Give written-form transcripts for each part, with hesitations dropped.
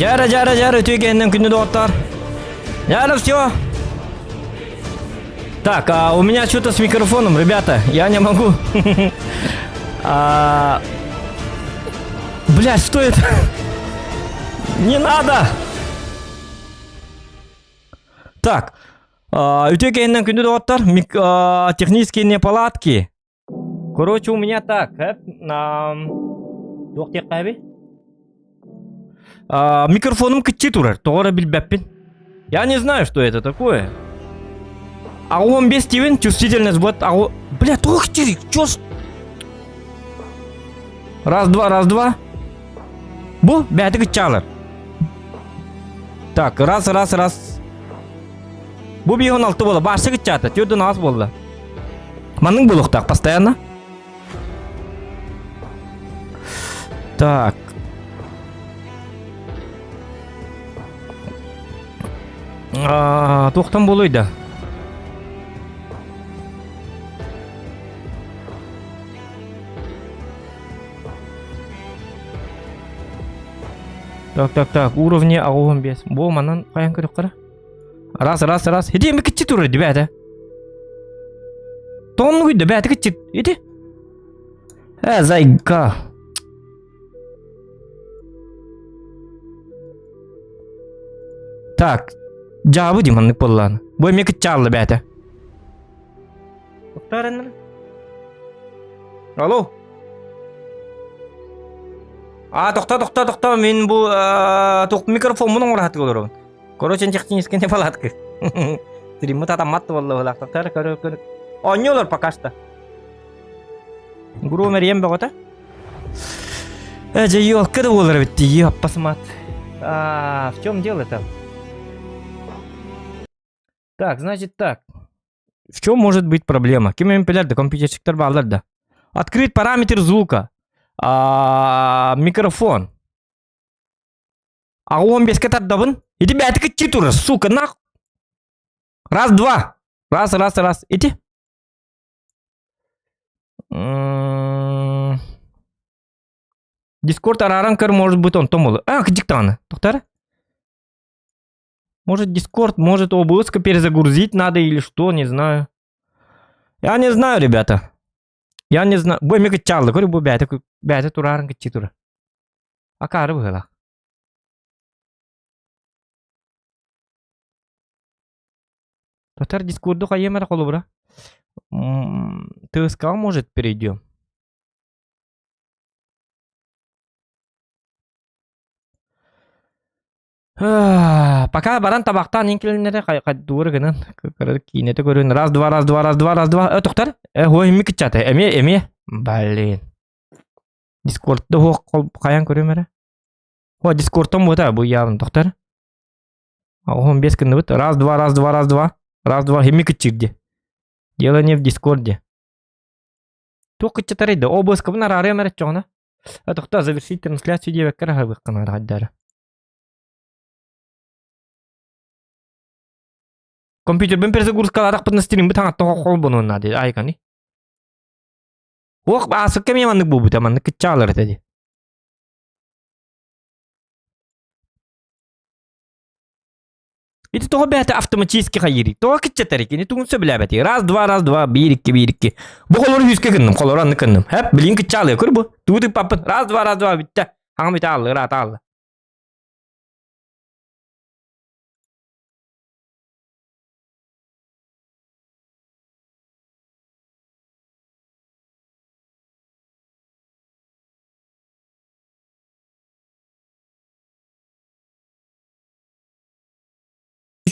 Дьара, дьара, дьара, үтүө кэннин күндү доҕоттор. Дьара, все. Так, а у меня что-то с микрофоном, ребята, я не могу. А... Блядь, что это? Не надо! Так, үтүө кэннин күндү доҕоттор, технические неполадки. Короче, у меня так, туох диэххэ Микрофоным кыччыы турар, тоҕо эрэ билбэппин. Я не знаю, что это такое. А он без тивин, чувствительность вот, а Бля, туох кыччыы, чё Раз, два, раз, два. Бу, бэйэтэ кыччаалар. Так, раз, раз, раз. Бу биһон алты буола, баарса кыччаата, төрдөн аас буолла. Маннык буолуохтаах постоянно. Так. Туохтан буолуой да? Так, так, так, уровни аҕыс 15. Бу манан хайан көрүөххэ Раз, раз, раз. Ити эми киччи турар дибээтэ. Тоҕоннугуй да бээтэ киччи. Ити. Э, зайка. Так, дьаабы дим маннык буоллаан. Бу эмиэ кыччаалла бээтэ. Алло. А, тохто, тохто, тохто, мин бу микрофоммун оҥоро олоробун. Короче, технические неполадки. Стриммыт атаммат буолла Тохтор, көрө, көрө. Оонньуулар пока что. Гуру мэрийэн бөҕөтө. Э, дьэ, елка да буолар эбит дии, аппасмат. А, в чем дело там? Так, значит так. В чем может быть проблема? Ким эмпилер да, компьютерщиктар баалар да. Открыть параметр звука. А, микрофон. А он беске тардабын. Иди бэйэтэ кыччыы турар, сука, нах. Раз, два. Раз, раз, раз. Ити. Дискорд арааран көр, может быть, онтон буолуо. А, кырдьык даҕаны. Тоқтар. Может, Дискорд, может, OBS перезагрузить надо или что, не знаю. Я не знаю, ребята. Я не знаю. Бу эмиэ кыччаалла, көрү бу бэйэтэ бэйэтэ тураарын кыччыы тура. Акаары быһыылаах. Татар Дискорду хайыам эрэ холобура. ТСК может перейдем. Пока баран табахтаан иҥкилиннэрэ хайдууру гынан киинэтэ көрүн раз два раз два раз два раз два э тохтор э хуой эмиэ кыччата эмиэ эмиэ блин дискордда хуох хайан көрүм эрэ О дискордтан буота бу явно тохтор оһон бес гынныбыт раз два раз два раз два раз два эмиэ кыччыыр дело не в дискорде туох кыччатарый да обскабын араарыам эрэ чоҕуна а тохто завершить трансляцию диэбэккэ эрэ хаһыаххын хайдара Компьютербин перезагрузкалаатахпытына стримбит хаҥатта холбонуон наада айканы. Уох аасыкка эмиэ маннык буолбута маннык кыччаалар этэ дии. Ити тоҕо бэйэтэ автоматически хайыырый? Тоҕо кыччатар кини тугун сөбүлээбэтий? Раз, два, раз, два, биир, икки, биир, икки. Бу холору үскэ гынным, холору анны гынным. Хэп, билин кыччаалыа көр бу. Тугу тыыппаппын. Раз, два, раз, два, бүттэ. Хаҥам ити аалла, ыраата аалла.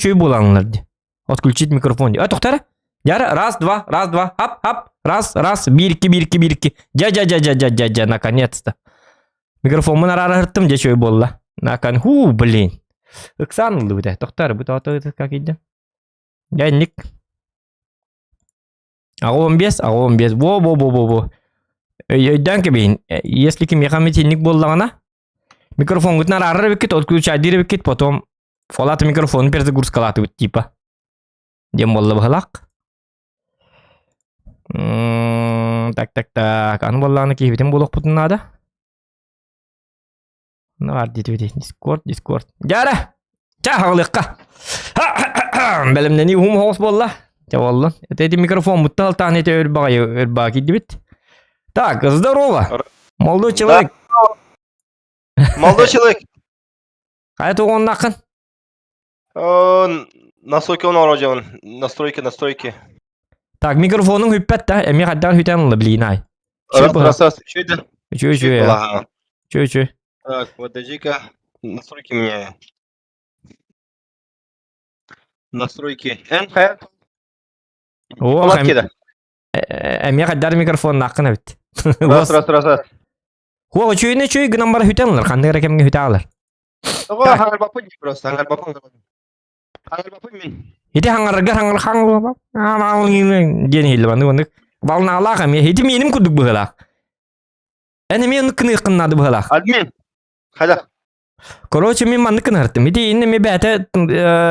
Үчүгэй буолаҥнар дии. Отключить микрофон дии. А тохтара. Яра, раз, два, раз, два, хап, хап, раз, раз, биир, икки, биир, икки, биир, икки. Дьэ, дьэ, дьэ, дьэ, дьэ, дьэ, дьэ, наконец-то. Микрофоммун араарыһыртым, дьэ, үчүгэй буолла. Након, ху, блин. Ыксаан ыллыбыт ээ. Тохтар, бу тоото как идем? Дьэ, инник. 85, 85. Во, во, во, во, во. Өйдөөн кэбиһин. Если кимиэхэ эмит инник буоллаҕына, микрофоҥҥутун араарар эбиккит, отключайдыыр эбиккит, потом фолат микрофону перезагрузкалаатыбыт типа. Диэн буолла быһылаах. Так, так, так. Аны буоллаҕына киһибитин буолуохпутун наада. Ну, бар диэтибит. Дискорд, Дискорд. Дьара! Ча, хаҕылыахха. Бэлэмнэнии уһун соҕус буолла. Чэ буоллун. Это эти микрофон бутта алтаан эти өр баҕайы киирдибит. Так, здорово. Молодой человек. Молодой человек. Хайа тугуннаххын? Настройки он орожон. Настройки, настройки. Так, микрофонуң хүппэт да, эми хайдах хүтэн ылла блин ай. Раз, раз, раз. Үчүгэй да? Үчүгэй, үчүгэй. Үчүгэй, үчүгэй. Так, подожди-ка. Настройки меняю. Настройки. НХ. О, эми хайдар микрофоннааххын эбит. Раз, раз, раз, раз. Хуа, үчүгэй үчүгэй гынан бара хүтэн ылар. Ханнык эрэ кэмҥэ хүтэ аалар. Тоҕо хаҥарбаппын дии просто, хаҥарбаппын. Хаҥарбаппын мин. Ити хаҥараргар хаҥар хаҥар диэн иһиллэ маннык маннык волналаах эмиэ ити миэним курдук быһыылаах. Эн эмиэ оннук гыныаххын наада быһыылаах. Админ. Хайдах? Короче, мин маннык гынартым. Ити иннэ эмиэ бэйэтэ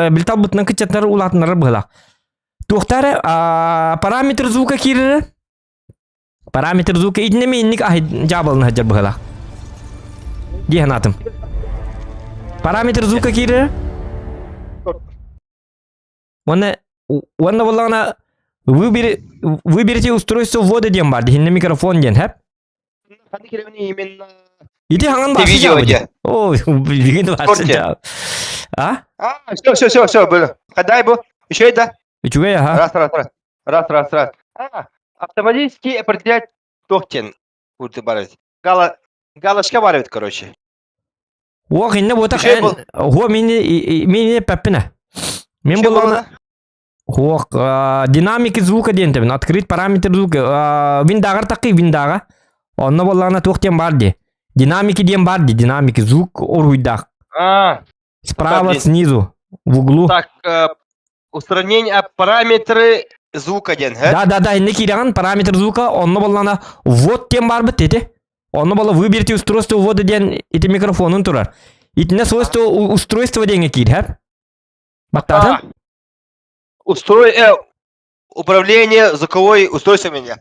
билталбытынан кыччаттар улаатыннарар быһыылаах. Туохтаары параметр звука киирэрэ Параметр звука итиннэ инник дьаабылын сылдьар быһыылаах. Дии санаатым. Параметр звука киирэр. Уонна уонна буоллаҕына выбери выберите устройство ввода диэн баар дихинне микрофон диэн хэп. именно Ити хаҥан баасы видео дьаабы. О, билигин баасы дьаабы. А? А, все, все, все, все, было. Хадай бу. Еще да. Үчүгэй аха. Раз, раз, раз. Раз, раз, раз. А, автоматически определять токен. Курты барыть. Гала, галочка барывит, короче. Уох, инне буотах эн, хуо мини мини пеппине. Мен булана Хуох, динамики звука диэн тэбин, открыть параметр звука. Виндагар такы виндага. Онно боллаҕына туох диэн бар ди. Динамики диэн бар ди, динамики звук уруйдах. А, Справа снизу, в углу. Так, устранение параметры звука диэн, һэ? Да, да, да, инне киирэҕин параметр звука, онно боллаҕына ввод диэн барбыт ити. Онно болла выберите устройство ввода диэн ити микрофонун турар. Итинне свойство устройство диэҥҥэ киир, һэ? Баттаатын? Устрой, управление звуковой устройство меня.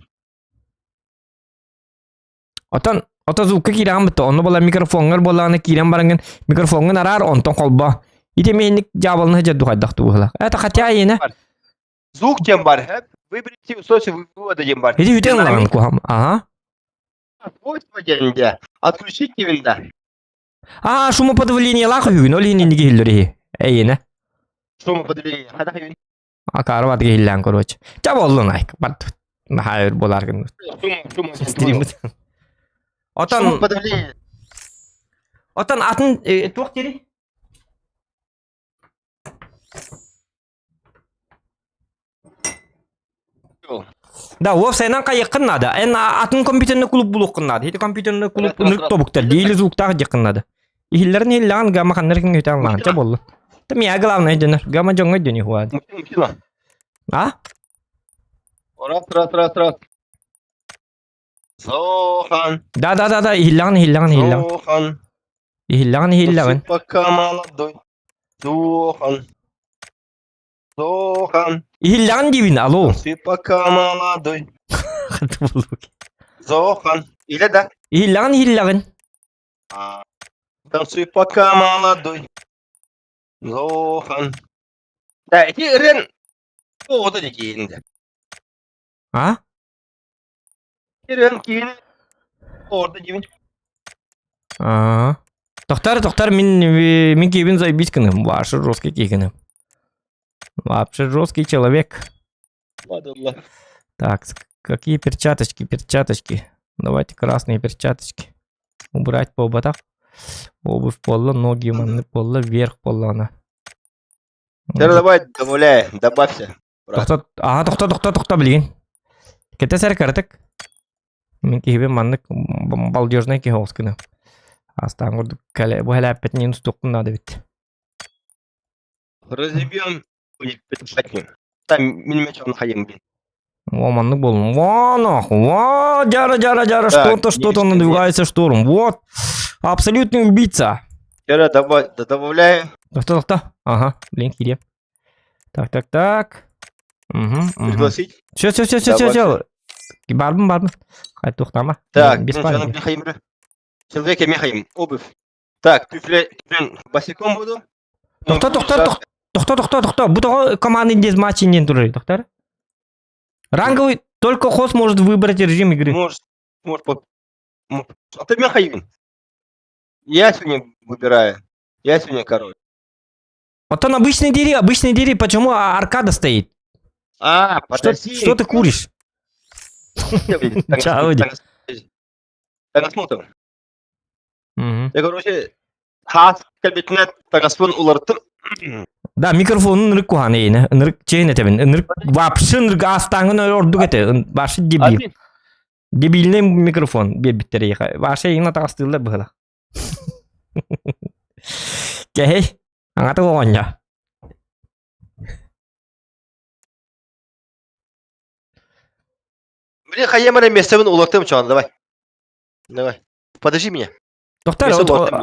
Отон ото звукка киирэҕин бытта, онно буолан микрофоҥҥар буоллаҕына киирэн бараҥҥын микрофоҥҥун араар, онтон холбоо. Ити эмиэ дьаабылына сылдьар духайдах быһыылаах. Это хотя иэнэ. Звук тем бар, выберите устройство вывода диэн бар. Ити үтэн ылаҕын куһам. Ага. Свойства диэн дьэ. Отключить диэн да. Аа, шумоподавлениелаах үһүгүн, ол иһин инники иһиллэр иһи. Эйиэнэ. Шумоподавление. Хайдах үһүн? Акаары бат киһиллээн короче. Ча боллун айк. Бат. Наһаа өр буолар гынныр. Стриммит. Отон Отон атын туох дири? Да, уопсайынан хайыаххын наада. Эн атын компьютерный клуб булуоххун наада. Ити компьютерный клуб ынырык тобуктар диили звуктаах диэххин наада. Иһиллэрин иһиллэҕин гамма ханнар киҥ үтэ аллаан ча буолла. Та мия главное дьонор. Гамма дьоҥҥо дьони хуа. А? Раз, раз, раз, раз. Зохан. Да, да, да, да, иһиллэҕин, иһиллэҕин, иһиллэҕин. Зохан. Иһиллэҕин, иһиллэҕин. Пока молодой. Зохан. Зохан. Иһиллэҕин диибин, алло. Ты пока молодой. Зохан. Или да? Иһиллэҕин, иһиллэҕин. Танцуй пока молодой. Зохан. Да, ити ырын оҕото да киһинде. А? Ырын киһини орда дибин. Аа. Тохтар, тохтар, мин мин киһибин заебись гыным. Вообще жесткий киһи Вообще жесткий человек. Ладно. Так, какие перчаточки, перчаточки. Давайте красные перчаточки. Убрать по ботах. Обувь пола, ноги манны пола, вверх пола она. Теперь давай добавляй, добавься. Тохто, ага, тохто, тохто, тохто, блин. Кете сэр кырытык. Мин киһибин маннык балдежный киһи оҕус гына. Астаан курдук кэлэ бу хэлээппэтин устуохпун наада эбит. Разобьем Там минимум хайым, блин. О, маннык буоллум. Во, нахуй. Во, дяра, дяра, дяра, что-то, что-то надвигается штурм. Вот. Абсолютный убийца. Дяра, добавляю. Тохто, тохто. Ага, блин, кире. Так, так, так. Угу, Пригласить? Все, все, все, все, все, все. Барбын, барбын. Хай, тухтама. Так, без паники. Человек Михаим, обувь. Так, туфли босиком буду. Тохто, тохто, тохто, тохто, тохто. Бу тоҕо команда матч диэн турар, доктор? Ранговый только хост может выбрать режим игры. Может, может, под... А ты Михаил. Я сегодня выбираю. Я сегодня король. Вот он обычный дери, почему аркада стоит? А, Что, подожди. что ты куришь? Чао, Ди. Таҥаспын. Я, короче, хаас кэлбитинэ таҥаспын уларыттым. Да, микрофонун ынырык куһаҕан эйиэнэ. Ынырык чэйин этэбин. Ынырык вообще ынырык аастааҥын ордук этэ. Вообще дебил. Дебильный микрофон биэрбиттэр эйиэхэ. Вообще эйигин атаҕастыыллар быһыылаах. Кэһэй, аҥата оҕонньо. Блин, хайыам эрэ миэстэбин улартым чоон, давай. Давай. Подожди меня. Доктор,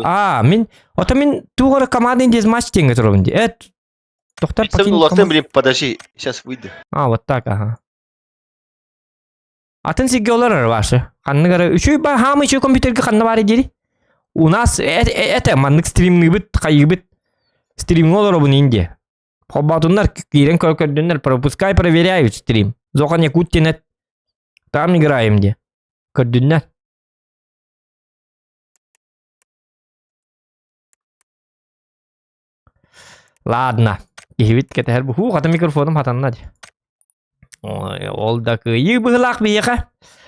а, мин, ото мин туох эрэ командный дезматч диэҥҥэ турабын дии. Э, доктор, покинь улартым, блин, подожди, сейчас выйду. А, вот так, ага. Атын сиргэ олорор ваши. Ханнык эрэ үчүгэй ба хаамый үчүгэй компьютерга ханна баар диэри. У нас это маннык стримныыбыт, хайыыбыт. Стримҥэ олоробун Индия. Холбоотуннар киирэн көрдүннэр, пропускай проверяют стрим. Зохан Якут тинет. Там играем де. Көрдүннэр. Ладно. Киһибит кэтэһэр бу. Хуу, хата микрофоном хатанна дии. Ой, ол да кыайыы быһылаах биһиэхэ.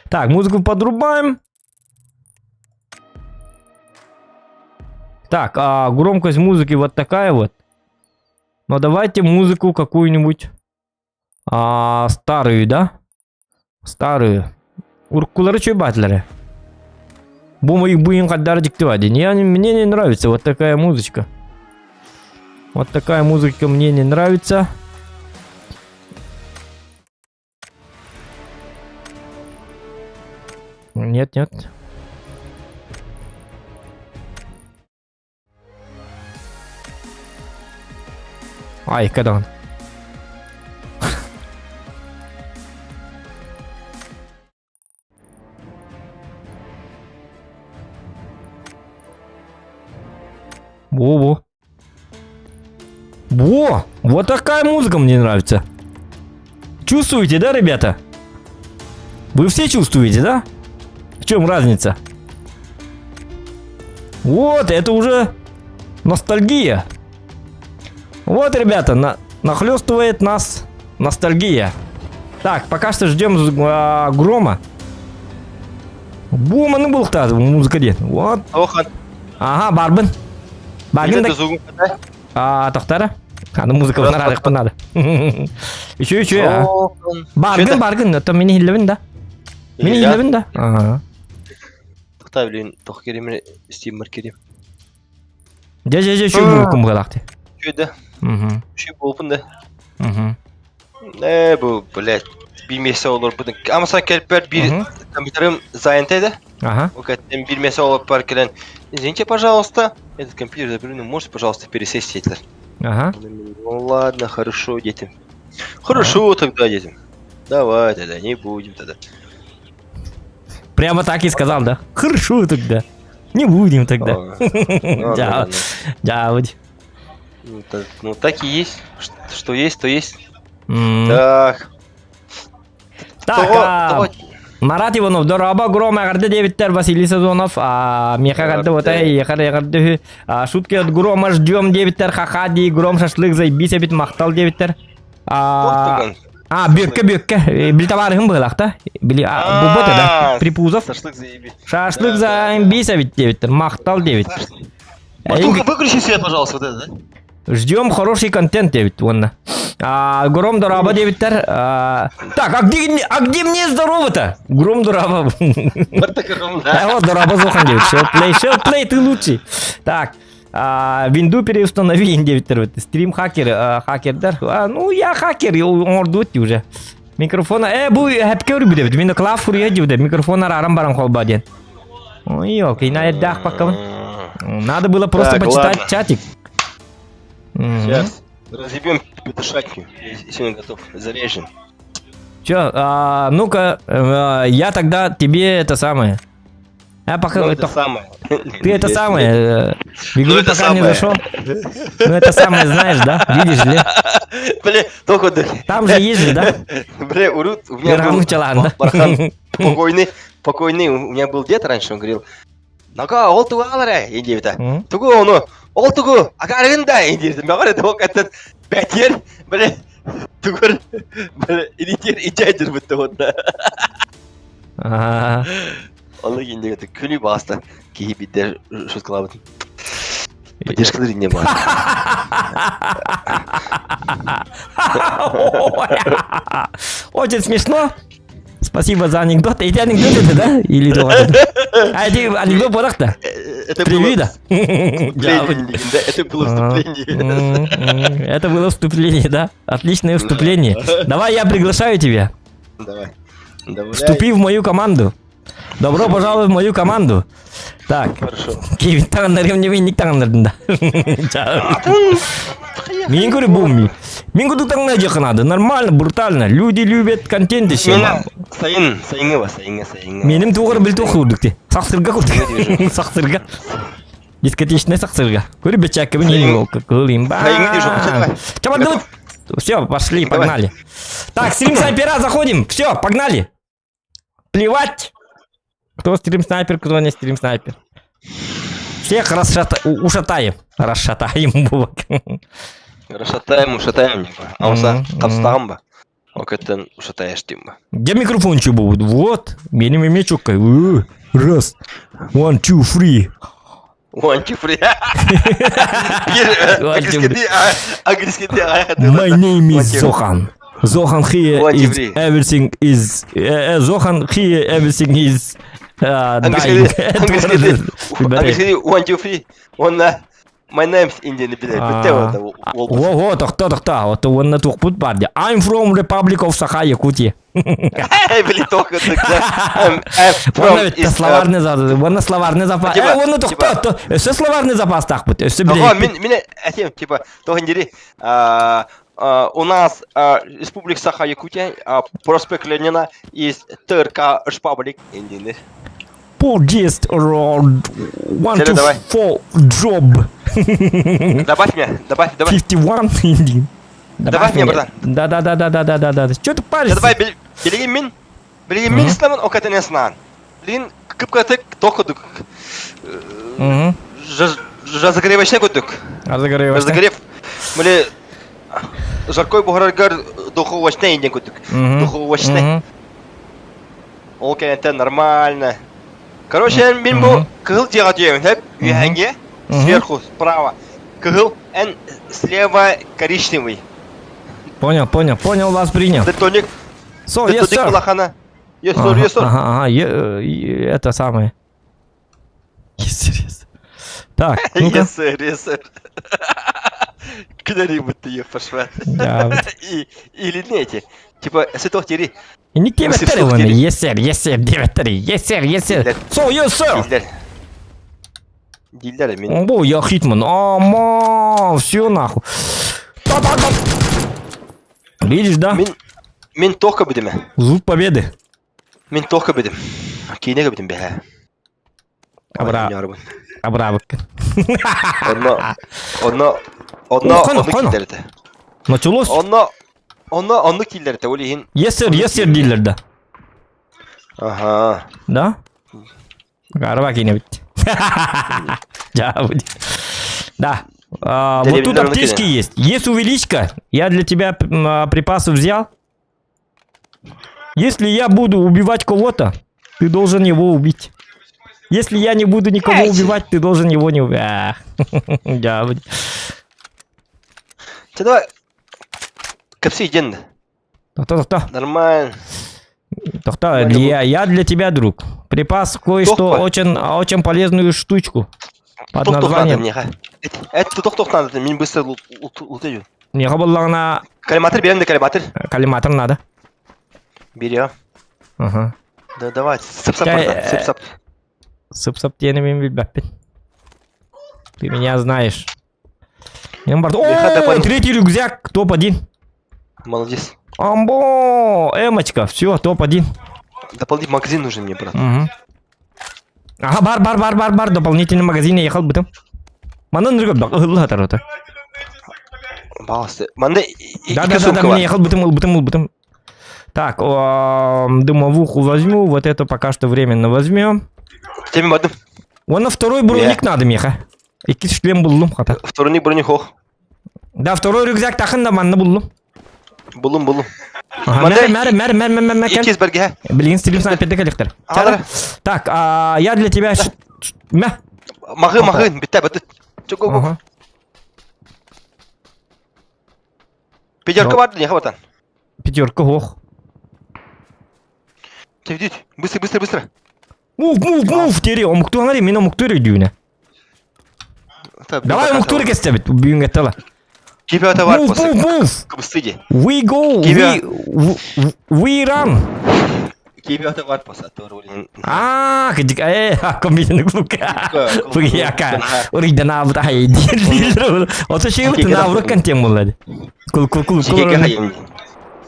Так, музыку подрубаем. Так, а громкость музыки вот такая вот. Но давайте музыку какую-нибудь старую, да? Старую. Уруккулары чуйбаатылар. Бу моих буин хаддары дьикти Я, мне не нравится вот такая музычка. Вот такая музыка мне не нравится. Нет, нет. Ай, когда он? Во-во. Во! Вот такая музыка мне нравится. Чувствуете, да, ребята? Вы все чувствуете, да? В чем разница? Вот, это уже ностальгия. Вот, ребята, нахлестывает нас ностальгия. Так, пока что ждем грома. Бу маны булуктаа музыка диэн. Вот. Охан. Ага, барбын. Баргын да. А, тохтара. Аны музыка арыхпын надо. Еще, еще. Баргын, баргын, это мин иһиллэбин да. Мин иһиллэбин да. Ага. Тохта, блин, тох керемер, стиммер керем. Дьэ, дьэ, дьэ, үчүгэй буолуккун быһыылаах дии. Үчүгэй да. Үчүгэй буолбун да. Ээ, бу, блядь, биир миэстэ олорбутун. Амасан кэлпэр биир компьютерым занятый да? Ага. Ол биир миэстэ олорпар кэлэн, извините, пожалуйста, этот компьютер заберу, ну, можете, пожалуйста, пересесть этилэр. Ага. Ну ладно, хорошо, дети. Хорошо тогда, дети. Давай тогда, не будем тогда. Прямо так и сказал, да? Хорошо тогда. Не будем тогда. Да, да, вот. Ну, так и есть. Что есть, то есть. Так. Так, Марат Иванов, дорообо, Гром, эҕэрдэ диэбиттэр Василий Сазонов, миэхэ эҕэрдэ отай, эйиэхэ эҕэрдэ шутки от Грома ждем диэбиттэр, ха-ха дии, Гром шашлык заебись эбит, махтал диэбиттэр. А, бүөккэ, бүөккэ, били табаарыһым быһылаах Били, бу да, Припузов. Шашлык заебись. Шашлык заебись эбит диэбиттэр, махтал диэбит. Выключи свет, пожалуйста, вот это, да? Ждем хороший контент диэбит уонна. Гром дорообо диэбиттэр. Так, а где мне здорово-то? Гром дорообо. Да. Вот дорообо сухан диэбит. Шелплей, шелплей, ты лучший. Так, винду переустанови диэбиттэр. Стрим хакер, хакердар. Ну, я хакер, оҥордубут уже. Микрофона, бу хэпке үрбүдебит. Мин клав фурия дибде. Микрофон арааран баран холбоо диэн. Ой, елки, на дах пока. Надо было просто Так, почитать ладно. чатик. Сейчас разъебем петушатню. Я сегодня готов. Зарежем. Че, а, ну-ка, я тогда тебе это самое. А пока Ну, это самое. Ты это самое, в игру Ну, это пока не самое. зашел. Ну это самое знаешь, да? Видишь ли? Бля, только... Там же есть же, да? Бля, урут, у меня был... Верховный чалан, да? Бархан, покойный, покойный, у меня был дед раньше, он говорил, Нога, ол тугу аҕалара, диэбитэ. Тугу ону, ол тугу, акаарыгын да, диэбитэ. Мөҕөр это этот бэтиэр, бля, тугур, бля, илитиэр ичээдир бутта уонна. Онно киндигэ күлүү бааста киһи биирдэ шуткалаабытын. Поддержкалар инне баар. Очень смешно. Спасибо за анекдот. Эти анекдоты это, да? Или А эти анекдот барах-то? Это было вступление. Это было вступление. Это было вступление, да? Отличное вступление. Давай я приглашаю тебя. Давай. Вступи в мою команду. Добро пожаловать в мою команду. Так. Хорошо. Кевин таҥнарым не минник таҥнардым да. Мин говорю, бум. Мин куду таҥна надо. Нормально, брутально. Люди любят контент еще. Сайын, сайыҥҥа ба, сайыҥҥа, сайыҥҥа. Меним туғыр бил тух курдук ти. Сахсырга курдук. Сахсырга. Дискотечный сахсырга. Көрү бечаккабын не кылым ба. Чабадут. Все, пошли, погнали. Так, стрим снайпера, заходим. Все, погнали. Плевать. Кто стрим снайпер, кто не стрим снайпер. Всех расшата... ушатаем. Расшатаем, бубак. Расшатаем, ушатаем. Ауса, қапстағым ба? Океттен ушатаешь деймін ба? Где микрофончик будет? Вот. Менің еме чоккай. Раз. One, two, three. One, two, three. My name is Zohan. Zohan here is everything is Zohan here everything is dying. One, two, three. Уонна my name's Indian билэр бүттэ Ого, тохто, тохто. Вот уонна туохпут бар дии. I'm from Republic of Саха, Якутия. Били только I'm from словарный запас. Уонна словарный запас. Э, уонна тохто, өссө словарный запас таахпыт. Өссө биле. Мин мин этим типа тоһын у нас Республика Саха-Якутия, проспект Ленина есть ТРК Шпаблик Индины. Подъезд one two four job. Добавь меня, добавь, добавь. 51 Индин. Добавь меня, братан. Да, да, да, да, да, да, да, да. Че ты паришься? Давай, билигин мин, билигин мин исламын окатен снан. Билигин кыпкатык токудук. Разогревочный кудук. Разогревочный. Разогрев. Мили жаркой буһараргар духовочный инден кудук. Духовочный. Ол кэнниттэн нормально. Короче, мин бу кыһыл дьиэҕэ түһэбин, сөп? Үөһээҥҥэ, сверху, справа. Кыһыл, эн слева коричневый. Понял, понял, понял, вас принял. Дальтоник. So, yes, sir. Улахана. Yes, sir, yes, sir. Ага, ага, это самое. Yes, sir, yes. Так, ну-ка. Yes, sir, yes, sir. Куда-нибудь ты ее пошла. Или не эти. Типа, сытох тери. Не диэбэттэр уонна yes sir, yes sir диэбэттэр. Yes sir, yes sir. So, yes sir. Дииллэр. Дииллэр мин. О, я хитман. Ама, все нахуй. Видишь, да? Мин мин тока бүтүмэ. Звук победы. Мин тока бүтүм. Киинеге бүтүм бэһэ. Абра. Абрабык. Онно онно онно онно киллэрдэ. Началось? Онно онно онно киллэрдэ ол иһин. Yes sir, yes sir дииллэр да. Ага. Да? Гарва кинебит. Да. А, вот тут аптечки есть. Есть увеличка. Я для тебя припасы взял. Если я буду убивать кого-то, ты должен его убить. Если я не буду никого убивать, ты должен его не убивать. Давай. Капси ден. Тохто, тохто. Нормально. Тохто, я для тебя, друг. Припас кое-что очень, очень полезную штучку. Под названием. Это тох-тох надо, мне быстро лутаю. Мне на. Коллиматор берем, да коллиматор. Коллиматор надо. Бери, Ага. Да давай, сып-сап, сып-сап. Сып-сап диэни мин билбэппин. Ты меня знаешь. О, третий рюкзак, топ-1. Молодец. Амбо, эмочка, все, топ-1. Дополнительный магазин нужен мне, брат. Угу. Аха бар бар бар бар бар дополнительный магазин ехал бытым. Манан ныргы ыһылла хатар ота. Пожалуйста. Манда Да да да да мне ехал бытым ылбытым ылбытым. Так, дымовуху возьму, вот это пока что временно возьмем. Теми бадым. Вон на второй броник надо меха. Икки шлем буллум хата. Второй броник хох. Да, второй рюкзак тахын да манна буллум. Буллум, буллум. Мэр, мэр, мэр, мэр, мэр, мэр, Иккис бергеһэ. Билигин стрим снайперде кэликтер. Так, а, я для тебя... Мэ. Махы, махы, битте, битте. Чого, Пятерка бар, не хватан. Пятерка, ох. Идите, быстро, быстро, быстро. Мув, мув, мув, тери, омуктуганари, мен омуктур өйдүүнэ. Давай омуктур кестэбит, бүгүн кеттала. Кибета бар Move, move, move. Кыбыстыди. We go, we, we run. Кибета бар после, а Аа, кыдик, э, комбинин клука. Пыяка. Урыйдан абыт ай диир. Ото шеybыт наврык кантем булады. Кул кул кул кул.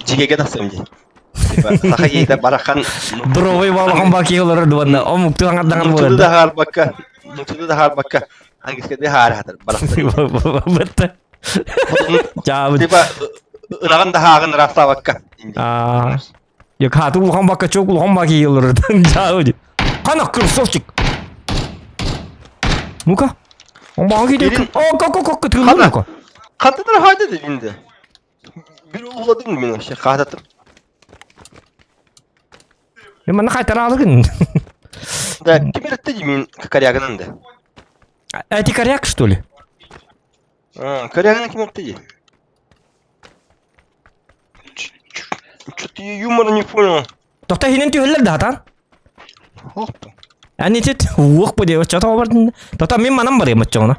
Жигеге тахсам ди. Саха киһитэ барахан Дровой балахан баки олорор дуанна омукту аңардаҥан буолар. да хаарбакка, нуччалыы да хаарбакка, английскайдыы хаары хатар барахсан. Бытта. Чаабыт. Типа ыраҕын да хааҕын ыраахтаабакка. Аа. Я хааты улахан бакка чок улахан баки олорор. Чаабыт. Қана красавчик. Ну-ка. Он баҕа киирдэ. О, ко ко ко тыыллар Хантан хаады дединде. Bir uğuladım мин вообще хаататым. Мен манна хайтараалыгын. Да, ким эретте мин корягынан да. Эти коряк, что ли? А, корягынан ким эретте ди? Что-то я юмора не понял. Тохта хинен түһэллэр да хатан. Хоппа. Ани тет уох бу диэбит чото бардын. Тота мин манан барыам оччоҕуна.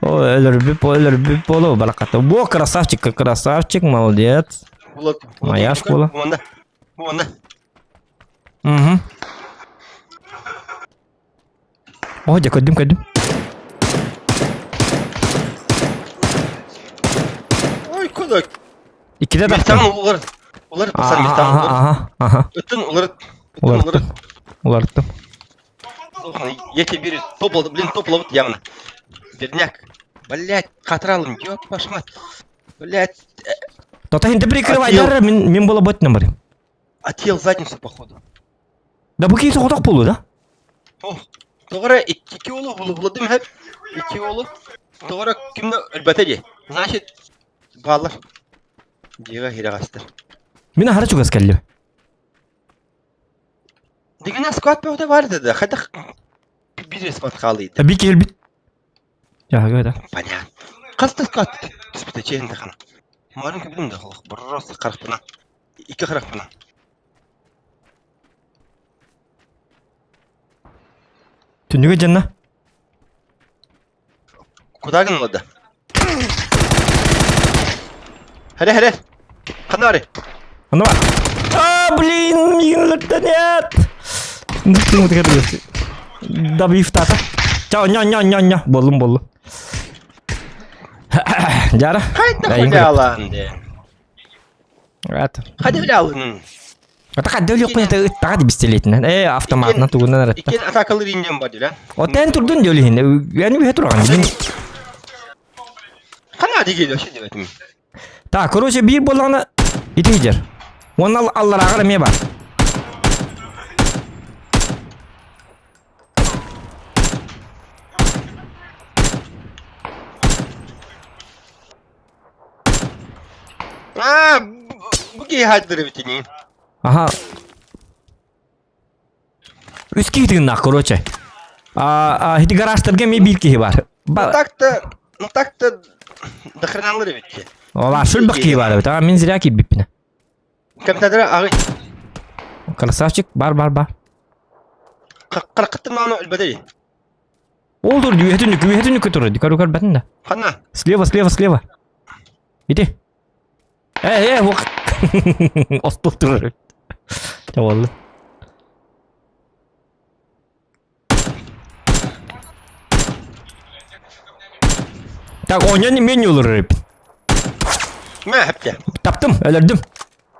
О, өлөрбүт өлөрбүт болу бараката. Во, красавчик, красавчик, молодец. Моя школа. Бу Бу Угу. О, дьэ, көрдүм, көрдүм. Ой, куда? Иккитэ тахтан. Улар, улар, Ага, ага. Ыттын улар. Уларыттым. Уларыттым. Я тебе топал, блин, топал явно. Верняк. Блять, катралым, ёб вашу мать. Блять. Тота хинте прикрывайдар, мин мин бола бот номер. Отъел задницу, походу. Да бу киһи соҕотох буолуо да? О, тоҕо икки уолу булладым хэп. Икки уолу. Тоҕо кимне өлбөтө дии. Значит, баалар. Дьиэҕэ иһирэҕэстэр. Мин аһара чугас кэллим. Дигинэ сквад бөҕөтө баар этэ да, хайдах биир сквад хаалыйда. Бик кэлбит. Дьаһага да. Понятно. Хас да сквад түспүтэ чиэһин да хана. Марын кэбилим да холох, просто харахпына. Икки харахпына. Түннүгэ дьанна. Куда гыннылар да? Хәрэ хәрэ. Ханна бары? Ханна бар. А, блин, мигин нет. Добив тата. Чао, ня ня ня ня. Боллум боллу. Жара. Хайда халялан де. Это. Хайда халялан. Ата хайда өлүөхпүн это ыттаҕа пистолетинэн. Э, автоматынан тугунан эретта. Иккен атакалыр иннем бар диле. Отен турдун диөлүһүн. Яни үһэ тураган. Хана дигел вообще дебетим. Так, короче, биир буоллаҕына ити сидер. Уонна алларааҕар эмиэ бар. Аа, бу киһи хаадыр эбитини. Аха. Үс киһи тыыннаах, короче. А, ити гаражтарга эмиэ биир киһи бар. Ну так-то, ну так-то дохреналар эбит. Ола, шүлбэх киһи бар эбит. А, мин зря киирбиппинэ. Компьютер аҕый. Красавчик, бар, бар, бар. Хараххыттан мааны өлбөтөй. Ол тур, үөһэ түннүк, үөһэ түннүккэ турар. Көрү көрбөтүн да. Ханна? Слева, слева, слева. Ити. Э, э, уох. Остуол турар. Чэ буолла. Так, оонньоон меню ылар эбит. Мэ хэпте. Таптым, өлөрдүм.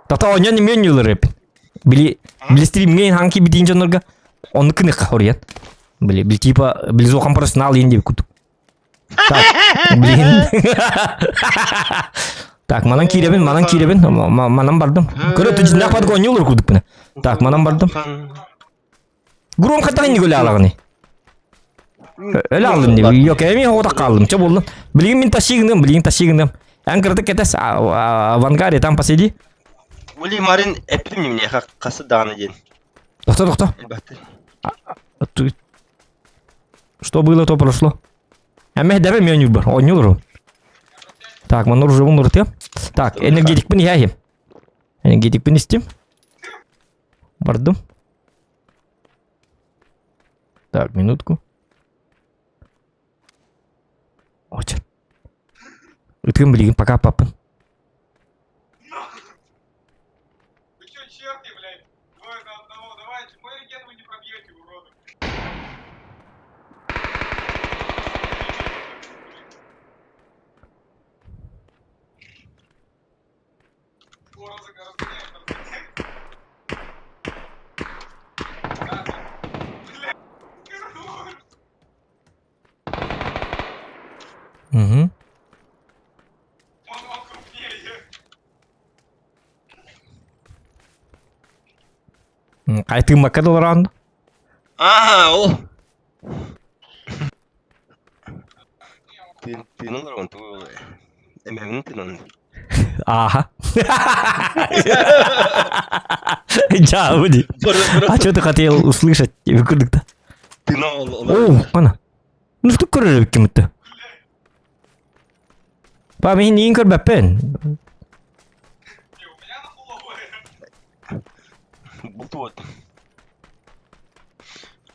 Тата оонньоон меню ылар эбит. Били, били стримҥэ хаҥки битиин дьоннорго оннук кыныхха хоруйан. Били, били типа, били зохан профессионал иин диэбит курдук. Так, блин. Так, манан киирэбин, манан киирэбин, манан бардым. Көрө түжүннээх бардык оонньуулар курдук бына. Так, манан бардым. Гром хаттаҕын не гүлэ Өлө алдым деп. Yok, эми оҕотох хааллым. Чэ буоллун. Билигин мин тащигыным, билигин тащигыным. Эн кырдык кэтэс, в ангаре там посиди. Ули Марин эппитим миэхэ хасы даҕаны диэн. Тохто, тохто. Что было, то прошло. Эмэ дэбэ мен юрбар, оонньуулар. Так, манна оружиебын урутуом. Так, энергетикпин иһээһим. Энергетикпин истим. Бардым. Так, минутку. Очень. Ытым билигин пока папын. Вы что, черти, блядь? Двое на одного. Давайте, мой реген вы не пробьете, уроды. О, разгоняем, разгоняем. Да, да. Блядь, хорош. Угу. Он крупнее. Хайтыыммакка да олороон. Аа, ол. Тыын тыын олорон тугу эмэбин тыынан. Ааха. Дьаабы А что ты хотел услышать? Курдукта. Тыына ол. О, ана. Ну что көрөр кимитте? Па мин иин көрбөппүн. Не, у меня на фуловое. Бултуот.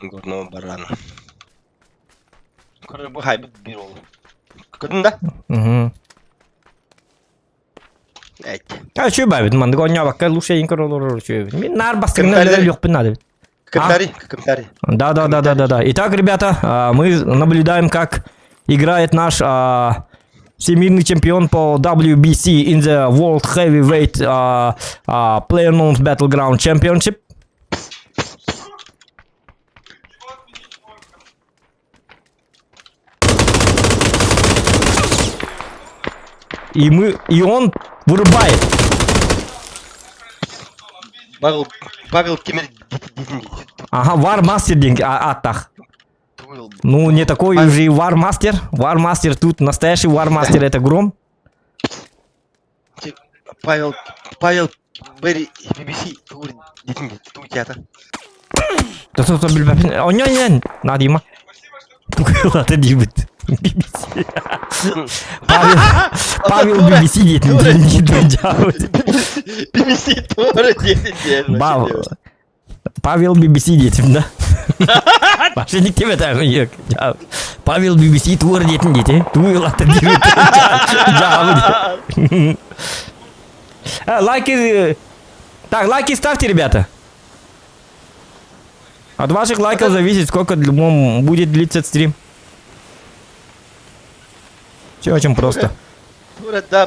Горного барана. Көрөр бу хайбыт бир ол. Көрдүн да? Угу. Эт. А что бабит, маннык оонньообакка лучше иин көрөр олорор үчүгэй. Мин наар бастыҥнар өлүөхпүн наада эбит. Комментарий, комментарий. Да, да, да, да, да, да. Итак, ребята, мы наблюдаем, как играет наш всемирный чемпион по WBC in the World Heavyweight PlayerUnknown's Battleground Championship. Его отменить можно. И мы, и он вырубает. Павел, Павел Кемер Ага, War Master деньги, а, так. Ну, не такой уже и War Master. War Master тут, настоящий War Master это Гром. Павел, Павел Берри, BBC, ту театр. Да тут О, не, не, на, Дима. Спасибо, что Тугулата диибит. BBC. Павел, Павел BBC диэтин BBC туора диэтин Бав. Павел BBC диэтим да. Вообще никем это Павел BBC туор диэтин диэти. Тугулата диибит. Лайки... Так, лайки ставьте, ребята. От ваших лайков зависит, сколько будет длиться стрим. Все очень просто.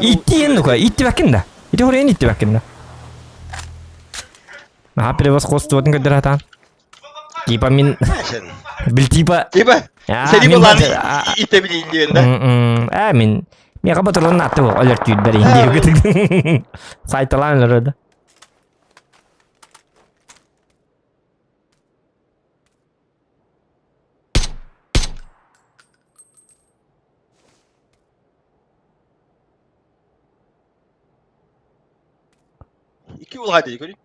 Идти, ну-ка, идти да. Иди говори, идти да. Ага, превосходство көрдөрөтаан. Типа мин... Бил типа... Типа, сeni булан итебилин диэн да. Э, мин... Миэхэ батырын атты өлөр түйдер инди. Сайталаан өлөр да. Икки ула диye көрүй.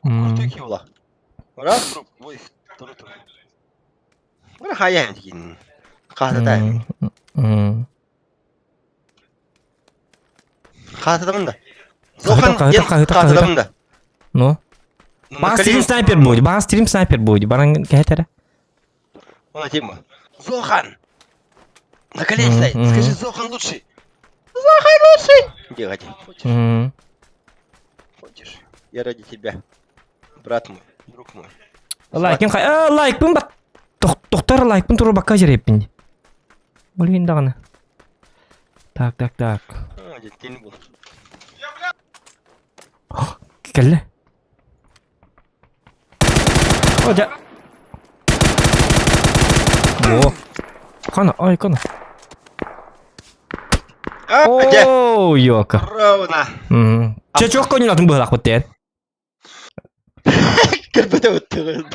Курту икки ула. Раз, туруп, ой, туру туру. Бара хаян дигин. Хаатата. Хаататамын да. Зохан хаататамын да. Ну. Баҕа стрим снайпер будет, баҕа стрим снайпер будет. Баран кэһэтэрэ. Она тема. Зохан! На колени стай. Скажи, Зохан лучший. Зохан лучший! Делайте. Хочешь? Хочешь? Я ради тебя. Брат мой, друг мой. Лайкын хай... Лайкпын бат... Тохтор лайкпын туру бакка жереппин. Блин, даҕаны. Так, так, так. Деттин был. Кэллэ. О, дьэ. О. Кана, ай, кана. А, дьэ, Оо, ёка. ровно. Чэ, чох коньюнатын быһалаахпыт диэн. Кырбыта быттыгын.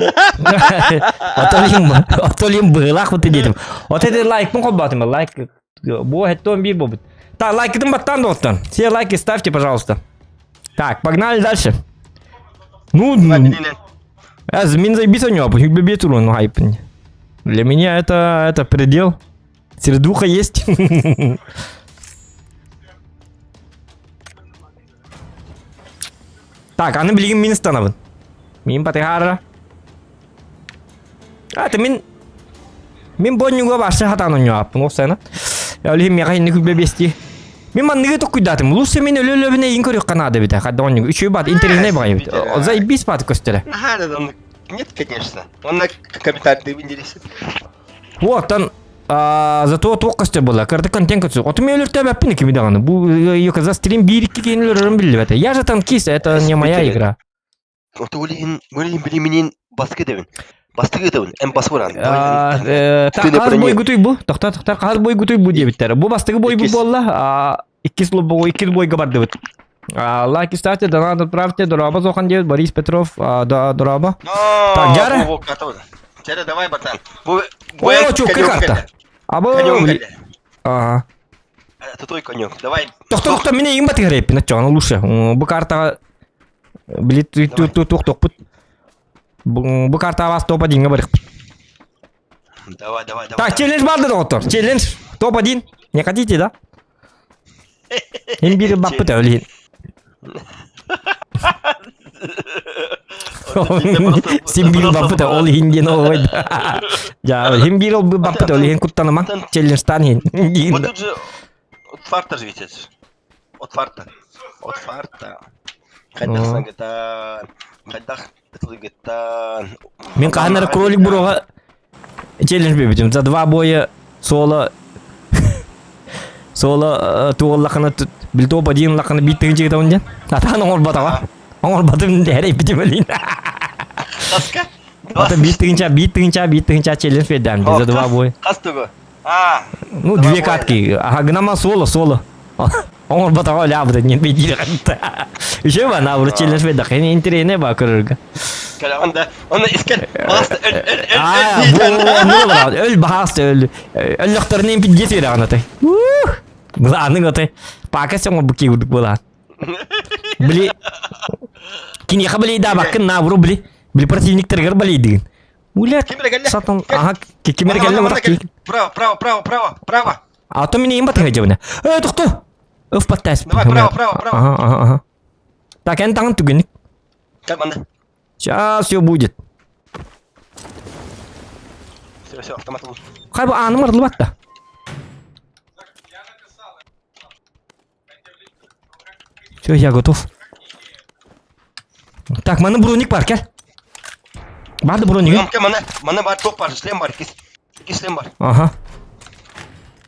Отолим быһылаахпыт диэтим. Вот это лайкпын холбоотум, лайк. Бу хэттон биир буолбут. Так, лайкытын баттаан доҕоттон. Все лайки ставьте, пожалуйста. Так, погнали дальше. Ну, мин заебись у него, ну хайп. Для меня это предел. Сердуха есть. Так, аны билигин мин ыстанабын. Мин батыһаара. А, ты мин... Мин бонньуга барсы хатаан онньуаппын, ол сана. Олиһин миэхэ инник күлбэ биэсти. Мин манныгы токкуйдаатым. Лучше мин өлө-өлөбүнэ иин көрүөххэ наада эбитэ. Хадда онньугу. Үчүгэй баат, интэриэһинэй баҕайы эбит. Заебись баат көстөрө. Наһаа да оннук. Нет, конечно. Он на комментарий интересен. Оттон зато туох көстөр буолла. Кырдык контент көстөр. Оту мен өлөртөөбөппүн кими даҕаны. Бу за стрим биир-икки киһини өлөрөрүм биллибэтэ. Я же танкист, это не моя игра. Оту олиһин, олиһин билиминин баскы дэбин. Бастыгы дэбин, эн басвыран. Хас бойгутуй бу? Тохта, тохта, хас бойгутуй бу диэбиттэр. Бу бастыгы бой бу буолла. Иккис лобоҕу иккис бойга бардыбыт. Лайки ставьте, донат отправьте, дороба зохан диэбит Борис Петров, дороба. Так, Жара? Жара, давай, братан. Бу О, чука карта. Або... Ага. Это твой конек. Давай. Тохто, тохто, мине им батыгар эппин, аччоҕана лучше. Бу картаҕа били туох тохпут. Бу картаҕа бас топ-1-ҥа барыхпыт. Давай, давай, давай. Так, челлендж барды доҕоттор. Челлендж топ-1. Не хотите, да? Им биир баппыт өлүһүн. Син биир баппыт ол иһин диэн ол Ja, хим биир ол баппыт ол иһин куттаныма. Челленджтан иһин. Вот тут же от фарта же висит. От фарта. От фарта. Хайдах сангытан, хайдах ытылыгыттан. Мин хаһан кролик буруга челлендж бэбитим. За два боя соло соло туоллахына бил топ-1 лахына биир тыһыынча диэн. Атаан оҥорботаҕа. Оҥорботум эрэй битим. Таска? Ата биир тыһыынча, 1 тыһыынча челлендж бердем за два боя. Хас тугу? А, Ну, две катки. Ага, гынама соло, соло. Оҥорботаҕа өлаабыт не бейдир. Еще ба на бу челлендж бердак. Интересне ба көрөргө. Кэлэ, онда, онда искер, баста, өл, өл, өл, А, өл, бу өл баһаста өл. Өллөхтөрүнэн пидге сыраҕанатай. Былааны готы. Пака сен бу киудук була. Били киниэхэ били да баккын на бу били. Били противниктергер балейдигин. Уля сатан ага кимер келле бутак. Право, право, право, право, право. А то меня им батыга жабына. Э, тохто. Өф паттас. Давай, право, право, право. Ага. Так, эн таңын түгенник. Как манда? Сейчас все будет. Все, все, автомат лучше. Хай бу ааным арылыбатта. Все, я готов. Так, маны броник бар, кел. Барды броник. Кем мана, мана бар, тоқ бар, шлем бар, икки, икки шлем бар. Ага.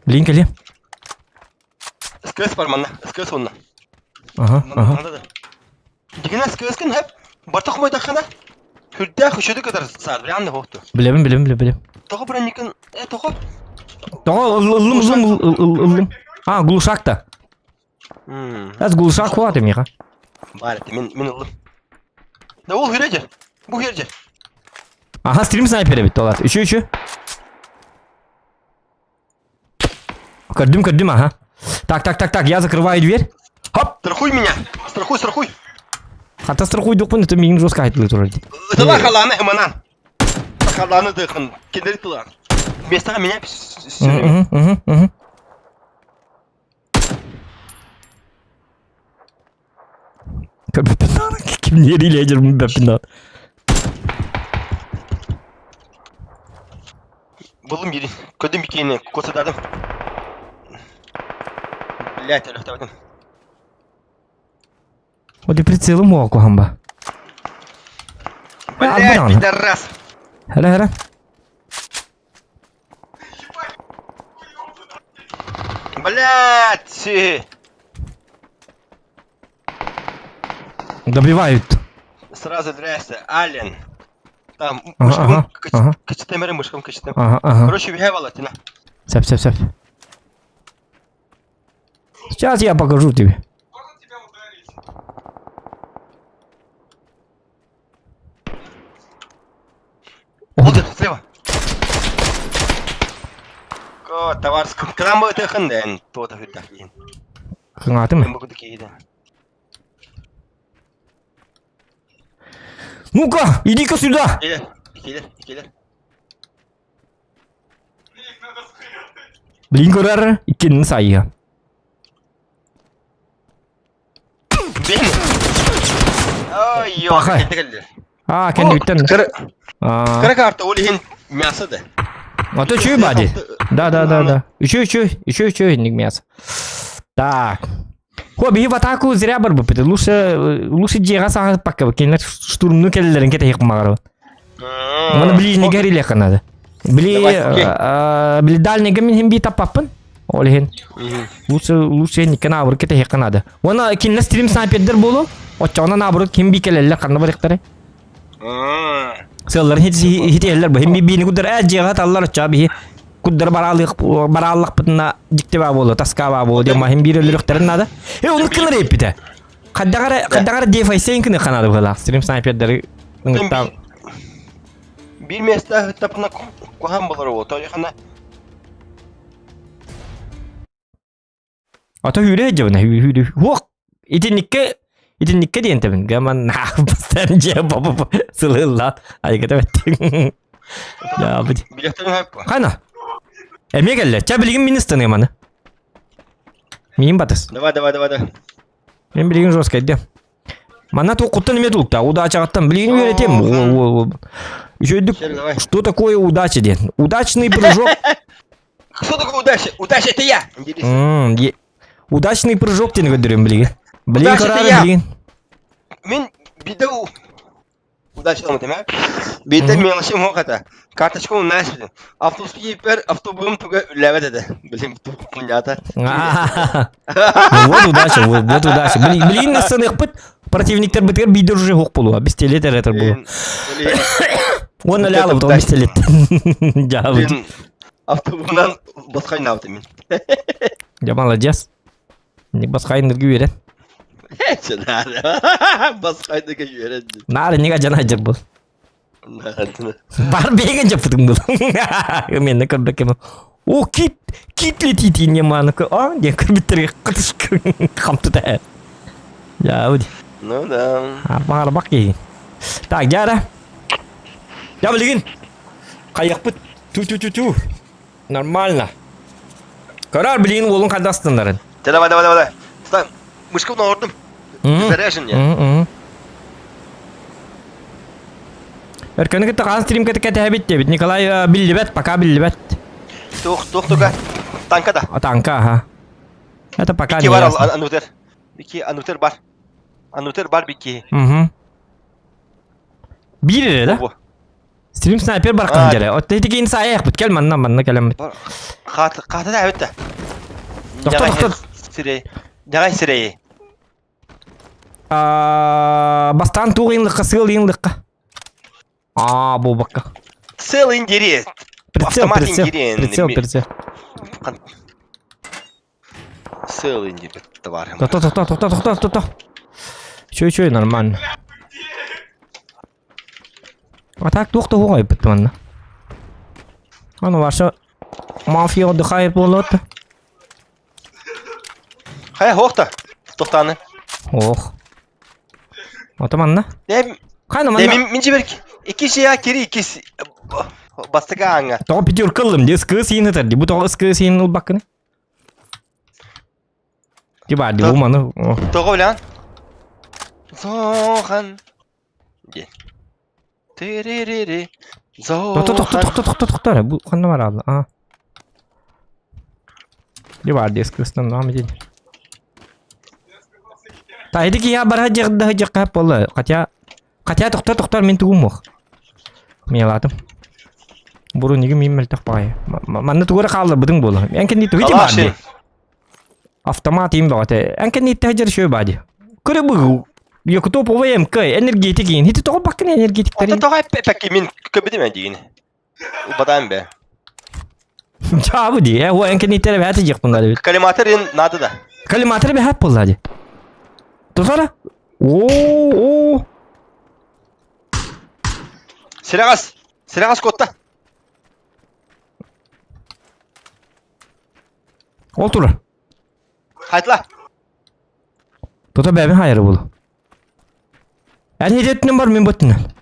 Блин, кели. СКС бар манна, СКС онна. Ага. Манда да. Дигена СКС кин хеп, бартақ мойдақхана. Хүрдээх үшөдү кытар саад, билэн хоқту. Билем, билем, билем, билем. Тоҕо броникин, э, тоҕо? Тоҕо ыллым, ыллым, ыллым. А, глушак та. Аз глушак хуат миха. Бар, мин мин ыллым. Да ол хүрәже. Бу хүрәже. Ага, стрим снайпер бит толат. Еще, еще. Көрдүм, көрдүм, ага. Так, так, так, так, я закрываю дверь. Хоп! Страхуй меня! Страхуй, страхуй! Хата страхуй духпун, это миин жестко айтылы турар. Ытыла халаны хыманан. Халаны дыхын, кендери тылан. Вместо меня все время. Угу, угу, угу. Ким не рилейдер бэппинан. Булым бiri. Көдüm бикейini косададым. Блять, өлөктөбөтүм. Оди прицелым оға кухамба. Блять, пидорас! Хәле, хәле. Блять! Добивают. Сразу здрасте, Ален. Там Ага, мышкам ага, ага. кычытым эрэ мышкам кычытым. Ага, ага. Короче, үһэ балатина. Сөп, сөп, сөп. Сейчас я покажу тебе. Можно тебя ударить? Вот это слева. Ко, товар крамы тэхэн то-то хүрдэх Кыңаатым. Мен бүгүн киһиде. Ну-ка, иди-ка сюда! Килер, килер, килер. Мне их надо спрятать. Блин көрөр, иккинин сайыа. Блин. Ой, ё, Пахай. кэллэр. А, кэнниттэн. Кыра А, кыра карта ол иһин мясо да. а то чүй бади. Да, да, да, да. Еще, еще, еще, еще не мясо. Так. Хо, биһи в атаку зря барбыппыт. Лучше, лучше дьиэҕэ саҥа пакка кинилэр штурмну кэлэллэрин кэтэһиэх маҕарабын. Маны ближнийгэ релеха надо. Били, Давай, окей. били дальнийга мин хим бии таппаппын. Ол иһин. Лучше, лучше никка наоборот кэтэһиэххэ надо. Уонна кинилэр стрим снайпердер буолуо. Оччоҕуна наоборот ким бии кэлэллэр ханна барыахтарай? Сыалларын хитиһэллэр бу. Хим биини куддар ээ дьиэҕэ таллар оччоҕо биһи куддар бараалыах барааллахпытына дьикти баа буолуо, таска баа буолуо диэн маһин биир өлөрүөхтэрин наада. Э ону кынар эппитэ. Хаддагара хаддагара дефайсейн кыны ханады быһылаах. Стрим снайпердары ыҥыттаан Биир миэстэ ыттапына куһаан болор уо. Тойхана Ата hүүрэ дьабына hүү Хуох итинникке итинникке диэн тэбин гаман наахпастан дьэ бабы сылыллаат айгата бэттин. Я бит. билэхтэн хайппа. Хана. Эмиэ кэллэ. Чэ билигин мин ыстаныам аны. Миин батыс. Давай, давай, давай, давай. Мен билигин жестко дем. Манна туоххуттан эмиэ тулукта. Удачаҕыттан билигин үөрэтиэм. Үчүгэйдик Сэр, давай. что такое удача диэн. Удачный прыжок Что такое удача? Удача это я! Интересно. Удачный прыжок диэн көрдөрүм билигин. Билигин Удача это көрөөрү я! билигин. Мин биде удача ламатым, а? Биде мелочи мох это. Карточку у нас. Автобус кипер, автобусым туга үләбәт эде. Блин, понятно. Ну вот удача, вот, вот удача. Блин, билигин сыныхпыт противниктер бытыгар биир уже хоқ болуа. Пистолет эрэтер болуа. Блин, блин, Он Вот ляла это потом удача. пистолет. Дьаабыт. блин. Автобусынан басқайын алды мен. Я молодец. Не басқайын үөрэн. Басқайын жібереді. Наар нега жана жыр был. Бар беген жаппытың был. Мен көрбөкем. О, кит, кит летит не маныкы. А, не көрбүттерге кытыш камтыта. Я уди. Ну да. Арбак арбак кийин. Так, жара. Я билигин. Кайыкпыт. Ту-ту-ту-ту. Нормально. Көрөр билигин уолун хадастыннарын. Давай, давай, давай. Встань. Мышка ордум. Заряжен мне. Өркөнү кытта хаан стрим кытта кэтэһэбит диэбит. Николай биллибэт, пока биллибэт. Тух, тух, туга. Танка да. А танка, ага. Это пока Бики не бар, ясно. анутер. Бики, анутер бар. Анутер бар, бики. Угу. Биир эрэ да? Бу. Стрим снайпер бар А. кандere. От тетигин саайах бит кел манна манна кэлэммит. Хат, хаты да өттө. Тоқтор, тоқтор. Сирей. Дагай сирей. А, бастан туг ыйынлыкка, сыыл ыйынлыкка. А, бу бакка. Целый индире. Прицел, Автомат прицел, индире. прицел, прицел. Целый индире товар. Тохто, тохто, тохто, тохто, тохто. Чөй, чөй, нормально. А так туох да хугайбыт манна. Аны ваша мафия отдыхает болот. Хай, хохта. Тохтаны. Ох. Ото манна. Дем, Хайна манна. дем мин жиберк. Ики шия кири ики бастыга аңа. Тоҕо пятерка ыллым дии ыскыы сиин ытар дии. Бу тоҕо ыскыы сиин ылбаккыны? Ди баар дии бу маны. Тоҕо билэн? Зохан. Диэн. Тиририри. Тохто тохто Зохан. тохто тохто тохто эрэ. Бу ханна бараалла? Аа. Ди баар дии ыскыыстан наам дии. Та иди киһи барха дьиҕда дьиҕ буолла. Хотя хотя тохтор тохтор мин тугум муох. Миялаатым. Бурун иги мин мөлтөх баҕайы. Манна тугура хаалларбытыҥ буолла. Эн кэнниттэ ити баар дии. Автомат им баҕата. Эн кэнниттэ дьэр шөй баа дии. Көрө быгу. Якутоповый МК, энергетик иин. Хити тоҕо баккын энергетиктери? Оттон тоҕо эппэкки мин көбүтүм диигин. Бадаан бе. Чаабы ди. Э, хуа энкениттер бэхэ тижек бунда дебит. Коллиматор ин надо да. Коллиматор бэхэ булла ди. Тусара? О, о. Сирагас. Сирагас котта. Ол турар. Хайтла. Тута бэбин хайары бул. Эн хидеттинен бар мен боттунан.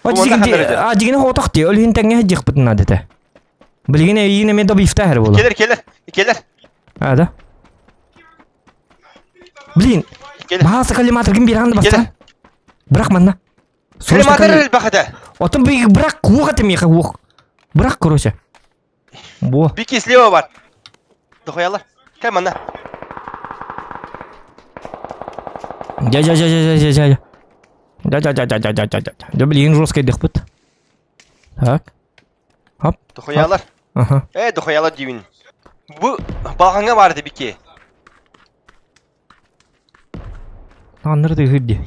А дигини хотох ди, өлүһүн тэҥҥэ дьиэхпитин наада этэ. Билигин эйигин эмиэ добивта хэр буолу. Келер, келер, келер. А, да? Блин, баһааса коллиматоргын биэрэҕин да бастаан. Бырах манна. Коллиматор элбэх этэ. Отон бырах куох этэ миэхэ уох. Бырах, короче. Бу. Бики слева бар. Дохуялар. Кэм манна. Дя дя дя дя дя дя дя. Дя дя дя дя дя дя дя дя. Дя блин, жесткий дыхпыт. Так. Хоп. Дохуялар. Ага. Э, дохуялар диибин. Бу балаҕаҥҥа баар этэ Бики. Аннары тыһыр ди.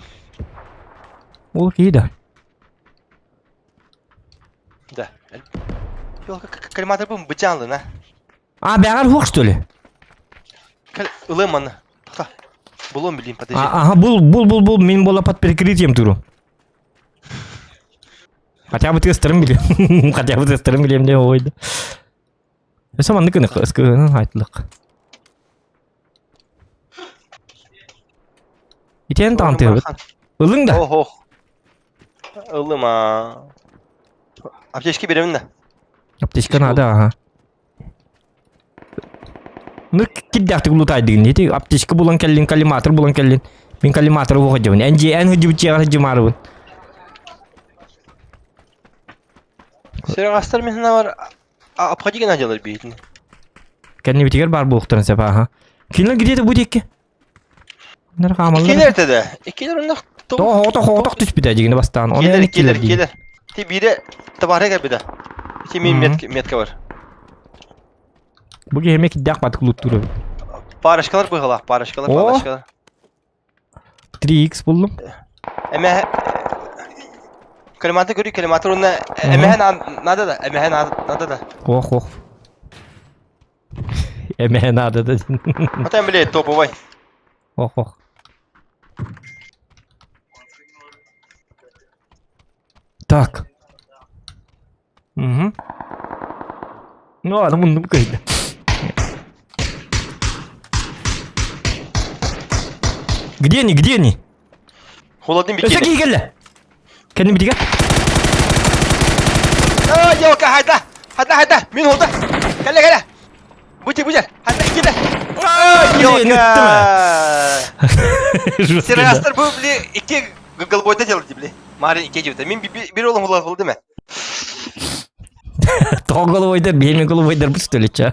Ол киһи да. Да. Кальматырбын бычаанлын, а? А, бэҕэр хуох, что ли? Кэл, ылыам манна. Тоқта. Булуом билим, подожди. А, ага, бул, бул, бул, бул, мин була под прикрытием туру. Хотя бы тесттерин билем. Хотя бы тесттерин билем деп ойды. Өсө маннык ынык ыскыһынан айтылык. Итен таҕан тыһыбыт. Ылыҥ да. Ох, ох. Ыллым а. Аптечка беремин да. Аптечка надо, ага. Ну, кирдээхтик лутайдыгын ити аптечка булан кэллин, коллиматор булан кэллин. Мин коллиматор уһуһадьыбын. Эн дьиэ эн хыдьыбыт дьиэҕэр хыдьымаарыбын. Серегастар мин бар обходи гына делать биитин. Кэннибитигэр баар буолуохтарын сөп ааха. Кинилэр где-то бу диэки. Нэр хаамаллар. Иккилэр тэдэ. Иккилэр онно Тоҕо хоҕотох хоҕотох түспүтэ дигини бастаан. Оны Килер, эн килер, иккилэр дии. килер. Ти биирэ табаары кэлбитэ. Ити мин метка, метка бар. Бу киһи эмиэ кирдээх батык луттуур эбит. Парочкалар быһалаах, парочкалар, О! парочкалар. 3x буллум. Эмэ Коллиматор көрүү, коллиматор уонна эмэһэ надо да, эмэһэ надо да. Ох, ох. Эмэһэ надо да. Отон били топовой. Ох, ох. Так. Угу. Ну ладно, муннум көйдө. Где они, где они? Холодный Өссө бикини. киһи кэллэ. Кэнним битигэ. А, елка, хайда! Хайда, хайда! Мин холда! Кэлэ, кэлэ! Бути, бути! Хайда, киде! Блин, Елка! Жестко, да. Серастар бу, бли, икки голубойда делать, бли. Марин икки жибите. Мин бир олом хула хулды ме. Тоҕо головойдар, биһиэми головойдар бу что Икки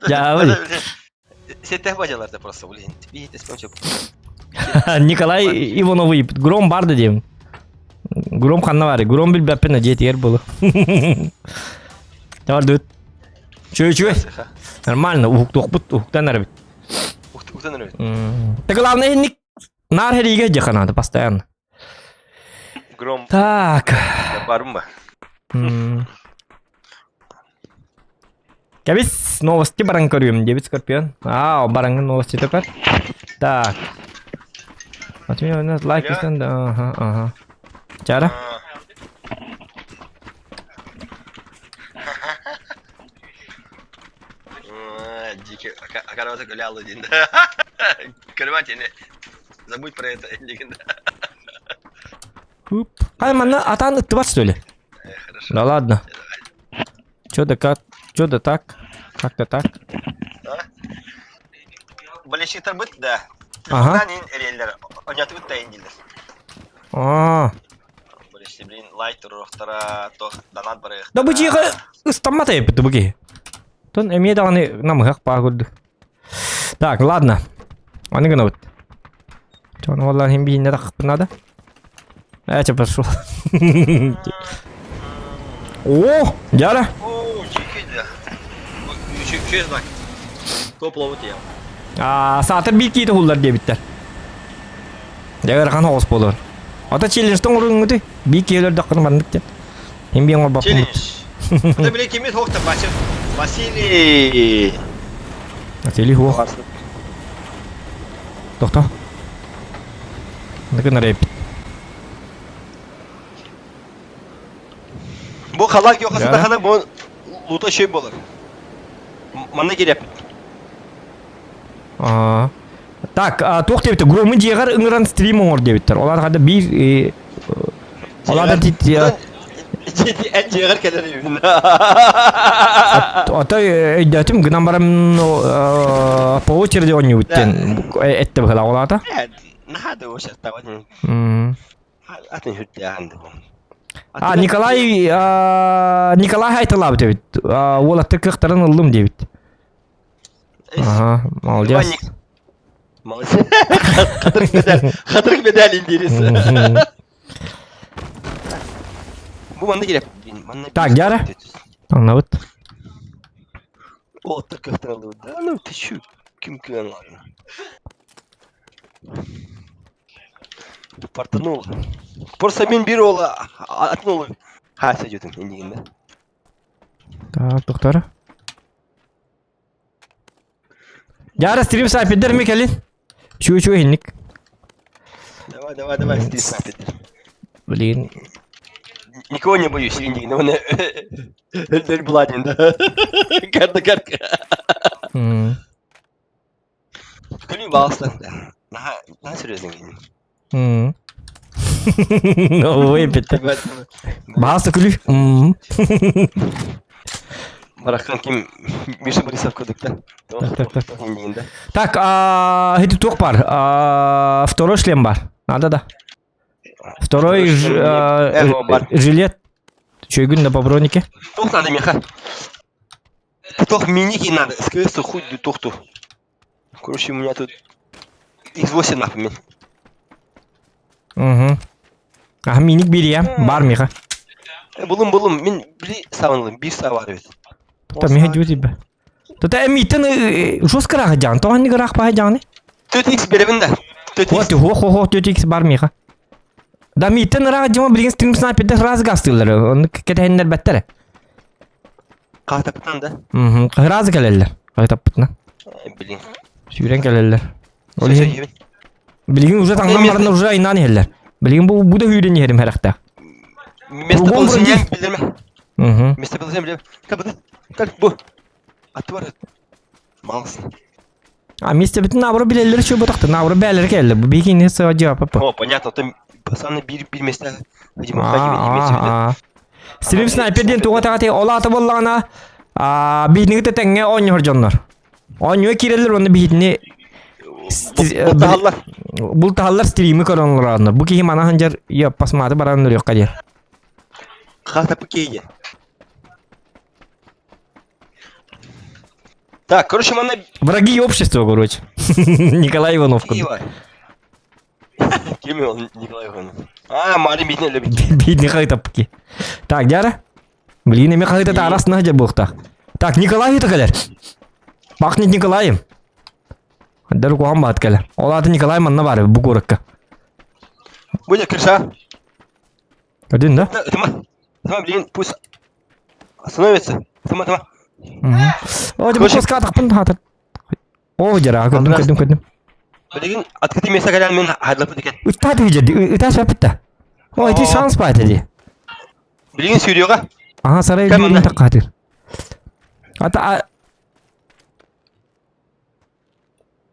Дьаабы. Сетте бажаларда просто, блин. Видите, спончо. Николай Ивановый Гром барды диэм. Гром ханна баар? Гром билбэппин дьиэтигэр буолу. Давай Чү чү. Нормально, уһуктуохпут, уһуктан эрэбит. Уктан эрэбит. Так главное, ник наар хэриигэ дьаханаады постоянно. Гром. Так. Барым ба. Кэбис, новости баран көрүөм, диэбит Скорпион. Аа, бараҥҥын новости көр. Так. Вот у лайк ага, ага. Чара? Дикий, акаравата гулял один. Көрбат Забудь про это, Хай, манна атаан ыттыбат что ли? Хорошо. Да ладно. Чё да как? Чё да так? Как-то так. Болельщиктар быт, да. Ага. Онятыбыт да индилер. А. Болельщик, блин, лайк туруохтара, тох, донат барыахтара. Да бу дьиэҕэ ыстаммат эбит бу киһи. Тон эмиэ даҕаны намыһах баа көрдүк. Так, ладно. Аны гынабыт. Чон уоллаан иһин биһиннэ таххыппын надо. Ээ, чэ, пошел. О, дьара. О, дикий, да. Үчүгэй знак. Топ ловут я. Саатар биир киһи тоһуллар диэбиттэр. Дьэ ыарахан оҕус буолуор. Ото челленджтэн оҥоруҥҥутуй? Биир киһи өлөрдөххүнэ маннык диэн. Мин биир оҥорбоппун. Челлендж. Это били кими суохта Вася. Василий. Василий хуох. Тохто. Ныгын рэп. Бу халак йохасы тахана бу лута şey болар. Манна кириэп. Аа. Так, туох диэбиттэр? Громы дьиэҕэр ыҥыран стрим оҥор диэбиттэр. Олар хада биир Олар Эн дьиэҕэр кэлэр үһүн. Ото өйдөөтүм гынан баран по очереди оонньуубут диэн этте быһыылаах олаата. Наһаа да Атын хүрдээҕин да А Николай Николай айтылаабыт эбит. Уолаттар кыахтарын ыллым диэбит. Ага, молодец. Молодец. Хатырык медаль, хатырык медаль индирис. Бу манна кириэп. Манна Так, Дяра. Таҥнабыт. Уолаттар кыахтарын ыллыбыт. Да, ну ты чё? Ким күөн ладно. Фартанул. Просто мин биир уола атын уолу хааса дьүтүм иннигинде. Так, доктор. Дяра стрим снайпердер ми кэлин? Чүү чүү иһинник. Давай, давай, давай, стрим снайпердер. Блин. Никого не боюсь, иннигинде. Оны өлдөр буладин да. Карта карта. Күлүү баҕастан наһаа наһаа серьезный М. Выпит. Баҕаста күлүү. М. Бараххан ким Миша Борисов курдук да. Так, так, так. Так, а, это туох бар. А, второй шлем бар. Надо да. Второй жилет. Чөйгүн на по бронике. Туох надо меха. Туох миники надо. СКС хуй тухту. Короче, у меня тут X8 например. Угу. А миник бириэ, бар миха. Булум булум, мин били саванлым, бир саа бар эбит. Тута миха дүү тибэ. Тута эмийтен жестко раха жан, тоҕо ханнык ыраах баһа жааны? 4x беребин да. 4x. Вот, хо хо хо 4x бар миха. Да мийтен ыраах дьима билигин стрим снайпердер раз гастыыллар, онну кэтэһиннэр бэттэрэ. Хаатапытан да? Мм, разы кэлэллэр. Хаатаппытынан. Блин. Сүүрэн кэлэллэр. Ол иһин билигин уже таҥнан баран уже айнаан иһэллэр. Билигин бу бу да сүүрэн иһэрим хэрэхтээх. Местоположение билэрмэ. Местоположение билэр. Как как бу? Аты бар. Малсын. А местебитин наоборот билэллэр үчүгэй ботахта. Наоборот бээлэри кэллэ. Бу биһиги сыа папа. О, понятно, то пацаны бир бир месте видимо, ходим Стрим снайпер диэн туга таҕатый ол аата буоллаҕына биһиниги тэҥҥэ оонньоһор дьоннор. Оонньуга киирэллэр уонна биһитини Бултаһаллар. Бултаһаллар стримы көрөн олороннор. Бу киһи мана ханжар я пасматы баран өрүөххэ диэн. Хата кейде. Так, короче, манна... Враги общества, короче. Николай Иванов. Киева. Ким ол Николай Иванов? А, Мари битне любит. Битне хайта пки. Так, дяра? Блин, эме хайта тарас на буохта. Так, Николай это кэлэр. Пахнет Николаем. Дар куһан баат кэлэр. Ол аата Николай манна бар бу куоракка. Будет крыша. Один, да? Тыма, тыма, блин, пусть остановится. Тыма, тыма. О, дьэ, бу куска атахпын хаатар. О, дьара, көрдүм, көрдүм, көрдүм. Билигин открытый место кэлэн мин хадлапыт экен. Ытаат үһү ытаа сөппүт О, ити шанс баата дии. Билигин сүүрүөҕэ. Аха, сарай биирин таккаатыр. Ата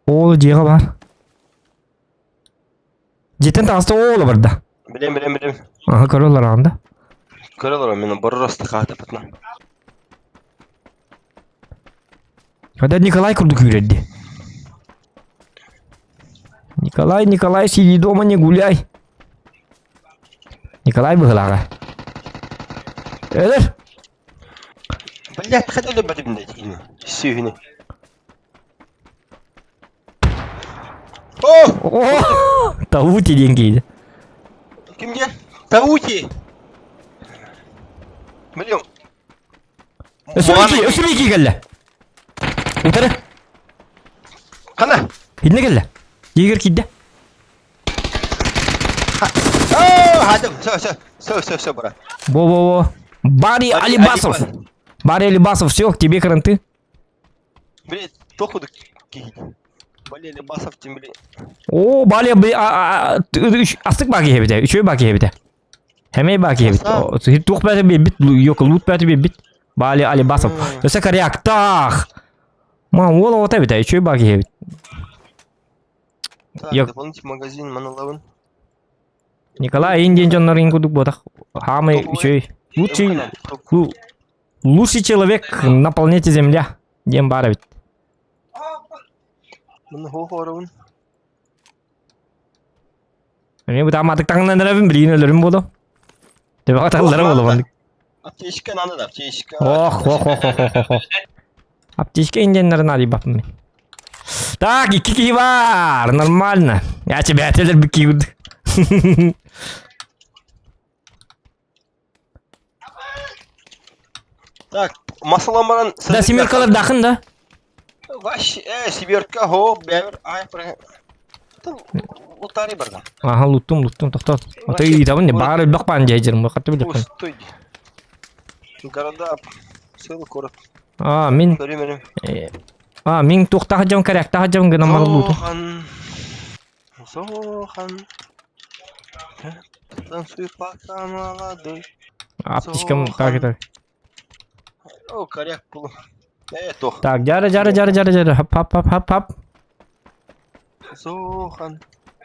Ол дьиэҕэ баар. Дьиэтин таҕыста ооло барда. Билем, билем, билем. Аха, көрө олораҕын да. Көрө олорон мен бороросты хаатапытна. Когда Николай курдук үүрэрди. Николай, Николай, сиди дома, не гуляй. Николай быһылааҕа. Өлөр. Блядь, хотел бы блядь, Сүүһүнү. О! О! Таути диэн киһи. Ким диэн? Таути! Блин. Өссө кэллэ. Утары. Хана? Инне кэллэ. Егер киирдэ. Хадым, все, все, все, все, все, брат. Во-во-во. Барри Алибасов. Барри Алибасов, все, к тебе кранты. Блин, току Барри Алибасов, тем блин. О, Барри, астык баки хебите, үчүгэй баки хебите. Хэмэй баки хебит. Туох бәті бит, yok, лут бәті бит. Барри Алибасов. Өсө коряктах. Ма, ол ота бит, үчүгэй баки хебит. Так, дополнительный магазин, манылабын. Николай Индин дьоннорун курдук буотах. Хаамай үчүгэй. Лучший, лучший человек на планете Земля. Диэн баар эбит. Мын Эмиэ бытааматык таҥнан эрэбин, билигин өлөрүм буолуо. Төбөҕө таллара буолуо маннык. Аптечка надо, да, аптечка. Ох, ох, ох, ох, ох, ох. Аптечка индианнарын арыйбаппын мин. Так, икки киһи бар, нормально. Я тебя этелер бикиуд. Так, масалан баран... Да, семеркалар дахын да. Вообще, семерка, хо, бәбір, ай, про... Лутари барда. Ага, луттум, луттум, тохтот. А ты и там не бары бак пан жайжырым, хатты билеппин. Пустой. Города, целый город. А, мин... А, мин туохтаах дьон кэрээхтээх дьон гынан баран луутум. Зохан. Зохан. Танцуй пока молодой. Аптечкам так это. О, коряк был. Это. Так, жара, жара, жара, жара, жара. Хап, хап, хап, хап, хап. Зохан.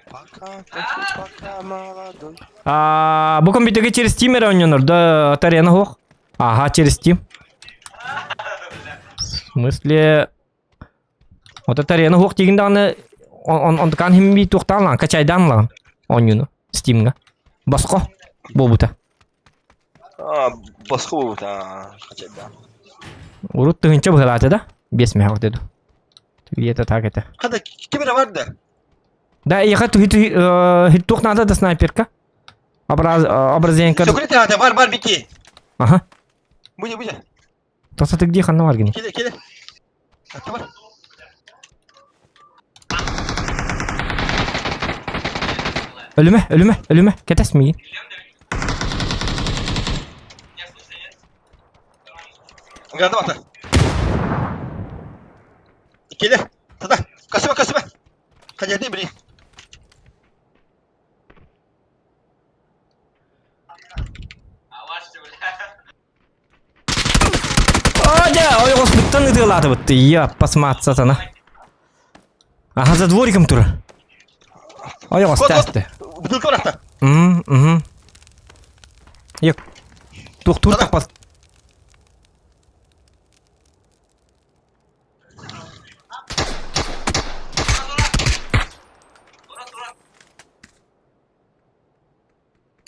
Пока, танцуй пока молодой. А, бу компьютерге через Steam эрэ оонньонор, да, тарена суох. Ага, через Steam. В смысле... Вот это арена суох диигин даҕаны он онтукаан иһин бии туохтаан лаҕан, качайдаан лаҕан оонньууну Steamҥа. Босхо буолбута. А, босхо буолбута, качайдаан. Урут тыһыынча быһалаата да? Биэс мэһэ вот эту. Где-то так это. Хата, ким эрэ бар да? Да, эйиэхэ туох наада да снайперка? Образ, образенка. Сөкүрэ таата, бар, бар, бики. Ага. Будя, будя. Тоса ты где ханна бар гини? Келе, келе. Атты бар. Өлүмэ, өлүмэ, өлүмэ. Кэтэс миигин. Граната бата. Келе. Тада. Касыма, касыма. Хадяды, блин. О, дьэ, ойоҕоспуттан ытыалаатыбыт. Я посмат сатана. Аха, за двориком тура. Ойоҕос тээсте. Бутылка барахта. Мм, мм. Ек. Туох тур тахпат.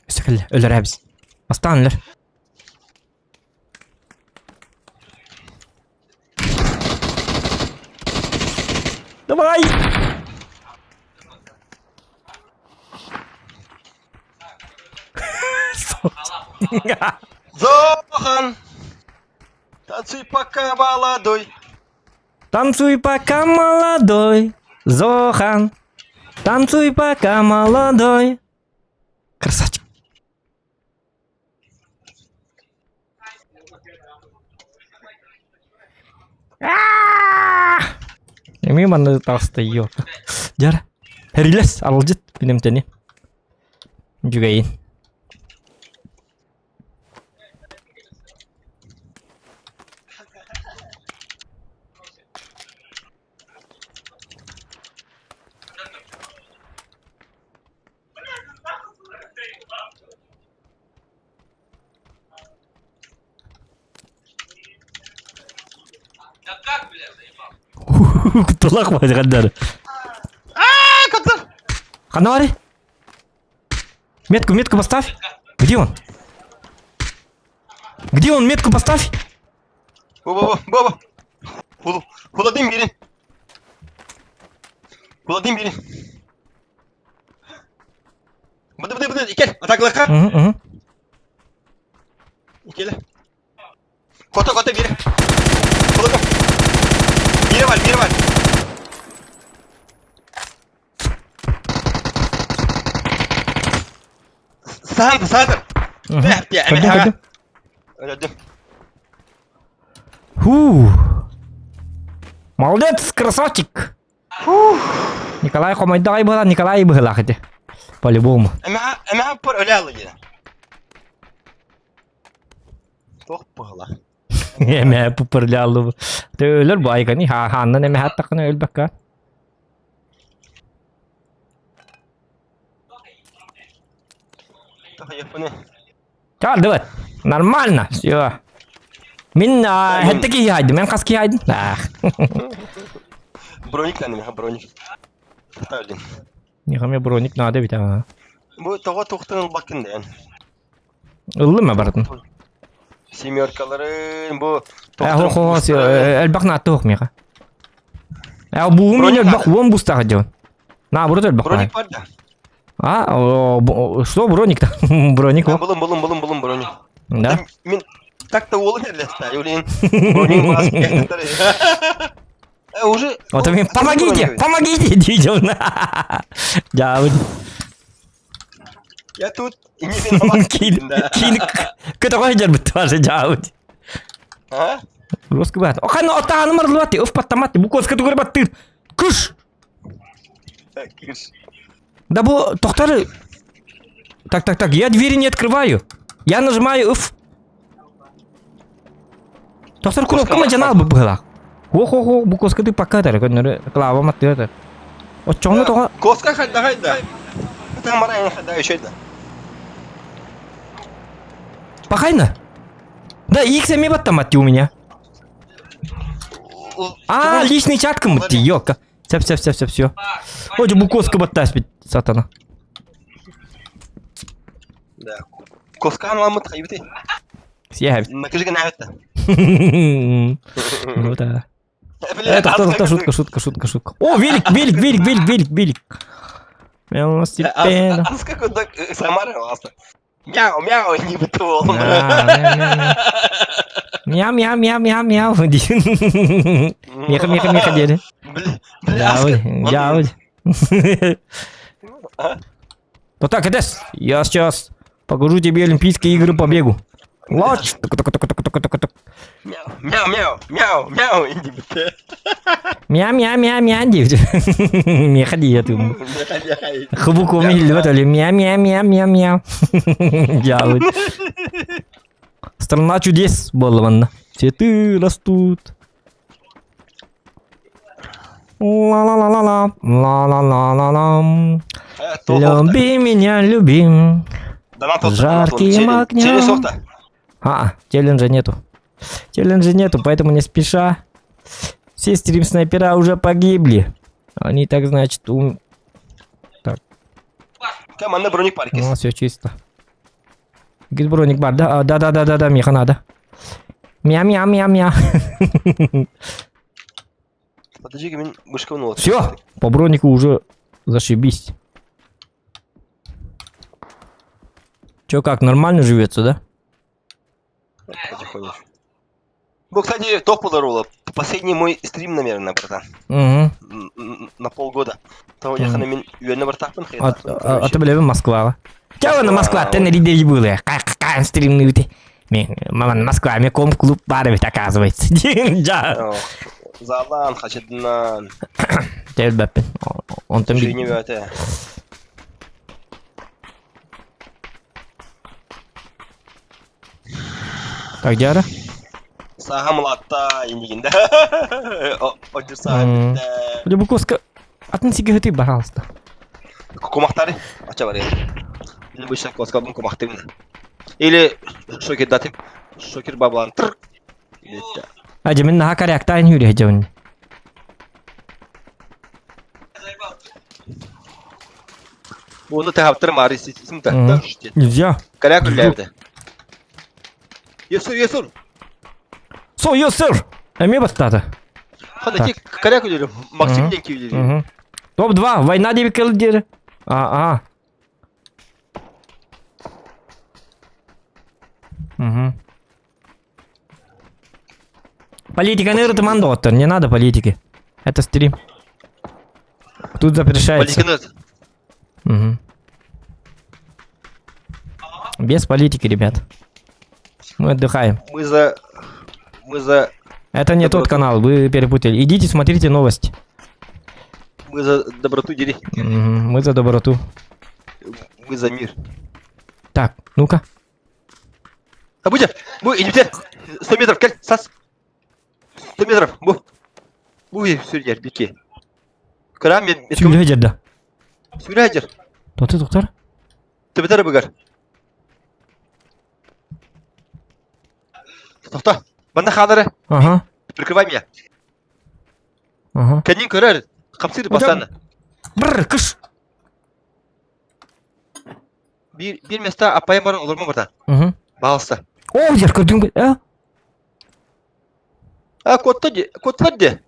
Өссө кэллэ, өлөрөөбүс. Бастаан өлөр. Давай! Зохан! Танцуй пока молодой. Танцуй пока молодой, Зохан. Танцуй пока молодой. Красавчик. Эмиэ манна таҕыста ёлка. Дьара. Эрилэс аралдьыт билимтэни. Дьүгэйин. Кутталаах баҕайы Ханна баарый? Метку, метку поставь. Где он? Где он? Метку поставь. Бо, бо, бо. Владимир бери. Владимир. Быды, быды, быды, кел, атаклаха. Угу, угу. Кел. Кота, кота, бери. Владимир. Бире бар, бире бар. Саһан, саһан. Көрдүм, көрдүм. Өлөдүм. Фу. Молодец, красавчик. Николай хомойдо аҕай быһалаах, Николай быһалаах ити. По-любому. Эмэһэ пор өлө алла диэн. Туох быһалаах. Эмэһэ пуппурляллы. Өлөр бу айгани хааннан эмэһэ аттахына өлбөккө. Чаардыбыт. Нормально. Все. Мин хэтте киһи хайдым. Мен хас киһи хайдым? Броник надо, меха броник. Ставлен. Нихаме броник надо ведь, ага. Бу тоҕо тухтан ылбаккын дэн. Ыллым барытын. Семеркаларын бу Хо хо элбэх наатты меха. Э буум мин элбэх уон бустаах дьон. Наоборот элбэх. Броник бар да. А, что броник-то? Броник. Булун, булун, булун, булун, броник. Да? Мин так-то уолун эрлэстэ, юлин. Броник бас Уже... Вот мен помогите, помогите, дидел. Я Я тут и не виноват. Кин, кин, көтөҕө дьарбыт тоже дьаабыт. А? Русский бат. Охана отааны марлуати, уф паттамати, бу коска тугур баттыр. Кыш! Кыш. Да бу тохтары. Так, так, так, я двери не открываю. Я нажимаю F. Тохтар кнопка ма жанал бу быһылаах. Хо-хо-хо, бу коска ты пока тар, көннөрү клава маттыа Оччоҥно тоҕо Коска хайда хайда. Там мара хайда еще да. Пахайна. Да, X эми баттаматти у меня. А, личный чат кымытти, ёлка. Все, все, все, все, все. Ой, Буковска баттаспит, сатана. Да. Коскан ламыт хайбыты. Съехать. Накажи на это. Ну да. Это кто, шутка, шутка, шутка, шутка. О, велик, велик, велик, велик, велик, велик. Велосипед. А сколько так Самара Мяу, мяу, не бытовал. Мяу, мяу, мяу, мяу, мяу. Меха, меха, меха, деді. Дяволь, дяволь. Ну так, Эдес, я сейчас покажу тебе Олимпийские игры по бегу. Лач! Мяу, мяу, мяу, мяу, Мяу, мяу, мяу, мяу, Меха диет. Хубуку милли, мяу, мяу, мяу, мяу, мяу. Дяволь. Страна чудес буолла Цветы растут. Ла-ла-ла-ла-ла, ла-ла-ла-ла-ла. Люби меня, люби. Жарким огнем. А, челленджа нету. Челленджа нету, поэтому не спеша. Все стрим-снайпера уже погибли. Они так, значит, ум... Так. Команда броник паркис. Ну, все чисто. Гид броник бар, да? Да, да, да, да, да, Миха надо. Мя-мя-мя-мя. Подожди, мин вышка Все, по бронику уже зашибись. Че, как, нормально живется, да? Потихонечку. Ну, кстати, топ подарила. Последний мой стрим, наверное, братан. Угу. На полгода. Того я хана мин үйәнне бар тақпын А, а ты билебин Москваҕа. Чэ Москва тен ридер было. Как стримны үте. Мен маман Москва мен ком клуб бар ведь оказывается. Жа. Залан хачыдынан. Телбәппин. Онтон би. Жизни бәте. Так, Диара? Саха мылатта индигинде. Одыр саха битте. Любуковска атын сиге пожалуйста. Кумахтары. Ача бар Мен бу шак коскабын кумахтыбын. Или шокер датым. Шокер баблан. Тыр. Ажы мен наха коряктайын хүрэ жабын. Оны тахаптыр мары симта. Нельзя. Коряк үлләбді. Есур, есур. Со, есур. Эме бастады. Хада тек коряк үлләбі. Максим ден кеулері. Топ-2. Война деп келдері. А, а. Угу. Политика не доктор, не надо политики. Это стрим. Тут запрещается. Политика Угу. Без политики, ребят. Мы отдыхаем. Мы за... Мы за... Это не тот Доброту. канал, вы перепутали. Идите, смотрите новости. Мы за доброту дери. Мгм, Мы за доброту. Мы за мир. Так, ну-ка. А будем? Бу, идите. 100 метров, кел, сас. 100 метров, бу. Бу, сүрдер, бики. Кырам, мен... Сүлһөдер да. Сүрәдер. Тоты тоқтар. Төбетер бұгар. Тоқта. Банда ханары. Ага, Прикрывай меня. ага. Кәнин көрер. Қамсыр бастаны. Бррр, кыш. Bir, bir места апайым бар, олар ма бардан. Угу. Балыста. О, жер көрдің бе? А? А, котта де, котлар де.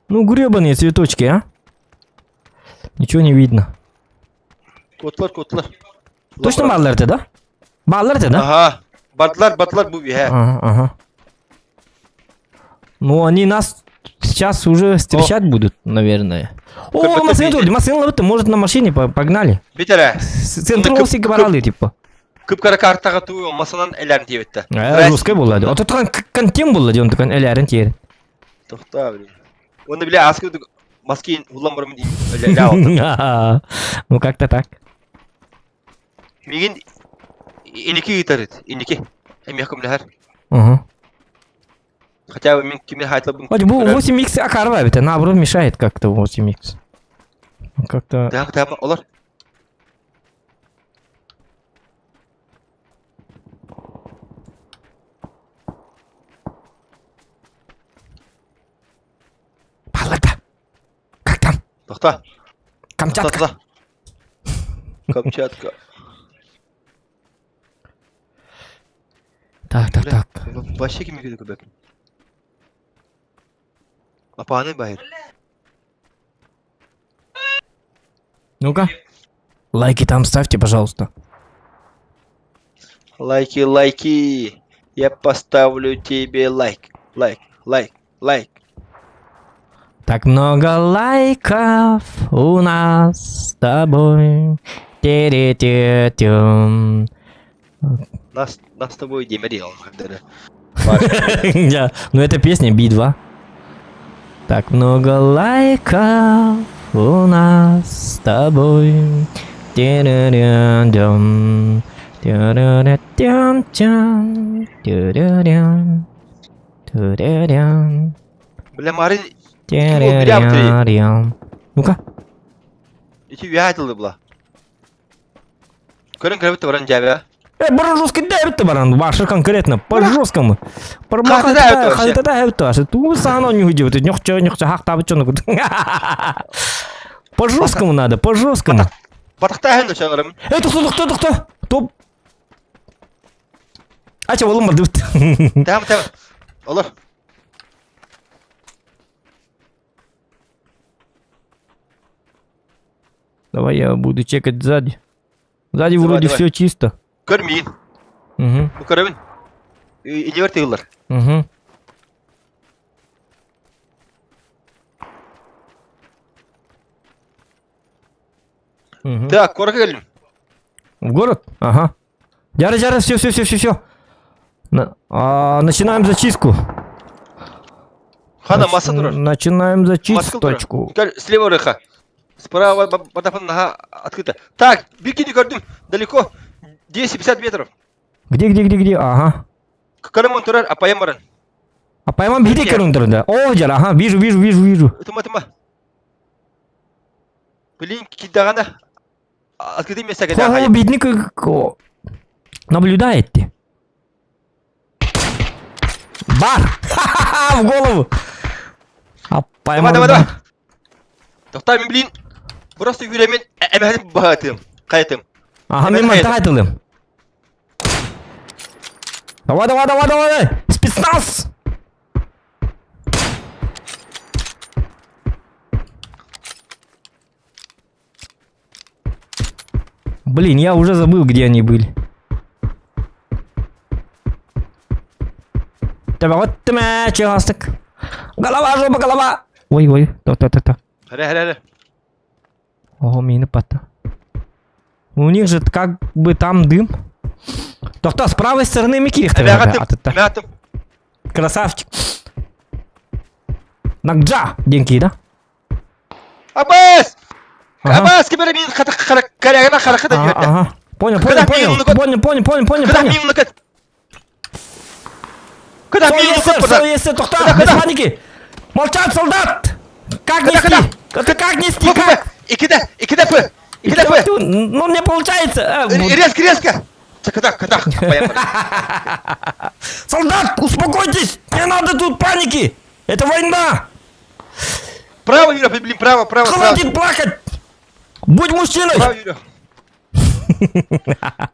Ну, гребаные цветочки, а? Ничего не видно. Котлар, котлар. Точно баллар это, да? Баллар это, да? Ага. Бардылар, бардылар бу бе. Ага, ага. Ну, они нас сейчас уже встречать будут, наверное. О, Как-то машина видеть. тут, машина ловит, может, на машине погнали. Битере. Центр Кып- осик баралы, типа. Кып-кара картага туу масанан эләрин диэбитте. Русская была. А тут контем был, он такой, элярин теперь. Тохта, блин. Оны биле аскы маски улан бармын дейм. Ну, как-то так. Мигин иники гитарит, иники. Эми көмләһәр. Угу. Хотя бы мин киме хайтлабын. Хоть бу 8х акарва, это наоборот мешает как-то 8х. Как-то... Так, так, олар. Палата! Как там? Тохта. Камчатка. Тохта. Камчатка. Так, так, так. Вообще кими киде көбәк. Апаны байыр. Ну-ка. Лайки там ставьте, пожалуйста. Лайки, лайки. Я поставлю тебе лайк. Лайк, лайк, лайк. Так много лайков у нас с тобой. Тере-те-тем. Нас, нас с тобой демери Да, Ну это песня Би-2. Так много лайков у нас с тобой. Тиририрдем. Тиририртем-тем. Тиририрем. Тиририрем. Бля, Марин, Тиририрем. Ну-ка. ити үйәтілді бұла. Көрін кірбітті баран жабы. Э, жестко давит баран, ваше конкретно, по жесткому. Хатыда өтті вообще. Хатыда өтті вообще. Ту сано не уйдет, нехча, нехча, хак табы чё По жесткому надо, по жесткому. Батақта әхін өші Эй, тоқта, тоқта, тоқта. Топ. Ача, олым бар деп. Тәм, тәм. Олар. Давай я буду чекать сзади. Сзади Давай, вроде давай. все чисто. Көрмейін. Угу, Бу көрөбүн. Иневер тыгылар. угу. Угу. Так, корка келдим. В город? Ага. Жара, жара, все, все, все, все, все. Начинаем зачистку. Хана масса турар. Начинаем Маска зачисточку. Кел, слева рыха. Справа батафан нога открыта. Так, бикини көрдүм. Далеко. 250 метров. Где, где, где, где? Ага. Карамон турар, апайым баран. А поймам биде Где? көрүндүр да. О, жара, ага, вижу, вижу, вижу, вижу. Тыма, тыма. Блин, кидагана. Открытый место Хо, когда. бедник наблюдает ты. Бар! Ха-ха-ха, в голову! А Давай, давай, давай. Тохта, мен блин. Просто yüreğimin emehini bağıtım. Kayıtım. Ага, мен Давай, мантайтылым. Давай, давай, давай, давай! Спецназ! Блин, я уже забыл, где они были. Давай, вот ты мяч, Голова, жопа, голова! Ой, ой, то-то-то-то. Hadi hadi hadi. Ого, мины пота. У них же как бы там дым. Тохто, с правой стороны Микирих Эмэҕэтим. Красавчик. Нагджа, деньги, да? Абас! Абас, кибер мин карагана харахата диэтэ. Ага. Понял, понял, понял, понял, понял, понял, понял, понял. Куда Куда Тохта, без паники! Молчать, солдат! Как нести? Это как нести? Как? Икиде, икиде п. Икиде п. Ну, не получается. Резко, резко. Када, када. Солдат, успокойтесь! Не надо тут паники! Это война! Право, Юра, блин, право, право. Хватит плакать! Будь мужчиной! Право, Юра.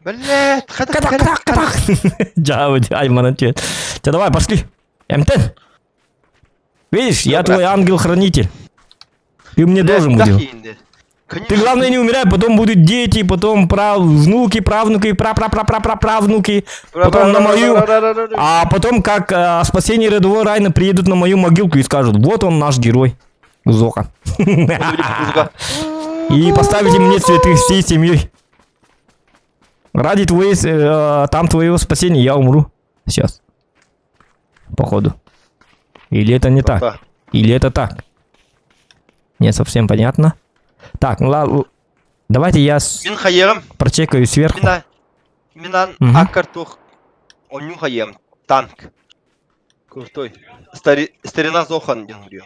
Блядь, кадах, кадах, кадах. Дьа, айманан түет. Че, давай, пошли. МТ. Видишь, я твой ангел-хранитель. Ты мне должен будешь. Ты, главное, не умирай, потом будут дети, потом прав... внуки, правнуки, пра-пра-пра-пра-правнуки, потом на мою... А потом, как о спасении рядового Райна, приедут на мою могилку и скажут, вот он наш герой, Зоха. И поставите мне цветы всей семьей. Ради твоей, там твоего спасения я умру. Сейчас. Походу. Или это не так? Или это так? Не совсем понятно. Так, ну ладно. Давайте я прочекаю сверху. Минан аккартух онюхаем танк. Крутой. Старина Зохан, говорю.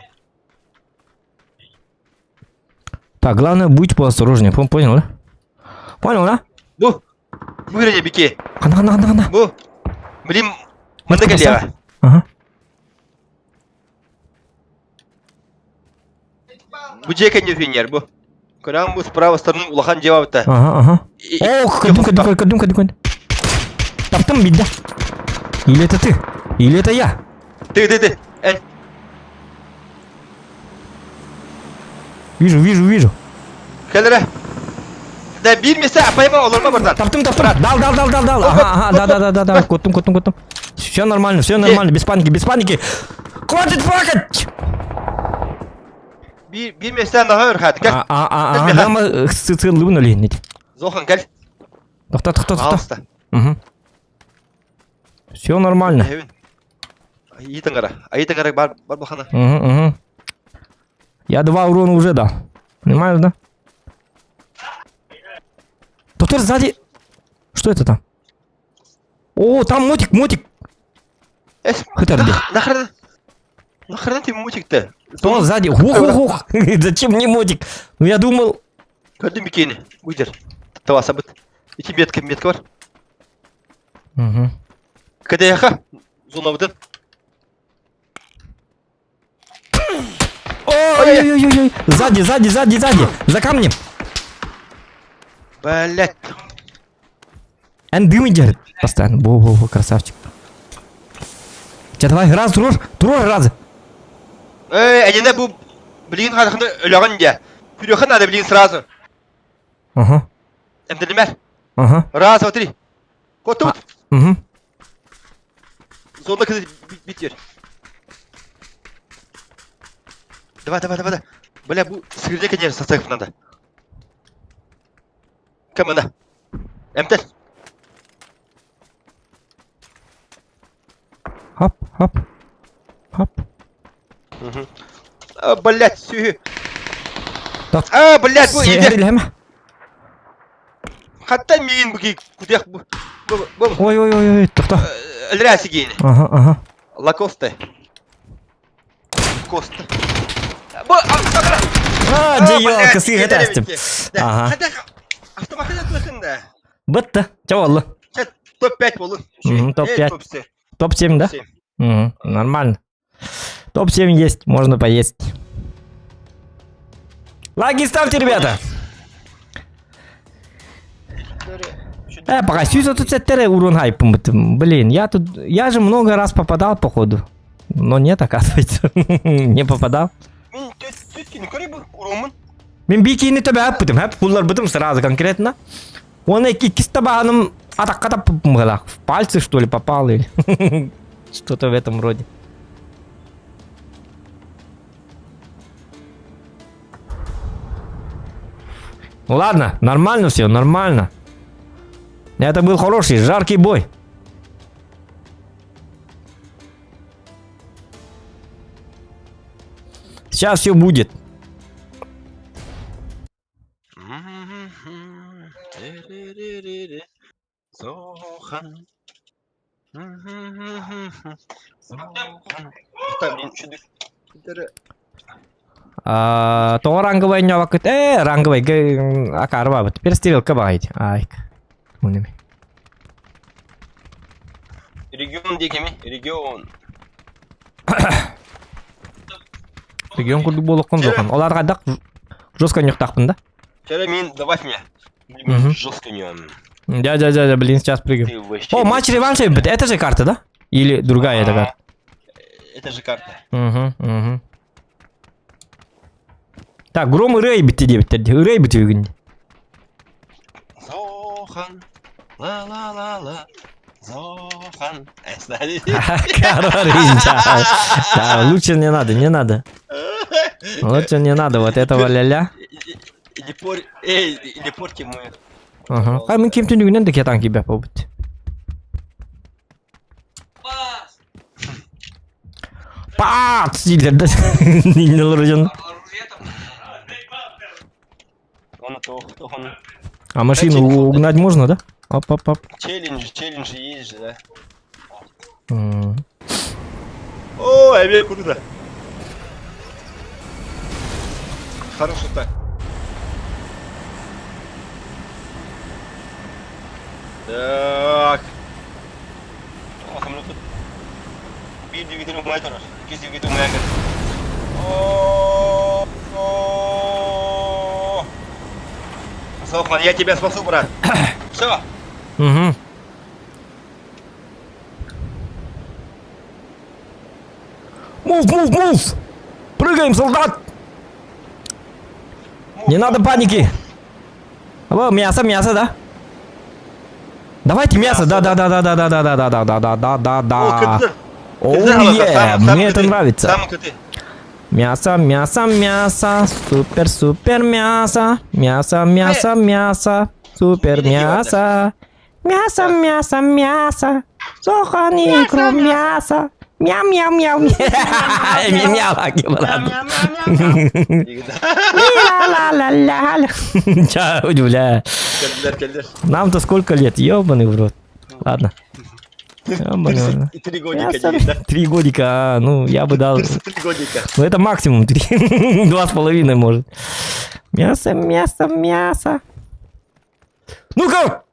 Так, главное, будь поосторожнее. Понял, да? Понял, да? Бу. Бу бики. Ана, ана, ана, ана. Бу. Блин, мында Ага. Бу жеке не бу. Көрөн бу с правой стороны улахан жебабыта. Ага, ага. О, кадум, кадум, кадум, кадум. Таптым беда. Или это ты? Или это я? Ты, ты, ты. Вижу, вижу, вижу. Келере. Да бир месте апайма олорма бардан. Таптым, таптым. Дал, дал, дал, дал, дал. Ага, ага, да, да, да, да, да. Коттум, коттум, коттум. Все нормально, все нормально, без паники, без паники. Хватит плакать! Бир месте наға өрхат. Кел. А, а, а, а, нама сыцылыбын өлейін. Зохан, кел. Тохта, тохта, тохта. Угу. Все нормально. Айытын қара. Айытын қара бар, бар бахана. Угу, угу. Я два урона уже дал. Понимаешь, да? Доктор, сзади. Что это там? О, там мотик, мотик. Это где? Нахрена? Нахрена ты мотик-то? Кто сзади? Ух, ух, ух. Зачем мне мотик? Ну я думал. Көрдүм бикени. Уйдер. Таваса быт. Ити метка, метка бар. Угу. КДХ. Зона бытын. Ой-ой-ой-ой. Сзади, сзади, сзади, сзади. За камнем. Блять. Эн дым идет постоянно. Во-во-во, красавчик. Че, давай, раз, турур, турур, раз. Эй, әнене бу блин ханахны өлөгөн де. Күрөхөн надо, блин, сразу. Ага. Эмдилмер. Ага. Раз, два, три. Котут. Угу. Зона кызы битер. Давай, давай, давай, давай. Бля, бу сигирде, конечно, составить надо. Камана. Эмтел. Хоп, хоп. Хоп. Угу. А, блядь, сүй. Так. А, блядь, бу иде. Сэрилэм. Хатта миин бу кудях бу. Бу бу. Ой, ой, ой, ой, тохто. Өлрәси гейни. Ага, ага. Лакосте. Коста. Бу, А, дьё, кысыга тастым. Ага. Автомат да. Бытты. Ча болду. Топ-5 болду. Топ-5. Топ-7, да? Угу, нормально. Топ-7 есть, можно поесть. Лайки ставьте, ребята. Пока сюза тут сеттере урон хайпом. Блин, я тут... Я же много раз попадал, походу. Но нет, оказывается. Не попадал. Мен бикини төбө аппытым, хап куллар бытым сразу конкретно. Он икки табаным атакка в пальцы что ли попал или что-то в этом роде. Ну ладно, нормально все, нормально. Это был хороший, жаркий бой. Сейчас все будет. Сохан. Тоҕо ранговай ньобаккыт? Э, ранговайга акаарбаабыт. Перестрелка баҕайыт. Айк. Уними. Регион диэкими? Регион. Регион курдук буолуоххун дуохан. Олар хайдах жестко ньухтаахпын да? Вчера мин добавь меня. Блин, жестко нем. Да, да, да, да, блин, сейчас прыгаю. О, матч реванш, это же карта, да? Или другая эта карта? Это же карта. Угу, угу. Так, Гром ырыа битти диэбиттэр дии. Ырыа бити бүгүн. Зохан. Ла-ла-ла-ла. Зохан. Да, лучше не надо, не надо. Лучше не надо вот этого ля-ля. Не пор... Эй, не порти мы. Ага. Хай мин ким түнүгүнэн да кетан кибе побут. Пас! Пац! Дииллэр да. Ниннелер дьон. Он то, он. А машину угнать можно, да? Оп, оп, оп. Челлендж, челлендж есть же, да? М. О, эмиэ круто. Хорошо так. Так. О, самолет. Биир двигатель умай турар. Иккис двигатель умайа О, о. Софман, я тебя спасу, брат. Все. Угу. Move, move, move! Прыгаем, солдат! Не надо паники! Во, мясо, мясо, да? Давайте мясо, да, да, да, да, да, да, да, да, да, да, да, да, да, да. Oh, yeah, мне это нравится. Мясо, мясо, мясо, супер, супер мясо, мясо, мясо, мясо, супер мясо, мясо, мясо, мясо, Сохан икру мясо, мяу, мяу, мяу, мяу, мяу, Ла-ла-ла-ла. Ча, удивляю. Нам-то сколько лет, ебаный в рот. Ладно. Ёбаный Три годика, Три годика, а, ну, я бы дал... Три годика. Ну, это максимум три. 2,5, может. Мясо, мясо, мясо. Ну-ка!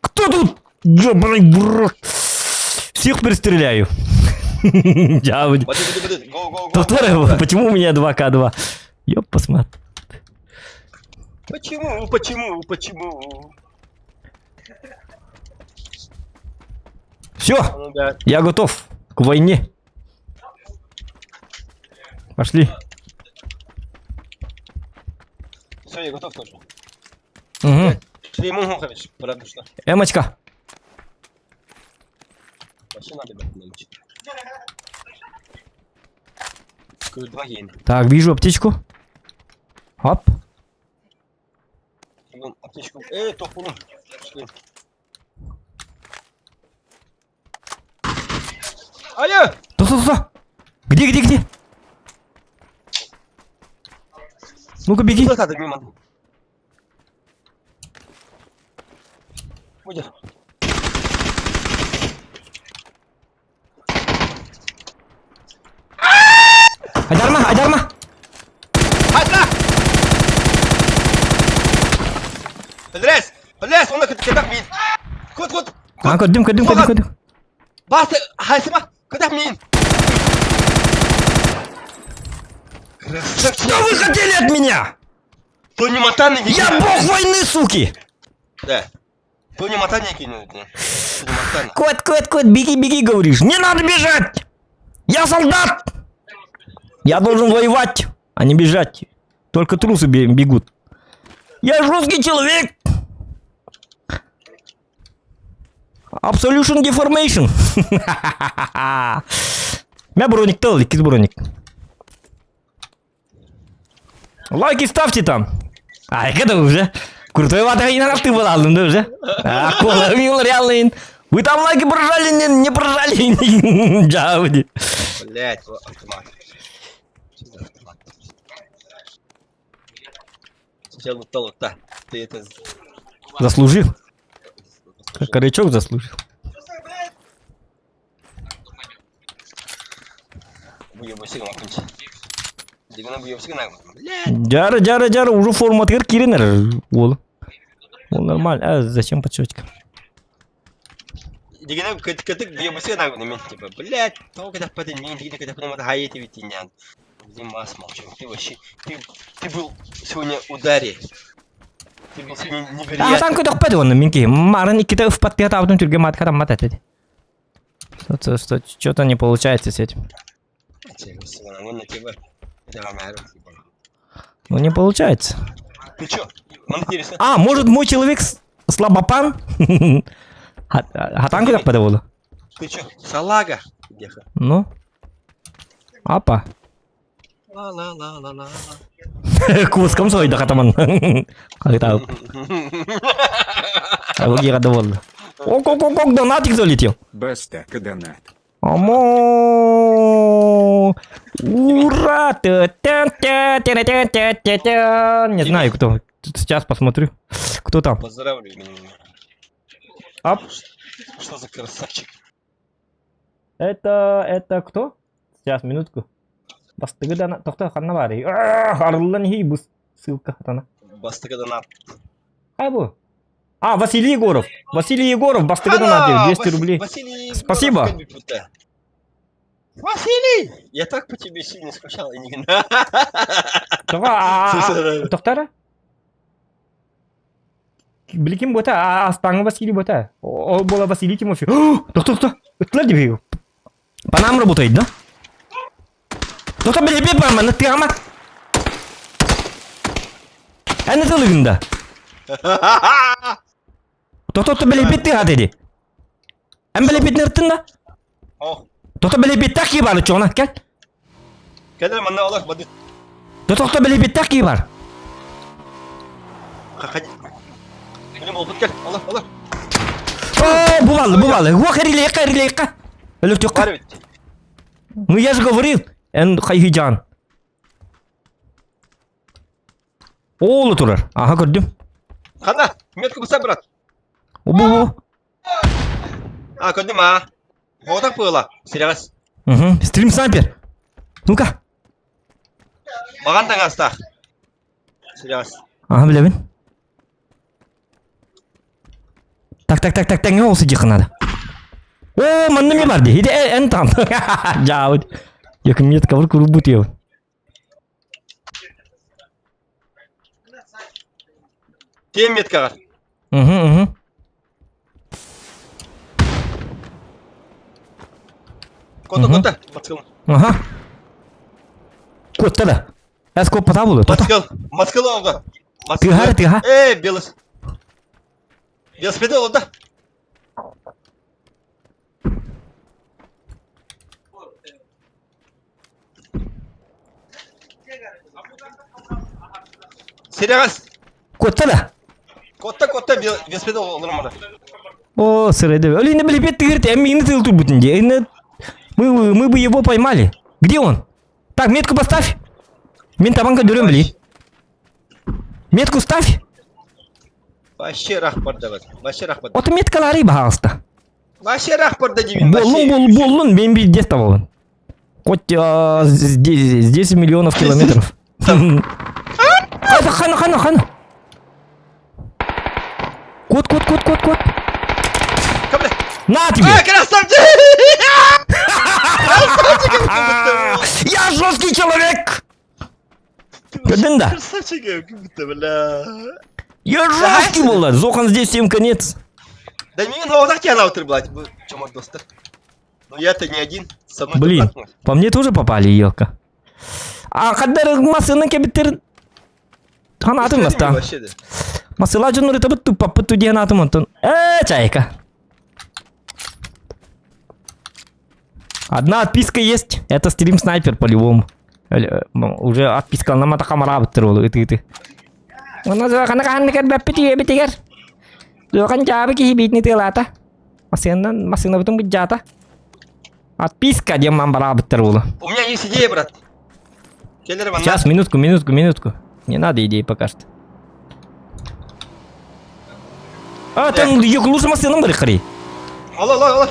Кто тут? Ёбаный в рот. Всех перестреляю. Я... Повторяю, почему у меня 2К2? Ёп, посмотри. Почему, почему, почему? Все, Ну да. я готов к войне. Пошли. Все, я готов тоже. Угу. Шлеймун Гухович, пора дошла. Эмочка. Вообще надо брать немочь. Два гейна. Так, вижу аптечку. Оп. Ну, аптечку. Эй, тохуну. Шлем. Алло! Туда, туда. Где, где, где? Ну-ка, беги. Куда надо мимо? Будет. Айдарма, айдарма. Хата! Лес! Лес! Он куда мин? Кут, кут! А, көрдүм, көрдүм, көрдүм, көрдүм. Бас! Хайсыма! Куда мин? Что вы хотели от меня? Тони Монтана не Я бог войны, суки! Да. Тони Монтана не кинул. Тони Монтана. Кот, кот, кот, беги, беги, говоришь. Не надо бежать! Я солдат! Я должен воевать, а не бежать. Только трусы бегут. Я русский человек! Absolution Deformation. Мя броник тыл, иккис броник. Лайки ставьте там. А, это уже. Крутой вата и ты был, да уже. А, кола, мил, реально. Вы там лайки прожали, не, не прожали. Джауди. Блять, автомат. Что за автомат? Все, лутта, лутта. Ты это... Заслужил. Корячок заслужил. Дьара, дьара, дьара, уже форматыгар киирэн эрэр уол. Ол нормально. А зачем подсечка? Дигинэ кытык бьебусы мен типа, блядь, того когда падин, мен дигинэ когда потом это хаете ведь не Где мас молчу? Ты вообще, ты, ты был сегодня ударе. Ты был сегодня невероятно. Ахан көтөхпөт уонна мин киһи. Марын иккитэ ыфпаттыга таабытын түргэн маатка таммат этэ. Что-то, что, что-то не получается с этим. Ну не получается. Ты чё? А, может мой человек слабопан? Хатан көтөхпөтө буолу. Ты чё? Салага. Ну? Апа. Ла-ла-ла-ла-ла. Куском сойда хатаман. Кайта. Абы довольно. Ок, ок, ок, ок, донатик залетел. Бастака донат. Амо! Ура! Не знаю, кто. Сейчас посмотрю. Кто там? Поздравлю меня. Ап. Что за красавчик? Это, это кто? Сейчас, минутку. Бастыгы дана... Тохто, ханна бар. Арыллан хей бу ссылка хатана. Бастыгы донат. Хай бу. А, Василий Егоров. Василий Егоров, бастыгы донат 200 рублей. Василий Егоров, Спасибо. Василий! Я так по тебе сильно скучал, и не... Тоқтара? Биликин бота, аспаңы Василий бота. Ол бола Василий Тимофеев. Тоқта, тоқта. Ыттылар деп По нам работает, да? Тоқта, биле бар мана тыама. Әне тылыгында. Тоқта, тоқта, биле бет тыға dedi. Ән биле бет нырттын да? Тоқта, биле бет тақ бар, чоңна, кел. Кәлер, манна олар, бады. Тоқта, биле бет тақ бар. Билем, ол кел, олар, олар. О, бувалы, бувалы. Уах, релейка, релейка. Өлөктөккө. Ну я же говорил, эн хайхижан. Оолу турар. Аха көрдүм. Хана, метку буса, брат. Бу бу. А, көрдүм, а. Хоотак было. Серегас. Угу. Стрим снайпер. Ну-ка. Маган таңастах. Серегас. Ага, билебин. Так, так, так, так, так, не сидих надо. О, манна ми бар ди. Иди эн там. Жаут. Якын метка бар курбут ел. Тем меткаҕар. Угу, угу. Кота, кота. Матскыл. Ага. Котта да. Эс коп пата булу. Матскыл. Матскыл оңго. Тыһар, тыһа. Э, белос. Велосипед олда. Серегас. Котта да. Котта, котта, велосипед олар О, сырыды. Өлейні біліп тыгырт, әммені тыл турбутынде. Мы, мы бы его поймали. Где он? Так, метку поставь. Мен табанка дөрем били. Метку ставь. Вообще рах бар Вообще рах бар. Вот меткалары пожалуйста. Вообще рах бар дадим. Боллун, боллун, боллун, мен би дес табалын. Хоть здесь, здесь миллионов километров. Хана, хана, хана. Кот, кот, кот, кот, кот. На тебе! А, красавчик! Красавчик! Я жесткий человек! Көрдің да? Красавчик, как будто, бля. Я жесткий был, Зохан здесь всем конец. Да мен оғдақ тебя аутыр, блядь. Чомар достар. Но я-то не один. Со мной Блин, по мне тоже попали, елка. А хаддар масыны кебиттер... Хан атым наста. Масыла жоннор табыт тупа пыту диэн атым онтон. Э, чайка. Одна отписка есть. Это стрим снайпер по-любому. Уже отписка на мата камара быттыр ол ыты ыты. Онна зохан ханны кер бәппи битигер. Зохан жабы ки битни тылата. Масыннан масына бутун бujата. Отписка дем ман бара быттыр ол. У меня есть идея, брат. Сейчас, минутку, минутку, минутку. Не надо идеи пока что. А, там лучше машинам бары қарай. Ола, ола, ола.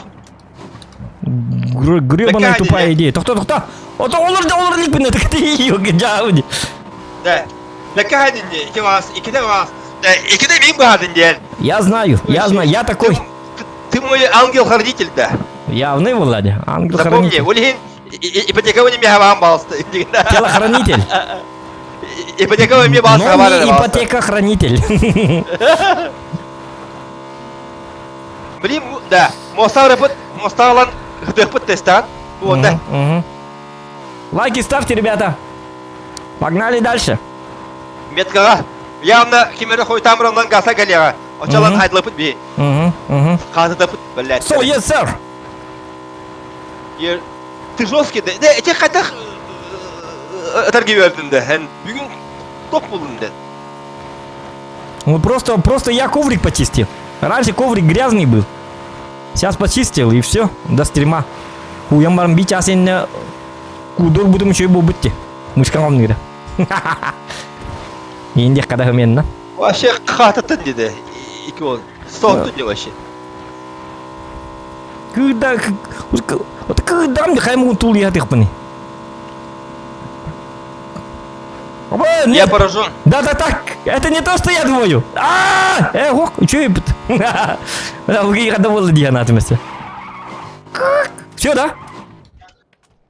Гребаная тупая идея. Тохто, тохто. Ото олор да олор ликпин это жауди. Да. Бэкэ дин ики вас, икиде вас. Да, икиде мин баадын диэн. Я знаю, я знаю, я такой. Ты мой ангел-хранитель, да. Явный, Владя, ангел-хранитель. Запомни, ол иһин ипотека эмиэ баан баалысты. Телохранитель. Ипотека эмиэ баалысты. Но не ипотека-хранитель. Блин, да, мостар мостарлан хыдыхпыт тестан. Вот, да. Лайки ставьте, ребята. Погнали дальше. Меткаҕа. Явно кимэрэ хойутаамыранан гаса галеға. Очалан хайдлапыт би. Хаатытапыт, блядь. So, yes, sir. Ты жесткий, да? Да, эти хайдах ытарги бердин да. Бүгүн топ булдум да. Ну просто, просто я коврик почистил. Раньше коврик грязный был. Сейчас почистил и все, до стрима. Уям барым бит асенне кудор будум еще бу битти. Мышкан алмыйды. Инде када менна. Вообще хататын dedi. Iki ol. Soğuttu diyor вообще. Когда вот когда мне хайму тул я тыхпны. Я поражен. Да, да, так. Это не то, что я думаю. А, э, ох, что я Да, было Диана Все, да?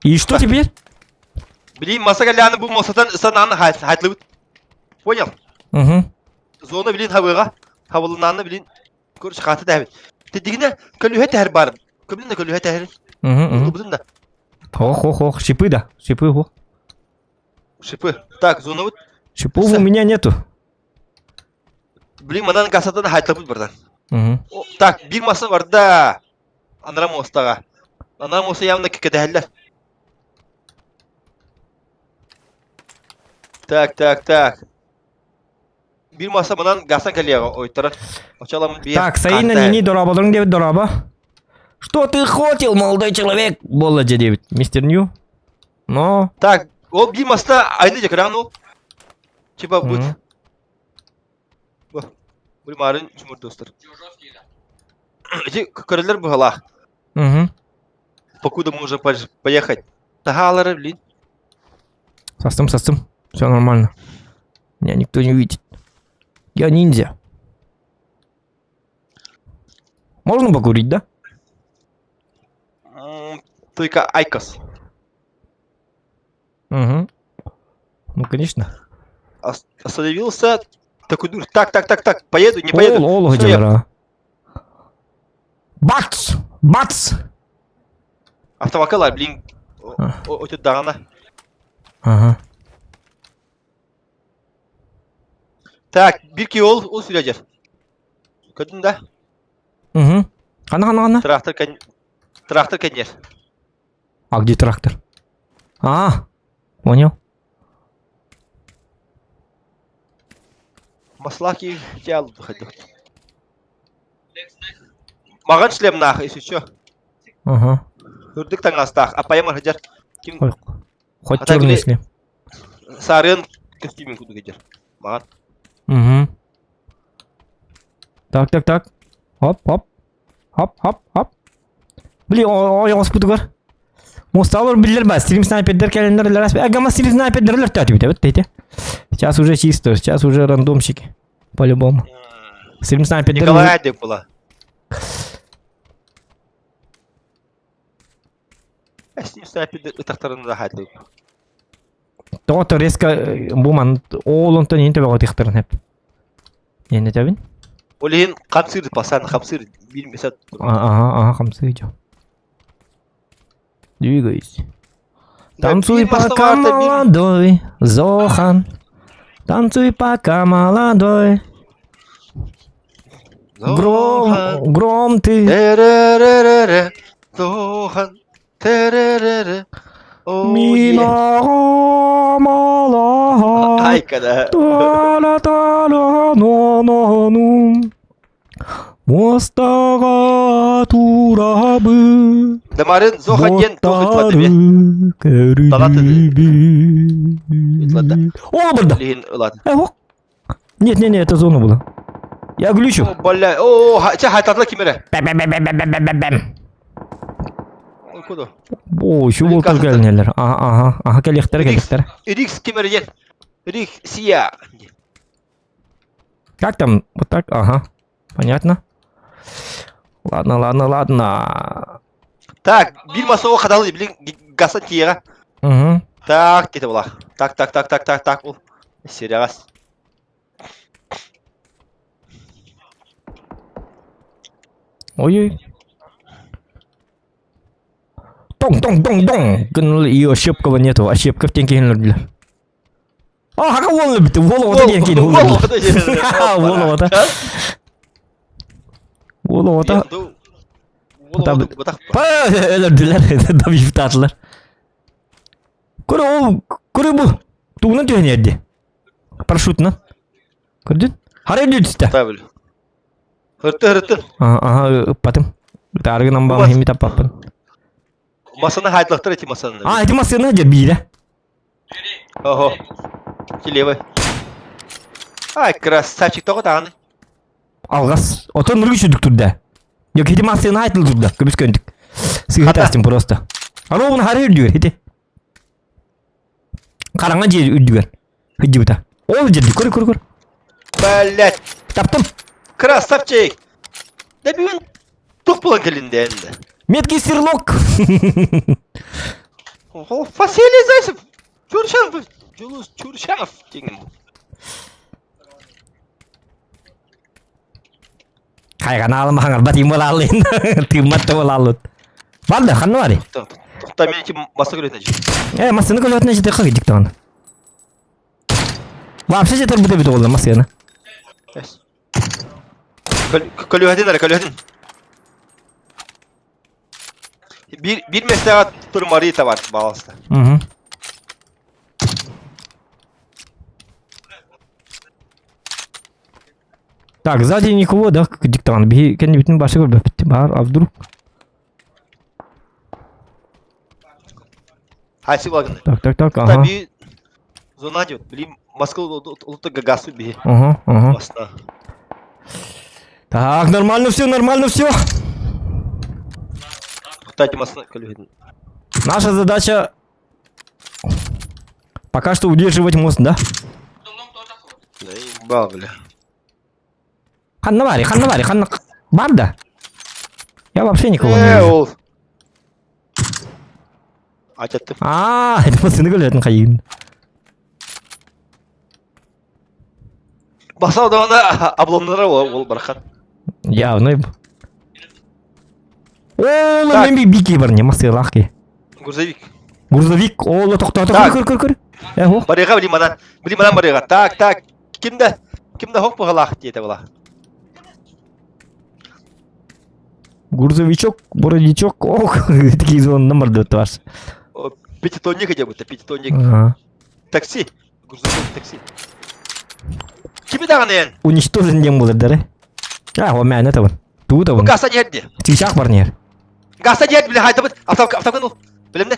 И что теперь? Блин, масагаляны бу мосатан сананы хайтлыбыт. Понял? Угу. Зона блин хабыга. Хабылынаны блин. Көрүш хаты дәбит. Тедигине көлүһэ тәһэр бар. Көмлүн да көлүһэ тәһэр. Угу. Тубудун да. Ох, ох, ох, шипы да. Шипы, ох. Шипы. Так, зона вот. Шипов у меня нету. Блин, манан гасатан хайтлабыт бардан. Угу. Так, бир маса бар да. Анара мостага. Анара моста явно кекедәһэллэр. Так, так, так. Бир маса манан гасан кэлиэҕэ ойтарар. Очаламын биир. Так, Саина Нини дорооболоруҥ диэбит дорообо. Что ты хотел, молодой человек? Буолла дьэ диэбит. Мистер Нью. Но... Так, ол биир маста айны дьэ көрөҕүн ол. Типа будет. Бу. Бу марын чумур достар. Эти көрөлөр быһалаах. Угу. Покуда мы уже поехать. Тагалары, блин. Состым, состым. Все нормально. Меня никто не увидит. Я ниндзя. Можно покурить, да? Только Айкос. Угу. Ну, конечно. Остановился. Такой дур. Так, так, так, так. Поеду, не поеду. Ол, ол, Всё, я... Бац! Бац! Автовокала, блин. Отет дагана. Ага. Так, бирки ол, ол сүрәжер. Көрдүң да? Угу. Хана, хана, хана. Трактор, кон... Трактор, конечно. А где трактор? А, понял. Маслаки тял выходил. Маган шлем нах, если чё. Ага. Үрдүк таҥастаах, апайым сылдьар. Ким Хоть А так черный ли- шлем. сарын костюмин курдук сылдьар. Маган. Угу. Так, так, так. Хоп, хоп. Хоп, хоп, хоп. Блин, ой, господи, Мосталар биллер ба, стрим снайпердер кэлэннэр ларас. Агама стрим снайпердер лертати бит, эти. Сейчас уже чисто, сейчас уже рандомщики. По-любому. Стрим снайпердер. Николай деп була. Стрим снайпердер ытахтарын да хатты. Тоҕо резко буман ол онтон ин төбөҕө тихтарын хеп. Енді табин? Ол иһин хамсыыр пасан хамсыыр билмесет. Ага, ага, хамсыр идет. Двигаюсь. Танцуй пока молодой, Зохан. Танцуй пока молодой. Гром, гром ты. Тере-ре-ре-ре, Зохан, тере-ре-ре. Мина мала. Айка да. Та та ла но но ну. Мостаға турабы. Дамарын Зохан диэн туох ытлады бе. Талаты Ытлады. О, барда. Лиһин ылады. Э, ох. Нет, нет, нет, это зона была. Я глючу. О, бля, о, чэ, хайтатла ким эрэ? Бэм-бэм-бэм-бэм-бэм-бэм. Куда? О, еще волтар кэлинэлэр. Ага, ага, ага, кэлиэхтэрэ, кэлиэхтэрэ. Рикс ким эрэ диэн. Рик Сия. Как там? Вот так? Ага. Понятно. Ладно, ладно, ладно. Так, биир масово хадалы, блин, гасан тиэҕэ. Угу. Так, диэтэ була. Так, так, так, так, так, так, ол. Сериагас. Ой-ой. Дong дong дong дong. Гыныл и ошибкова нету. Ошибка в тенке хинлер. А, хака уол бит. Уол ота диэн киин уол. Уол ота. Уол ота. Өлөрдүлэр, добивтаатылар. Көрө ол, көрө бу. Тугунан түһэн эрди. Парашютынан. Көрдүн? Хара үрдү түстэ. Хырты хырты. Аха, ыппатым. Таарыгынан баам химми таппаппын. Масаны хайдлахтар эти масаны. А, эти масаны дьэ биирэ. Ого. Левый. Ай, красавчик, тоҕо даҕаны. Алгас. Отон нұргы сүдүк турда. Yok хити массыына айтыл турда. Көбүс көндүк. Сыһыт астым просто. Ровно хары үрдүгэр хити. Хараҥа дьиэ үрдүгэр. Хыдьыбыта. Ол дьирди көр көр көр. Блять. Таптым. Красавчик. Да бүгүн тух буолан кэлин дэн. Меткий стрелок. О, Василий Зайцев. Чуршанов. Жулус Чуршанов деген. Хайганаалым хаҥарбат им буолааллын. Тыыммат да буолааллыт. Бар да, ханна барый? Тоқта мен эти маса көрөтүнэ Э, массыны көрөтүнэ жете хаг диктан. Вообще жетер бу дебит оҕолор массыны. Көлүөһэтин эрэ көлүөһэтин. Биир биир миэстэҕэ турмарита бар, пожалуйста. Угу. Так, сзади никого, да, диктант. Биһи кэннибитин башы көрбөппүт. Бар, а вдруг? Хайсы булагын. Так, так, так, ага. Би зона диот. Блин, Москва улута гасу би. Ага, ага. Баста. Так, нормально все, нормально все. Кстати, Москва көлүһүн. Наша задача пока что удерживать мост, да? Бал, бля. Ханна бари, ханна бари, ханна... Бар да? Я вообще никого не Э, вижу. ол. Ачаттым. А, это пацаны говорят, хайын. Баса одана обломнара ол ол бархан. Явно. О, Так. мен бики бар не масылахки. Грузовик. Грузовик, о, тохто, Так. көр, көр, көр. Э, хо. Барыга билим анан. Билим анан барыга. Так, так. Кимде? Кимде хок бугалах диете була. Грузовичок, бородичок, ох, такие звон номер бар. Пятитонник где будто, пятитонник. Ага. Такси. Грузовик такси. Кими даган эн? Уничтожен дем болар дары. А, о, мәне табын. Туу табын. Гаса дерди. Тишак бар нер. Гаса дерди биле хайдабыт. Автовка, автовка ну. Билемне.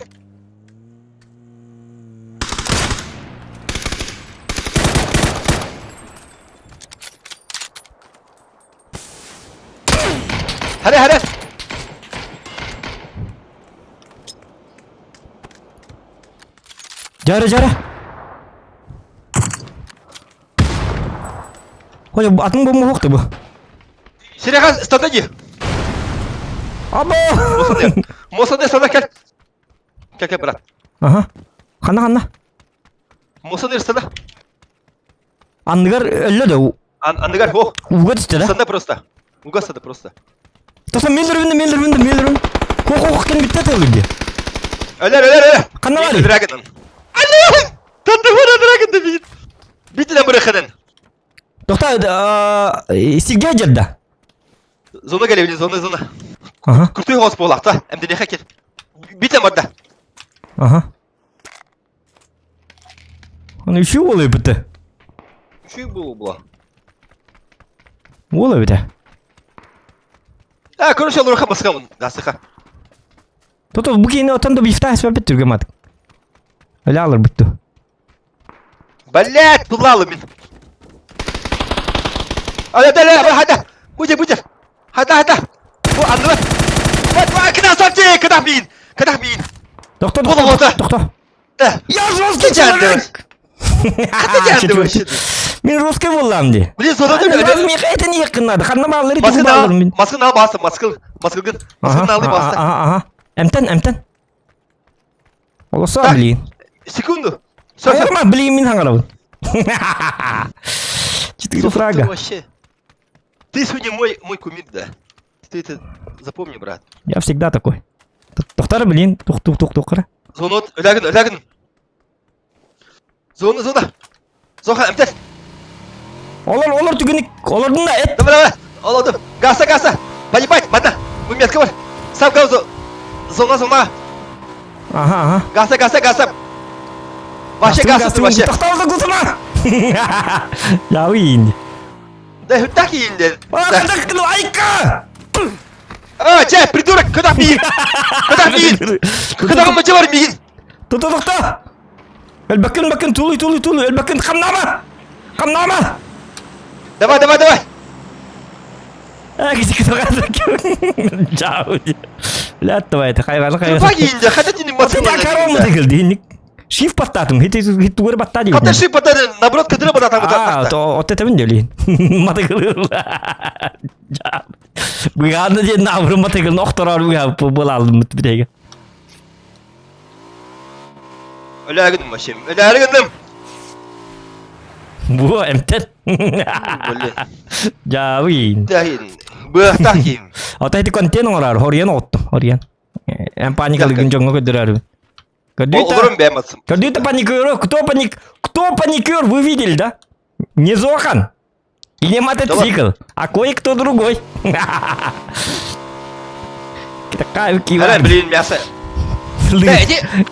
Hadi hadi. Жары, жары. Ой, атын бомба жоқты bu. Серега стратегия. Або! Мосаны. Мосаны sana gel. Gel gel брат. Ага. Ханна, ханна. Мосаны sana. Анныгар өллө да Ан андыгар о. уга түсті да. Sana просто. Уга sana просто. Тоса мелдер үнді, мелдер үнді, мелдер үнді. Қоқ, қоқ, кен бітті тәуілді. Öler öler öler. Ханна бар. Dragon. Алло! Тандыбара Dragon да бит. Битинен быраханын. Тоқта, сигге жерді. Зона келе зона зона. Ага, Куртуй хос болақта. Әмді не хакер. Битен барда. ага. Аны үші олай бітті. Şu bu була. Олай бітті. А, короче, лурха баскамын. Гасыха. Тото бу кейini отан да бифта әспәп бітті үргемадық. Өлі алыр бітті. Блять, тулалы мен. А, да, да, хада. Будь, будь. Хада, хада. Бу анны. Вот, вот, куда сапти, куда мин? Куда мин? Тохто, Була, тохто, була. тохто. Да. Я жесткий человек! Хата вообще. Мин русский буоллам дии. Блин, сода Миэхэ это не надо. Ханна бааллары Маскын тугу бааллар мин. Маскын ал басты, маскын, маскын, маскын алды басты. Ага, ага. Эмтен, эмтен. Олоса, Так. блин. Секунду. Все, все. Айырма, блин, мин хаҥарабын. Четыре фрага. Вообще. Ты сегодня мой, мой кумир, да. Ты это запомни, брат. Я всегда такой. Тохтар, блин. Тух, тух, тух, тух. Зонот, өләгін, өләгін. Зона, зона. Зоха, эмтес. Олар, олар түгені, олардың да эт. Давай, давай. Олодым. Гаса, гаса. Поебать, мана. Бу метка бар. Сам газу. Зона, зона. Ага, ага. Гаса, гаса, гаса. Вообще гаса, вообще. Тохталды кутума. Яуин. Да, так иинде. Айка! А, чэ, придурок, куда миин? Куда миин? Куда мочевар миин? Тохто, тохто. Элбэккин, бэккин, тулуй, тулуй, тулуй. Элбэккин, хамнама! Хамнама! Давай, давай, давай. Хайван Тупа иинде, хата тини Ты корому тыгыл Шиф баттатым, хит тугыр батта Хата шиф баттады, наоборот, кыдыры бататам. А, то от это мен Матыгыл. Быганы ден навры матыгыл нохторар быга был битеге. Өләгінім вообще, өләгінім. Бу эмтет. Блин. Жабын. Тахин. Быахтахин. Ата эти контент оңорар, хориен оттум, хориен. Эм паникалы күн жоңго көдөрөр. Олорун бәматсым. Көрдү паникер, кто паник, кто паникер, вы видели, да? Не Зохан. И не мотоцикл, а кое-кто другой. Такая Ара, блин, мясо.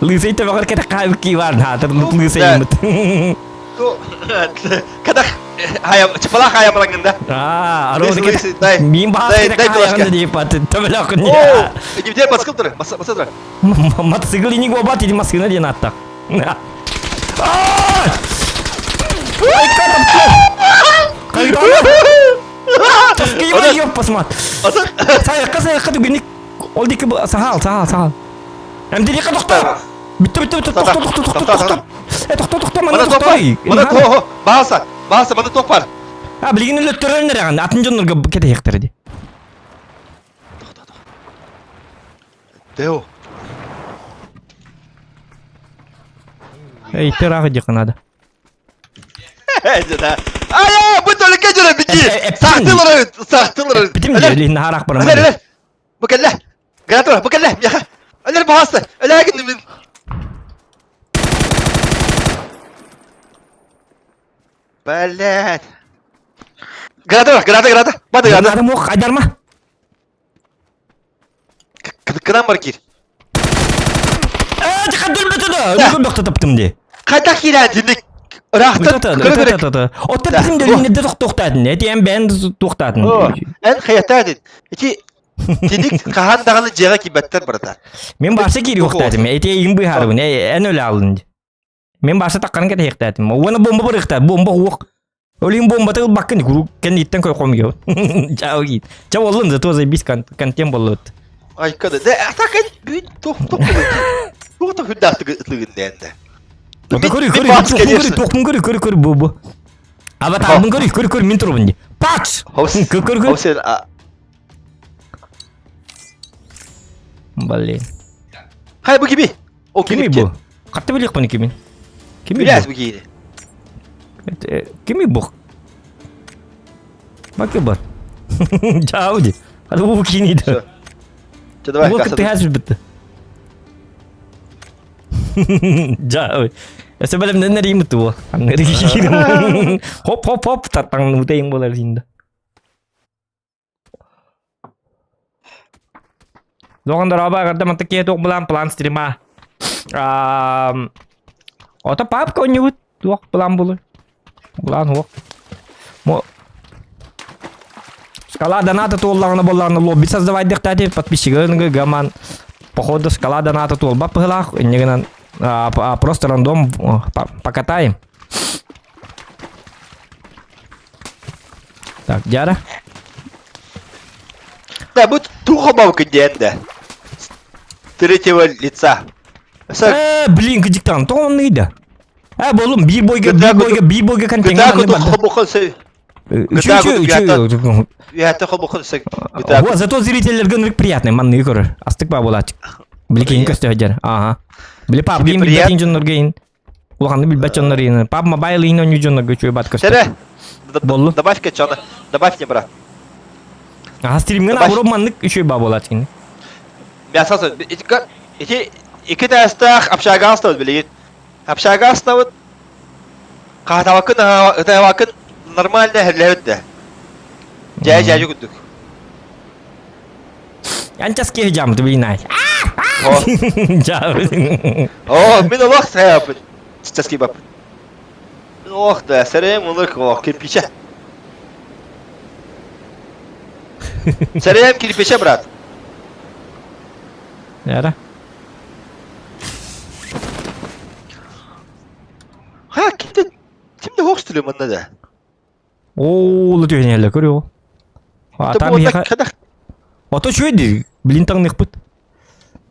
Лысый табагар кета кивар, хатыр лысый мыт. Когда хаям, чапала хаям рангында. А, аро Мин баас кета хаямында деп аты. Төбелөк не. О, иди мотоцикл тур, мотоцикл. Мотоцикл не гобат, иди машина ден аттак. Кайда ёп посмат. Саяққа саяққа түгенік ол декі сахал, сахал, сахал. Әмді декі тоқта. Бітті, бітті, бітті, тоқта, тоқта, тоқта, тоқта. Э, тоқта, тоқта, мана тоқта. Мана то, баса, баса, мана тоқ бар. А, билген өлөттөрөнөр яган, атын жоннорго кете яктыр ди. Тоқта, тоқта. Део. Эй, тырағы дикы надо. Да. Ая, бу только жүрө бити. Сактылар, сактылар. Битим дели нарак бар. Әлер, әлер. Бу кэллэ. Гранатор, бу кэллэ. Мияха. Әлер баасы. Әләгин мин. Блядь. Граната, граната, граната. Бады граната. Граната мох, айдарма. Кынан бар кир. Э, тикадыр бөтөдө. Бүгүн бакта таптым ди. Кайда кирә динек. Рахтан. Отта битим дели не токтотатын. Эти эм бен токтатын. Эн хаятадын. Эти Тиник хахан даганы жега кибеттер брата. Мен башы кири октатым. Эти им быхарбын. Эн өлө алын. Мен башы таккан кете хектатым. Оны бомба бар ихтат. Бомба ок. Олин бомба тыл баккын куру кенниттен кой ком ге. Чау гит. Чау олын зато заебись контент болот. Ай када. Да атак бүт тох тох. Тох тох хүндәтті ытлыгын дәнде. Ота көрү көрү көрү тохмун көрү көрү көрү бу бу. Аватарбын көрү көрү көрү мин турбун ди. Пач! Көр көр көр. Блин. Хай бу кими? О кими бу? Катты билек буну кими? Кими Билес бу кими? Кими бу? Баки бар. Чау ди. Хады бу кини да. Че давай, Бу кытты хәзер битте. Жау. Эсе белем нәнәр имит бу. Хоп хоп хоп тартаң утайың болар инде. Доғандар аба гарда манта кие туох булан план стрима. Ота папка ойнубут туох план булу. Булан хуох. Мо Шкала доната туоллаҕына буоллаҕына лобби создавать дехтаати подписчигын гаман. Походу шкала доната туолба пыһылаах иннигинан просто рандом покатаем. Так, Дяра. Да, бу туох диэн да. Третьего лица. Э, блин, кыдьыктан, тоҕо оннугуй да? Э, болум, биир бойга, биир бойга, биир бойга контеҥҥа маннык барда. Үчү, зато зрителлерге ынырык приятный, манныгы көрөр. Астык ба буолааччы. Били киһин көстө сылдьар. Ага. Били пап гейм билбэтин дьоннорго иин. Улаханны билбэт дьоннор иин. Пап мобайл иин оонньуу дьоннорго үчүгэй бат көстөр. Боллу. Добавь качана. Добавь мне, брат. Ага, стримҥэ наоборот маннык үчүгэй ба буолааччы кини. Мясо ити ики тастаах общага астабыт билигин. Общага астабыт. Хаатабаккын ытаабаккын нормально эһэрлэбит да. Дьээ дьээдьи курдук. Анчас киһи дьаамты билинай. О, мин олох саяппын. Сейчас кибап. Ох да, сэрээм улык, ох, кирпича. Сэрээм кирпича, брат. Яра. Ха, кимде кимде хоқ түлі мында да? Оо, лы түһэнэллэ көрүө. А там миэхэ Ото үчүгэй Блин таҥныхпыт.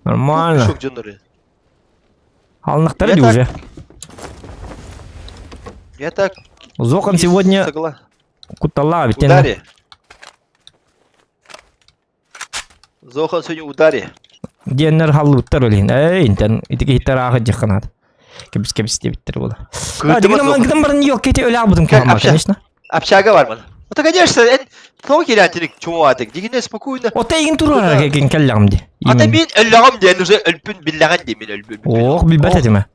Нормально. Шок дьоннору. Алынахтара дии уже. Я так Зохан сегодня кутталлаах эбит. Удари. Зохан сегодня удари. Диэннэр халлыбыттар олин. Эй, интен ити киһиттэр аахы дьахханаат. Кэбис кэбис диэбиттэр буола. А, дигин баран yok кити өлө албытым куһаҕан, конечно. Общага бар ман. Это, конечно, эн тоҕо кирээтиник чуҥуатык. Дигинэ спокойно. Ота игин турар кин кэллэҕим ди. Ата мин өллөҕүм диэн уже өлпүн биллэҕин ди мин өлбүн. Ох, билбэт этим.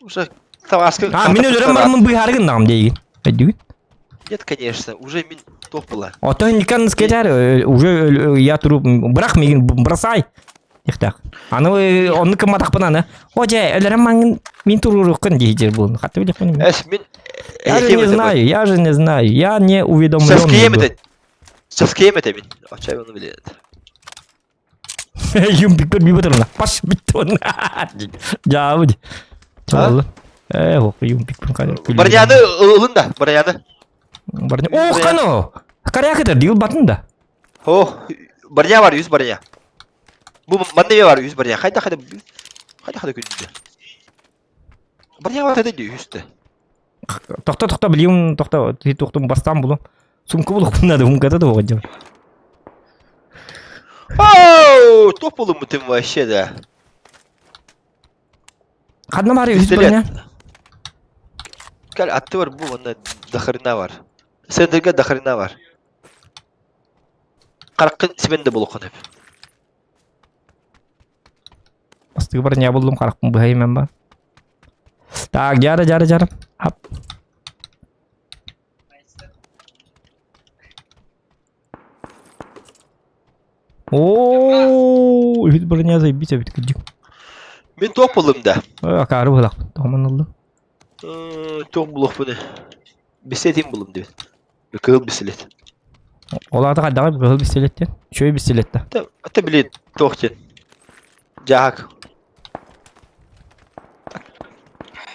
Уже таваска. А, мин өлөрөм бармын быһаары гыннаҕым диигин. Өйдүгүт? Нет, конечно, уже мин туох была. Ото никан скетер уже я труп бырах мигин бросай. Ихтах. Аны онну кымматахпын аны. О дьэ, өлөрөм маңын мин турууруккун диир буолун. Хатты билиэхпин. Эс мин Я же не знаю, я же не знаю, я не уведомлен. Саскием это мин. Очай оны билет. Юмпикпер би батырна. Паш бит Дьаабы. Чаллы. Э, ох, юмпикпин кайда. Барняны ылын да, барняны. Барня. Ох, кано. Каряк это дил батын да. О, барня бар, 100 барня. Бу манна бар, 100 барня. Хайда хайда. Хайда хайда күндү. Барня бар хайда 100 Тохто тохто билиум тохто тохтум бастан булум. Сумка булук надо умката да оҕодьом. Оу, топ булуммутум вообще да. Ханна баар үһүс барня? Кэл атты бар бу онно дохрена бар. Сендерге дохрена бар. Хараххын сибэн да булуоххун сөп. Бастыгы барня буллум харахпын быһа имэн бар. Так, жара жара жара. Ап. Оо, үһүс броня заебись эбит кырдьык. Мин туох буллум да? Акаары быһалаахпын. Тоҕо ыллым? Туох булуохпун Бисетин буллум диэбит. Кыһыл бисилет. Ол аата хайдаҕый кыһыл бистилет диэн? Үчүгэй бистилет да. Ата били туох диэн. Дьаһак.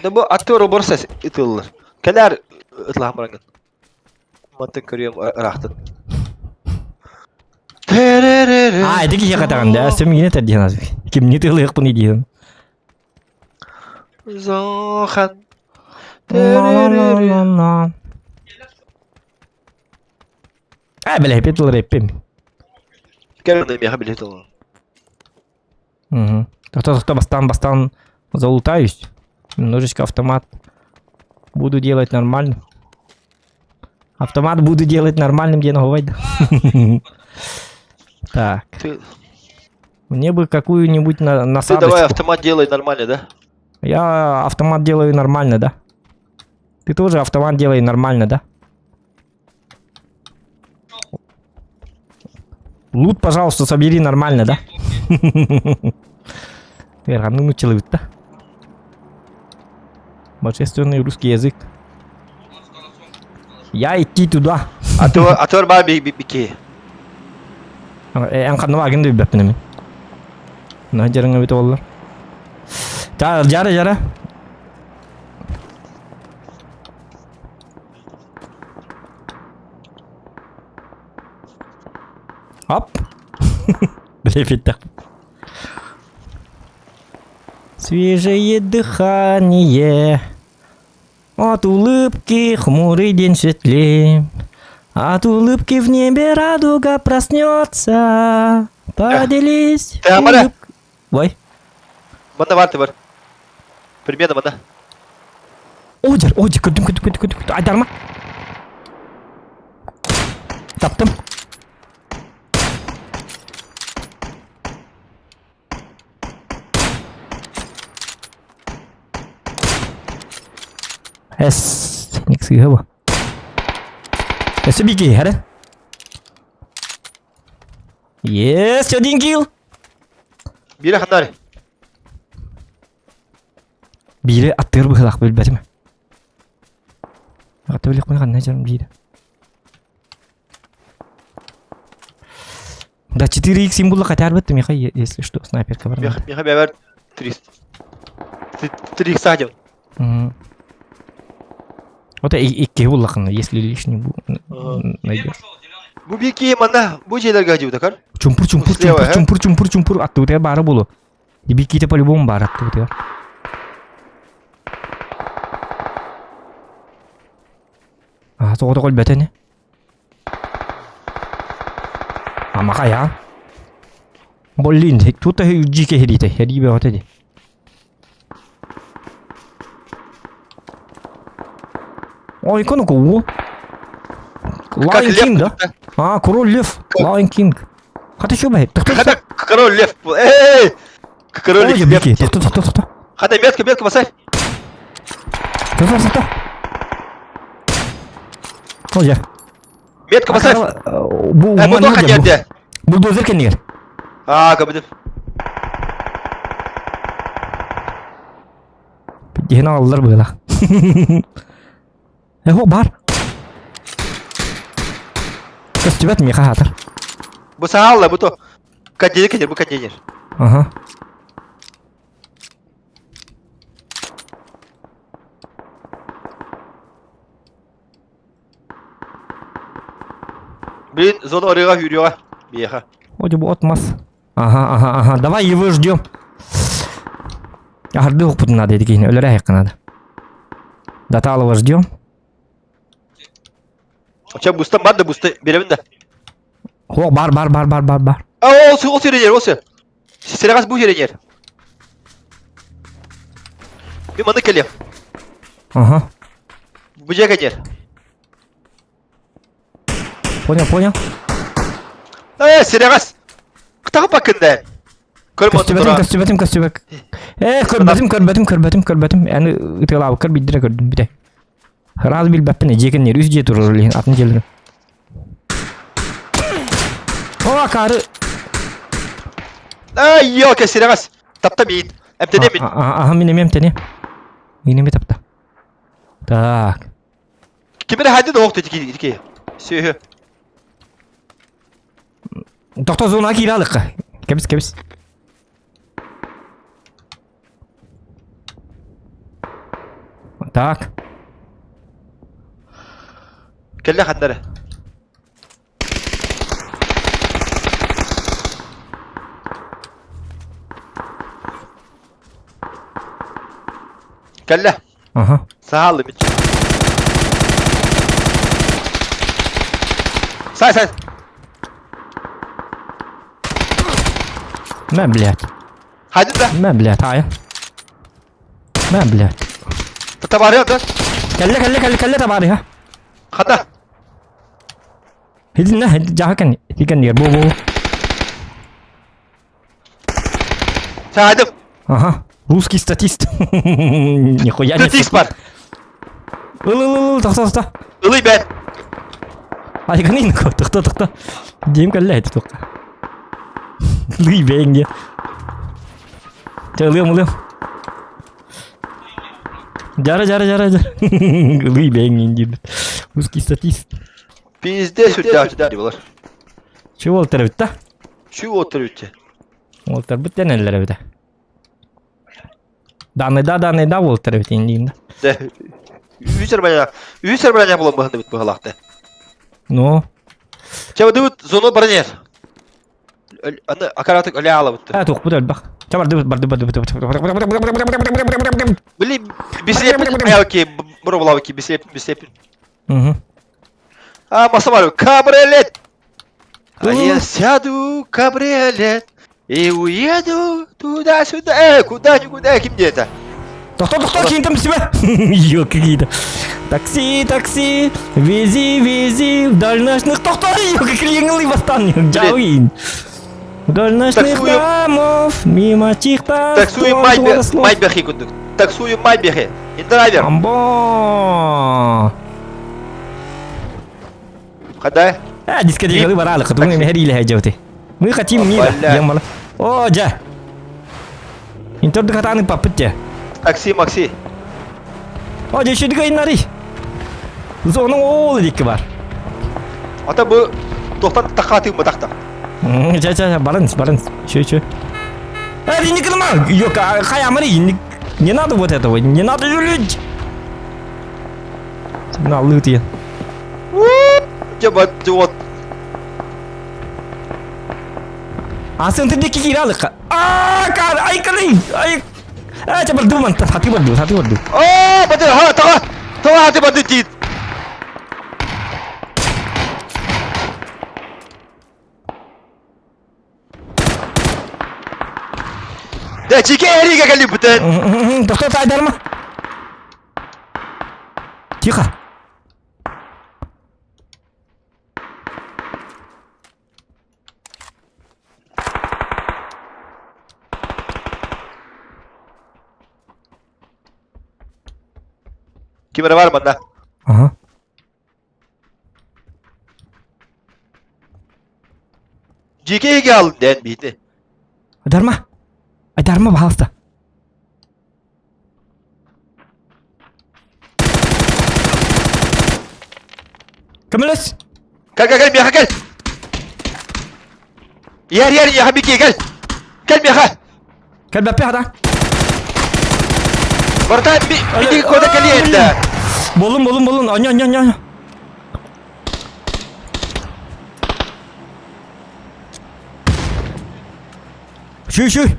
Да бу аттыгар оборса ытыллар. Кэлээр ытылаһан бараҥҥын. Мантан көрүөм ыраахтан. А, ити киһиэхэ этэҕин да, сөмүйүнэ этэр диэн азык. Кимни тыалыахпын диэн. Зохан. А, бля, эппит тыллар эппим. Кэл миэхэ билэ тылын. Угу. Тохто, тохто, бастаан, бастаан залутаюсь. Немножечко автомат буду делать нормально. Автомат буду делать нормальным, диэн оһуобай да. Так. Ты, Мне бы какую-нибудь на ты насадочку. давай автомат делай нормально, да? Я автомат делаю нормально, да? Ты тоже автомат делай нормально, да? Лут, пожалуйста, собери нормально, да? Ыараханнык нуччалыыбыт да? Божественный русский язык. Я идти туда. А то, а то баар бики. Эн ханна бааргын да билбэппин эмин. На дьарыҥа эбит буоллар. Жара, жара. Оп. Билэ Свежее дыхание От улыбки хмурый день светлее, От улыбки в небе радуга проснется. Поделись Тамара! улыб... Ой. Манна бар бар. Примерно манна. Одер, одер, көрдүм, көрдүм, көрдүм, көрдүм. Айдарма. Таптым. Эс, ник сыыһа бу. Өссө биир киһи, эрэ. Yes, один килл. Биирэ ханнары. Биири аттыыр быһыылаах билбэтим. Аты билиэхпин ханна дьон биири. Да, 4х символа хотя бы ты, Миха, если что, снайперка бар. Миха миха бэбэр 3 3 садил. Вот и икки буллахына, если лишний найдешь. Бу бики манна бу жерлерге жибит акар. Чумпур, чумпур, чумпур, чумпур, чумпур, чумпур, аттыбытыгар баара болу. Биките по-любому баар аттыбытыгар. А, тоҕо тоҕо өлбөтө Ама хайаан? Блин, тут дьиикэ иһириитэ, эрии бөҕөтө дии. Ой, икону уу. Как Lion лев King, да? А, король лев. Lion King. Хата что бай? Тоқта, Хата король лев. Эй! Король Ой, лев. бики. Тоқта, тоқта, тоқта. Хата метку, метку поставь. Тоқта, тоқта. Ой, я. Метку поставь. Бу Э, бу тоха диэде. Бульдозер кэннигэр. Аа, көбүтүм. Диһин аҕаллар быһыылаах. Эһо бар. Көстүбэт миэхэ аһаатар. Бу саалла, бу то. Контейнер, контейнер, бу контейнер. Ага. Блин, зона ырыга үрүөҕэ. Биэхэ. Вроде бы от мас. Ага, ага, ага. Давай его ждем. Аһарды укпутун надо дикин. Өлөрө айыкка надо. Даталова ждем. Ча буста бар да буста беремин да. О, бар, бар, бар, бар, бар, бар. А, ол ол сиренер, ол сир. Сирегас бу сиренер. Мен маны келем. Ага. Бу жеге жер. Понял, понял. Э, сирегас. Кытагы бакында. Көстүбэтим, көстүбэтим, көстүбэк. Э, көрбөтүм, көрбөтүм, көрбөтүм, көрбөтүм. Аны ытыалаабыккар биирдэрэ көрдүм бүтэ. Раз билбэппин, дьиэкин үс дьиэ турар илин атын дьиэлэрим. О, акаары. Ай, ёлка, сирегас. Тапта миин. Эмтене мин. Аха, мин эмиэ эмтэниэ. Мин эмиэ тапта. Так. Ким эрэ хайды да охту ити ити. Сүһү. Тохто зонаҕа киирэ алыкка. Кэбис, кэбис. Так. Кэллэ ханнары. Кэллэ. Ага. Сааллы бит. Сай, сай. Мэ, блядь. Хайдын да. Мэ, блядь, аайа. Мэ, блядь. Табаарыа да. Кэллэ, кэллэ, кэллэ, кэллэ табаарыһа. Хата. Итиннэ, дьаһа кэн, ити кэннигэр, бу, бу. Саадым. Ага. Русский статист. Нихуя не Статист бар. Ыл, ыл, ыл, ыл, тохто, тохто. Ылый бэт. Айгынын тохто, тохто. Диэм кэллэ эти туохха. Лый бэйэҥ диэ. Чэ, ылыам, ылыам. Дьара, дьара, дьара, дьара. Ылый бэйэҥ диир. Русский статист. Пиздец сүрдээх буолар. Чего ол төрөбүт да? Чего төрүттэ? Уолтарбыт дэнэллэр эбитэ. Данныйда данныйда уолтар эбит инниин да. Да. Үс арбаня. Үс арбаня булан быһында бит быһалаахта. Ну, Чэ, бу зона баранер. Аны акаратык өлө аалабыттар. Э, туохпут элбэх. Ча барды барды барды барды. Били бисиэппит аялки бробулабыки бисиэп бисиэп. Угу. А, масамару, кабриолет! А я сяду кабриолет и уеду туда-сюда. Э, куда никуда, ким где это? Тохто, тохто, кийин там себя. Ё, какие-то. Такси, такси, вези, вези, вдоль ночных... Тохто, ё, как клиенглый бастан, жауин. Вдоль ночных Таксую. домов, мимо чьих-то... Таксую Майбе, Майбехи кудук. Таксую Майбехи. Индрайвер. Амбо. Хада. А, дискотекалы баралы, кытымы мехериле хайжабыты. Мы хотим мира. Ямала. О, жа. Интерды катаны папыт те. Такси, Макси. О, деши дыгайнари. Зоның ол дикки бар. Ата бу тохтан тахаты бу тахта. Ча ча барынс, барынс. Чё чё. Э, не кылма. Ёка, хаямари, не надо вот этого, не надо юлить. На лыты. Жаба вот. А центр кииралыка. А, кар, ай калый. Ай. А, ча барду ман, хати барду, хати барду. О, бады, ха, тага. Тага хати бады дит. Да, чике эриге кали бүтен. Тоқта, айдарма. Тихо. Кимere var mı Ага. Жеке алдын дән бейті. Айдарма. Айдарма, пожалуйста. Көмөлөс. Кел, кел, кел, меха, кел. Ер, ер, яха, бики, кел. Кел, меха. Кел бәппе хада. Барта, бики, кода кели енді. Болун, болун, болун. Аня, аня, аня. Шүй, шүй.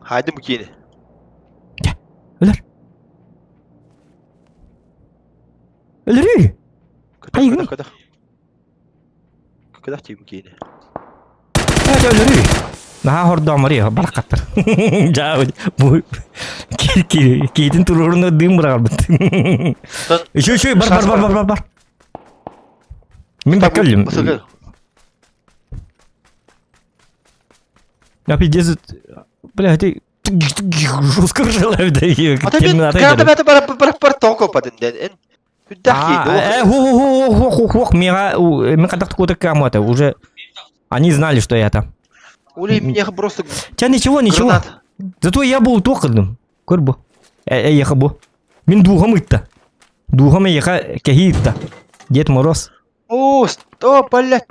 Haydi букини. Өлөр. Өлөрүй. Хайгын. Көдөх, көдөх. Көдөх тиим букини. Өлөрүй. Наһаа хордоомари баракаттар. Жаа бу киитин туруруна дым бырагар Еще еще бар бар бар бар бар бар. Мин баккалым. Я пиздец. Бля, ты жестко желаю да. Ата мен када бата бар бар бар токо падын ден. Ху ху ху ху ху мега мен кадак куда камата уже они знали, что я там. Ули меня просто Ча ничего, ничего. Зато я был токадым. Көрбу. Э, еха бу. Мин духом итта. Духом еха кехитта. Дед Мороз. О, сто, блядь.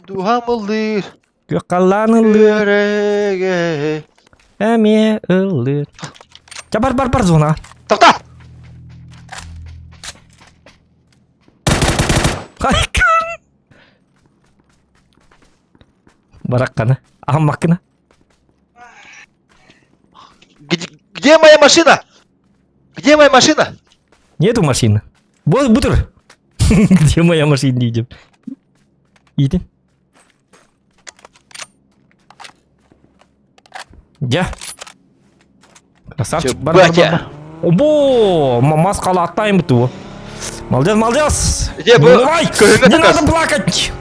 Духам ылдыр. Көккалланылыр. Эме ылыр. Ча бар бар бар зона. Тоқта! Хайкын. Бараккана. Аммаккына. Где, где моя машина? Где моя машина? Нету машины. Вот бутер. Где моя машина идет? Иди. Где? Красавчик. Бар, бар, бар, бар. Обо, мас қалаттайын біту. Молодец, молодец. Где Не унывай! Не надо плакать.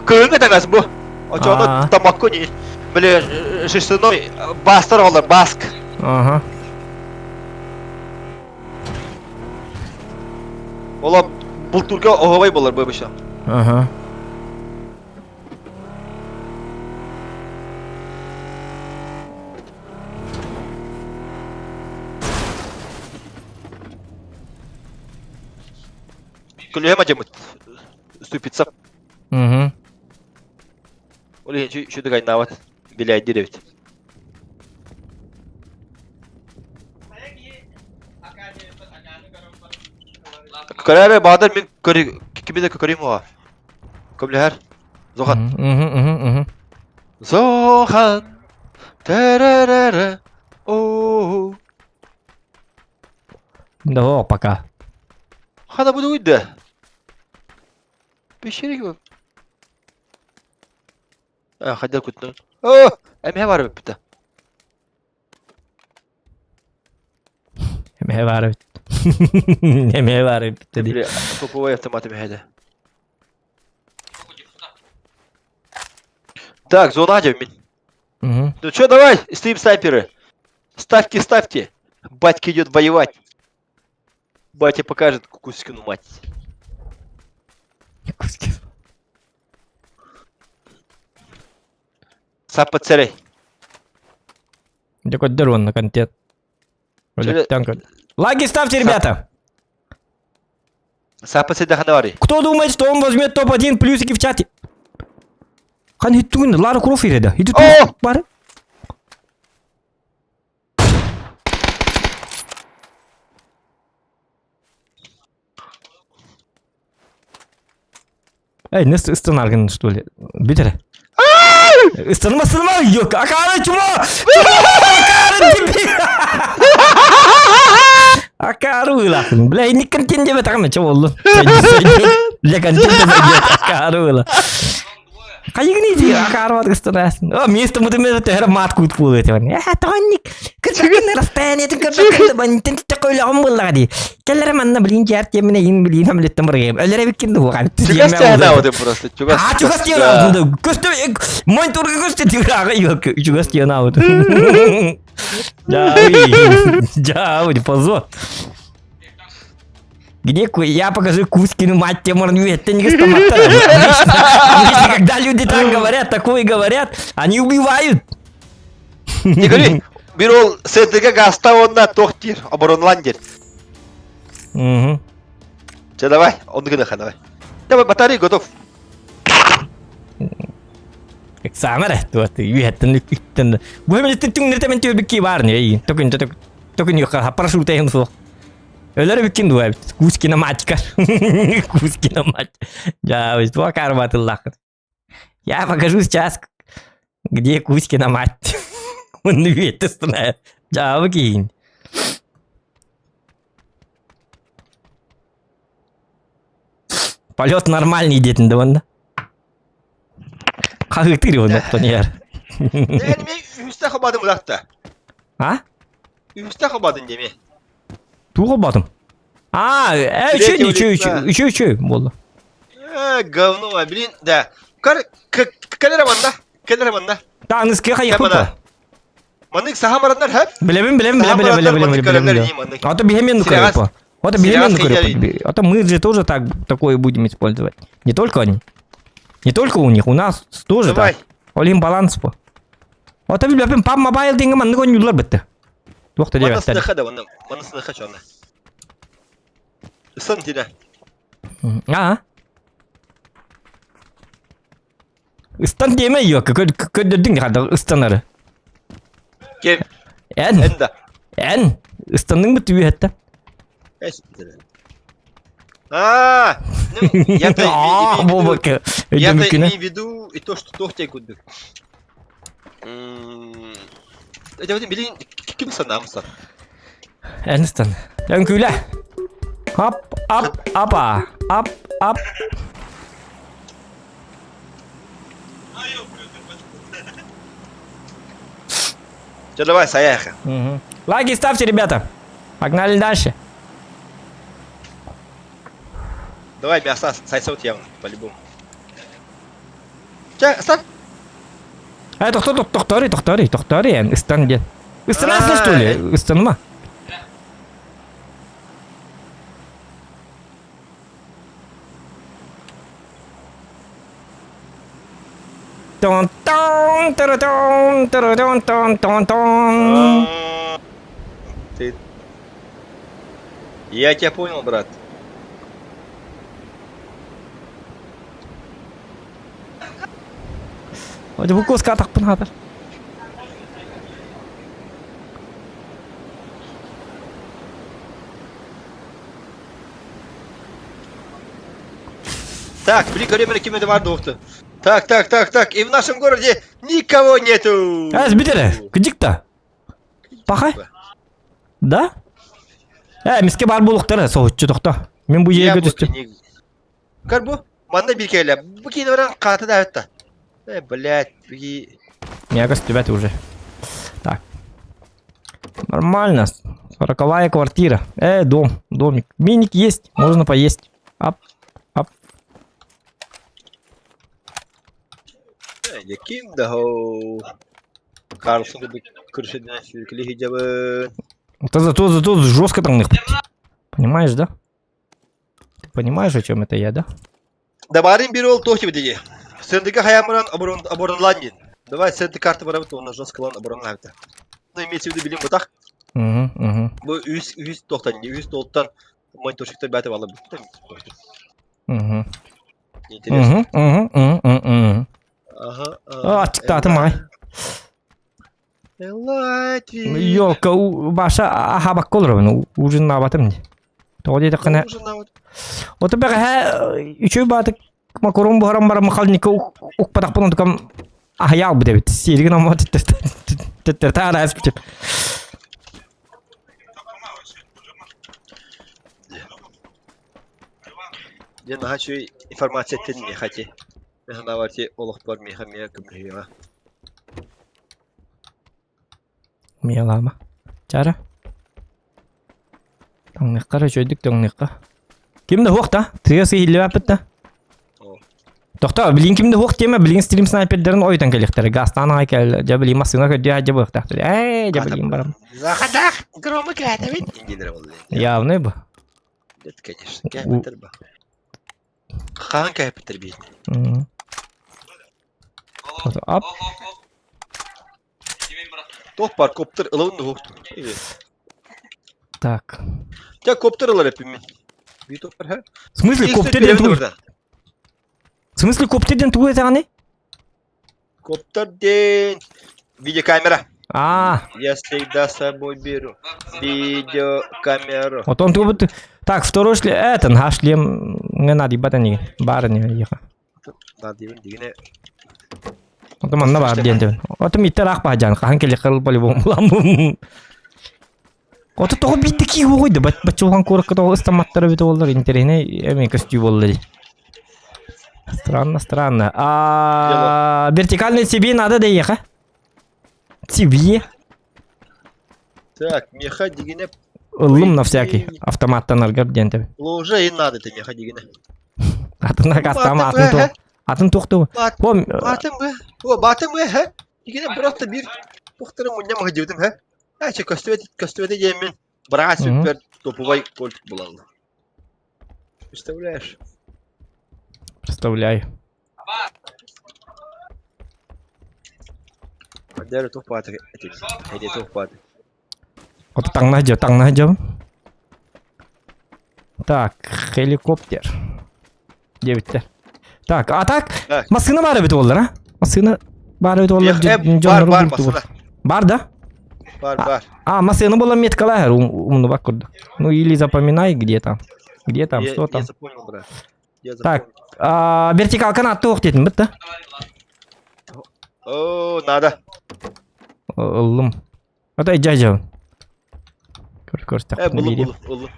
Көңі тагас бу. Очону тамакку не. Бile шерстяной бастар олар баск. Ага. Ола бұл турка оғабай болар бу. Ага. Күлүһэ мадьамыт. Ступица. Угу. Ол иһин шүдүгайнаабат. Билээддир эбит. Көрөөрө Баатыр мин көрү кими да көрүм оҕо. Көмлөһөр. Зохан. Зохан. Тэрэрэрэ. Оо. Да, пока. Хана буду уйда. Пещере gibi. А, хотел кутну. О, эмиэ бар эбиппит. Эмиэ баар эбит. Эмиэ баар эбит дии. Топовой автомат эмиэ Так, зона один. Угу. Ну что, давай, стрим снайперы. Ставки, ставки. Батька идет воевать. Батя покажет кукускину мать. Куски. Саппа царей. Дьэ көрдөр уонна контент. Өлөктөн көр. Лайки ставьте, ребята! Саппа царей барый. Кто думает, что он возьмет топ-1, плюсики в чате? Хан хиттугун Лара Крофт иреда. Иди О! бар. Эй, не станаргын, что ли? Битере. Ыстанма, ыстанма, yok. Акары чума! Чума! Акары дебил! Акары вылахын. Бля, не контент деп атағым, че болду? Для контента зайдет. Акары выла. Хайыгын иди, акары бар ыстанасың. О, место мы там это мат кут пул это. Э, тоник. Кырбакын расстояние кырбакын бантын такой лағым ди. Келлер манна блин жарт еміне ин блин хамлеттен баргем. Өлере биккин дуган. Чугас тяна вот просто. Чугас. А, чугас тяна. Көстө мониторга көстө тирага yok. Чугас тяна вот. Да, позор. Где я покажу Кузькину мать Тимур это не Обычно, когда люди так говорят, такое говорят, они убивают. Не говори, Бирол СДГ гаста онна тохтир, оборонландер. Угу. Че, давай, он гынаха, давай. Давай, батарея готов. Самара, туот, үйэттэн үттэн. Бу мен түңнэртэ мен түбүкки бар не. Токун ток токун юха парашют эйн суох. Өлөр бүккин дуа. Кузькина матька. Кузькина мать. Да, вот два карматыллах. Я покажу сейчас, где Кузькина мать. Он видит, знает. Да, окей. Полет нормальный идет, да он. Хаһыытыыр он оттон иһэр. Мен үстэ хабадым улахта. А? Үстэ хабадын деме. Туох батым? А, үчү, Третьего үчү, лица. үчү, үчү болду. Э, говно, блин, да. Кар, калера манда, калера манда. Таныскы хайыппы. Кэмана. Манык саха марандар хэп. Билебин, билебин, Саха билебин, марандар, билебин, манык билебин, калерлер билебин. не манык. А то бихемен Сериал- көрөппө. Вот бихемен сериал көрөппө. А то мы же тоже так такое будем использовать. Не только они. Не только у них, у нас тоже Давай. так. Олим баланс по. Вот билебин пап мобайл деген маннык ойнуулар битти. Туохта Мана дебеттер. сныха да, мана мана сныха чона. Сын тиде. А? Ыстан деме yok. Көдөрдүң хада ыстанары. Кем, Эн, энда. эн. Ыстанның бит үйәтті. Эс тиде. А, ну, я-то А, имею в виду- бобака. Я-то Өйдөмүкүнө. имею в виду и то, что тохтя кудук. Это вот, блин, ким санамса? Эн ыстан. Эн күлә. Ап, ап, апа. Ап, ап. Че, давай, саяха. Мгм. Лайки ставьте, ребята. Погнали дальше. Давай мясо сайсаут явно, по-любому. Че, стан? Эй, тохтор, тохтори, тохтори, тохтори, эн ыстан ден. Ыстанасың, что ли? А, Ыстанма. Тон тон тон тон тон тон тон. Ты... Я тебя понял, брат. Hadi bu koska takpın haber. Так, били көрөмөр ким это бар дуохту. Так, так, так, так, и в нашем городе никого нету. Эс бүтере, кыдьык-та. Пахай? Да? Э, миске бар буолуктара, соһуччу тохто. Мин бу дьиэгэ түстүм. Көр бу, манна биир кэлэ. Бу киинэ баран хаата да атта. Э, блядь, биги... Меня көстүбэт уже. Так. Нормально. Сороковая квартира. Э, дом, домик. Миник есть, можно поесть. Ап, ап. Э, ким да хоу. Карлсон көрсөдүнэн сүүркүлү сылдьабын. Это зато, зато жестко там их. Понимаешь, да? Ты понимаешь, о чем это я, да? Дабарын бир ол туох дии. Сырдыка хайамыран оборонлан диэн. Давай сырдык карта барабыт уонна жесткалан оборонлаабыта. Ну, имеется в виду билим бутах. Угу, угу. Бу үс үс тохтан, үс толтан мониторщиктар бәтэ балла. Угу. Интересно. Угу, угу, угу, угу. Ага. ага. Ачыктаатым аҕай. Ёлка, Баша аһаабакка олоробун, ужиннаабатым дии. Тоҕо диэтэххинэ, ото бэҕэһээ үчүгэй баатык макарон буһаран баран махалника укпатахпын онтукам аһыйаалбыт эбит. Сиэригин оммо төттөртө араспытым. Дьэ наһаа үчүгэй информация эттин миэхэ ити. Мин санаабар ити олохпор миэхэ эмиэ көмөлөһүөҕэ. Миялаама. Чара. Тоҥныахха эрэ үчүгэйдик тоҥныахха. Ким да суох да? Тыа сыһиллибэппит да? Тохтоо, билигин ким да суох диэмэ, билигин стрим снайпердарын ойутан кэлиэхтэрэ. Газтаан аҕай кэл, дьэ билигин массыына көрдүү дьэ буолуохтаахтар. Ээ, дьэ билигин барам. Захадах, громы кээтэбит. Дииллэрэ буолла. Явный бу. Нет, конечно, кээппиттэр ба. Хаһан кээппиттэр биитин? Ап. Туох баар коптер ылабын да суохтур. Так. Дьэ коптер ылар эппин мин. Бии туох бар В смысле коптер диэн тугуй? В смысле коптер диэн тугуй этэҕиний? Коптер диэн видеокамера. А. Я всегда с собой беру видеокамеру. Вот он тугу Так, второй шлем, это, на шлем не надо, ебать, они, бары не еха. Ото манна баар диэн диэн. Ото миттер ах баһдьаан хаһан кэлиэххэ кыл по-любому буламмын. Ото тоҕо биирдэ кии уоҕуйда баччулхан куоракка тоҕо ыстамматтара эбитэ буоллар интэриэһинэй эмиэ көстүү буолла дии. Странно, странно. А вертикальный себе надо да ехать? Тебе? Так, меха дигине Ыллым на всякий автоматтанаргар диэн тэбин. Лужа и надо ты меха дигине. Атын акастам атын туох. Атын туох ту. Пом. Батын бы. О, батын бы, хэ. Дигине просто бир тухтары мунням хадьыбытым, хэ. Ача көстүбэт көстүбэт диэммин бра супер топовой кольт булалла. Представляешь? Представляю. Дәрі тух бааты эти тух бааты. Вот таҥна дьэ, таҥна дьэ. Так, хеликоптер. Диэбиттэр. Так, а так, массыына баар эбит буоллар, а? Массыына баар эбит буоллар, Бар, бар, массыына. Бар да? Бар, бар. А, массыына буолан меткалаһар, умнубак курдук. Ну, или запоминай, где там. Где там, что там. Я запомнил, брат. Я Так, вертикалканы аттыох диэтим бит да? О, надо. Ыллым. Ата дьэ Көр Э, буллум, буллум, буллум.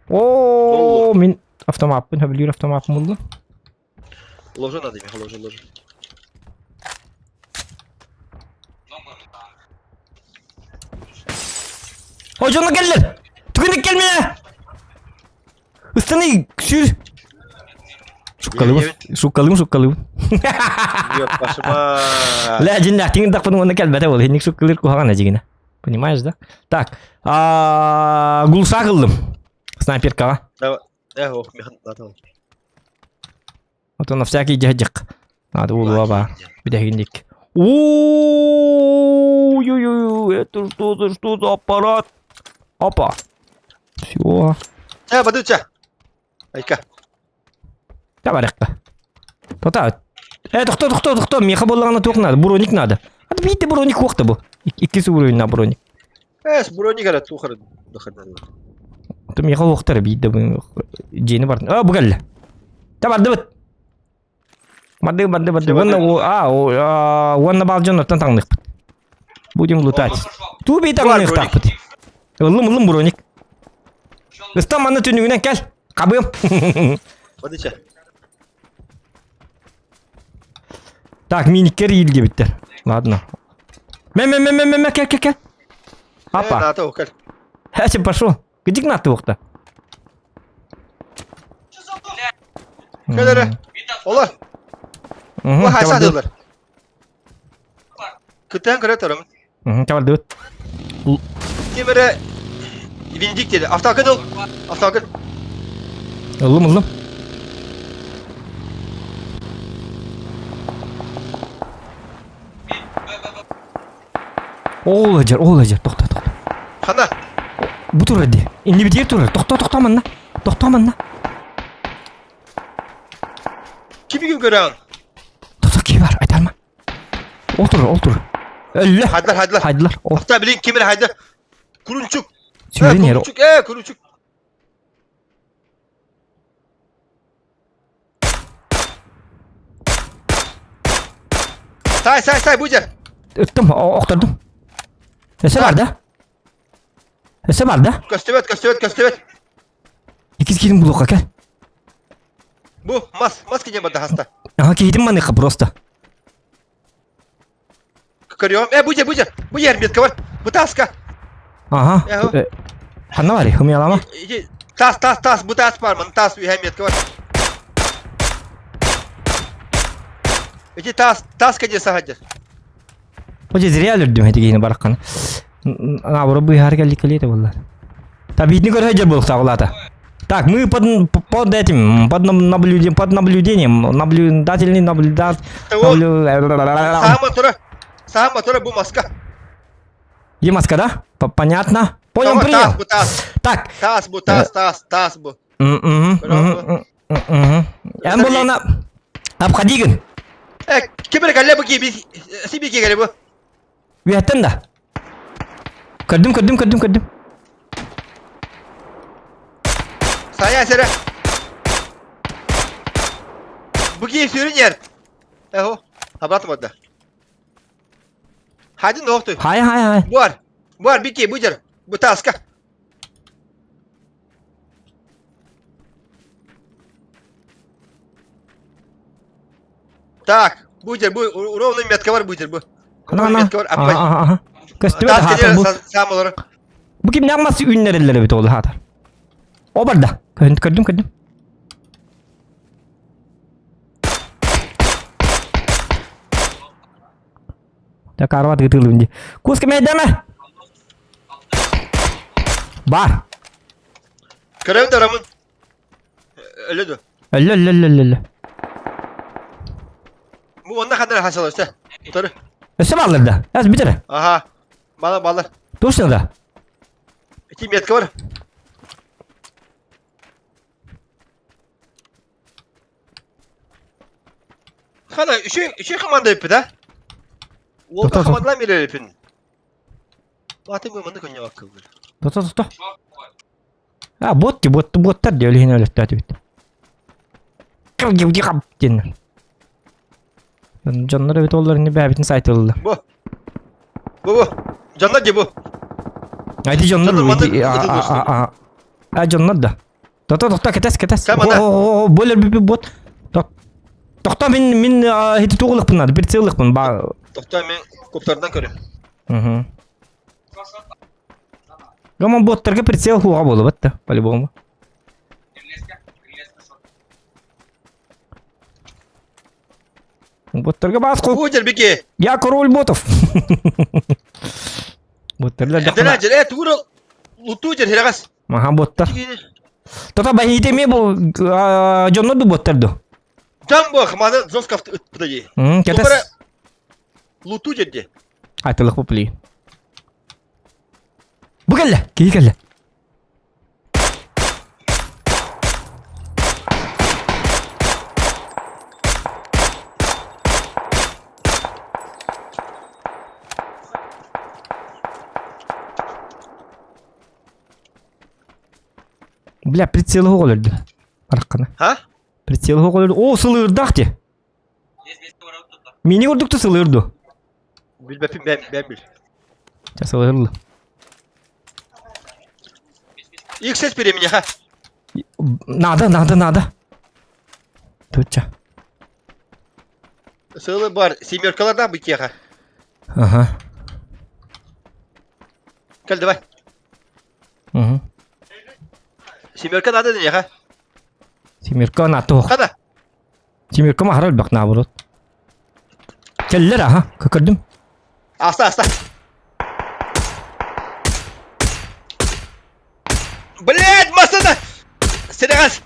О, мин автомаппын, хөбүлүүр автомаппын буллум. Ложу надо, Миха, ложу, ложу. Ой, дьоно кэллэр! Түгэнник кэлмэ! Ыстаны сүр! Шуккалыбын, шуккалыбын, шуккалыбын. Пашма. Ля, дьиннээх тиҥин уонна кэлбэтэ буол. Инник шуккалыр куһаҕан эдьигинэ. Понимаешь, да? Так, глушак ыллым. Снайперкаҕа. Э, ох, механ надо. Вот на всякий дядек. Надо было ба. Бүтэһигинник. Ой-ой-ой, это что за что за аппарат? Опа. Все. Чэ, бадыча. Айка. Табарыққа. Тота. Э, тохто, тохто, тохто, меха буоллаҕына туох надо? Броник надо. А биитэ броник хуохта бу. Иккис уровень на броник. Э, броник эрэ туохара дохарналар. То меха хуохтар биитэ бу дьиэни бардын. А, бу кэллэ. Табардыбыт. Барды, барды, барды. Уонна, а, уонна бал дьоннортон таҥныхпыт. Будем лутать. Туби таҥныхтаахпыт. Ыллым, ыллым, броник. Ыстан манна түннүгүнэн кэл. Хабыам. Бадыча. Так, миниккер иилдибиттэр. Ладно. Мэ, мэ, мэ, мэ, мэ, мэ, кэл, кэл, кэл. Апа. Наата кэл. Эчи пошел. Где на туохта? Кэл эрэ. Ола. Бу хайса дылар. Кытан көрө турам. Табардыбыт. Ким эрэ Виндик диэди. Автоакын ыл. Автоакын. Ыллым, ыллым. Ол эдьэр, ол эдьэр, тохто, тохто. Хана. Бу турар дии. Иннибитигэр турар. Тохто, тохто манна. Тохто манна. Кими ким көрөҕүн? Тохто киһи бар, айтарма. Ол турар, ол турар. Өллө. Хайдылар, хайдылар. Хайдылар. Ол. Тохто, билин ким эрэ хайда. Курунчук. Сүүрэн иһэр. Курунчук, ээ, курунчук. Сай, сай, сай, бу дьэр. Ыттым, охтордум. Өссө бар да? Өссө бар да? Көстүбэт, көстүбэт, көстүбэт. Иккис киһитин булуохха кэл. Бу мас, мас кине барда хаста. Ага, киһитин маныхха просто. Көрүөм. Э, бу дьэ, бу дьэ. Бу дьэ метка бар. Бу таска. Ага. Ханна барый? Хымыялама. Иди. Тас, тас, тас, бу тас бар, ман тас үһэ метка бар. Иди тас, тас кэдэ сахадыр. Бу дьэ зря өлөрдүм эти киһини барахханы. Наоборот быыһаары кэллик кэлиэтэ буоллар. Табитни көрө сылдьар буолуохтаах улаата. Так, мы под, под этим, под наблюдением, под наблюдением, наблюдательный наблюдатель... Саха мотора, саха мотора бу маска. Е маска, да? Понятно. Понял, принял. Так. Тас бу, тас, тас, тас бу. Эн буллаҕына обходигин. Э, ким эрэ кэллэ бу киби, сиби кэлэ бу. Үөһэттэн да. Көрдүм, көрдүм, көрдүм, көрдүм. Сайа сэрэ. Бу киһи сүрүн ер. Эхо, обратно барда. Хадин оохтуй. Хай, хай, хай. Буар. Буар, бики, бу жер. Бу таска. Так, бу жер, бу ровный метка бар бу жер, бу. Ана, ана. Метка бар, аппай. Ага, ага. Көстүбэт хаатар бу. Сам олорор. Бу кимнээх мас үүннэрэллэр эбит ол хаатар. О барда. Көрдүм, көрдүм. Так арбат ытыылыбын дии. Куска мэйдэмэ! Бар. Көрөбүн да Роман. Өлө ду. Өллө, өллө, өллө, өллө, өллө. Бу онна ханна хасал өстө. Утары. Өссө бааллар да. Әз бүтэр. Аха. Бала балар. Точно да. Ити метка бар. Хана үчүн үчүн команда эппит а? Уолга командалар милер эпин. Аты мы маны көннө баккылыр. Тото тото. А бот ти бот боттар де өлүһүн өлөттөөтүбүт. Диэн. Дьоннор эбит оллар ини бэбитин сайтылла. Бу. Бу бу. Дьоннор ди бу. Айди дьоннор а а дьоннор да. Тохто, тохто, кэтэс, кэтэс. О, болер би бот. Тохто, мин мин хити тугулыкпын надо, бир целыкпын ба. Тохто, мен коптардан көрөм. Угу. Гаман боттарга прицел хуга болот да, по-любому. Боттарга бас кол. Бу бики. Я король ботов. Боттарлар жакына. Э, тугур луту жер херагас. Маха боттар. Тота бахите ме бу дьоннор ду боттар ду. Там бу маны зосков ыппыта дии. Кетес. Луту жерде. Айтылық бу пли. Бу кэллэ, киһи кэллэ. Бля, прицел оҕолорду. Бараххана. А? Прицел оҕолорду. О, сылыырдаах дии. Мини курдук сылыыр ду. Билбэппин бэм бэм бил. Ча сылыыр XS переменяха. Надо, надо, надо. Туча. Сылы бар, семеркаларда бытеха. Ага. Кэл давай. Угу. Семерка надо днеха. Семерка на то. Хада. Семерка махарал бак наоборот. Келлер аха, көкөрдүм. Аста, аста. Блять, масына! Сенегас!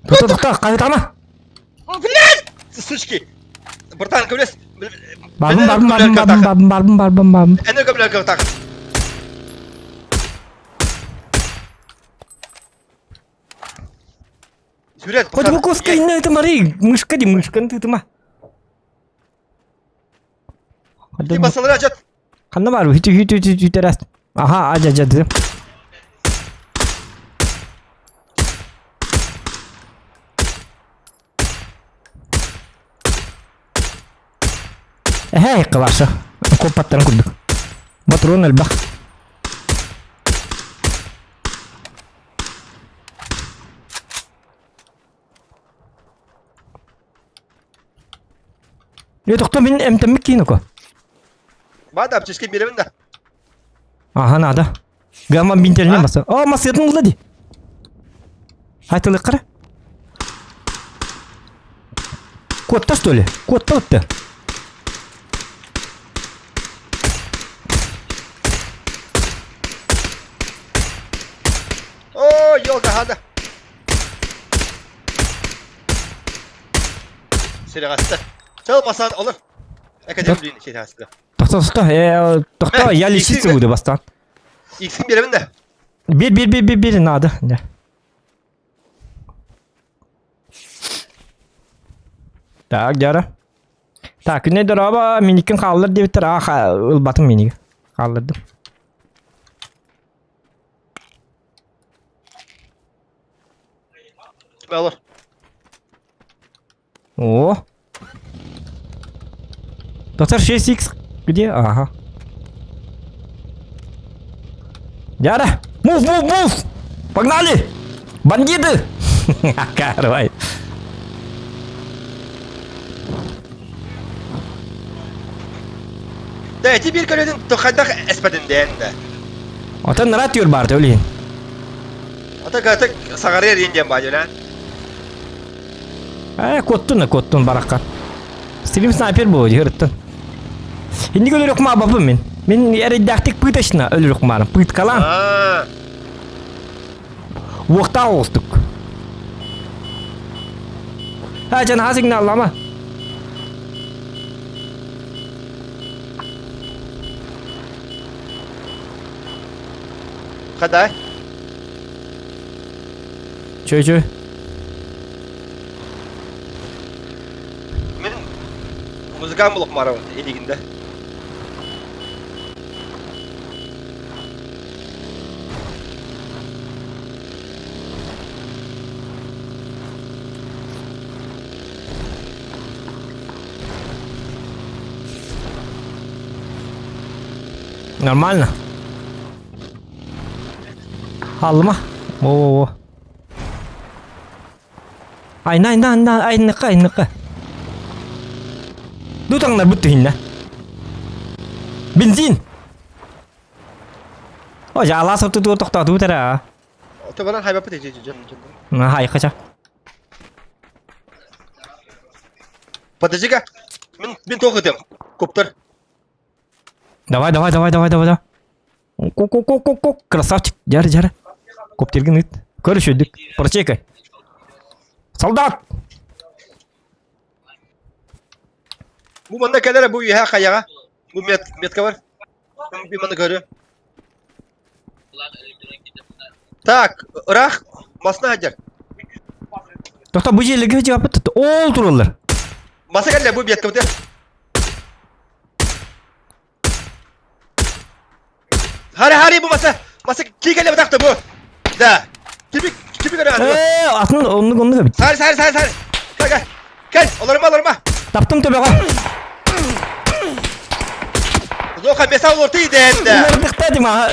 Тоқта, тоқта, қайтама. Блять! Сучки! Братан, көмлес! Барбын, барбын, барбын, барбын, барбын, барбын, барбын, барбын. Әне көмлес көмлес. Сүрет, Хоть буковка инна это мари, мышка ди, мышка ты тыма. Ти басылыр ажат. Ханна бар, хүтү хүтү хүтү хүтәрәс. Аха, ажа ажа дедим. Эһэ, кылашы. Коппаттарын курдук. Батрон элбэх. Е, тоқта, мин эмтэммит киин око. Бада аптечка беремин да. Аха, надо. Гамма бинтеліне баса. О, масетін улда ди. Айтылы қара. Котта, что ли? Котта өтті. О, елка хада. Сире Чал масан олар. Академ блин, сире астı. Тоқта, тоқта, тоқта, я лечиться буду бастан. Иксин беремин да. Бер, бер, бер, бер, бер, надо. Да. Так, дяра. Так, күнне дораба миникин хааллар диэбиттэр аа ылбатым миниги хааллардым. Олар. О. Доктор 6х где? Ага. Яра! Мув, мув, мув! Погнали! Бандиты! Карвай. Да, теперь көлөдүн тухайдах эспединден да. Отон нарат юр бар төлейін. Ата катык сагарер инден ба дөлән. Э, коттун, коттун бараққа. Стрим снайпер бу, жырыттын. Инди өлөрөк ма бабым мен. Мен әрейдәктик пыточно өлөрөк марым. Пыткалан. Аа. Уақта оғыстық. Ha, жан ха сигналлама. Хадай. Чөй, чөй. Мен музыкам булып марабын элигинде. Нормально. Алма. О. Ай, най, най, най, ай, ныкка, ай, ныкка. Дутаңнар бүтті хинна. Бензин. О, жала соту тур тоқтату тара. Ото баран хайба пите жи жи. На, хай, қача. Подожди-ка. Мен мен тоқытым. Коптер. Давай, давай, давай, давай, давай, давай. Ко, ко, ко, ко, ко, красавчик. Жары, жары. Коптерген ыт. Көрүшөдүк. Прочекай. Солдат! Бу манда кәләре бу иһә каяга. Бу мет метка бар. Мен манда көрү. Так, рах масна хадер. Тоқта бу жерлерге жауап бітті. Ол туралар. Маса кәлә бу метка бит. Хари хари бу маса. Маса ки кәлә битакты бу. Да. Киби киби көрә. Э, атын онны онны бит. Сари сари сари сари. Кә кә. Кэл, олорума, олорума. Таптым төбөҕө. Лоха, беса олорты идеэнде. Улардыкта Дима,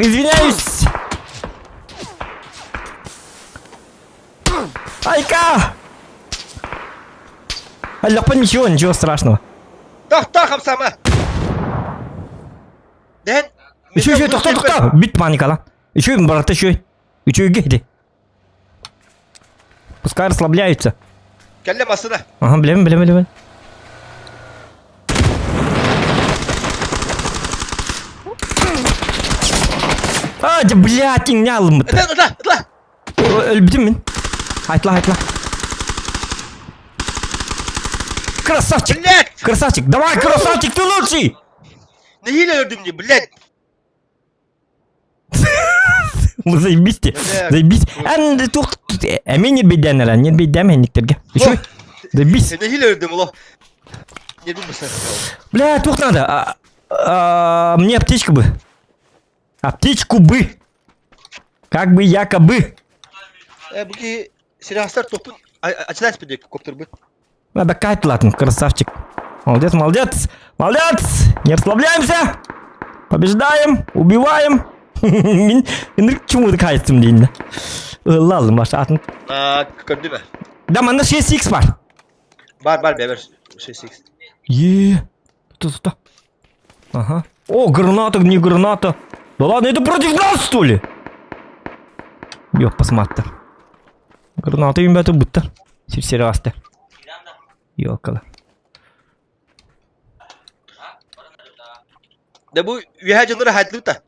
извиняюсь. Айка! Аллахпын ничего, ничего страшного. Тохто, хамсама. Дэн. Еще, еще, тохто, тохто. Бит паникала. Еще, брат, еще. Үчүгэй ди. Пускай расслабляются. Кэллэ массына. Ага, билэбин, билэбин, билэбин. А, да, блядь, иҥнэ алыммыт. Ытла, ытла, ытла. Өлбүтүм мин. Айтла, айтла. Красавчик! Блядь! Красавчик! Давай, красавчик, ты лучший! Нэһиилэ өлөрдүм дии, блядь. Заебись те. Заебись. Эн тух эми нирбейден эрэ, нирбейдем хенниктэргэ. Еще. Заебись. Нэһиилэ өлөрдүм олох. Нербин быстар. Бля, тух надо. А, а, мне аптечку бы. Аптечку бы. Как бы якобы. Э, бу киһи сирастар топпун ачылаас бит коптербыт. Надо кайт ладно, красавчик. Молодец, молодец, молодец! Не расслабляемся! Побеждаем, убиваем! Мин ынырык чумуду кайттым дейін. Ылалым баша атын. Көрдүм ээ. Да, манна 6x бар. Бар, бар, бэбэр 6x. Е, тут, тут. Ага. О, граната, не граната. Да ладно, это против нас, что ли? Yok, посмотри. Граната им это будто. Сир-сир Ёкала. Да бу үөһэ дьоннору хатлык та.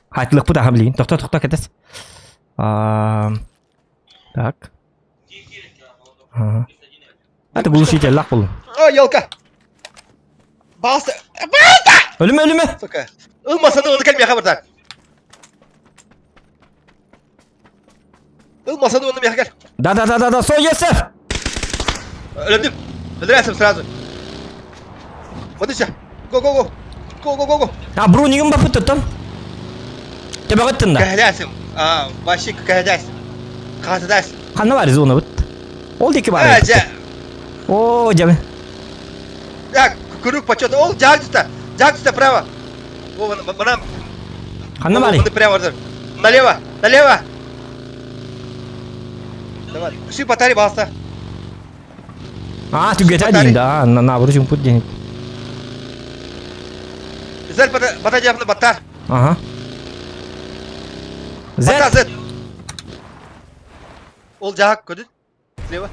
Хатлыкпыт аха билигин. Тохто тохто кэтэс. Так. Ага. Это глушитель лах был. О, елка. Балса. Өлүмэ өлүмэ. Сука. Ылмасаны оны кэл миэхэ барда. Ылмасаны оны миэхэ кэл. Да да да да да, со yes sir. Өлөдүм. Өлөрөсүм сразу. Мадыша. Го го го. Го го го го. А бронигым бапыт туттан. Төбөҕүттүн да. Кэһэлээсим. А, вообще кэһэлээсим. Хаатыдаас. Ханна бар зона бут. Ол диэки бар. Э, дьэ. О, дьэ. Так, круг почета. Ол жаак Жаак право. О, мана. Ханна бар. Прямо Налево, налево. Давай. Ши батарея баста. А, түгэтэ диин да, на наоборот жумпут диэн. Зел батарея батар. Ага. З. З. Ол жаак көдүн. Слева.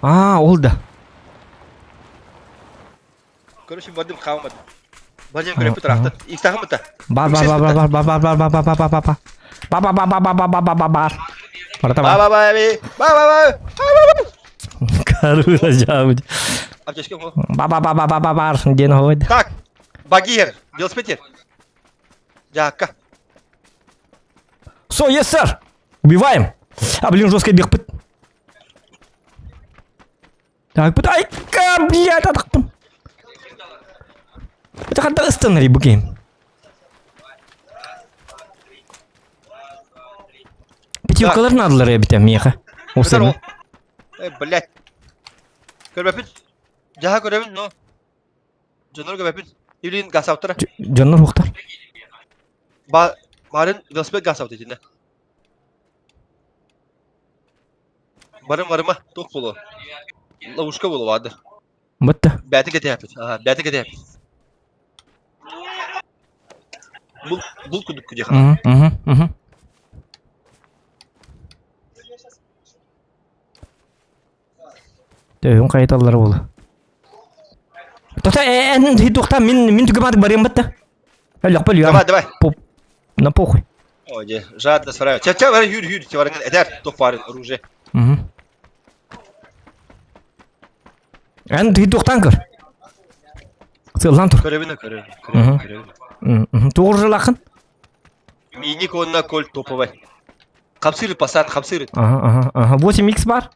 А, ол да. Короче, бардым хаамат. Бардым көрөпүт тарахтан. Иксахым та. Бар бар бар бар бар бар бар бар бар бар бар бар бар. Бар бар бар бар бар бар бар бар бар. Барата Ба бар. ба ба ба ба ба ба. Карула жаабыт. Аптечка го. Ба ба ба ба ба ба бар диэн хоойд. Так. Багир, велосипед. Жаакка. Со, yes, sir. Убиваем. А, блин, жестко бегпыт. Так, бут айка, блядь, атахпын. Это ханта ыстанари бу киһим. Пятилкалар наадалар эбитэ миэхэ. Ол Э, блядь. Көрбөпүн. Жаха көрөбүн, но. Дьоннор көрбөпүн. Илин гасаптара. Дьоннор уохтар. Ба барын велосипед гасапт итинне. Барын барыма туох буолуо. Ловушка буолуо баады. Бытта. Бэти кэтэһэппит. Аха, бэти кэтэһэппит. Бул бул кудук кудеха. Угу, угу, угу. Төһүн хайыталлар буолу. Тота эн туохта мин мин түгэматык барыам батта. Өлөхпө Давай, давай. Поп. На похуй. Ой, де, жадно сарай. Ча ча бар юр юр ча этер туох баар оружие. Угу. Эн туохтан көр. Сыллан тур. Көрөбүн көрөбүн көрөбүн көрөбүн. Тугуржалахын. Мини конна коль топовай. Хапсыры пасат, хапсыры. Ага, ага, ага. 8x бар.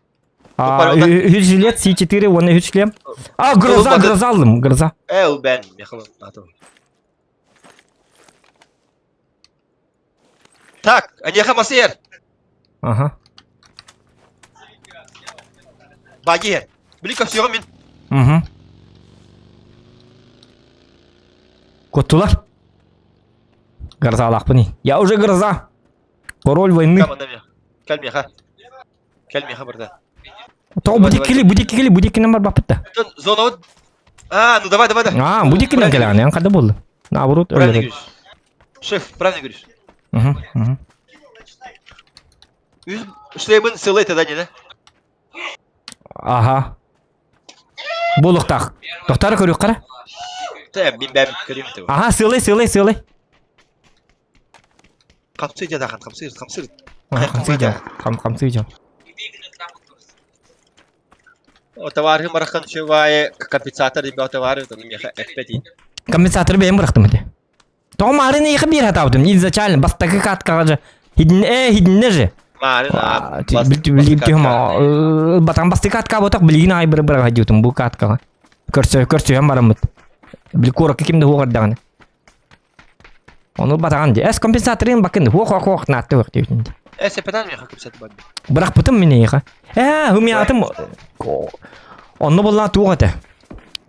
А, үс жилет, С4, оны үс шлем. А, гроза, гроза алдым, гроза. Э, ол бән, мехал, Так, анеха масер. Ага. Баги иһэр. Били көрсүөҕүм мин. Угу. Куттулар. Грозалаахпын. Я уже гроза. Король войны. Кэл миэхэ. Кэл миэхэ бырда. Тоҕо бу диккили, бу диккили, бу диккинэн барбаппыт да. Зона А, ну давай, давай, да. А, бу диккинэн кэлэҕин, эн хада буолла. Наоборот, Правильно говоришь. Шеф, правильно говоришь. Угу, угу. Шлемын сылай тогда не, да? Аха. Буолуохтаах. Тохторо көрүөххэ эрэ. Тэ, мин бэм көрүм ты. Аха, сыалай, сыалай, сыалай. Хамсыы дьадахан, хамсыы, хамсыы. Хамсыы дьон, хам хамсыы дьон. Товарым барахан чувае компенсатор ребята товары, там меха эппети. Компенсатор бэйэм бырахтым этэ. Тоҕо маарын эйиэхэ биир хатаабытым изначально бастакы каткаҕа же хидинне э хидинне же. Маарын Батан бастакы катка ботох билигин аай быры быраҕа диутум бу каткаҕа. Көрсө көрсүһэн бараммыт. Били куоракка ким да хуоҕардаҕына. Ону батаҕан дии. Эс компенсаторын бакын хуох хуох хуох наатты хуох диэбитин. Э сепетан меха компенсатор бар. Бырахпытым мин эйиэхэ. Ээ хумиатым Онно буоллаҕа туох этэ?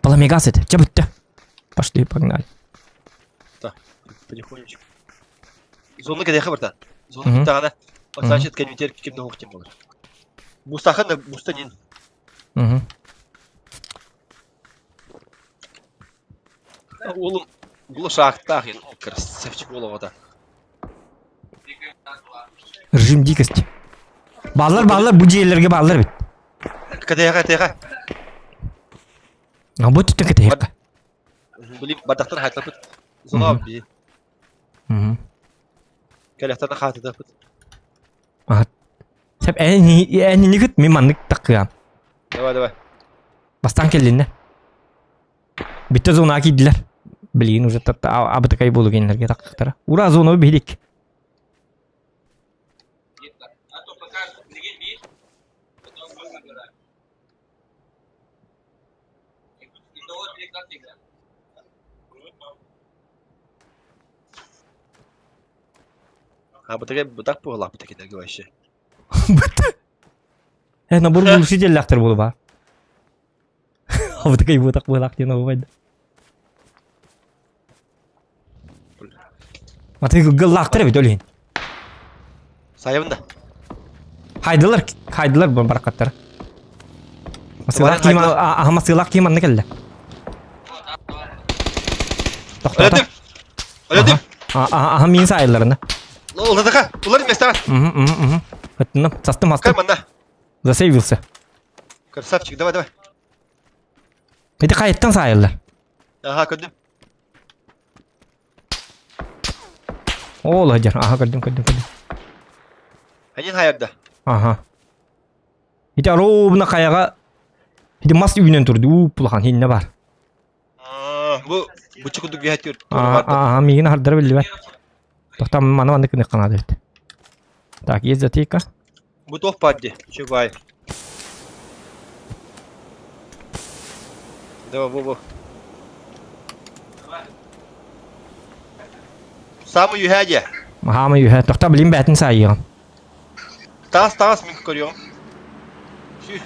Пламегаз этэ. Чэ бүттэ. Пошли, погнали. Так, потихонечку. Зону кэдэхэ бартан. Зону бүттэҕинэ, значит, кэннитер ким да ким болар. Бустахан да буста нин. Улум булу шахтах красавчик буолоҕото. Режим дикости. Бааллар, бааллар, бу дьиэлэргэ бааллар эбит. Кэтэхэ, кэтэхэ. А бу түттэн кэтэһиэххэ. Билим бардахтан хайтлапыт. Зона би. Кэлэхтэн хаатыдапыт. Сеп эн мин маннык таккыам. Давай, давай. Бастаан кэллиннэ. Бүттэ зонаға киирдилэр. Билигин уже абытыкай буолу кинилэргэ таххахтара. Ура зону биһилик. Абытыкай бытак буолааппыт кинилэргэ вообще. Э, набор глушителлээхтэр буолуба. Абытыкай бытак буолаах диэн оҕубайда. Матый гыллаахтар эбит ол иһин. Сайабын да. Хайдылар, хайдылар бу баракаттар. Масыылаах киим аха масыылаах киим манна кэллэ. Тохтоото. Өлөтүм. Өлөтүм. Аха миин саайылларына. Улатака, улар местаҕа. Угу, угу. Састым, астым. Манна. Засейвился. Красавчик, давай, давай. Ити хайыттан саайыллар. Аха, көрдүм. Ол сылдьар. Аха, көрдүм, көрдүм, көрдүм. Анин хайарда. Аха. Ити ровно хайаҕа ити мас үүнэн турду. Ууп улахан хиннэ бар. Бу бучу курдук биһэт Аха, миигин хардара биллибэт. Тохтам маны маннык гыныахха наада эбит. Так, есть затейка. Бу туох баар дии? Чубай. Давай, во, во. Самый үһээ дии. Хаамай үһэ. Тохта билин бээтин саайыаҕым. Таас, таас мин көрүөҕүм. Сүүр.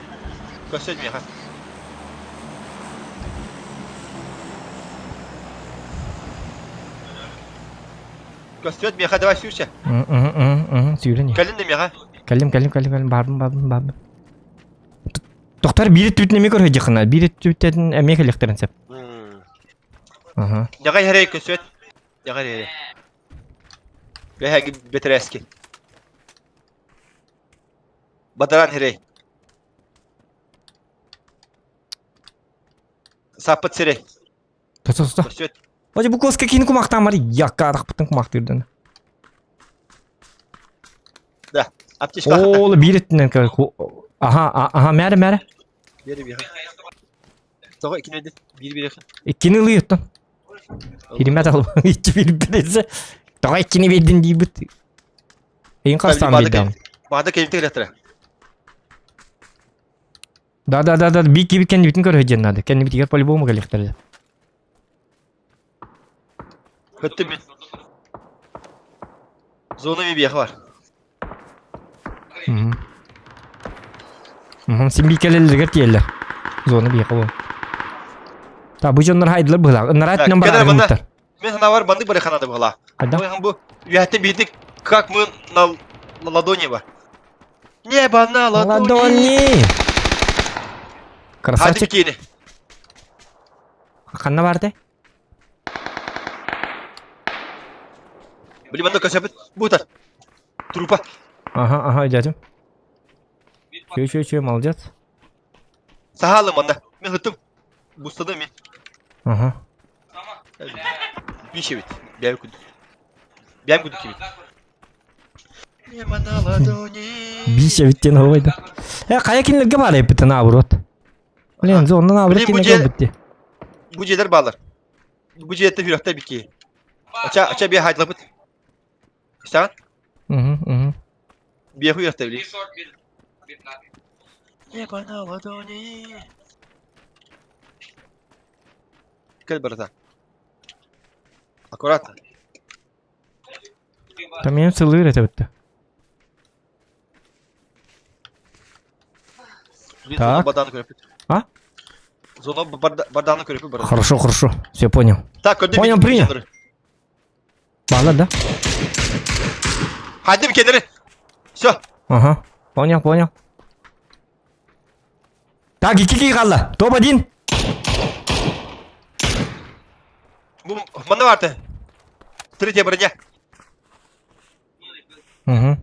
Көрсө миэхэ. Көстүөт миэхэ, давай сүүрсэ. Сүүрэн. Кэлин да миэхэ. Кэллим, кэллим, кэллим, кэллим, баарбын, баарбын, баарбын. Тохтор биир өттүбүтүн эмиэ көрүһүйдьэххинэ, биир өттүбүттэн эмиэ кэлиэхтэрин сөп. Аха. Дьаҕай хэрэй көстүөт. Дьаҕай хэрэй. Бэһэги бэтэрээски. Бадаран хэрэй. Саппыт сирэй. Тосо, тосо. Көстүөт. Ожи бу коска киин кумахтаамар якка арахпытын кумахтыырдан. Да. Аптечка. Ол биир өттүнэн Аха, аха, мээрэ, мээрэ. Биэри биэхэ. Тоҕо иккини өйдө? Биир биэхэ. Иккини ылыы оттон. Киримэт алба икки биир Тоҕо иккини биэрдин диибит. Эйин хастаан биэрдэм. Баада кэлимтэ кэлэхтэрэ. Да да да да биир киһи кэннибитин көрө диэн наада. Кэннибитигэр по-любому кэлиэхтэрэ. Көттүм мин. Зона ми биэхэ бар. Мгм. Мгм, син биир кэлэллэригэр тиийэллэр. Зона биэхэ буол. Та бу дьоннор хайдылар быһылаах. Ынараа Так, өттүнэн кэлэр бараары манна. гыммыттар. Мен санаабар маннык барыха надо была. Хайдах? Мы бу үөһэттэн биирдик как мы на на ладони ба. Небо на ладони. Ладони! Хадим Красавчик. киини. Ханна барды? Били манна көсөбүт. Бутар. Трупа. Ага, ага, дядя. Чё, чё, чё, молодец. Сахалы манна. Мен хытым. Бустады мен. Ага. Бишебит. Бэм күдүк. Бэм күдүк кибит. Небо на ладони. Бишебиттен ховайда. Э, кая кинилерге бар эппитин наоборот. Блин, зона наоборот Блин, бу кинилерге же- битти. Бу дьиэлэр баалар. Бу дьиэттэн сүрэхтэй бикки. Ача ача биэ хайдлапыт. Истэҕин? Угу, угу. Биэ хуйахтай били. Небо на ладони. Кэл барата. Аккуратно. Там мен сылыыр этэ битти. Блин, Так. зона барданы көрөппүт. А? Зона барданы көрөппүт барата. Хорошо, хорошо. Все понял. Так, көрдүм. Понял, принял. Баалар да? Хайдым кенери. Все. Ага. Понял, понял. Так, икки киһи хаалла. Топ-1. Бу манна баарты. Третья броня. Угу.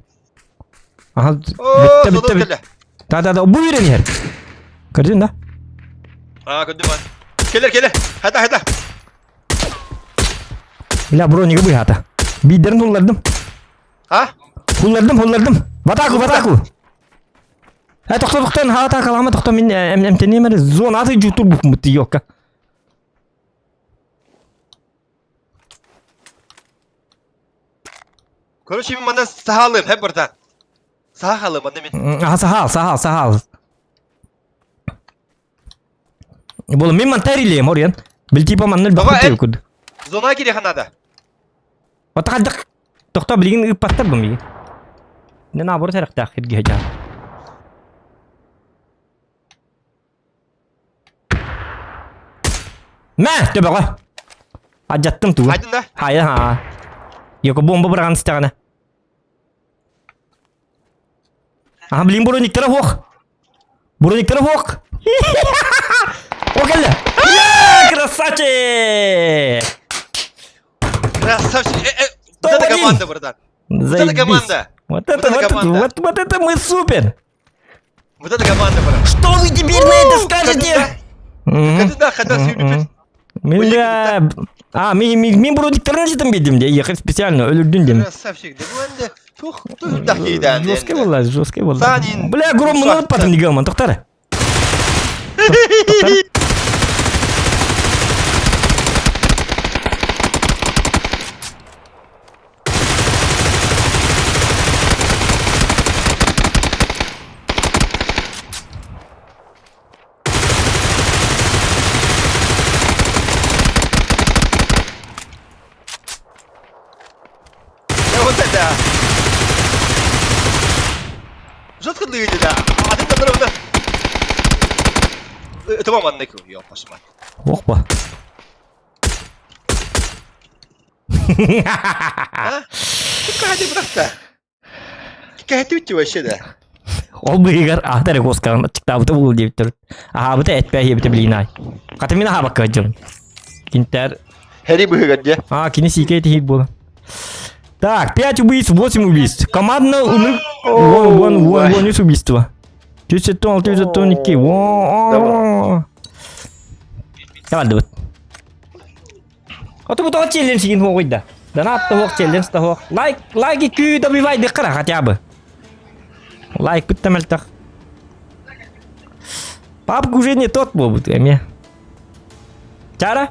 Ага, О, бүттэ, зона бүттэ, бүттэ. кэллэ. Да-да-да, бу үөрэн иһэр. Көрдүн да? Аа, көрдүм ан. Кэлэр, кэлэр. Хайда, хайда. Бля, бронига быһаата. Биирдэрин хуллардым. А? Хуллардым, хуллардым. В атаку, в атаку. Э, тохто, тохто, ха, атакалама, тохто, мин эмтением эрэ зона аты жутур букмут, ёлка. Короче, мин манна саһаалыым, һэ братан. Саһаалыым манна мин. Аха, саһаал, саһаал, саһаал. Була мин мантарилием, ориен. Бил типа манна Давай, бахыт курдук. Зона кириэхэ наада. Отахаддак тохто билигин ыыппаттар бу миигин. Не наоборот эрэхтээх иргиһэ дьаһал. Мэ, төбөҕө. Адьаттым тугу. Хайдын да? Хайа ха. Йоко бомба быраҕан истэҕинэ. Аха, блин, брониктара суох. Брониктара суох. О, кэллэ. Красавчик! Красавчик! Э, э, вот это Топ-1! команда, братан! Вот это Заебись. команда! Вот это, Вот это вот это, команда. вот, вот это мы супер! Вот это команда, брат! Что вы теперь на это скажете? Мгм. Когда, когда Мгм. Мин да... А, ми, ми, мин брониктарын житым бедим де, ехать специально, өлүрдүн дем. Красавчик, да бу тух, тух да киидään. Жесткий была, жесткий была. Санин. Бля, гром мына потом не гаман, тоқтар. Тоқтар. Да вот это! Жестко двигатель, да. А ты там ровно. Это вам аннык, ёпаш мать. Опа. А? Какая ты брата? Какая ты вообще, да? Ол быыгар аһта эрэ куоскаҕын аччыктаабыта буолуо диэбиттэр. Аһаабыта этпээһиэбитэ билигин аай. Хата мин аһаабакка дьон. Кинтэр Хэри быһыгар дьэ. А, кини сиикэй тиһик буола. Так, 5 убийств, 8 убийств. Командно уны... Вон, вон, вон, вон, үс убийство. 176, 612, Вон. Давай, давай. А то бу тоҕо челлендж игин хуоҕуйда. Донат тоһуох, челлендж тоһуох. Лайк, лайки күү добивай дыххара хотя бы. Лайк бытта мөлтөх. Папка уже не тот буолбут эмиэ. Чара?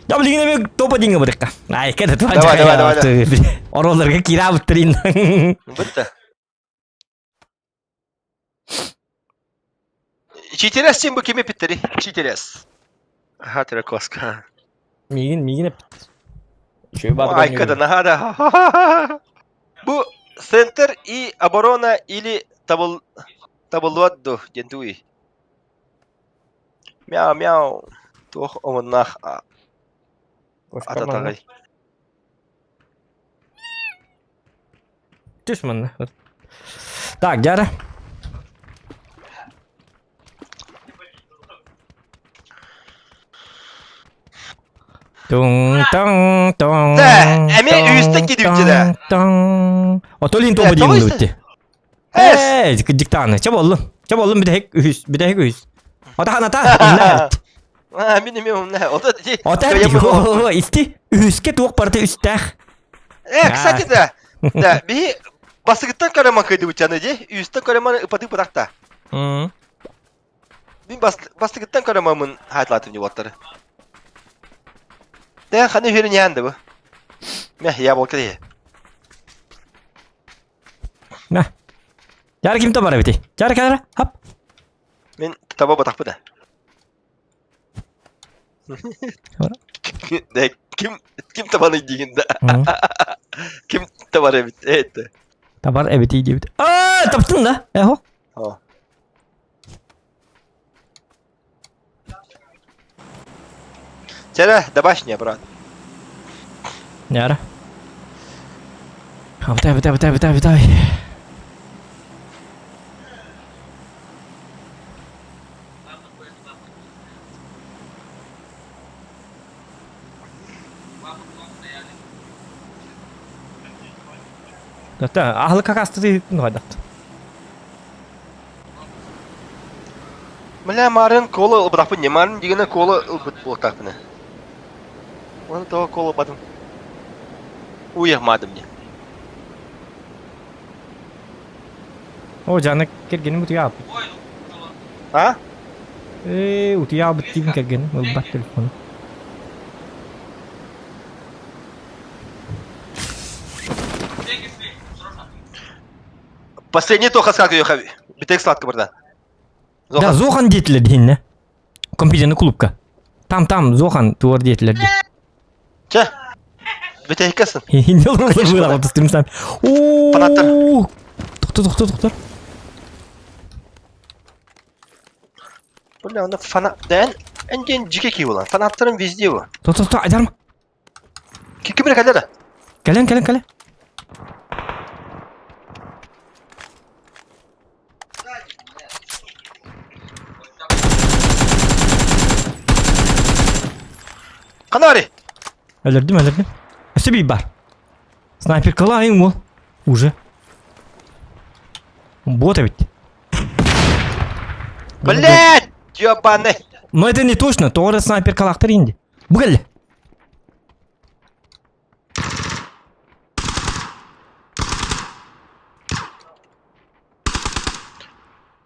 Да билигин эмиэ топ-1 бырыкка. Ай, кэдэ Давай, давай, давай, Оролларга киирабыттырин. Бытта. Читерес чем бу кими питтери? Читерес. Ага, теракоска. Миигин, миигин эппит. Үчүгэй баатыр Айка да оонньуур. наһаа да. Бу Центр и оборона или табыл табыллыбат дуо диэн тугуй? Мяу мяу туох омуннаах ататаҕый? Түс манна. Так, дьара. Туң таң таң. Да, эми үстэ кидүүччү Таң. Отолин тобу диэн бутти. Э, диктаны. Чэ боллун. Чэ боллун бүтэһик үһүс, бүтэһик үһүс. Ота ханата, инна. А, мин эмиэ умна. Ото Ота исти үһүскэ туох барыта үстээх. Э, кстати да. Да, биһи басыгыттан көрөмөн кыйдыбычаны дии. Үстэн көрөмөн ыпаты бырахта. Мин бастыгыттан көрөмөмүн хаатылаатым дии уолаттары. Тэ ханы үһүрүн иһэн да бу. Мэ, яблоко дии. Мэ. Жары ким табар эбити? Жары кэлэр, хап. Мин таба батахпын да. Ким ким табаны диигин да? Ким табар эбит? Это. Табар эбити диэбит. Аа, таптын да. Эхо. Чэрэ, добавь мне, брат. Няра. Абытай, абытай, абытай, абытай, абытай. Аһылык какастыы нуһайдахт. Бля, марын кола ылбатахпын не марын дигэнэ кола ылбыт буолтаахпына. Оны того кола ылбатым. Уйахмадым не. О, жаны кергеним утуйаабыт. А? Ээ, утуйаабыт диибин кэргэним ылбат телефону. Последний тоха сладко ехави. Битек сладко барда. Да, Зохан диэтилэр диһиннэ. Компьютерный клубка. Там, там, Зохан туор диэтилэр ди. Чэ. Бүтэһиккэсин. Фанаттар. Тоқтор, тоқтор, тоқтор. Бля, оны фанат дэн энден жике ки болан. Фанаттарым везде бу. Тоқтор, тоқтор, айдарма. Ким кэллэ да? Кэлэн, кэлэн, кэлэн. Канари! Өлөрдүм, өлөрдүм. Өссө биир бар. Снайперкалаайын уол. Уже. Бот эбит. Блять! Ёбаный! Но это не точно, тоҕо эрэ снайперкалаахтар инди. Бу кэллэ.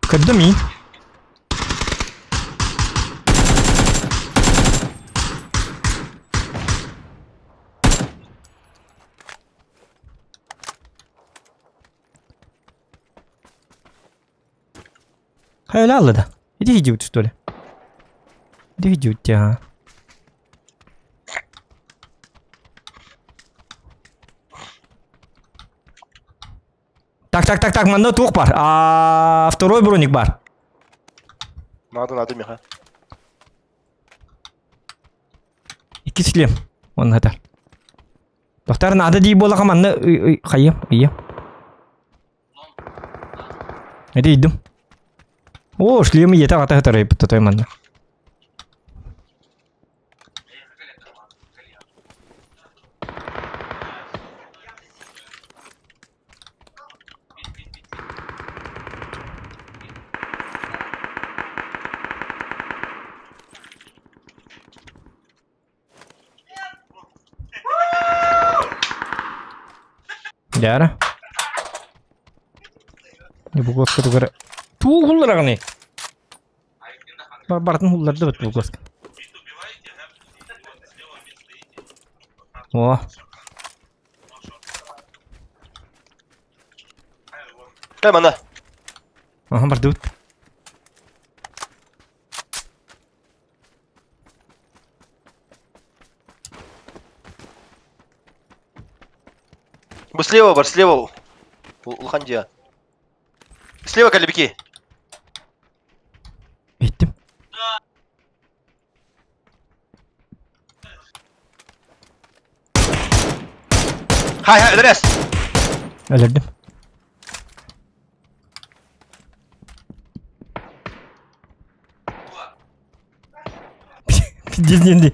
Көрдүм ии. Хайа алла да. Иди идиот, что ли? Иди идиот, а. Так, так, так, так, манна туох бар. А, второй броник бар. Надо, надо, Миха. Икки шлем. Он это. Доктор, надо дии буолаха манна хайым, ыйым. Эти идем. О, шлем ийэтэ аҕата сытар той манна. Дьара. Бугуоска тугара. Туу хуллараҕыный? Барытын хулларды бит бугуоска. О. Кай мана. Аха бардыбыт. Бу слева бар, слева. Улахан дьиэ. Слева кэлбики. Иттим. Хай, хай, өлөрөс. Өлөрдүм. Пиздец,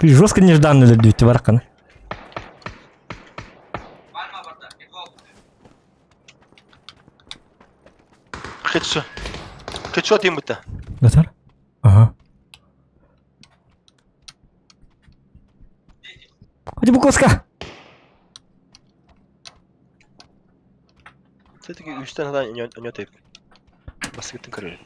жестко нежданно өлөрдү баракканы. Хедшот. Хедшот им бутта. Назар? Ага. Ходи Буковска! Все-таки үстэн хатан өнөтөйп. Басыгыттын көрөр.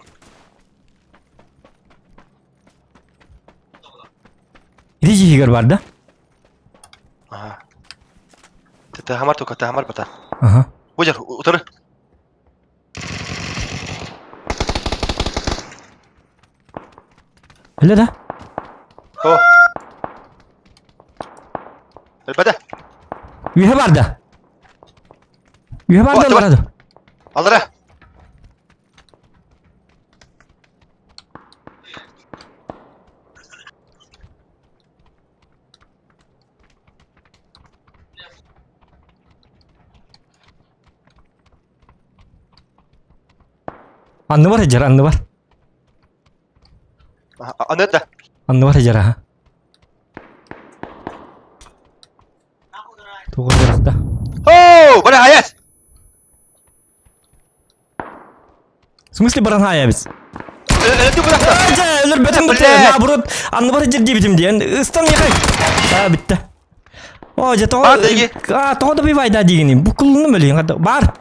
Иди жиһигэр бар да? Ага. Тахамар тока, тахамар бата. Ага. Бужар, утары. Өлө да? О. Өлбөтө. Үһэ бар да? Үһэ бар да барады. Алара. Анны бар эдьэр, анны бар. Аны да. Анны бар эдьэр, аха. Туга барахта. Оу, бара аяс. В смысле баран хаябыз? Өлдү бырахта. Өлөр бөтөн бітті. Наоборот, анны бар жер дебитим диэн. Ыстан ехай. А, бітті. О, же тоҕо... Бар деги. А, тоҕо да бивайда дигини. Бу кулуну мөлүйін. Бар.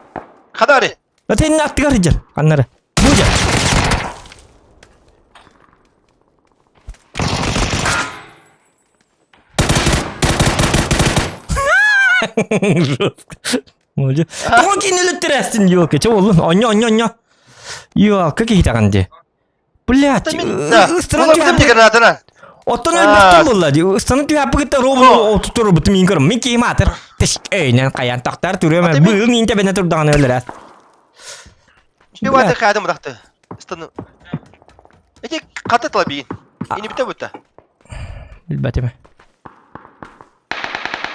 Хадари. Өтенин аттыгар жер. Аннары. Бу жер. Жестко. Молодец. Тоҕо киин өлөттөрөөстүн елка. Че боллун? Онньо, онньо, онньо. Елка киһитаҕын дии. Блять, ыстана түһэ. Оттон өлбөхтөн булла дии. Ыстана түһэ кытта робот отутур мин көрөм. Мин киһим атыр. Теш өйнен каян тахтар түрөмө. Быыл мин тебене турдаҕына өлөрө. Биваты каадым бырахты. Ыстаны. Эти ката тла биин. Ини бите бутта. Билбэтим.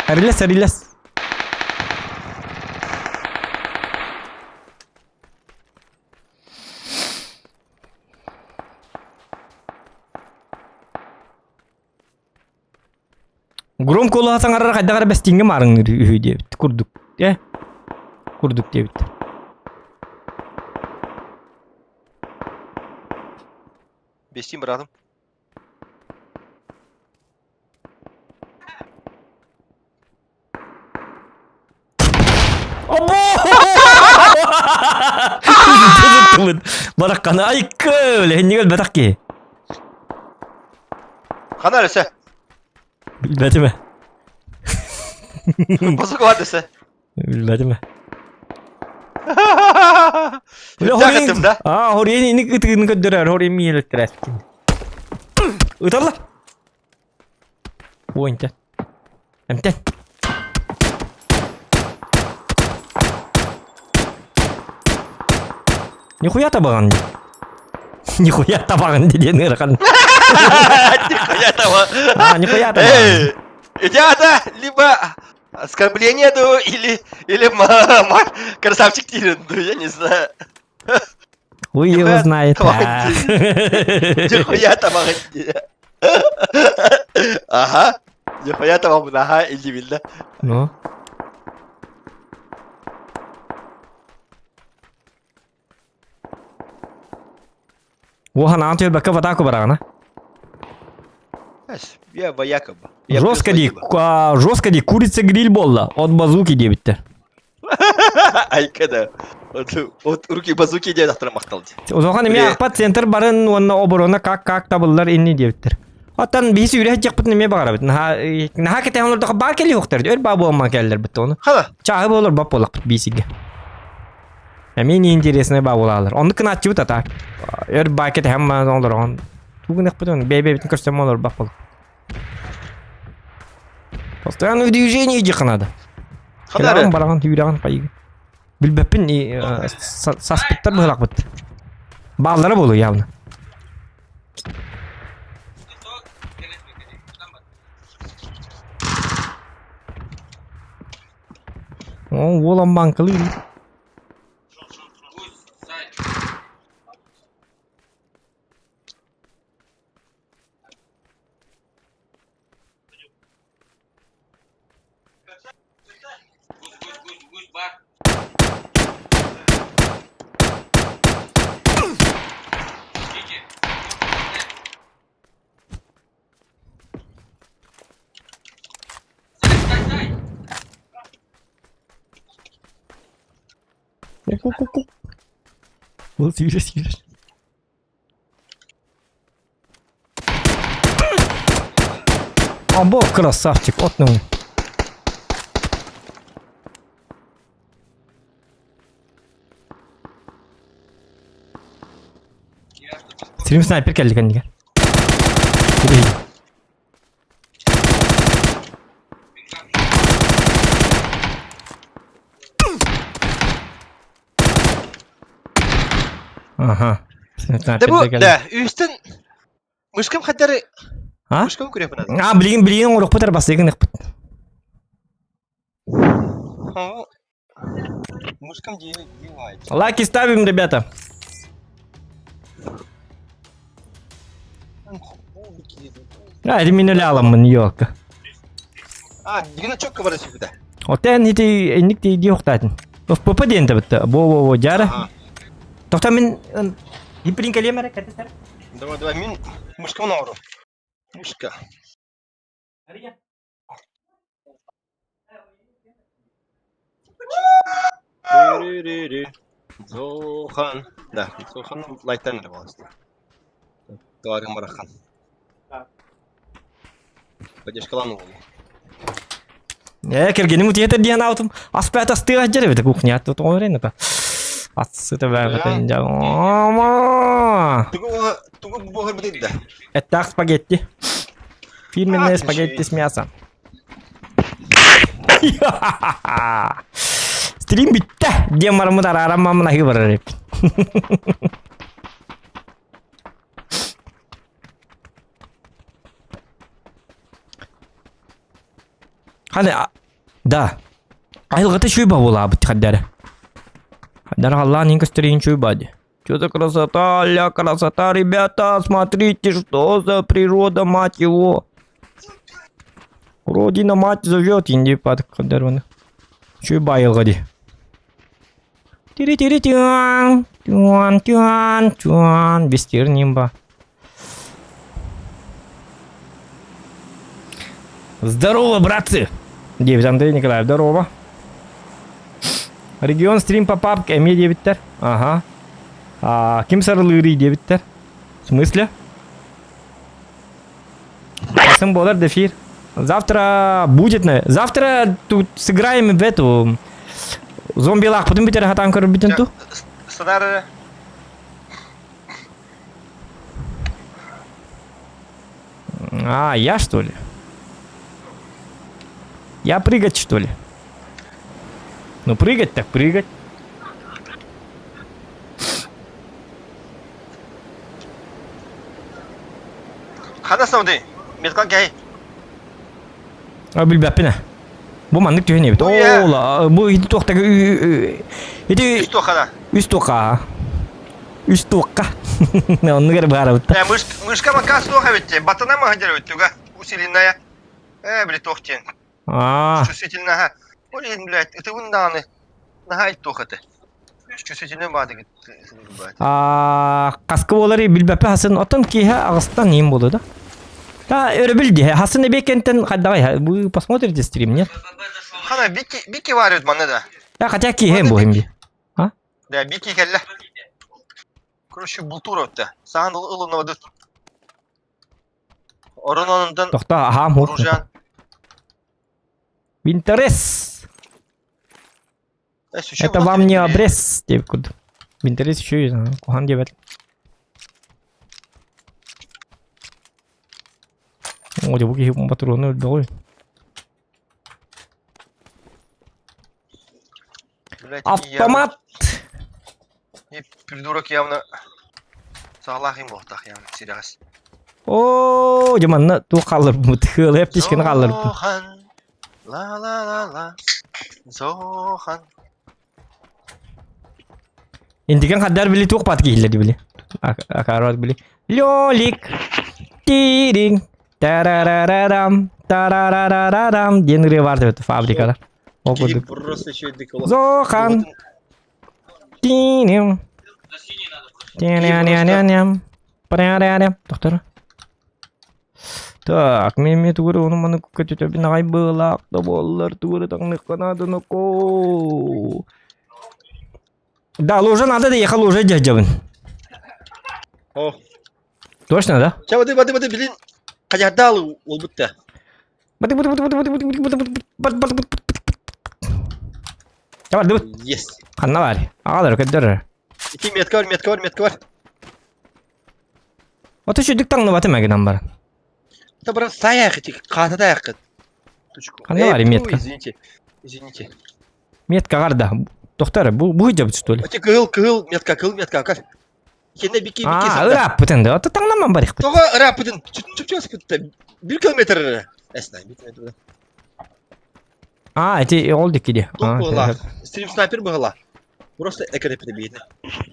Арилес, арилес. Громко улаха саҥарар хайдах эрэ бэстиҥҥэ маарыҥныыр үһү диэбит курдук э курдук диэбит Бестиин быраатым. Баракканы айкы, өле, өлбөтөх киһи. Хана өсө. Билбэтим. Базука бар десе. Билбэтим. Үрдээх да? Аа, хориен ини ытыгын көрдөрөр, хориен миелеттерээскин. Ыталла. Уонтен. Эмтен. Нихуя табаҕын дии. Нихуя табаҕын дии диэн ыарахан. Нихуя табаҕын. А, нихуя табаҕын. Эй, ребята, либо оскорбление ду, или, или красавчик Тирин, ду, я не знаю. Хуй его знает. Нихуя табаҕын дии. Ага. Нихуя табаҕын, ага, или билда. Ну? Уохан аан түһэрбэккэ батаку бараҕына. Я вояка. Жестко дии, жестко дии, курица гриль буолла, от базуки диэбиттэр. Айка да. От руки базуки диэн ахтара махтал дии. Улахан эмиэ ахпат центр барын уонна оборона как как табыллар инни диэбиттэр. Оттон биһи сүүрэ сылдьыахпытын эмиэ баҕарабыт. Наһаа наһаа кэтэһэн олордоххо баар кэлиэхтэр. Өр баа буолман кэллэрбит ону. Хала. Чааһы буолар бап буоллахпыт биисигэ. Эмиэ неинтересный баа буолаалар. Оннук гынааччыбыт ата. Өр баа кэтэһэн маан олороҕун. Тугу гыныахпыт ону бэйэ-бэйэбитин көрсөн олорбах буолла. Постоянно в движении диэххэ наада. Ханары. Бараҕын, түүрэҕин, хайыгын. Билбэппин саспыттар быһылаахпыт. Бааллара буолуо явно. О, уол амбаҥкалыы. Ол сүүрэ сүүрэр. Або красавчик, от ну. Стрим снайпер кэлли кэннигэр. Аха. Да бу, да, үстэн мышкам хадары А? мышкам күрөпүн ады. А, билигин билигин оҥорохпут эр бастыгын ыхпыт. Мышкам делает. Лайки ставим, ребята. А, это меня ляламын, ёлка. А, дигина чокка бара сүбүтэ. Отен ити инник ти диохтатын. ФПП диэн табытта. Бо-бо-бо, жара. Тохта мин Гиприн кэлиэм эрэ кэтэ Давай, давай, мин мышка оҥору. Мышка. Зохан. Да, Зохан лайтан эрэ буоласта. Товарым барахан. Поддержкалан уолу. Э, кэргэним утуйа диэн аутум. Аспаат астыга дьэр эбит кухня тут оҥорен это. Атсыта бэбэтин Ама! Тугу тугу буһар бит да. Это спагетти. Фирменные спагетти с мясом. Стрим бүттэ. Диэн бараммыт арааран мамын аһыы барар эбит. Ханы, да. Айылҕата үчүгэй бабылаабыт хаддара. Хаддара халлаан иһин көстөр иһин үчүгэй бади. Что за красота, ля красота, ребята, смотрите, что за природа, мать его. Родина мать зовет, инди пат хаддар Үчүгэй байылҕа ди. Тири-тири-тиан, тюан, тюан, тюан, бестер нимба. Здорово, братцы! Диэбит Андрей Николаев, здорово. Регион стрим по папке эмиэ диэбиттэр. Ага. А, ким сарылыырый диэбиттэр. В смысле? Сын болар эфир. Завтра будет на... Завтра тут сыграем в эту... Зомби-лах, потом бүтэр хатан көрбүтүн ту. Садар А, я что ли? Я прыгать что ли? Ну прыгать так прыгать. Хана сауды. Меткан кэй. А билбэппин Бу маннык түһэн эбит. Оо, бу ити туохтага ити Үс туохана. Үс туохха. Үс туохха. Оннук эрэ баарабыт. Мышка макас туох эбит. Батана маһа эбит Усиленная. Э, били туох диэн. Аа. Чувствительная. Блин, блядь, ытыбын даҕаны. Наһаа туох этэ. Чувствительный баадыгыт. Аа, хаска буолары билбэппэ хасын оттон киэһэ аҕыстан иим буолуо да. Та өрөбүл дии. Хасын эбиэккэнтэн хайдаҕай вы посмотрите стрим, нет? Хана Бики Бики варит манна да. Я хотя киэһэм буһум дии. А? Да, Бики кэллэ. Короче, бултуур өттө. Саан ылынабыт. Орон онунтан Тохто аһаам хуох. оружан. Винтерес. Это вам не обрез диэбит курдук. Винтерес еще и куһаҕан диэбэт. О, дьэ бу киһи патроны өлбөҕүй. Блядь, Автомат! Не придурок явно саалаах им буолтах явно сирэҕэс. Оо, дьэ манна туох хаалларбыт? Ыалыап тишкини хаалларбыт. Зохан, ла-ла-ла-ла, Зохан. Индиген хаддар били туох бат киһиллэди били. Акаарат били. Лёлик, тиринг, тарарарарам, тарарарарам диэн ырыа баар эбит фабрикалар. Ол Киһи курдук. просто үчүгэйдик олох. Зохан, тиним, тиняняняням, прярярям. Доктор. Так, мен тугур ону маны көтүтөбүн аҕай быылаах да буоллар тугур таҥныхха наадынако. Да, лужа надо, да ехал уже дядябын. О. Точно, да? Ча бады бады бады билин хаярдаал олбутта. Бады бады бады бады бады бады бады бады бады бады Давай, давай. Yes. Ханна бар. Агалар көдөр. Ити метка бар, метка бар, метка бар. Ото шүдүк таҥныбаты мэгинэн бар. Это брат саях ити хаата таяққыт. Ханна бар метка. Извините. Извините. Метка гарда. Тохтар, бу бу жабыт что ли? Ити кыһыл кыһыл метка, кыһыл метка кар. Кенне бики бики А, ырааппытын да. Ото таҥнаман барыхпыт. Тоҕо ырааппытын чүп-чүп спытта. Бир километр эрэ. Эсна, бир километр. А, эти ол дикиди. Туох быһылаах? Стрим снайпер быһылаах. Просто экэреппитэ биирдэ.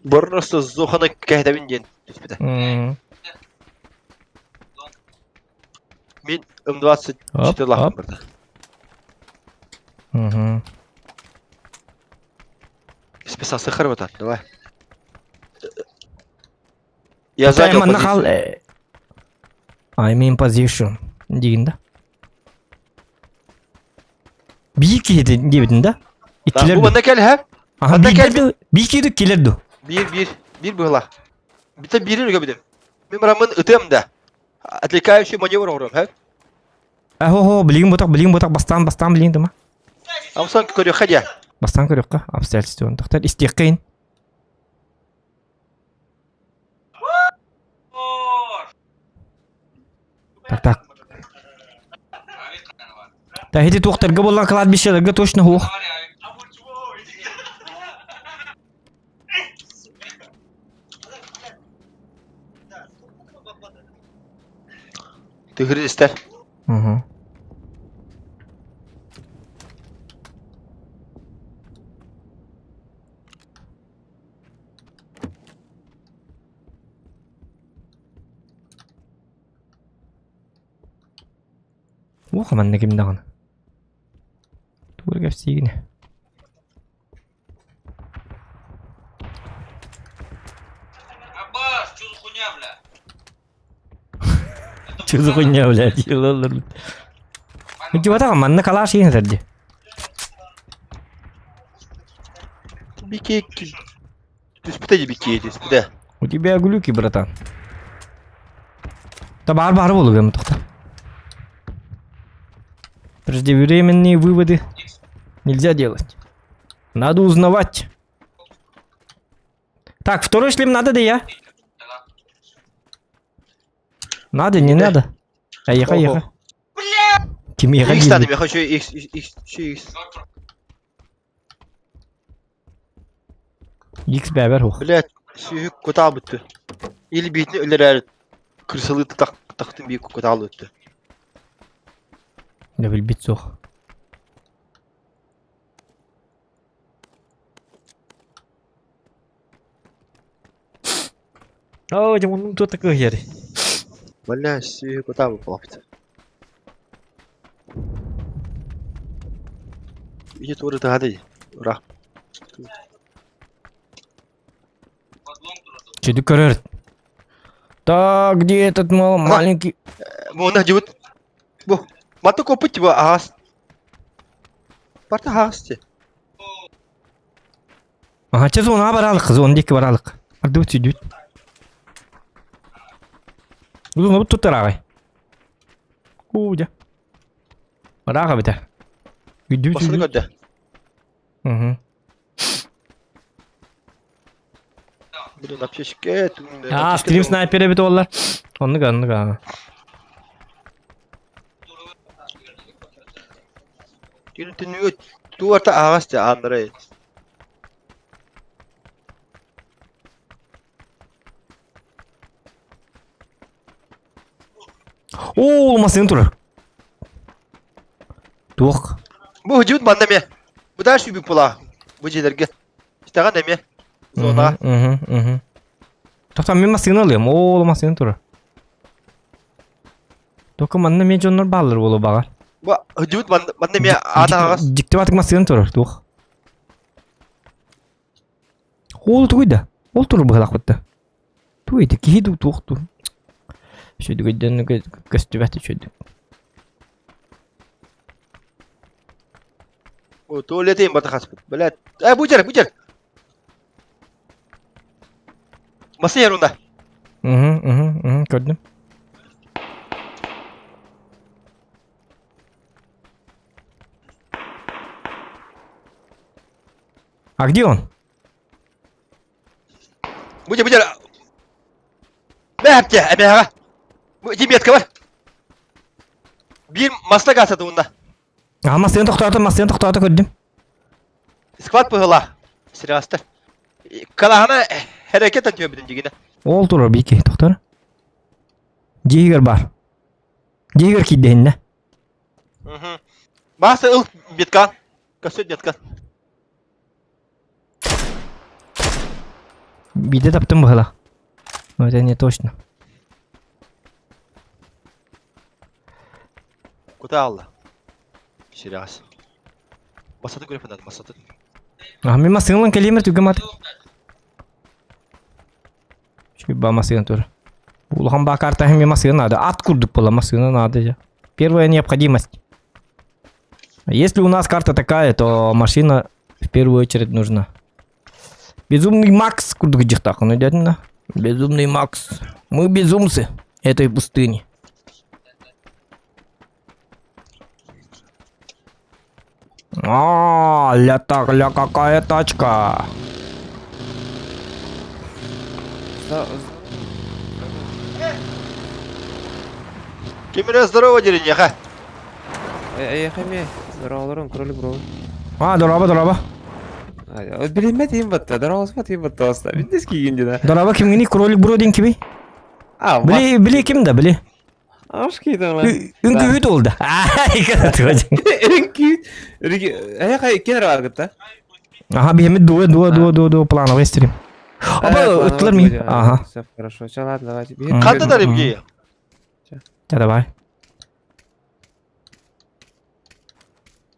Просто Зохана кэһэтэбин диэн түспүтэ. Мин М24 лаахпын барда. Списался Хорватан, давай. Я занял позицию. I'm in position. Диигин да? Биир киһи диэбитин да? Иккилэр Бу манна кэл һэ? Аха, биир биир киһи килэр ду. Биир биир биир быһылаах. Битэ биирин үгэ битим. Мин бараммын ытыам да. Отвлекающий маневр оҥоруом һэ? Хо-хо, билигин ботах, билигин ботах, бастаан, бастаан билигин тама. Амсан көрүөххэ дьэ. Бастаан көрүөххэ, обстоятельства. Тохтор истиэххин. Так, так. Да, эти туохтарга буоллан кладбищеларга точно хуох. Тыгыр истэр. Угу. Уох, манна ким даҕаны. Тугу кэпсиигин? Аббас, что за хуйня, бля? Что за хуйня, блядь? Дьуотаҕа манна калаш иһин сэрди. Бики түспүтэ бики түспүтэ. У тебя глюки, братан. Да бар бар болугам тоқта. Преждевременные выводы нельзя делать. Надо узнавать. Так, второй шлем надо, да я? Надо, не надо. А еха, еха. Ким еха X надо, я хочу X, X, X, X. X бәбер хух. Блять, сүйүк кутаа бүттү. Или биитини өлөрөр кырсылыы тах тахтын бии кутаал өттү. Да билбит суох. Оо, дьэ муннум туох такой иһэр. Бля, сүйүк кутаа буолбут. Ити туора тахады. Ура. Чүдү көрөр. Так, где этот мал маленький? Муна дьыбыт. Бу. Маты копыт типа аас. Барта аас ти. Ага, чэ зона баралык, зона диэки баралык. Ардыбыт сүйдүбүт. Зона бут туттар Уу, дьэ. Ыраах эбитэ. Үйдүбүт Басыны үйдүбүт. көрдө. Мгм. Блин, аптечка. Аа, стрим снайпер эбит уоллар. Оннук, оннук, аа. Түнү түнү туарта аагас те Андрей. Оо, массыына турар. Туох? Бу худьут манна эмиэ. Бу да сүүбүк була. Бу дьиэлэргэ. Истэҕин эмиэ. Зонаҕа. Мгм, мгм. Тоқтан мин массыына ылыам. Оо, массыына турар. Только манна эмиэ дьоннор бааллар буолуо баҕар. Бу худьут манна манна эмиэ аата аҕас. Дьикти батык массыына турар туох. Ол тугуй да? Ол турар быһалаах да. Тугуй ити киһи дуу туох дуу. Үчүгэй дьонно көстүбэт үчүгэй. О, туалетин бата хаспыт. Блядь. Э, бу жер, бу жер. Масы ерунда. Угу, угу, угу, көрдүм. А где он? Бу жер, бу жер. Бэхте, эбэҕэ. Бу ити метка бар. Биир маста гасады уонна. А массыына тохтоото, массыына тохтоото көрдүм. Склад быһыла. Сирэҕэстэр. Калаһана хэрекет өтүөбүтүн дьигинэ. Ол турар биики тохтор. Дьиигэр бар. Дьиигэр киирдэһиннэ. Угу. Баасы ыл меткан. Көсөт меткан. Биирдэ таптым быһыла. Но это не точно. Куда алла? Сирэҕэс. Басаты көрөпүн басаты. А мен массыналан кэлиэмэр түгэн мат. Ба массыына тур. Улахан баа карта мен массыына надо. Ат курдук была массыына надо же. Первая необходимость. Если у нас карта такая, то машина в первую очередь нужна. Безумный Макс курдук дьахтах, он идет на. Безумный Макс. Мы безумцы этой пустыни. А, ля так, ля какая тачка. Кимире здорово деревняха. Эйиэхэ эмиэ здороваларым, кролик бро. А, дороба, дороба. Билиммэт иин батта, дорообоспот иин батта оста. Билдес киигин дина. Дороба кимгини кролик бро дин кими? А, Били, били ким да, били. Аш киитэн Үҥкүүһүт уолда. Үҥкүүт. Эйиэхэ иккиэн эрэ бааргыт да? Ага, биһимит дуо, дуо, дуо, дуо, дуо, плановый стрим. Оба, ыттылар ми. Ага. Все хорошо, все, ладно, давайте. Ханна да рыбги? Да, давай.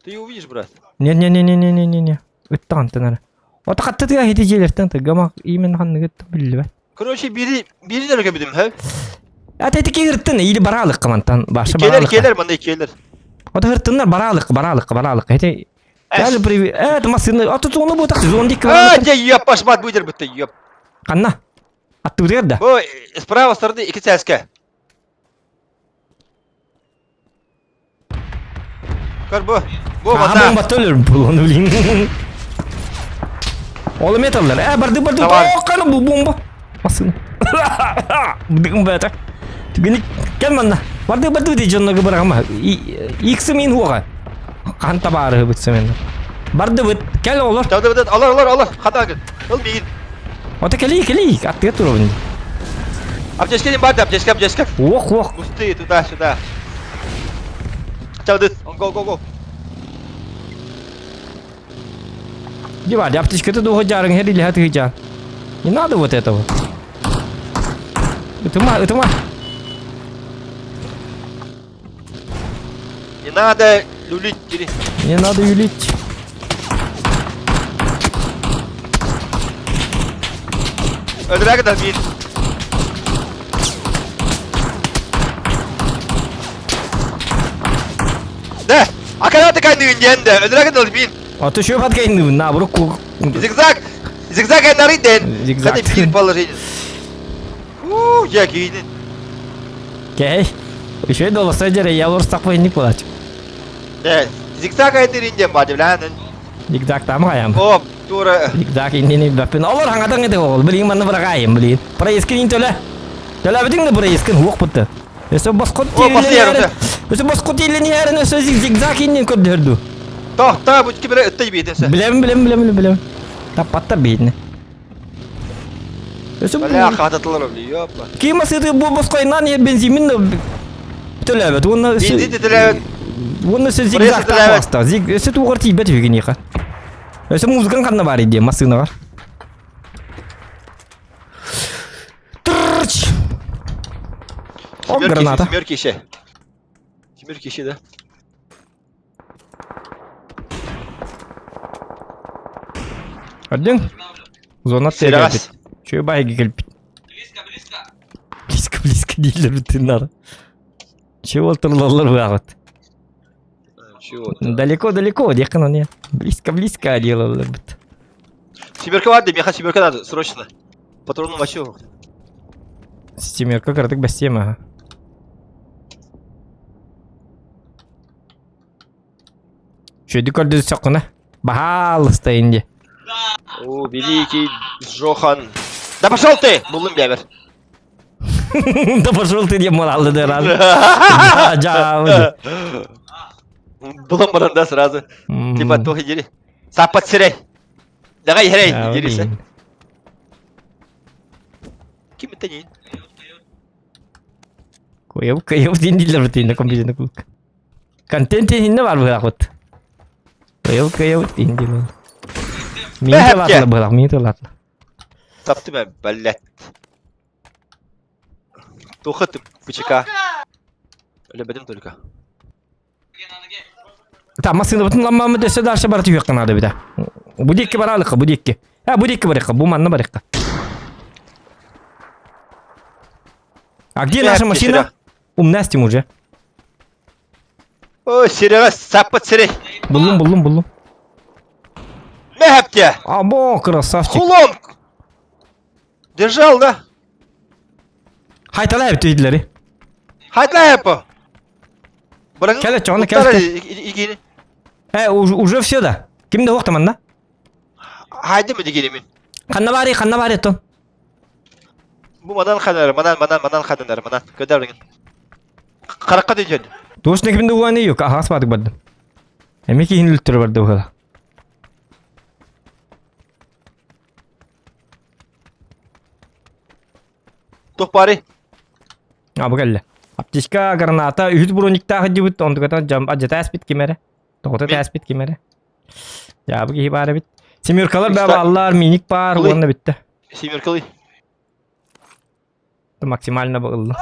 Ты ее увидишь, брат? Не-не-не-не-не-не-не. Ыттаҕын тынары. Ото хаттытыга хити дьиэлэртэн тыгама именно ханныгыт биллибэт. Короче, бири бири дөрөкө бидим, хэ? Ата ити киһиртин или бараалык мантан баша Келер, бараалык. келер, манда келер. Ото хыртыннар бараалык, бараалык, бараалык. Эти Дәл привет. Э, массыына. Ото зона бу так зон дик. А, де ёп, башмат будет бытты, ёп. Ханна. Аттыбытыгар да. Бу справа стороны ики цэске. Көр бу. Бу Аха манда. бомба төлөр булуну блин. Ол металлар. Э, барды барды. Давай. О, кана бу бомба. Массыына. Бдыгым бәтә. Түгени кел манна. Барды барды ди жоннога барама. Икс мин хуга. Кан табары битсе мен. Барды бит. Кел олор. Давай давай алар алар алар. Хата гын. Ыл миин. Ота кели кели. Аттыга турабын. Аптечка не барды, аптечка, аптечка. Ох, ох. Кусты туда-сюда. Чалдыс, он го го го. Дива, аптечка ты долго жарың хер или хаты Не надо вот этого. Это ма, это ма. Не надо люлить, дери. Не надо юлить. Öldürerek de миин. Да, акана такая дүйінден де, öldürerek de миин. А то еще подкайны на руку. Зигзаг! Зигзаг айнары ден. Зигзаг. Хати биир положение. Уу, я кийдин. Кей. Еще долоса жере я лор стакпай не кулач. Да, зигзаг айнары ден ба деп Зигзаг там хаям. О, тура. Зигзаг инни бапын. Олар хаңадан эде ол. Блин, манны бырагайым, блин. Проискин төлө. Төлө битиң да проискин хук бутты. Өсө баскот О, басты Өсө баскот илени ярын өсө зигзаг инни көдөрдү. Тохта, бу кибре өттей бейден. Билем, билем, билем, билем. Таппатта бейдин. Өсө Бля, хататылар бли, ёпа. Ким асыты бу боскойнан е бензинин. төлөөбөт уонна Бензин да төлөөбөт. Уонна өссө Пресс зигзагтаах төлөөбөт. баста. Зиг өссө тугар тиийбэт үһү киниэхэ. Өссө музыкаң ханна баар диye массыынаҕар. Трч! О, Семерки граната. Семерки еще. Семерки еще, да? Көрдүҥ? Зона Серегас. Чүө байги кэлбит. Близко, близко. Близко, близко дииллэр бүтүннары. Чего турлаллар быаҕыт. Чего? Далеко, далеко, диэххин ону. Близко, близко делаллар бит. Семерка баар миэхэ семерка надо, срочно. Патрону вообще. Семерка кыратык бэстиэм аха. Үчүгэйдик көрдөсөххүнэ. Баһаалыста инди. О, великий Джохан. Да пошел ты! Буллум бэбэр. Да пошел ты диэн моралды да раз. Жаа. Булан баран да сразу. Типа туох иди. Саппат сирэй. Давай херей, дирися. Ким это не? Куйып кыйып диэн дииллэр битиннэ компьютерный клуб. Контент иһиннэ бар быһаахпыт. Кыйып кыйып диэн дииллэр. Мин тылаатла быһаах, мин тылаатла. Таптым ээ, блядь. Туха ты ПЧК. Өлөбөтүм только. Та массыынабытын ламмаммыт өссө дальше бара түһүөххэ наада эбитэ. Бу диэки бараалыкка, бу диэки. А, бу диэки барыахха, бу манна барыахха. А где наша машина? Умная Тимур же. Ой, Серега, саппат сирэй. Буллум, буллум, буллум. Мэхэптэ! Або, красавчик. Кулон! Держал, да? Хайталай эбит Хайталай эпо. Кэлэ, чоҕуна кэлэ. Э, уже все да. Ким да уохта манна? Хайдым дигиримин. Ханна баары, ханна баары тон. Бу манан ханар, манан, манан, манан ханар, манан. Көдөр Харакка дүйден. Туос кимде уаны yok, ахас бадык бардым. Эми киһин үлтүрө барды быһыла. Туох баары? А бу кэллэ. Аптечка, граната, үһүс брониктаах дьыбыт, онтуката дьам адьата эспит ким эрэ. Тоҕото тээспит ким эрэ. Дьаабы киһи баар эбит. Семеркалар баа бааллар, миник баар, уонна бүттэ. Семеркалый. Максимально ылла.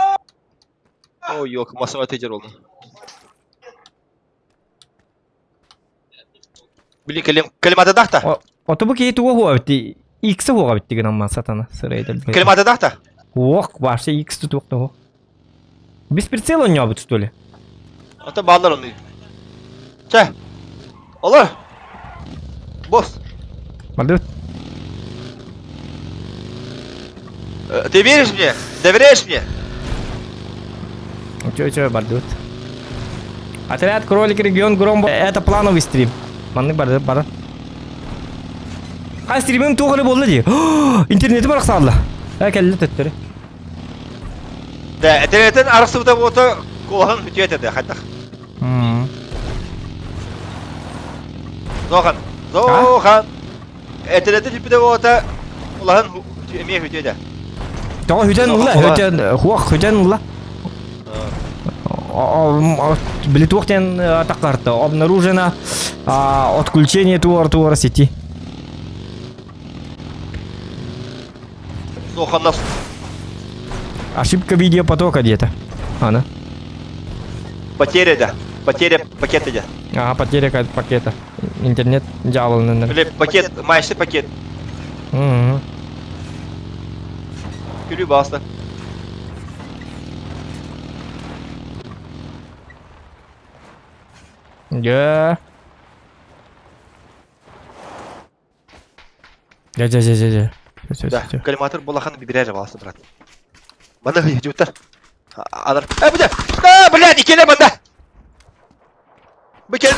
Ой, ёлка, массовый тедер oldu. Били кэлим кэлим дахта. Ото бу киһи туга хуа битти. X хуа битти гынан сатана сырайдыр. Кэлим дахта. Ох, вообще X тут туох Без прицела у него что ли? Ото баалар оны. Чэ. Олор. Босс. Бардыбыт. Ты веришь мне? Доверяешь мне? Чё, чё, бардыбыт. Отряд Кролик регион Гром. Это плановый стрим. Маннык барды, бары. А стримим туох эрэ буолла дии. Интернети барахсаалла. Э, кэллэ төттөрү. Да, интернеттен арахсыбыта буота куолаһын бүтүө этэ хайдах. Зохан. Зохан. Интернеттен сүппүтэ буота куолаһын эмиэ бүтүө этэ. Тоҕо хүтэн ылла, хүтэн, хуах хүтэн ылла. Били туох диэн таххарта. Обнаружено отключение туор туора сети. Зохан нас Ошибка видеопотока где-то. Ана. Потеря, да. Потеря пакета, да. Ага, потеря пакета. Интернет дьявол, Или пакет, майсы пакет. Угу. Күлүү баста. Дьэ. Дьэ, дьэ, дьэ, дьэ, дьэ. Всё, Да, всё, всё. коллиматор булахан бибирэр баста, брат. Мана идиоттар. Алар. Э, бля! А, блядь, икеле манда! Быкел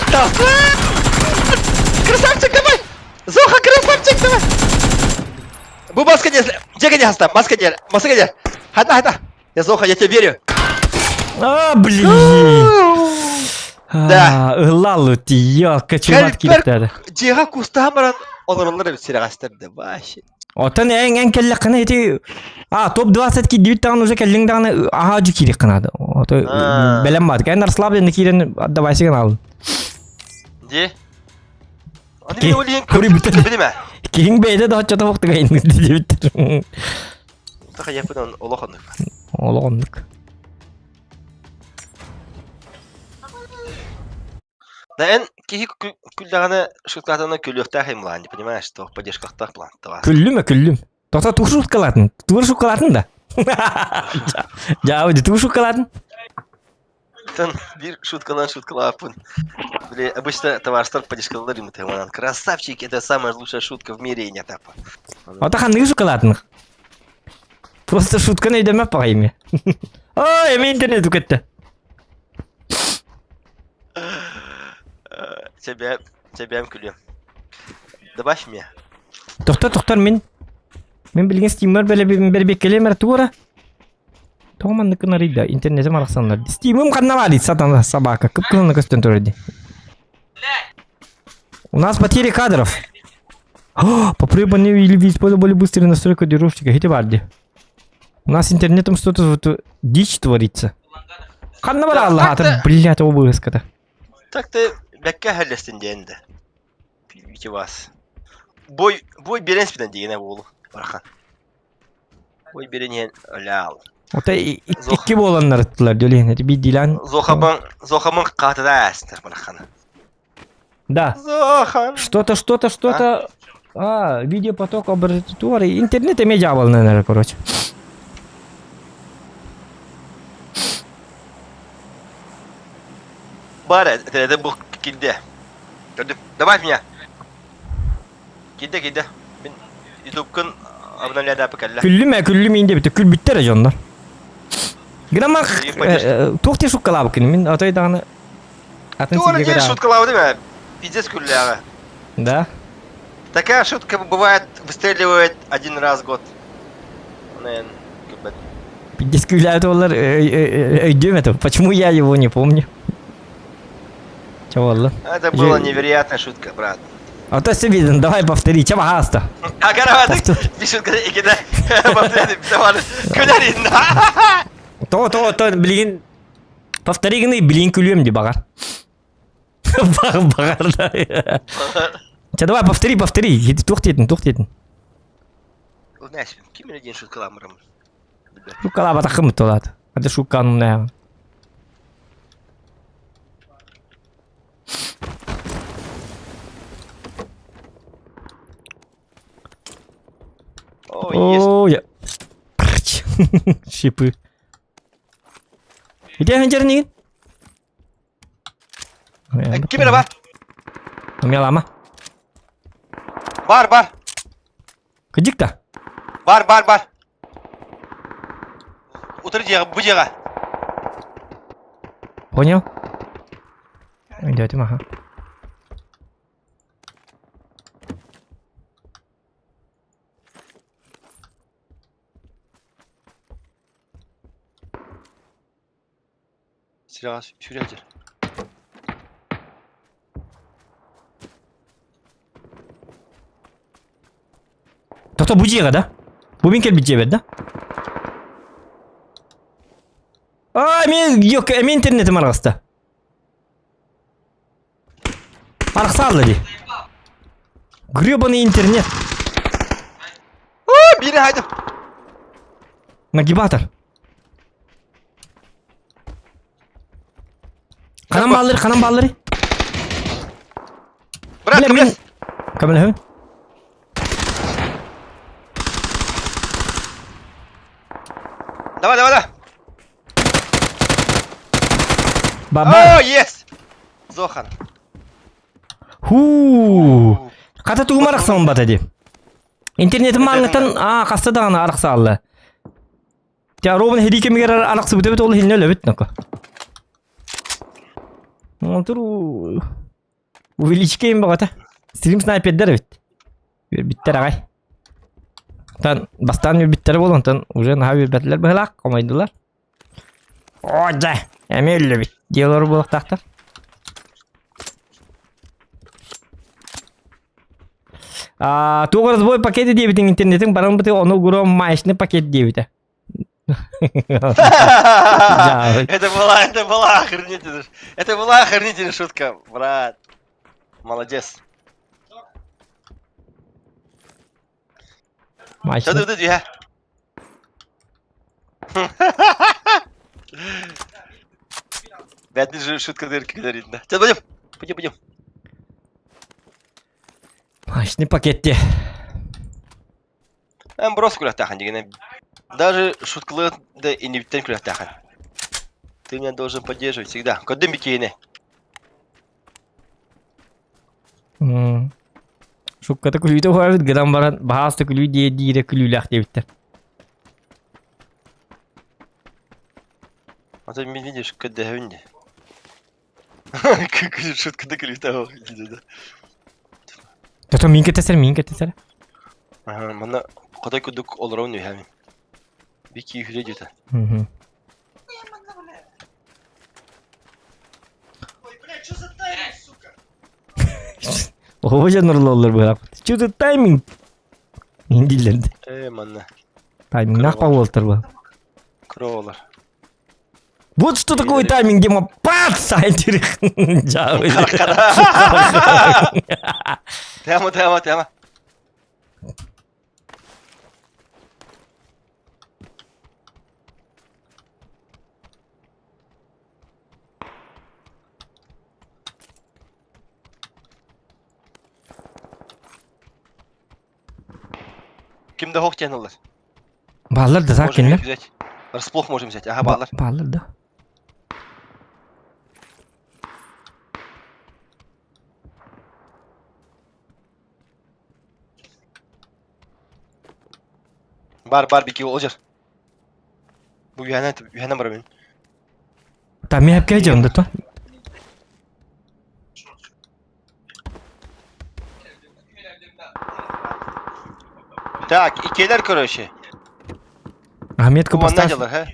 Красавчик, давай! Зоха, красавчик, давай! Бу маска не... Где не хаста? Маска не... Маска не... Хата, хата! Я Зоха, я тебе верю. А, блин! Да. Ыллалу тиё, качумат киликтады. Дьиэҕэ кустаан баран олороллор эбит сирэҕэстэр да вообще. Оттон эн эн кэллэххинэ ити а топ-20 киирдибит даҕаны уже кэллиҥ даҕаны аһаа дьу киириэххэ наада. Ото Аа. бэлэм баар. Кэн расслабленно киирэн давай сигналын. Ди. Аны Ки- мен ойлайын Кури бүтэн. билеме. Киһиҥ бэйэтэ да оччото буктуга инник диэбиттэр. Таха япын олох оннук. Олох оннук. Да эн киһи күллэҕинэ шуткатына күлүөхтээх имлаан, понимаешь, что поддержкахтаах план. Күллүм күллүм. Тоқта тугу шуткалаатын? Тугу шуткалаатын да? Жаабы тугу шуткалаатын? Тан бир шуткалан шуткалааппын. Били, обычно товарыстар поддержкалар им это Красавчик, это самая лучшая шутка в мире, не тапа. Ата ханныгы шуткалаатын? Просто шутканы өйдөмөп пағайме. Ой, эми интернет үкетті. Тебя, тебя күлүм. Добавь мне. Тохтор, тохтор, мин. Мин билген стиммер бэрбиэккэлиэм эрэ туора. Тоҕо маннык гынарый да интернетим арахсаннар. Стимым ханна баар сатана собака. Кып-кылына көстөн турар дии. У нас потери кадров. Попробуй или используй более быстрые настройки кодировщика. Хити бар дии. У нас интернетом что-то вот дичь творится. Ханна бар Аллах, ата, блядь, обыската. Так ты бэккэ хәллестин диэн да. Ити вас. Бой, бой берен спинен диэн буолу. Бархан. Бой берен иһэн ляал. Ота икки буоланнар ыттылар дөлүн. Эти биирдиилээн. Зохабан, Зохамын хаатыда астар бархан. Да. Зохан. Что-то, что-то, что-то. А, видеопоток обрататоры. Интернет эме дьявол, наверное, короче. Бар, это, это был килде. Добавь меня. Килде, килде. Мин ютубкын обновляда покалла. Күллүм ээ, күллүм иин диэбитэ, күлбүттэр ээ дьоннор. Гынан туох дии шуткалаабыккын мин отой даҕаны атын Туора сиргэ диэн көрөҕүн. шуткалаабытым ээ. Пиздец күллээҕэ. Да? Такая шутка бывает, выстреливает один раз в год. Онон күлбэт. Пиздец күлээбит буоллар өйдүөм этэ. Почему я его не помню? Чэ буолла. Это была невероятная шутка, брат. А то все видно, давай повтори, чем аста? А караваты, шутка икиде. Күләрин. То, то, то, блин. Повтори гыны, блин, күлүөм ди багар. Багар да. Чэ, давай повтори, повтори. Туох диэтин, туох диэтин. Знаешь, ким один шуткаламырым. Шуткалаабатаххым туолаат. Ады шутканын О, О, я... Шипы. Где ханчарнигин? Ким эрэ бар? Умелама. Бар, бар. Кыдьык да? Бар, бар, бар. Утары дьиэҕэ, бу дьиэҕэ. Понял? Идете, ага. Серега, сүүрэ Тото бу дьиэҕэ да? Бу мин кэлбит дьиэбэр да? А, мен yok, мен интернетим арҕаста. Арахсаалла дии. Гребаный интернет. Бири хайдым. Нагибатор. Ханан бааллары, ханан бааллары. Брат, Бля, мин... Көмөлөһүн. Давай, давай, давай. Баба. О, есть! Зохан. Хуу. Хата тугум арахсан бата ди. Интернетим маңыттан аа хаста даҕаны арахсаалла. Тя ровно хеди кэмигэр арахсыбыт эбит ол иһиннэ өлөбүт нако. Онтур увеличкейм баҕата. Стрим снайпердер эбит. Үөрбүттэр аҕай. Тан бастаан үөрбүттэрэ буолан онтон уже наһаа үөрбэтилэр быһылаах хомойдулар. Оо дьэ, эмиэ өллөбүт дии олорор буолуохтаахтар. Туох разбой пакеты диэбитиҥ интернетиҥ баран быты ону угуруом маечный пакет диэбитэ. Это была охренительная, это была охренительная шутка, брат. Молодец. Маечный. Да, да, да, Бәтни же шутка дырки говорит, да. Сейчас пойдем, пойдем, пойдем. Маечный пакет де. Эн брос күрэхтээхин дигэнэ. Даже шуткалыы да иннибиттэн күрэхтээхин. Ты меня должен поддерживать всегда. Көрдүм бикиини. Шукката күлүүтэ уһаабыт гынан баран баһааста күлүү диэ диирэ күлүүлээх диэбиттэр. А ты видишь, көрдөһөбүн дии. Шуткада күлүүтэ оһох диде да. Тото мин кэтэсэр, мин кэтэсэр. Ага, манна хотой курдук олоробун үһэбин. Бики үһүрэ диэтэ. Мгм. Ой, блядь, что за тайминг, сука? Оһо дьоннор быһаах. Что за тайминг? Дииллэрди. Э, манна. Таймингнаах павуолтар бу. Кроволар. Вот что такое тайминг, Дима. Пац! Сайдерих. Тема, тема, тема. Ким да хох ылар. Баалар да Можем кинилэр. их взять. Расплох можем взять. Ага, баалар. Баалар да. Бар, бар, бики олжар. Бу үһэнэ, үһэнэ бар мен. Та мен хәпкә җанды то. Так, икелер короче. А метку Бу манна поставь. дьалар, хэ?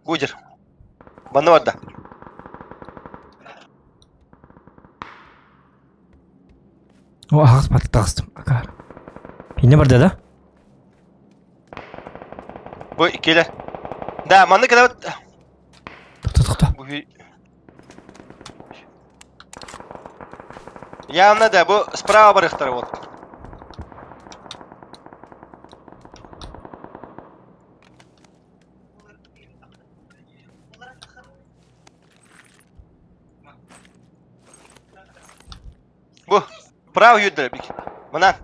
Гудер. Манна барда. О, ағыз батып тағыстым. Акар. Ине барда да? Бу икелер. Да, манна кыда Тоқта, тоқта. Бу Явно да, бу справа барыхтар вот. Бу право юддер бик. Мына.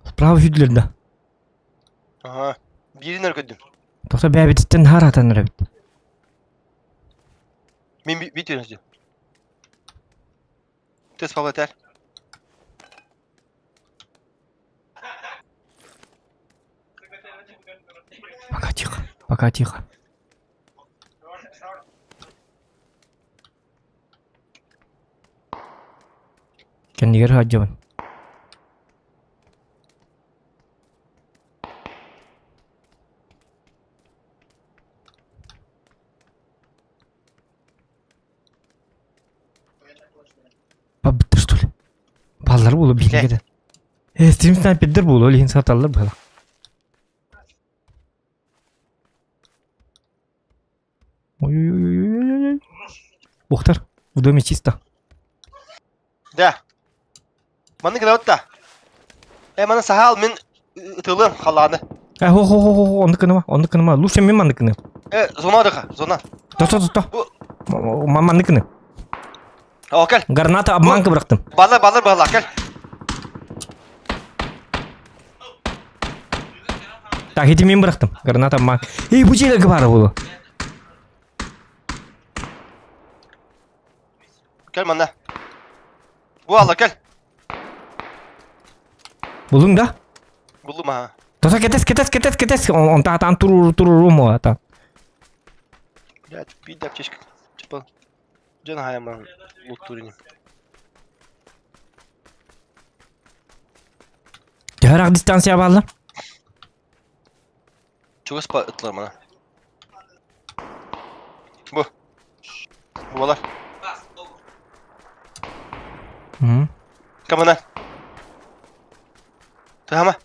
Справа юддер да. Ага. Бирин өркөдүм. Тоқта бәбититтен хар атаныр бит. Мен бит үйренсем. Тез павлатар. Пока тихо. Пока тихо. Кэннигэр хаджабын. Бабыттыр что ли? Баллар болу билгеде. Э, стрим снайпердер болу, олихин саталлар бала. Ой-ой-ой-ой-ой-ой. Ухтар, в доме чисто. Да. Маны грамотта. Э, маны сахал мен ытылым халаны. Э, хо хо хо хо, онды кыныма, онды кыныма. Лучше мен манды кыны. Э, зона дыха, зона. То то то то. Манды кыны. О, кел. Граната обманка бырақтым. Балар, балар, балар, кел. Так, эти мен бырақтым. Граната обманка. Эй, бу жерге бары болу. Кел манна. Бу алла, кел. Булуң да? Булдум, ага. Тоса кетес, кетес, кетес, кетес. Он татан туру туру мо ата. Блядь, биир да аптечка типа дьон хаайаман луттуур ини. Төһө ыраах дистанция бааллар? Чугас па ытлар мана. Бу. Буолар. Камана. Тыһама.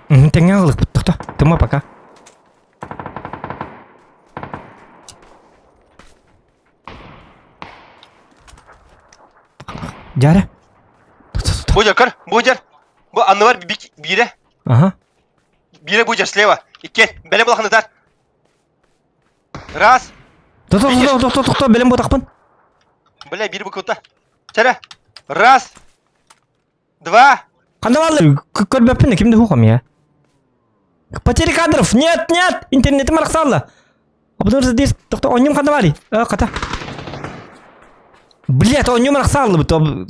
Тэҥҥэ аҕалыкпыт тохто. Тыма пока. Дьара. Будер, көр, будер. Бу анныбар биирэ. Ага. Биирэ будер слева. Икки. Бэлэм улаханытар. Раз. Тохто, тохто, тохто, тохто, бэлэм буотахпын. Бля, биир букута. Чэрэ. Раз. Два. Ханна бааллар? Көрбөппүн, ким да суох я. Потери кадров! Нет, нет! Интернетим арахсалла. А потом здесь тохто онньум ханна баарый? Э, хата. Блять, онньум арахсалла то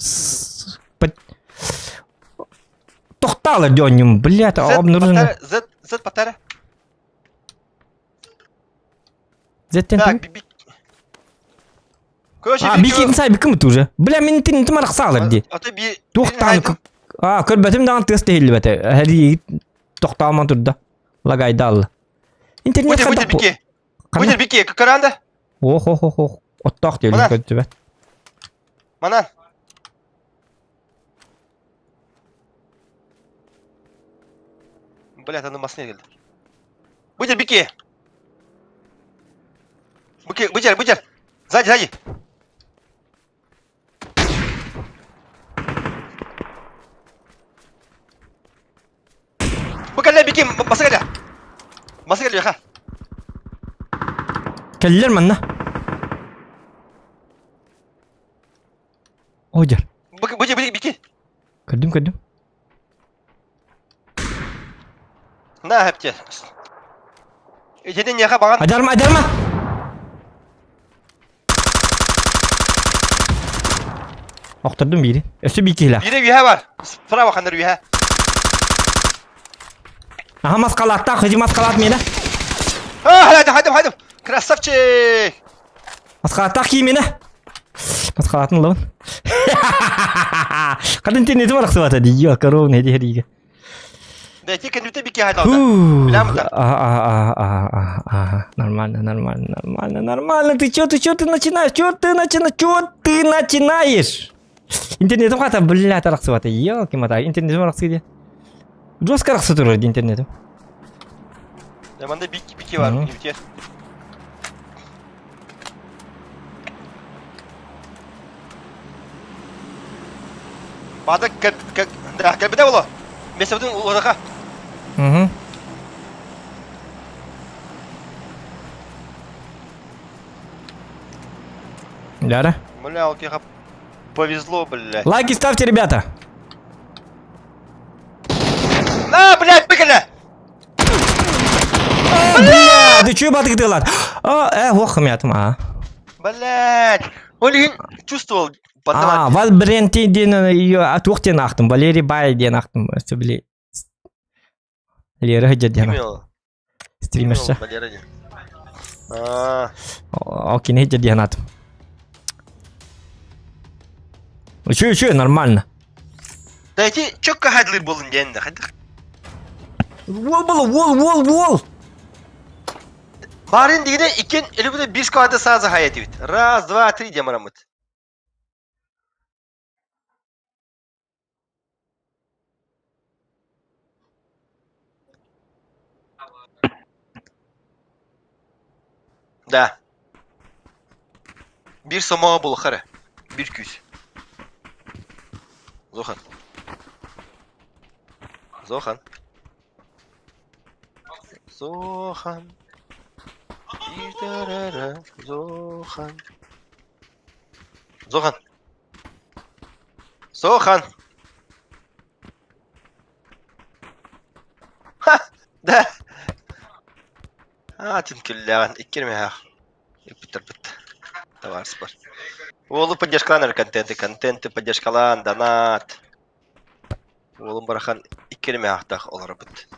Тохтаалар дии онньум, блять, обнаружено. Z, Z потара. Z-тен Так, би Короче, А, бики инсай биким уже. Бля, мин интернетим арахсаалар дии. А ты би... Туохтаан А, көрбөтүм даҕаны тыас тэһиллибэтэ. Эһэрии тохтоомон турда. Лагайдаалла. Интернет Будер, будер, бики. Будер, бики, каранда. Ох, ох, ох, ох. Оттоох диэн көрдүбэт. Манан. Блядь, аны масына келді. Будер, бики. Бики, будер, будер. Сзади, сзади. Бу кэллэ бики, маса кэллэ. Маса кэллэ, ха. Кэллэр манна. Одер. Бу бики. Көрдүм, көрдүм. На, хэпте. Итини ньэхэ баҕан. Адарма, адарма! Охтордум биири. Өссө биир киһилээх. Биирэ үөһэ бар. Справа ханнар үөһэ. Аха маскалааттаах, хыдьы маскалаат миэнэ. А, хайдам, хайдам, хайдам. Красавчик! Маскалааттаах кии миэнэ. Маскалаатын ылабын. Хатын интернети барахсыбата дии, коровный диһэриигэ. Да, ти кэннүтэ бики хайдалда. Ага, нормально, нормально, нормально, нормально. Ты чё, ты чё, ты начинаешь? Чё ты начинаешь? Чё ты начинаешь? Интернетим хата, бля, тарахсыбата. Елки-мотай, интернетим арахсы де. Жестко арахсы турар интернетим. Да, манда бики бики бар, бики. Бада как как да, как беда было. Место удаха. Угу. Ляра. Бля, вот я повезло, блядь. Лайки ставьте, ребята. На, блядь, быкали! Бля, ты чё батык А, ох, мятым, а. Блядь! Он чувствовал. А, Вал Бренти диэн ее туох диэн аахтым, Валерий Бай диэн аахтым, били Лера сылдьар диэн стримерша. Валера диэн. Аа. Ол кини сылдьар диэн аатым. Үчү үчү нормально. Да ити чөккө хайдылыр буолун диэн да хайдах. Уол буолу, уол, уол, уол! Барын дигине иккен элүбүтэ бир сквады сааза хайатыбит. Раз, два, три диэн бараммыт. Да. Биир сомоҕо булуха эрэ. Биир күүс. Зохан. Зохан. Зохан. Зохан. Зохан. Зохан. Ха! Да! Аатын күллэҕин иккирмэһэх ыппыттарбыт табаарыспар. Уолу поддержкалаан эрэ контенты, контенты поддержкалаан, донат. Уолум барахан иккирмэһэхтаах олоробут.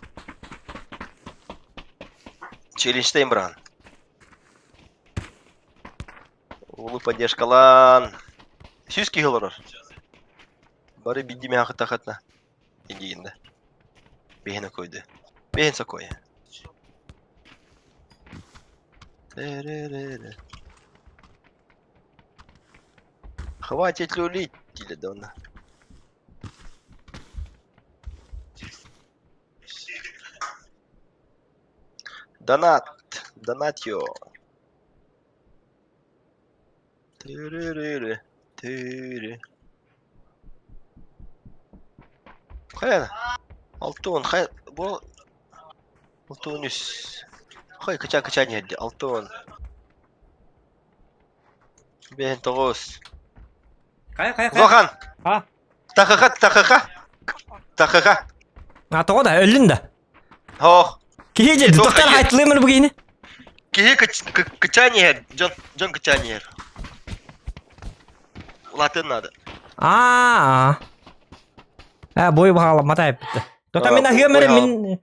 Челленджтейм быраҕан. Уолу поддержкалаан. Сүүс киһи олорор. Бары биирдии миэхэ кытта Илиинэ. Биһин окойду. Биһин сокой. Хватит люлить, Дона. Донат. Донатьо. Тыры-ры-ры. Тыры. Хайа? Алтон, хай бу Алтон үс. Хай кыча кыча ньэрди. Алтон. Бэһин тоҕус. Хайа, хайа, хайа. Зохан. А? Тахыха, тахыха. Тахыха. А, тоҕо да, өллүн да. Хоох. Киһи дьэ, Туох доктор киһи? хайтылыымын бу киһини. Киһи кычаан иһэр. Дьон, дьон кычаан иһэр. Улаатын надо. Аа. Аа, бой баҕаламмата эппитэ. Тота мин аһыам эрэ мин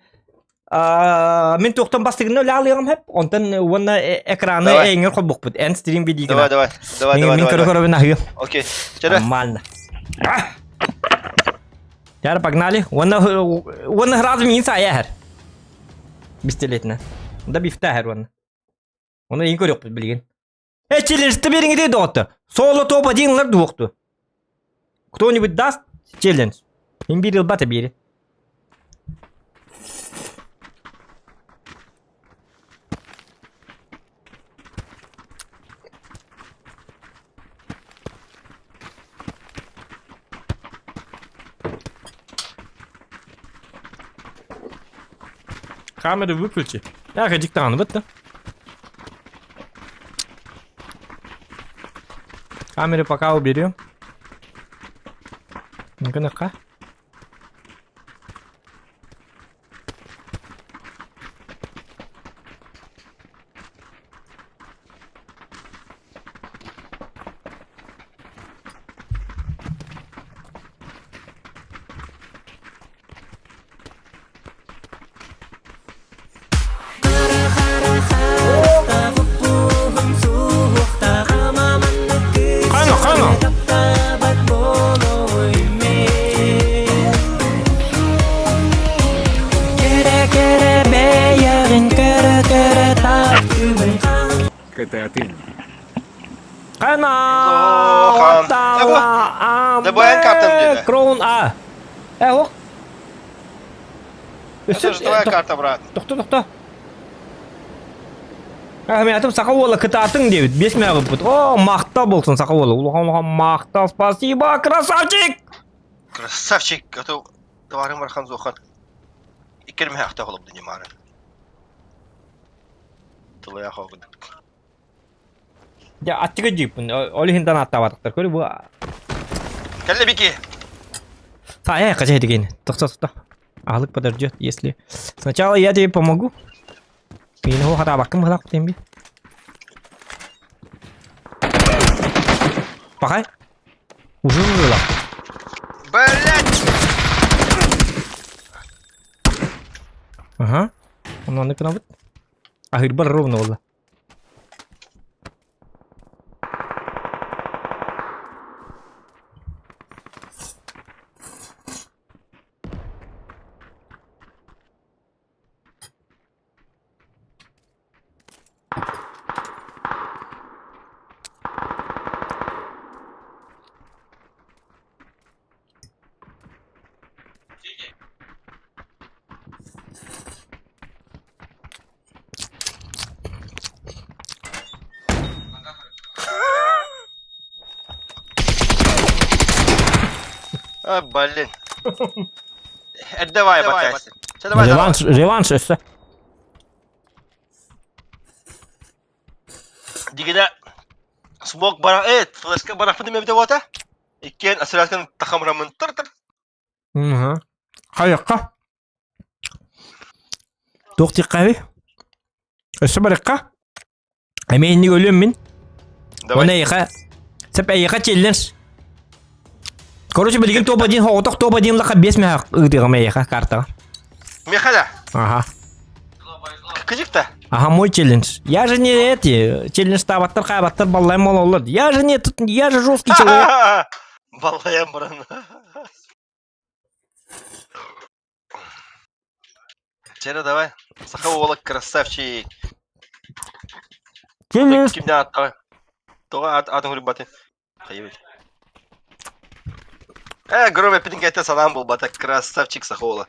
аа мин туохтан бастыгын өлаалыаҕым хэп. Онтон уонна экраны эйиҥер холбукпут. Эн стрим видео. Давай, давай. Давай, давай, Мин давай. көрө-көрөбүн аһыам. Окей. Чөрө. Нормально. Яр, погнали. Уонна уонна сразу мин саайа Пистолетина. Да бифтәһэр уонна. Оны иң көрөкпүт билигин. Э, челленджті бериңи доҕотто. Соло топ один дуохту. Кто-нибудь даст челлендж? Им бир ылбата бири. Камеру выключи. Я диктант вот да. Камеру пока уберем. Ну-ка, Қаны, қаны. Қана. Добавим картам где-то. Кроун А. Э, ох. Это же твоя карта, брат. Тохто, тохто. Ахметов саха уола кытаатыҥ диэбит. Биэс мээҕиппит. О, махтал буолсун саха уола. Улахан улахан махтал. Спасибо, красавчик! Красавчик! А то товарым бархан зохан. Иккерме ахта холобду немары. Тылая хогуд. Дьэ, аччыга дьииппин. Ол иһин аттаабатахтар. Көрү бу. Кэллэ Бики! Та, хотя это Тохто, тохто. Аһылык подождет, если... Сначала я тебе помогу. Мин хо хатаабаккын быһалаах би. Пахай. Уже выла. Блять! Ага. Онно гынабыт. Аһыырбар ровно буолла. А, блин. Э, давай, батайся. Давай, Реванш, реванш өссө. Дигиде смок бара, э, флешка бара фыды мебде бота. Иккен асыратын тахамрамын тыр-тыр. Угу. Хайыққа. Туох тиққаби? Өссө барыққа? Эми инник өлүөм мин. Давай. Оны эйиэхэ Сеп эйиэхэ челлендж. Короче, билигин топ один хоҕотох топ один лаха биэс мэһэ ыытыаҕым эйиэхэ картаҕа. Михаля. Ага. Кыжыкта. Ага, мой челлендж. Я же не эти, челлендж табаттар, хайбаттар, баллайым ололлар. Я же не тут, я же жесткий человек. Баллайым баран. Чера, давай. Саха уола красавчик. Челлендж. Кимден аттаҕай? Тоҕо атын хурбаты? Хайыбыт. Э, гром эппитин кэттэ санаам буолбата. Красавчик саха уола.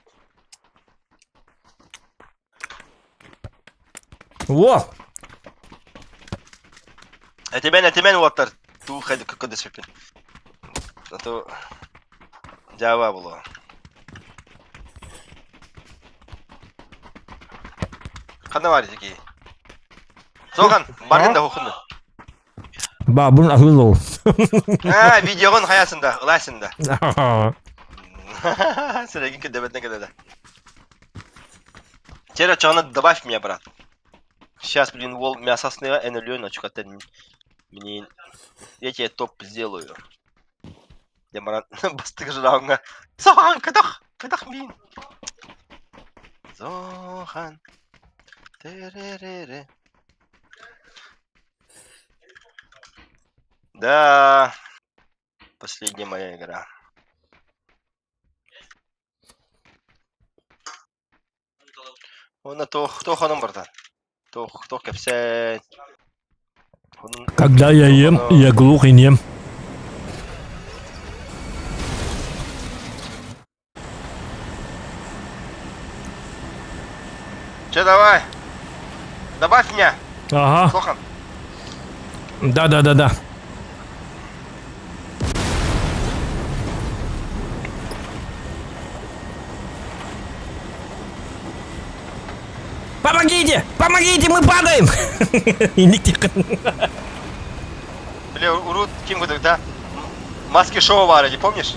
Во! Этимэн, этимэн уоттар. Туу хайды көдөспүппүн. А то дьаба буолуо. Ханна баар ити Сохан, бардын да хохунна. Бабун ахыл ол. А, видеоҕун хайасында, ылаасында. Сэрэгин кэдэбэтне кэдэдэ. Теперь чоҕуна добавь меня, брат. Сейчас, блин, вол мясо сныга эн өлүөн очукаттан минин. Я тебе топ сделаю. Я маран бастык жырауҥа. Сохан, кытах, кытах мин. Зохан. Теререре. Да, последняя моя игра. Уонна туох туох онон барда? Туох туох кэпсээн? Онун Когда я ем, я глух и нем. Че давай? Добавь меня, Ага. Сохан. Да-да-да-да. Помогите! Помогите, мы падаем! Инник Бля, урут ким кудук, да? Маски шоу баар не помнишь?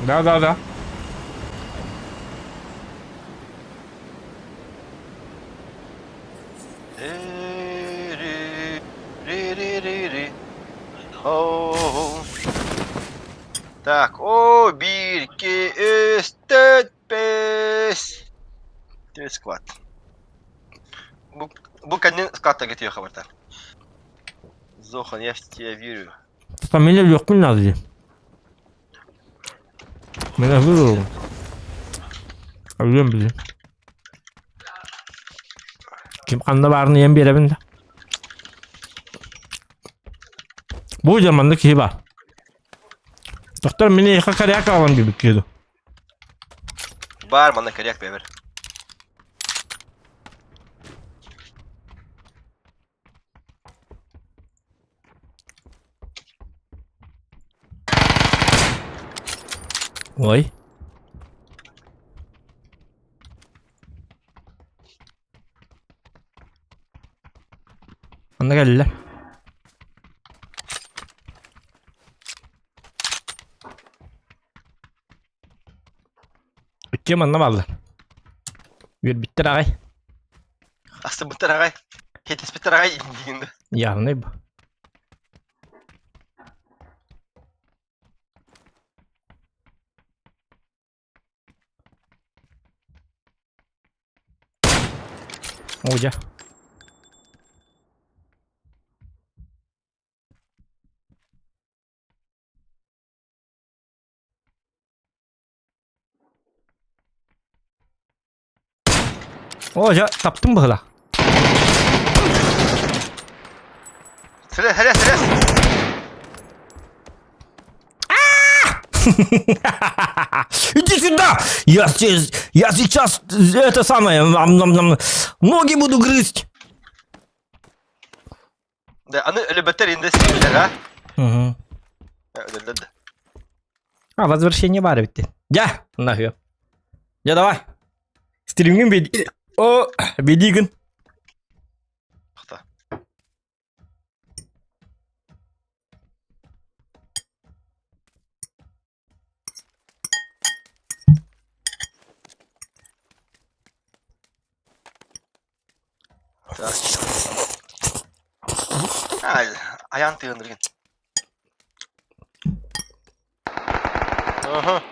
Да-да-да. Так, о, бирки, эстет, Склад. Бу, бу кэннин складта кетиэ хабарта. Зохан, я в тебя верю. Фамилия легкую надо. Меня вырвало. Өлүөм били. Ким ханна баарын ийэм биэрэбин да. Бу дьэ маннык киһи баар. Тохтор мин эйиэхэ коряк аҕалан биэрбиккэ дуу. Баар манна коряк бэбэр. Ой. Манна кэллэ. Икки манна бааллар. Үөрбүттэр аҕай. Астыбыттар аҕай. Хетиспиттэр аҕай диигин да. Явный бу. Оо дьэ. Оо дьэ таптым быһыла. Сэлэ, сэлэ, сэлэ. Иди сюда! Я, я сейчас это самое, ноги буду грызть. Да, аны өлөбөттөр инде сиилэр, а? Угу. Өлөллөр да. А, возвращение баар эбит. Дьэ, нахуй. Дьэ, давай. Стримҥин беди... О, бедигин. Хта. Так. А, айан тыгын Ага.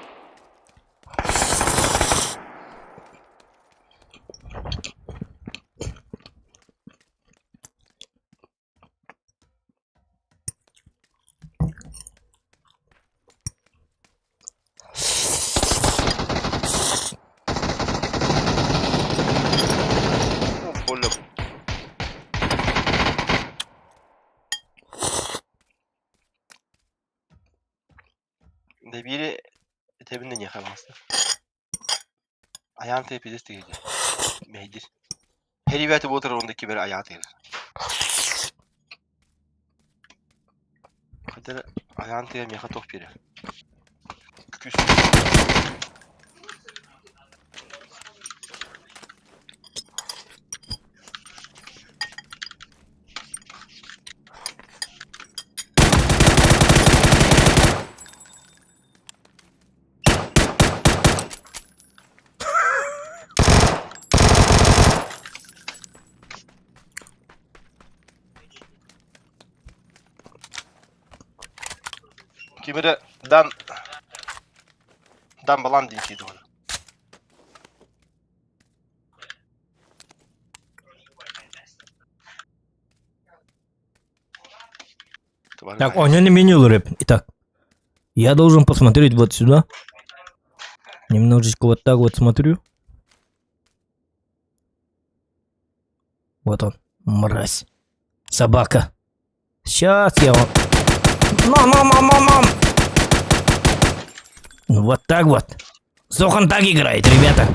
Дэбири этэбин да ниэхэ баҕаста. Айаан тыа пиздец тиһигэ. Мэһэйдир. Хэрибэти буотар онда кибер айаа тыыр. Хадара айаан тыа миэхэ туох биэрэр? Күс. Ким эрэ дан дан балан диэн киирdi оны. Так, он не меню рэп. Итак, я должен посмотреть вот сюда. Немножечко вот так вот смотрю. Вот он, мразь. Собака. Сейчас я вам... Мам, мам, мам, мам, мам! Ну, вот так вот. Зохан так играет, ребята.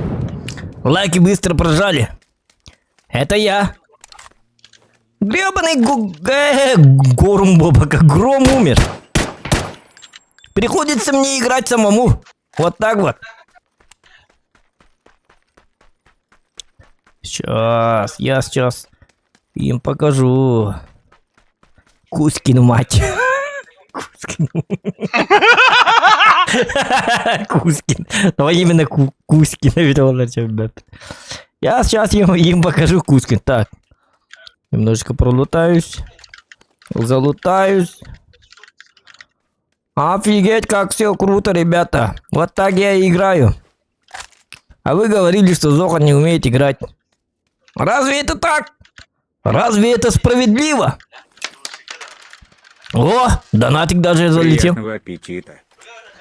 Лайки быстро прожали. Это я. Гребаный Горум Боба, как гром умер. Приходится мне играть самому. Вот так вот. Сейчас, я сейчас им покажу. Кузькину мать. Кузькину. Кузькин. Давай именно Кузькина видел, Я сейчас им покажу Кузькин. Так. Немножечко пролутаюсь. Залутаюсь. Офигеть, как все круто, ребята. Вот так я и играю. А вы говорили, что Зохан не умеет играть. Разве это так? Разве это справедливо? О, донатик даже залетел. Приятного аппетита.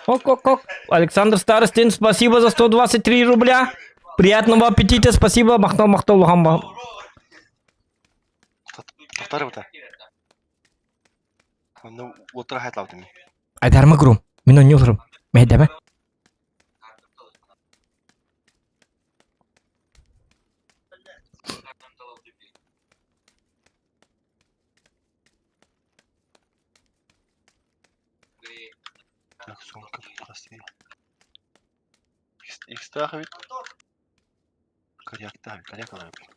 Ок-ок-ок. Александр Старостин, спасибо за 123 рубля. Приятного аппетита, спасибо. Махтал, махтал, лухамба. Тохтар бута. Онно уоттара хайтлаабытым. Айдарма грум. Мин онньуурум. Мэйдэмэ. Так, сумка прости. Икстаах эбит. Коряктаах эбит, коряк ылар эбит.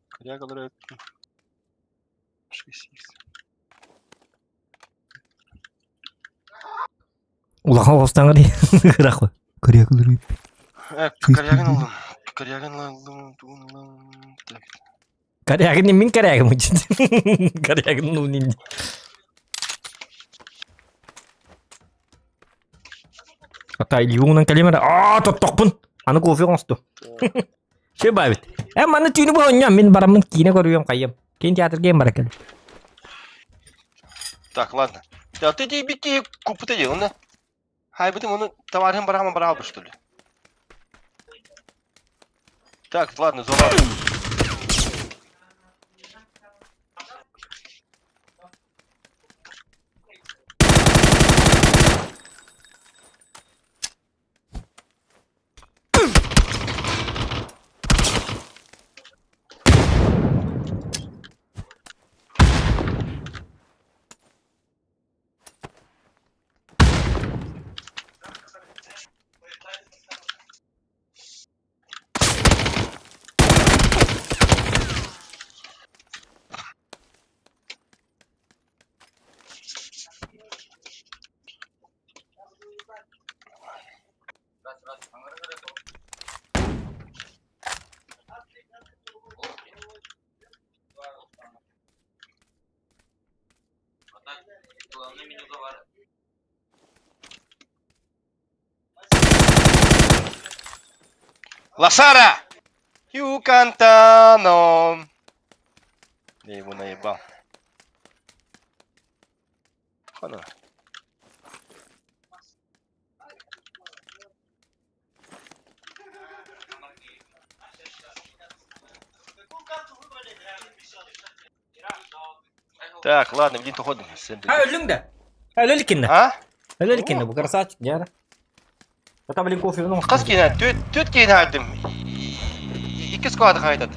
Коряк ылар эбит. Шесть икс. Улахан оҕустаҥар ыраах Коряк ылар эбит. Корягин ыллым. Корягин ыллым, тугун ыллым. Так. Корягин мин корягым Корягин ну не. Ата илиунан калимара. Аа тоттохпун. Аны кофе оҥосту. Че бабит. Э маны түүнү бу мин бараммын киинэ көрүөм хайым. Киин театрга бара кэл. Так, ладно. Да ты бики купыта дел, да? Хай бытым оны товарым барама барабы, что ли? Так, ладно, зона. Лошара! Юкантано! Я его наебал. Хана. Так, ладно, билин тоходум. Ha өллүҥ да? Өлө иликкин А? Өлөр бу красавчик, дьара. Это, блин, кофе ну. Хас киһи түт киһи алдым. Икки склады хайтат.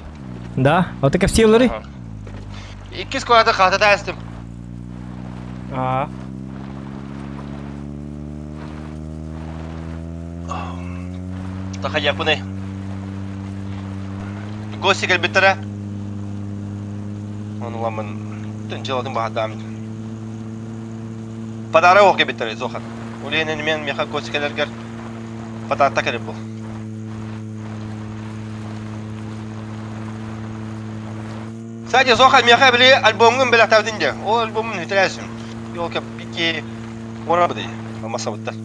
Да, вот так все лары. Икки склады хатата астым. А. Таха япыны. Гости кэлбиттэрэ. Ону ламын дьыалатын баһадаам. Подарок оҕо кэлбиттэрэ Зохан. Улиэнин мен меха гости кэлэргэр подарок кэлэр бу. Кстати, Зохан меха били альбомҥун бэлэхтээбитин дии. Ол альбомун үтэрээсим. Елка пики уорабыды. Масабыттар.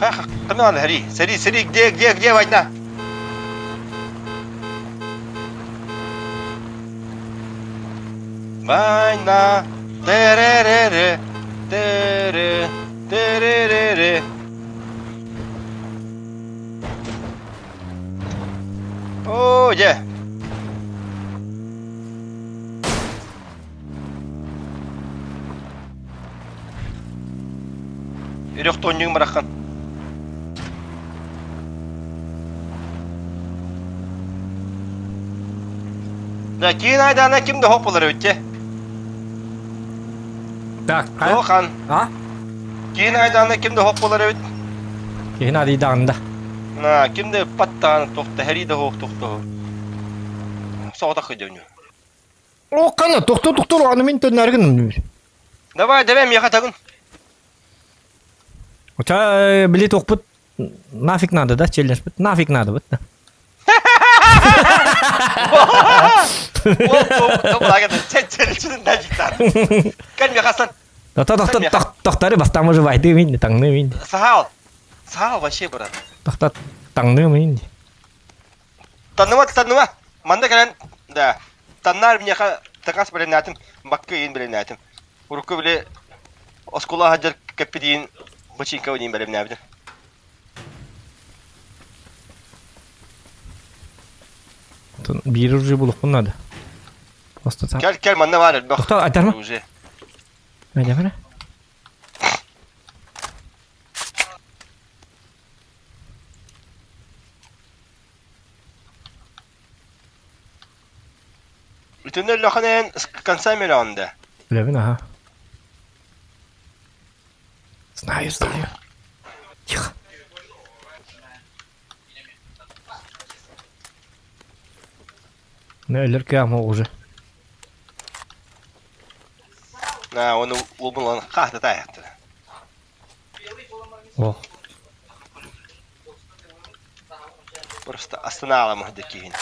Хана Хари, сари, сари, где, где, где война? Война, тере-ре-ре, тере, тере-ре-ре. О, где? Үрэх тонньуҥ бараххан. Да, киин айдаана ким да хоп болар эбит Так, Тохан. А? Киин айдаана ким да хоп болар эбит. Киин айдаанда. На, ким да паттаан тохта, хәри да хоқ тохта. Соғытақ көдеуню. О, қана, тоқтор, тоқтор, аны мен төннәргін. Давай, давай, меха тагын. Ча, били тохпут нафиг надо, да, челлендж? Нафиг надо, вот. Тохтары бастам уже вайды мин, таңны мин. Сахал. Сахал вообще, брат. Тохта таңны мин. Танныма, танныма. Манда кэлэн, да. Таннар миэхэ таҥас бэлэмнээтим, бакка иин бэлэмнээтим. Урукку били оскуола сылдьар кэппитиин бачыыҥка иин бэлэмнээбитим. Биир уже булукпун надо. Просто так. Кэл, кэл, манна баар элбэх. Тохтоо, айтарма. Уже. Айдарма. Бүтүннэр лөхөнөн конца миллионда. Левин, ага. Знаю, знаю. Тихо. Ну, ЛРК уже. На, он улбун хахта таяқты. Ох. Просто останала мухдакиин.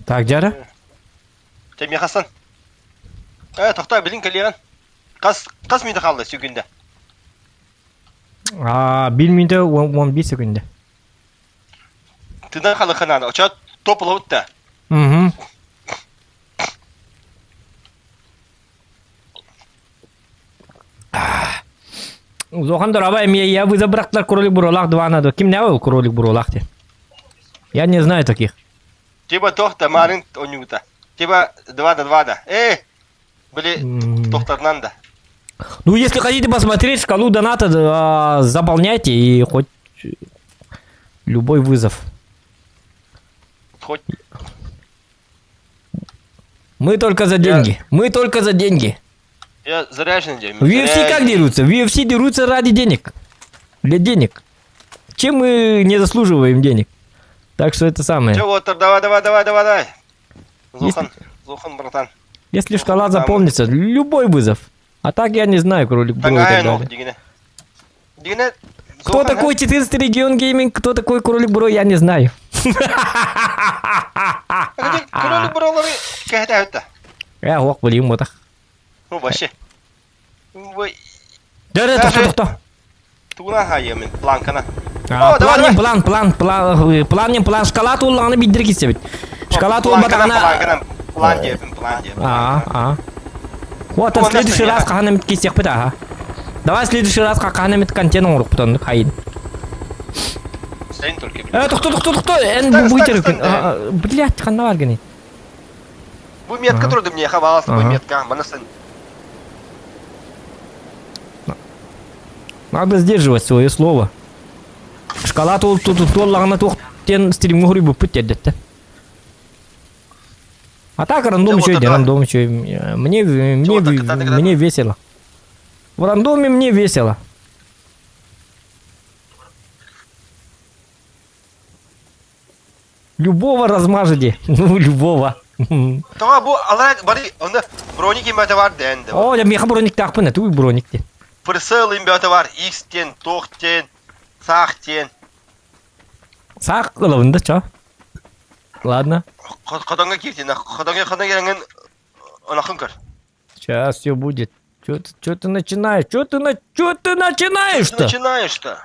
Так, дьара? Чэ, миэхэ Э, тохтоо, билин кэлиэҕин. Хас, хас мүнүүтэ хаалла сүгүндэ? А, 1 мүнүүтэ 15 секунда. Тынан халыхынаана, оча топ да. Угу. Зохан дорогая, мне я вы забрактар кролик буролах два надо. Ким не был кролик буролах те? Я не знаю таких. Типа тохта марын онюта. Типа два да два да. Э, были тохтарнан да. Ну, если хотите посмотреть шкалу доната, а, заполняйте и хоть любой вызов. Хоть. Мы только за деньги. Я... Мы только за деньги. Я заряжен день. В UFC как дерутся? В UFC дерутся ради денег. Для денег. Чем мы не заслуживаем денег? Так что это самое. Че, вот, давай, давай, давай, давай, давай. Зохан, если... Зохан, братан. Если шкала заполнится, любой вызов. А так я не знаю, кролик Бро и так далее. Кто такой 14 регион гейминг, кто такой кролик Бро, я не знаю. Кролик Бролары это? Я ох, блин, вот так. Ну, вообще. Да, да, тохто, тохто. Туна хайымен, планкана. А, план, план, план, план, план, план, шкала тулланы биддир кисебит. Шкала тул батагана. План диэпин, план диэпин. А, а. Вот, в следующий раз кахана кисех ага. Давай в следующий раз хакан эмит контент оҥорукпут оннук хайын. Сайын только. Э, тохто, тохто, тохто, эн бу бу Блять, ханна бар гыный? Бу метка турды мне хабалас, бу метка, манасын. Надо сдерживать свое слово. Шкала туол туоллаҕына туох диэн стримҥэ хоруйбуппут тиэрдэттэ. А так рандом еще и рандом еще. Мне, мне, мне весело. В рандоме мне весело. Любого размажете. Ну, любого. Тоҕо бу алара бары онно броник имбата бар дэн. О, я меха брониктаахпын, туй броник диэн. Прицел имбата бар, X тен, тох тен, саах тен. Саах ылабын да чо. Ладно. Хотоҥҥо кииртин, хотоҥҥо хотоҥҥо кирэҥҥин онохун көр. Сейчас все будет. Чё ты, чё ты начинаешь? Чё ты, на... чё ты начинаешь-то? Начинаешь-то?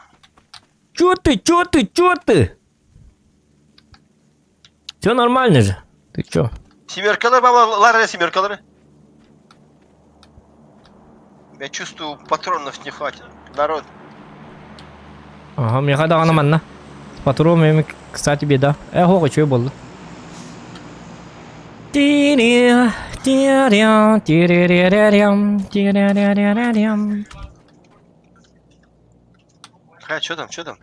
Чё ты, чё ты, чё ты? Все нормально же. Ты чё? Семеркалар, баба, Лара, семеркалар. Я чувствую, патронов не хватит. Народ. Ага, миэхэ даҕаны манна. Патрон кстати, беда. Э, хоҕо үчүгэй буолла. Хайа, что там, что там?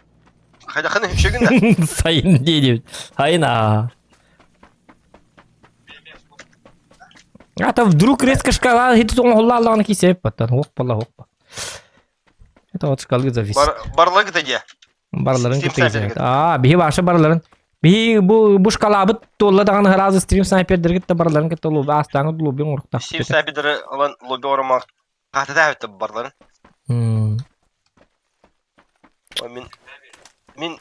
Хайдаханы үчүгүн да? Сайын диэбит. Сайын аа. А то вдруг резко шкала хит оҥоһуллааллаҕына кисэп баттан ох балла ох. Это от шкалы зависит. Барлыгы да дьэ. Барыларын кытта зависит. Аа, биһи баша барыларын. Биһи бу бу шкалабыт туолла даҕаны сразу стрим снайпердергит да барыларын кытта лобби астааҥы лобби оҥоруктаах. Стрим снайпердары ылан лобби оромаах хаататаабыт барларын. Мин мин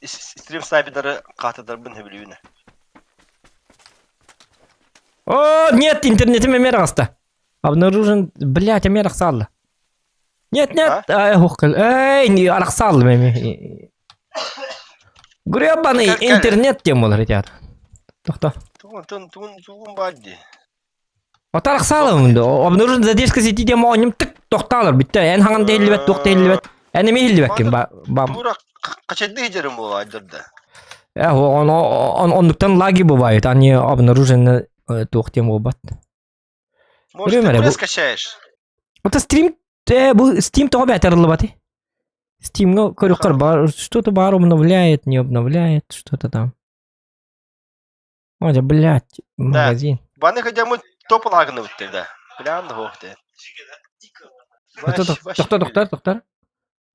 стрим снайпердары хаататарбын сөбүлүүбүн. О, нет, интернетим эмиэ аҕыста. Обнаружен, блядь, эмиэ арахсаалла. Нет, нет, ох, эй, не арахсаалла эми. Гребаный интернет тем болар ребят. Тохто. Тугун, тун, тугун, тугун баар дии. Отарахсаалым, обнаружен задержка сети диэн моонньум тык тохтаалар бүттэ. Эн хаҥан да иһиллибэт, туох да иһиллибэт. Эн эмиэ иһиллибэккин ба бам. Тура хачайдыы иһдэрим буолла айдарда. Э, он, он, оннуктан лаги бывает, они обнаружены туох диэн буолбат. Может, ты пресс скачаешь? Это стрим, бу Steam тоҕо бээтэриллибати? Steam'га көрүөххэр бар, что-то бар обновляет, не обновляет, что-то там. Ой, да, блядь, магазин. Баны хотя мы топ лагныбыт да. Блян, ох ты. Тохтор, тохтор, тохтор.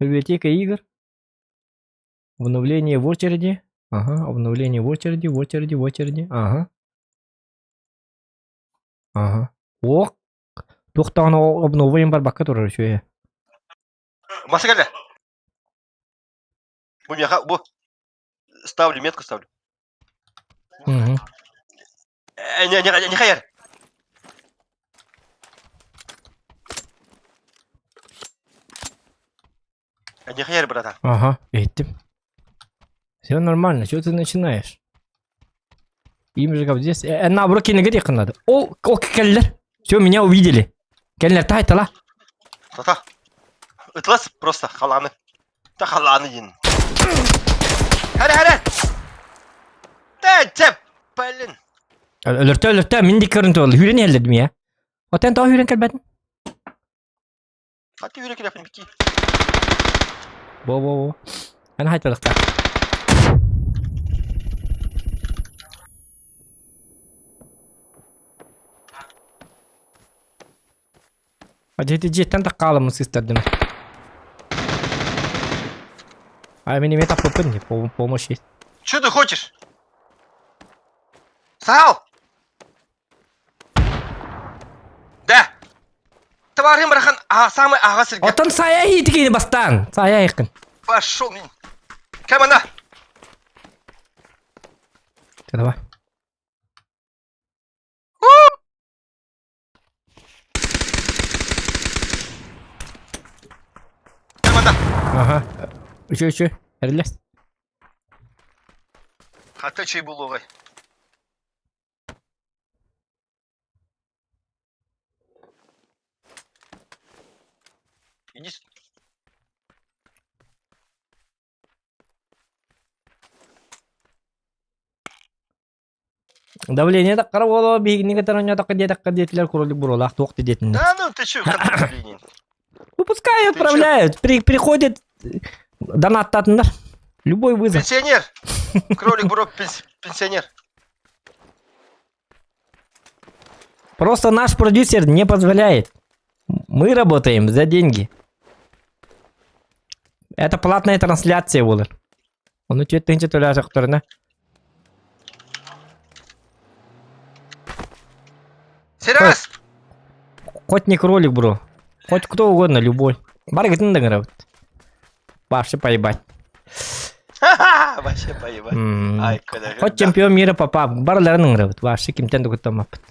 Библиотека игр. Обновление в очереди. Ага, обновление в очереди, в очереди, в очереди. Ага. Ага. Ох. Туохтаҕына обновление барбакка турар үчүгэй. Маса кэллэ. Бу миэхэ бу ставлю метку ставлю. Мгм. Не, не, не хайар. Не хайар, братан. Ага, иһиттим. Все нормально, что ты начинаешь? Им же как здесь. Наоборот, кинеге диэххин надо. Ол, ол кэллэр. Все, меня увидели. Кэллэр таайтала. Тата. Ытлас просто халаны. Та халаны дин. Хәрэ хәрэ. Тэ тэп. Блин. Өлөртө өлөртө мин ди көрүн туол. Хүрен иһэллэрдим я. Отен тоҕо хүрен кэлбэтин? Хаты хүрэ кэлэпин бики. Бо бо бо. Эн хайталыкта. Дьиэти дьиэттэн таккааламмын сыыстардым. А мин эмиэ таппыппын дии, помощь есть. Что ты хочешь? Сал! Да! Товарым брахан, а самый ага сирге. Оттон сайа иитикини бастаан. Сайа иикин. Пошел мин. Кем она? Давай. Аха. Үчү үчү. Эрилэс. Хата чүй булугай. Иди с- Давление да хара буолуо биһигини кытары оонньоотоххо диэтэххэ диэтилэр кролик буруолаах туох да диэтиннэр. Да ну ты чё, как давление? Ну пускай отправляют, при, приходят, донаттатыннар. Любой вызов. Пенсионер! Кролик бро, пенсионер. Просто наш продюсер не позволяет. Мы работаем за деньги. Это платная трансляция буолар. Ону 4000 төлөөсөхтөрүнэ. Серас! Хоть не кролик, бро. Хоть кто угодно, любой. Барыгытын да ыҥырабыт. Вообще поебать. Ха-ха! Вообще поебать. М, Ай, когда... Хоть чемпион мира попап. Барыларын ыҥырабыт. Вообще кимтэн да куттаммаппыт.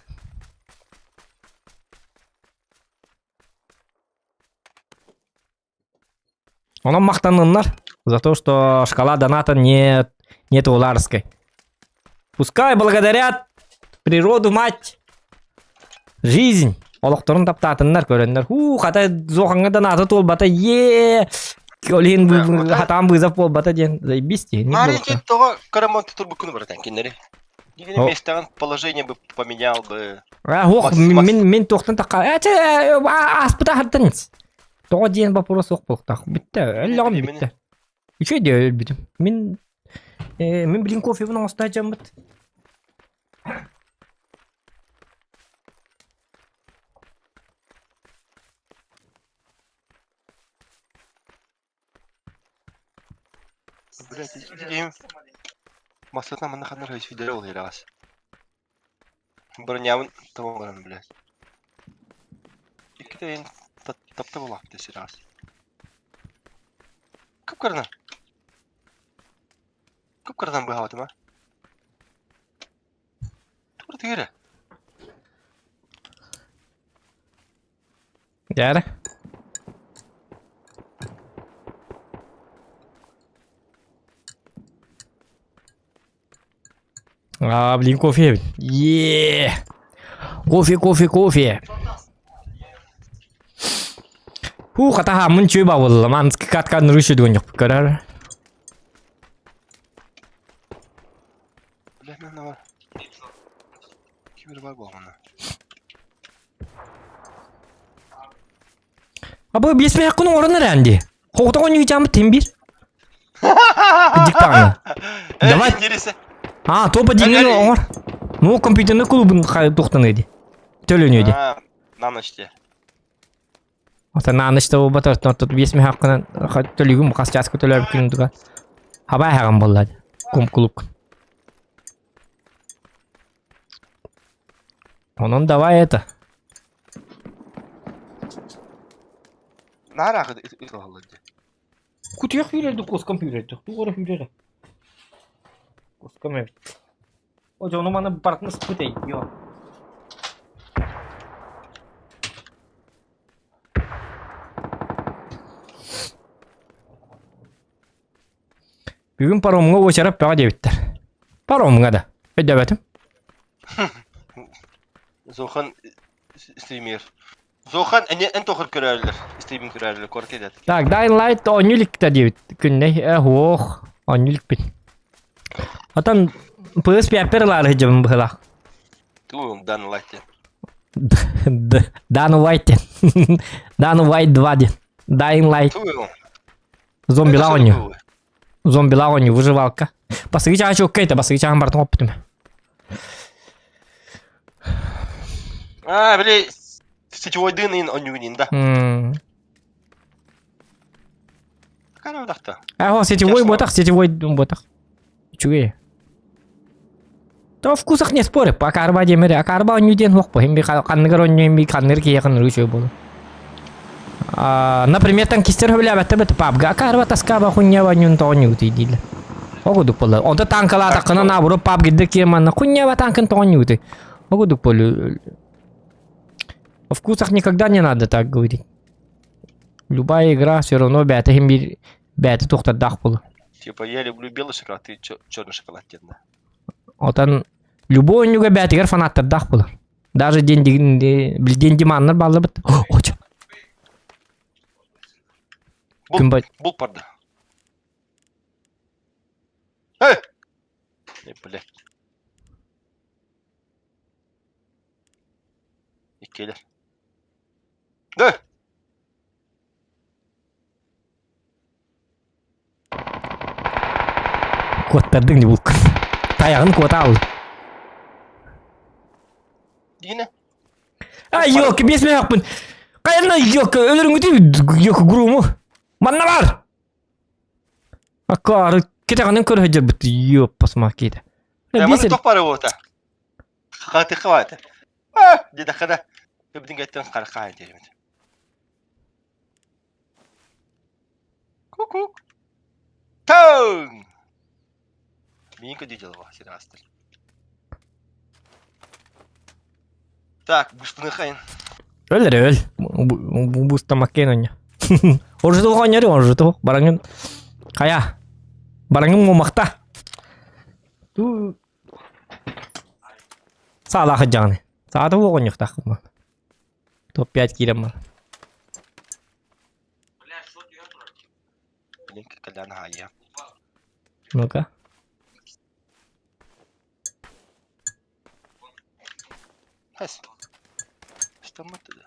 Онон махтанныннар за то, что шкала доната не, нет уларской. Пускай благодарят природу мать, жизнь. Олохторун таптаатыннар көрөннөр. Хуу, хата зохаҥҥа донаты туолбата е Олин хатаан вызов буолбата диэн заебись не Маленький того карамон турбукуну братан кинери. Дигини местаҕын положение бы поменял бы. А, ох, мин мин туохтан такка. Э, ааспыта хартан. Тоҕо диэн боппуруос суох буолуохтаах. Бүттэ, өллөҕүм бүттэ. Үчүгэй диэ өлбүтүм. Мин э, мин билин кофебын оҥосто дьоммут. Блять, иди Массатна манна ханнар өйсүйдэрэ ол ирэҕэс. Бронябын табан блядь. Иккитэ эн тапта буолаахпыт сирэҕэс. Кып-кырынан. Кып-кырынан быһаабатым а. Тура тигэрэ. Дьээрэ. Аа, блин, кофе эбит. Е! Кофе, кофе, кофе. Хуу, хатаха, мын чүй бабылла. Ман каткан рышы дүгін жоқ. Көрөр. Бля, мен бар. Кибер бар буолҕана. Абы биэс мэ күн оҥорон эрэ дии. Хоҕутох оонньуу тим биир. Кырдьык даҕаны. Давай. А, то по деньги оҥор. Ну, компьютерный клубун туохтаныа дии. Төлөнүө дии. На ночь те. Ота на ночь буолбатар, тут биэс мэ хаккынан төлүгүм хас чааска төлөөбүккүн туга. Хабай хаҕан буолла. Ком клуб. Онон давай это. Наар аахы ыталаллар дии. Кутуйах күүрэрди куоскам күүрэрди. Тугу эрэ күүрэрэ. Куоскам эбит. О, дьону маны барытын ыспыт эй, ё. Бүгүн паромҥа уочарат бөҕө диэбиттэр. Паромҥа да. Өйдөөбөтүм. Зохан стример. Зохан эн тохыр көрөрлөр. Стримин көрөрлөр корт эдет. Так, Dying Light оонньуу иликтэ диэбит күннэй. Э, ох, оонньуу иликпин. Отон PS пиаппер ылаары сылдьабын быһыылаах. Ту Дан Light. Дан White. Дан White 2 диэн. Dying Light. Ту. Зомбилаах оонньуу. Зомбилаах оонньуу, выживалка. Бастакы чааһа чуоккай этэ, бастакы чааһын барытын хоппутум. А, били сетевойдыын ин онньугунин да. Какая дахта? А, сетевой ботах, сетевой ботах. Үчүгэй. То вкусах не спорю, пока арба диэмэри, акарба онньуу диэн суох бу. Хин би ханныгар онньуу, хин би ханныгар киһиэхэ ханныгар үчүгэй буолуо. Например, танкистер сөбүлээбэттэр бит пабга акарба таскаба хуньяба ньун тоҕонньугутуй дииллэр. Ол курдук буолла. Онто танкалаатаххына наоборот паб гидде киэманна хуньяба танкын тоҕонньугутуй. Ол курдук буолла. О вкусах никогда не надо так говорить. Любая игра все равно бэйэтэ иһин биир бэйэтэ туохтардаах буолар. Типа я люблю белый шоколад, ты черный шоколад диэн да. Отон любой онньуга бэйэтигэр фанаттардаах буолар. Даже день день диманнар бааллар бит. О, Бул, Күн бай. бул барда. Эй! Э, бля. Иккилэр. Да! Куоттардыҥ дии булкун. Тайаҕын куота ал. Дина. Ай, ёлки, бес мөһөкпүн. Хайанна ёлка, өлөрүҥүтү ёлка груму. Манна бар. Аккаары кетеҕинэн көрө сылдьарбыт ёппас макита. Маны тоқ бары буота. Хатыха баата. А, дидэххэ Өбүтүн кэттэн харахаан диэримит. Ку-ку. Таң! Миин көдүү дьылба сир астыр. Так, бустыныхайын. Өл эрэ өл. Бустамаккен онньо. Оржуту оҕонньору оржуту бараҥын хайа бараҥын муомахта. Саалаах дьаҕаны. Саата оҕонньохтаахпын. Топ-5 киирэн бар. Блин, кэлэн хаайа. Ну-ка. Хэс. Что мы туда?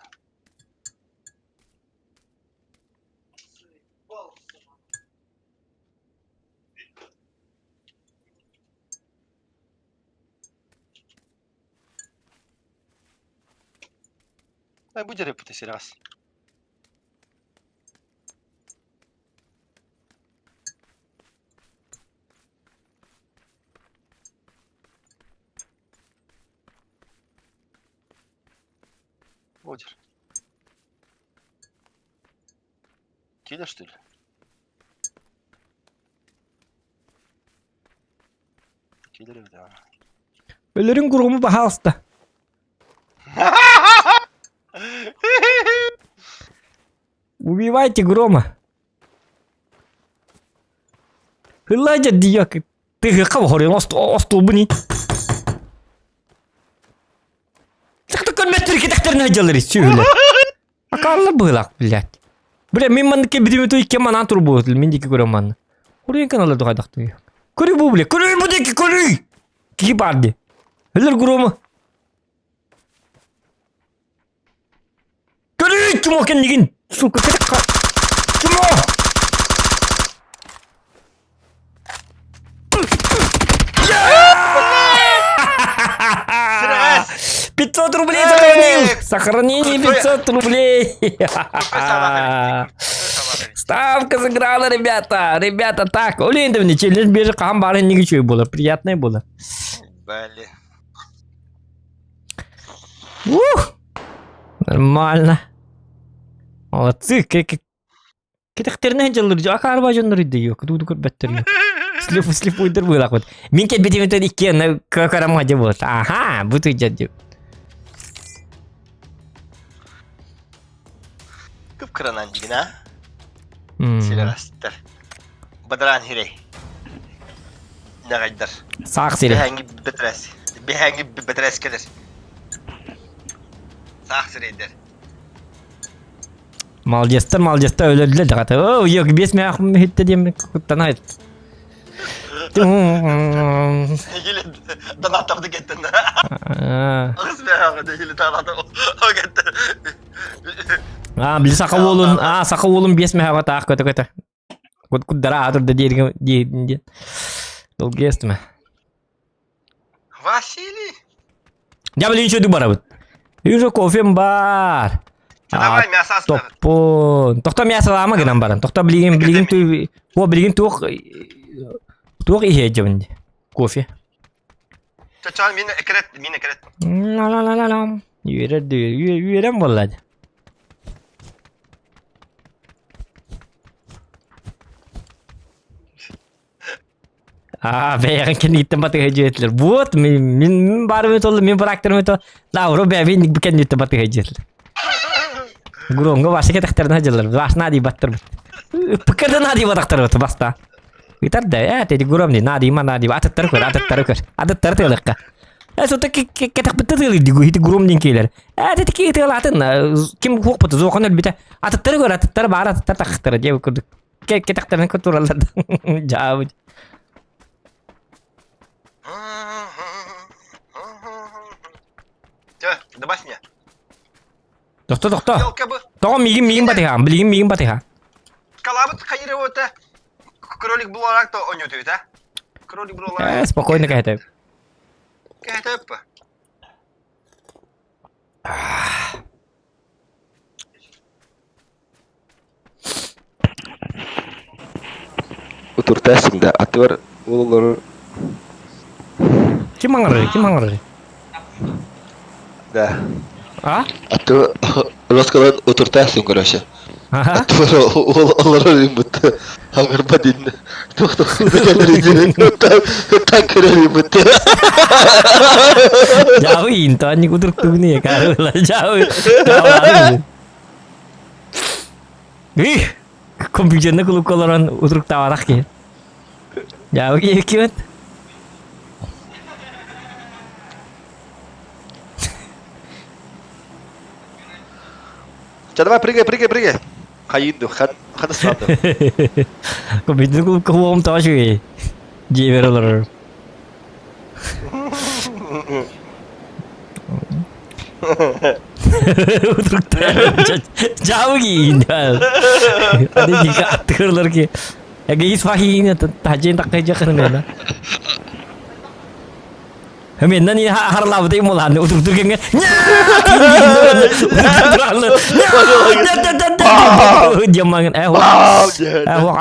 Ай, будь репыта раз. Бодер. Кида, что ли? Кида, да. Өлөрүн куруму баһаалыста. Убивайте грома. Хылладья диок. Ты хав хорин остолбуни. Так көрмөттөр кетектерин айдалар сүүле. Акалла быылак, блядь. Бля, мен маннык битими туй кем манан тур буут, мен дики көрөм манны. Хорин каналар дугайдакты. Көрүй бу, бля, көрүй бу дики көрүй. Ки барды. Өлөр грома. Көрүй чмо кеннигин. Сука, кетек Чмо! Стресс! 500 рублей сохранил! Сохранение 500 рублей! Ставка сыграла, ребята! Ребята, так, Олень, челлендж бежи кам бары не было. Приятное было. Блин. Ух! Нормально. Молодцы. Кетехтеринен дьаллыр, акаарба дьоннор идею, кудуду көрбөттөр. Слеп слепойдыр быылах вот. Мин кэлбитим иккиэн карама вот. Ага, бу тыдьа деп. Кып-кыранан дигин, а? Силерастар. Бадран хирей. Нагайдар. Саах сири. Бэһэҥи бэтрээс. Бэһэҥи бэтрээс кэлэр. Саах сирейдер. Молодецтар, молодецтар өлөрдүлэр даҕата. Оо, йок, бес мээх хитте диэн куттанайт. Или донаттарды кеттин. Ағыз бэһэҕи или донаттар кетти. А, били саха уолун, а, саха уолун бес мэхэҕэ таах көтө көтө. Кут куддара аатырда диэргэ диэн диэн. Долгиэстиме. Василий. Я блин еще барабыт. Уже кофем бар. Давай мясо оставь. Топпун. Тохто мясо лама гынан баран. Тохто билигин билигин ту о билигин туох туох иһиэдьэбин кофе. Чачан мин экрет, мин экрет. Ла-ла-ла-ла-лам. Үөрэр үөрэн буолла. А, бэйэҕин кэнниттэн батыһа дьиэтилэр. Вот, мин мин барым толлу, мин барактерым то. Лавро бэйэбин кэнниттэн батыһа дьиэтилэр. Громго башы кетехтерин дьыллар. Баш нади баттыр. Пыкырды нади батактар бат баста. Итар да, э, теди гром ди, нади ма нади, атыттар көр, атыттар көр. Атыттар тылыкка. Э, сота кэтэхпитте тыалыр дигу хити гром дин келер. Э, тетики тыалатын ким хуохпут зохан өлбүтэ. Атыттары көр, атыттары баар, атыттар тахтара диэ курдук. Кэтэхтерин тураллар. Жаабы. Чэ, добавь меня. Тохто, тохто. Тоҕо миигин миигин батыһаҕын, билигин миигин батыһа. Калабыт хайыры ота кролик буларак то оньотуйта. Кролик буларак. Э, спокойно кэһэтэ. Кэһэтэ Утуртаасыҥ да, аттыбар уол олорор. Ким аҥарарый, ким аҥарарый? Да. А? Аттыбар Роскалан утуртаасыҥ, короче. Аха. Аттыбар уол олорор имбытты. Аҥарба динне. Туох-туох так көрөр имбытты. Жабы интоанник утурктугуни карыла жабы. Жабы. Ih, компьютерный клубка олорон утуруктаабатах киһи. Дьаабы киһи Ча, давай, прыгай, прыгай, прыгай. Хайынду, хата саду. Компьютерный клубка хуоҕум тоҕо үчүгэй. Дьиэбэр олорор. Дьаабы киин. Аны аттыгырлар ки. Эгейс фахиин тажин таккайжа кырмена. Меннен и харлабыты муланы утуктур кемге. Диамаңын э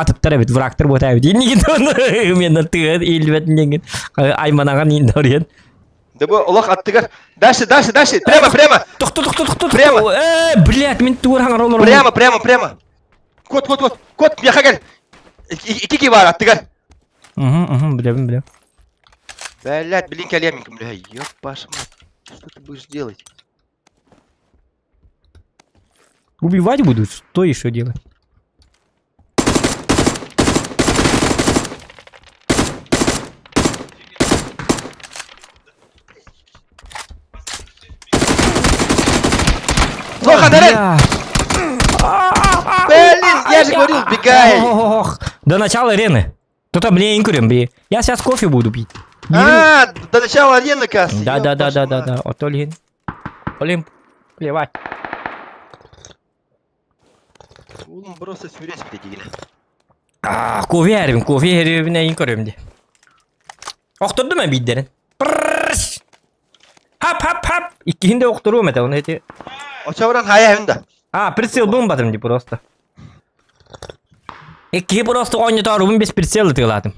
атыптар эбит врагтар бота эбит. Иннигин меннен тыгын илбет неген айманаган индориен. Да бу олох аттыгар. Дальше, дальше, дальше. Прямо, прямо. Тохто, тохто, тохто. Прямо. Э, блядь, мин тугар хаңар олором. Прямо, прямо, прямо. Кот, кот, кот. Кот, миэхэ кэл. Икки бар аттыгар. Угу, угу, билэбин, билэбин. Блядь, блин, кэлиэм, бля, ёб вашу мать. Что ты будешь делать? Убивать будут? Что еще делать? Тоха, Дарен! Блин, я же говорил, бегай! Ох, до начала арены. То-то мне инкурим, бе. Я сейчас кофе буду пить. А, до начала арены, касс. Да, да, да, да, да, да. Вот Олин. Олин, плевать. Улым просто сүрес бите А, кофе эрим, кофе эрибине инкурим ди. Охтордум мен биддерин. Прррш. Хап, хап, хап. Иккиһин де охторуом этэ, оны эти. Очобран хая хында. А, прицел бумбатым ди просто. Иккиһи просто оонньотоорубун без прицела тыылаатым.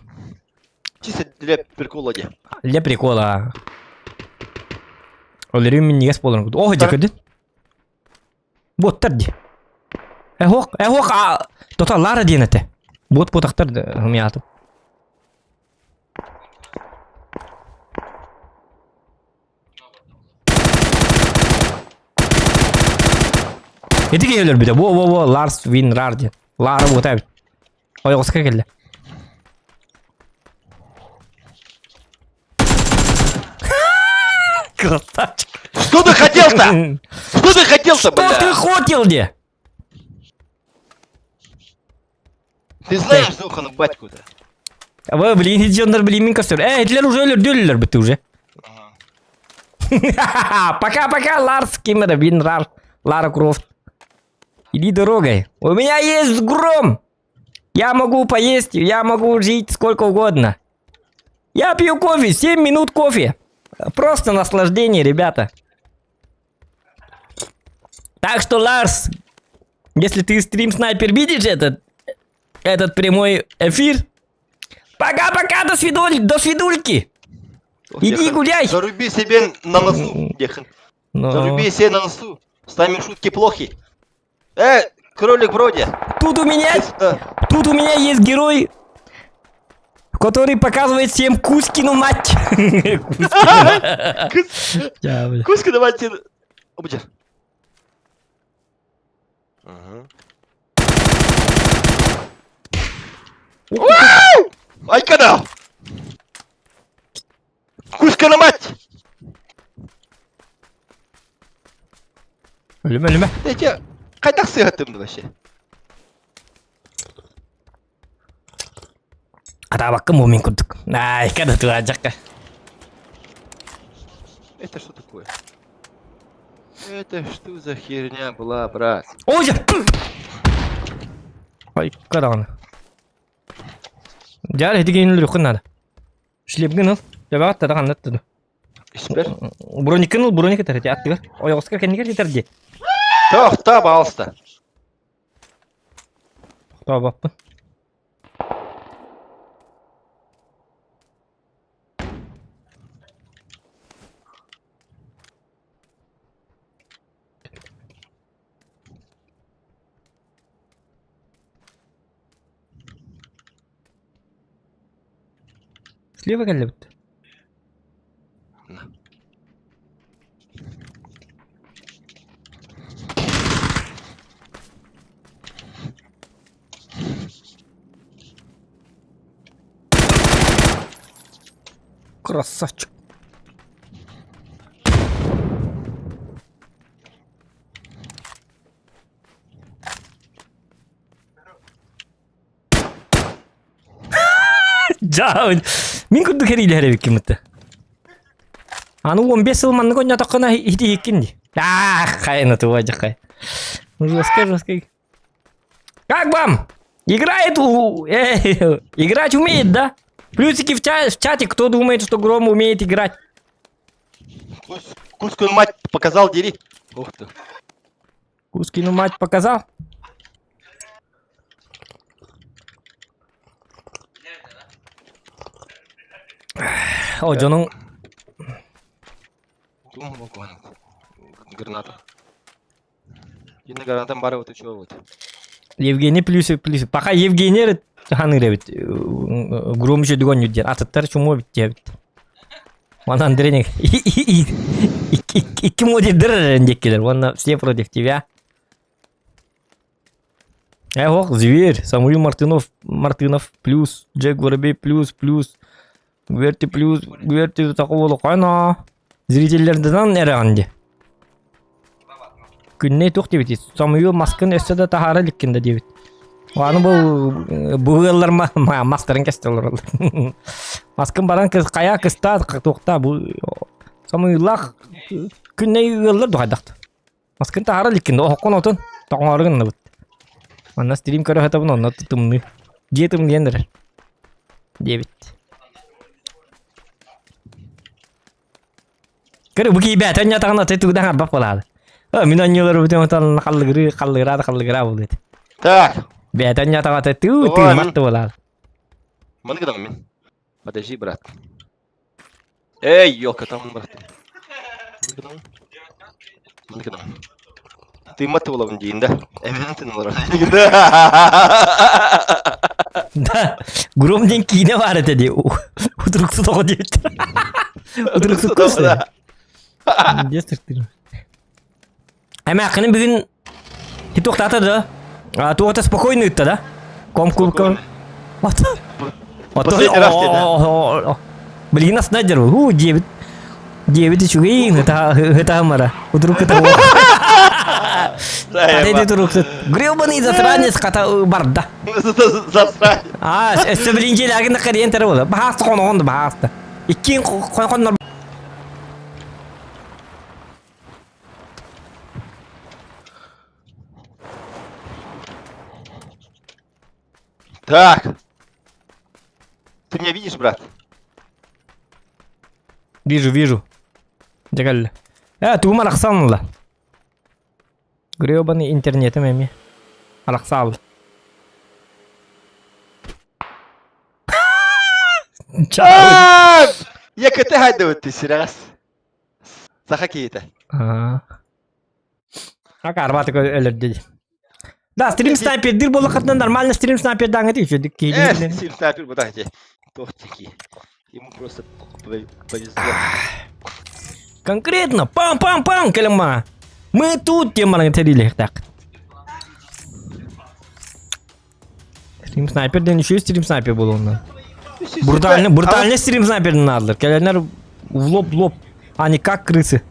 Чисто для прикола ди. Для прикола. Ол эрим минньигэс буоларын курдук. Оһо дьэ көрдүн. Буоттар ди. Эһуох, эһуох, а, тота Лара диэн этэ. Буот буотахтар хымыйаатым. Ити киһи өлөрбүтэ. Во, во, во, Ларс Вин Рар диэн. Лара буота эбит. Ойоҕоско кэллэ. Красавчик. Что ты хотел-то? Что ты хотел-то, Что бля? ты хотел, где? Ты знаешь Зохана батьку-то? Вы, блин, идиондар, блин, мин костер. Эй, этилер уже өлөрдүллэр бит уже. Пока-пока, Ларс Киммер, блин, Рар, Лара Крофт. Иди дорогой. У меня есть гром. Я могу поесть, я могу жить сколько угодно. Я пью кофе, 7 минут кофе. Просто наслаждение, ребята. Так что, Ларс, если ты стрим-снайпер видишь этот, этот прямой эфир, пока-пока, до свидуль, до свидульки. Иди Дехан, гуляй. Заруби себе на носу, Дехан. Но... Заруби себе на носу. С нами шутки плохи. Э, кролик вроде. Тут у меня, тут у меня есть герой, который показывает всем Кузькину мать. Кузькину. Кузька, давайте. Обудер. Ага. Ай, канал! Кузькина мать! Өлүмэ, өлүмэ. Эти хайдах сыһаттым вообще? Атаабаккын бу мин курдук. Ай, када туаджакка. Это что такое? Это что за херня была, брат? Ой! Ай, кадаҕаны. Дьаар итигин үлүххүн надо. Шлепгин ыл. Төбөҕө аттада ханна аттада. Испер. Броникин ыл, броник этэр эти аттыгар. Ойоҕоскар кэннигэр ситэр дии. Тохто, пожалуйста. Тохтообоппун. Слева кэллибит. Красавчик. Дьаабын. Мин курдук эриилэһэр эбиккин бытта. Аны 15 сыл маннык ойнотоххуна итиһиккин дии. Ах, хайна туга дьахай. Жестко, жестко. Как вам? Играет, у... э, играть умеет, да? Плюсики в, ча в чате, кто думает, что Гром умеет играть. Кускую мать показал, дери. Ух ты. Кускину мать показал? О, дьонуҥ Граната. Инна гранатам бары вот еще вот. Евгений плюсик плюсик. Пока Евгений ханыыр эбит. Гром еще дүгөн диэн. Атыттар чумуо бит диэбит. Вон Андрей икки модердер диэккилэр. Уонна все против тебя. Эх, зверь. Самуил Мартынов, Мартынов плюс, Джек Воробей плюс, плюс, Гверти плюс, Гверти такого локайна. Зрительлерден эрэҕин дии. Күннэй туох диэбитий? Самуил маскын өссө да таһаара иликкин да диэбит. Аны бу бу ыаллар мастарын кэстэ олороллор. Маскын баран хайа кыстаа туохтаа бу Самуиллаах күннэй ыаллар дуһайдахт. Маскын таһаара иликкин да оһоххун отун тоҥоору гынныбыт. Манна стрим көрө сытабын онно тымныы. Дьиэ тымныйан эрэр диэбит. Көрө бу киибээтэ анньатаҕына аты тугу да аҥарбат буолаады. Мин анньыылар бүтэн отон халлыгырыы халлыгыраа да халлыгыраа буолуо этэ. Так. Бэйэтэ анньатаҕа аты тыы тыыммат да буолаады. Маны гынаммын мин. Подожди, брат. Эй, елка, там брат. Маны гынаммын. Тыыммат да буолабын диин да. Эбэтин тыналар. Да, Гром диэн киинэ баар этэ дии. Утуруксут оҕо диэбиттэр. Утуруксут көстө. Дестер. Эмээххини бүгүн туохтаата да? А туохта спокойно ыытта да? Комкулка. Последний раз деді. Билигин астына дьэр уу диэбит диэбит үчүгэй ытаһымара утурук ытаһ Ата туруксут гребаный засранец хата барда Засранец. А өссө билин дьиэлээгин кариен тара буола баһааста хоноҕон да баһааста иккиэн хоннор Так. Ты меня видишь, брат? Вижу, вижу. Дьэ Э, тугум арахсан ыла. Гребаный интернетим эми. Арахсаал. Чао. Я КТ хайдыбыт ты, сирас. Саха киһитэ. Аа. Арбатык өлөрдө дии. Да, стрим снайпердир буоллаххытына нормально стрим снайпердааҥҥыт үчүгдүк Э, киһи. стрим снайпер вот так Туох такие. Ему просто повезло. Конкретно пам-пам-пам кэлэмма. Мы тут тем баран тэрилиэхтээх. Стрим снайпер диэн үчүгэй стрим снайпер буолуонна. Брутальный, брутальный стрим снайпер наадалар. Кэлэннэр в лоб-лоб, а не как крысы.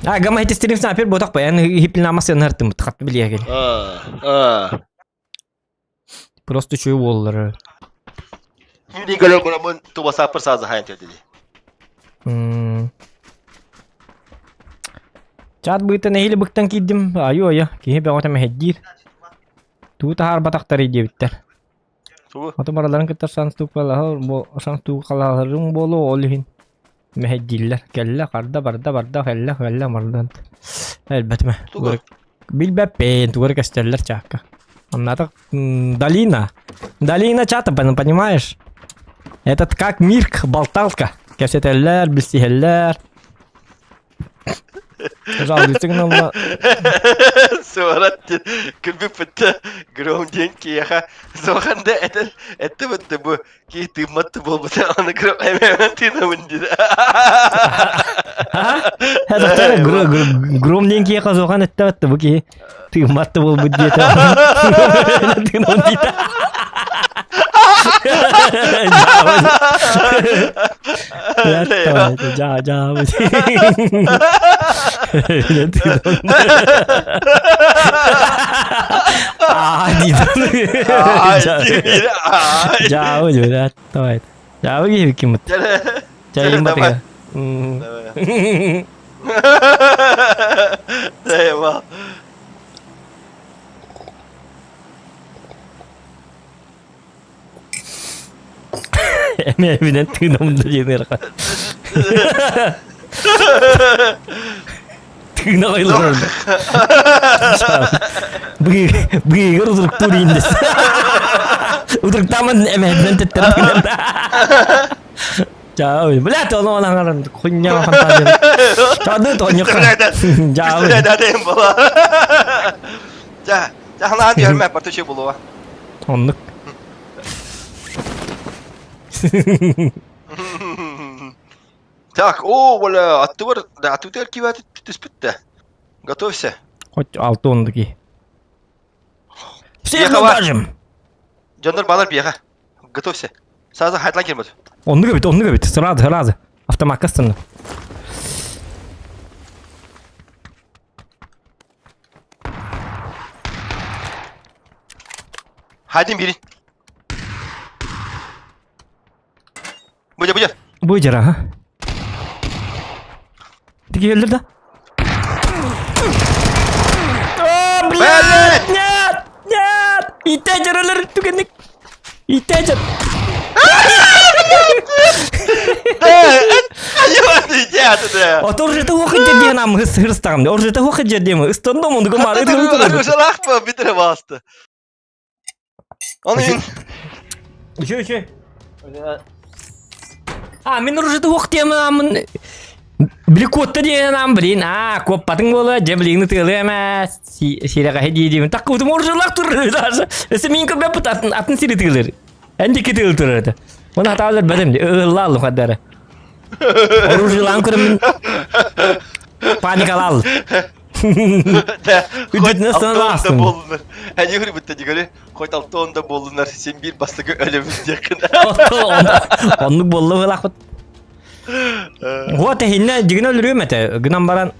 А, гамма хитистерим снайпер ботак баян хиплинама сенартым хат билиэгин. А, а. Просто чуй уоллары. Юрий Галёграмын тубасапыр сазы хайын dedi. Чат быытын эһили быктан киирдим. Айу айа, киһи бөҕөтө мэһэйдиир. Туу таһаарбатахтарый диэбиттэр. Тугу? Ото бараларын кытта шанс туукалаһарыҥ буолуо, ол иһин мэһэйдииллэр. Кэллэ, харда, барда, барда, кэллэ, кэллэ, барда. Элбэтимэ. Тугу? Билбэппин, тугу эрэ көстөллөр чаакка. Оннатах долина. Долина чата, понимаешь? Этот как мирк, болталка. Кэпсэтэллэр, билсиһэллэр. Жалуется гыналла. Суорат күлбүппүттэ гром диэн киһиэхэ суоханда этэр этте бутта бу киһи тыымматты буолбута аны гром эмээмэн тыынабын диир. Гром диэн киһиэхэ суохан этте бутта бу киһи тыымматты буолбут диэтэ. Тыынабын диэтэ. Жа жа Аа диир. Жаа жа давай. Жаа киһи киммит. Чайым батыга. Давай. Эмиэ эбинэн тыынамын да диэн ыарахан. Тыына қойылар Быйыгыр удуруктуур ииндес. Удуруктаамын эмэһинэн тэттэрэн тыынар. Чао, блядь, ону анаңаран хуйня фантазия. Чады тоньока. Жаа. Жа, жа көрмө партучу булуа. Оннук. Так, о, бля, аттыбар, да, аттыбар кибәт түспүттэ. Готовься. Хоть алты ондуки. Всех накажем. Дьоннор балар биэхэ. Готовься. Сразу хайтлан кирбит. Оннук эбит, оннук эбит. Сразу, сразу. Автомакка станна. Хайдин бирин. Будя, будя. Будя, ага. Ты келдер да? О, блядь! Нет! Нет! Итәҗер өлөр түгенник. Итәҗер. Оторжета уохыджа диэн ам хырстаҕым. Оржета уохыджа диэм ыстонном онуга мары Оружалаахпа бүтүрэ баасты. Оны мин Үчү үчү. А, мин оружета уох диэм амын Били куотта диэн ам блин, а, куоппатыҥ буола, дьэ билигини тыалыа эмэ, сирэҕэһи дии диибин. Таккыбытым оружалаах турар даже. Өссө мин көрбөппүт атын атын сири тыылыр. Эн диэки тыыл турар этэ. Оны хатаалар бэтим, ыыллааллым хаддара. Оружиелаан көрөммүн паникалаал. Хоть алтон да боллунар. Они говорю, будто не говори, хоть алтон да боллунар, сен биир бастакы өлөбүт диэххин. Оннук буолла быһыылаахпыт. Вот эһиннэ дьигинэ өлөрүөм этэ. Гынан баран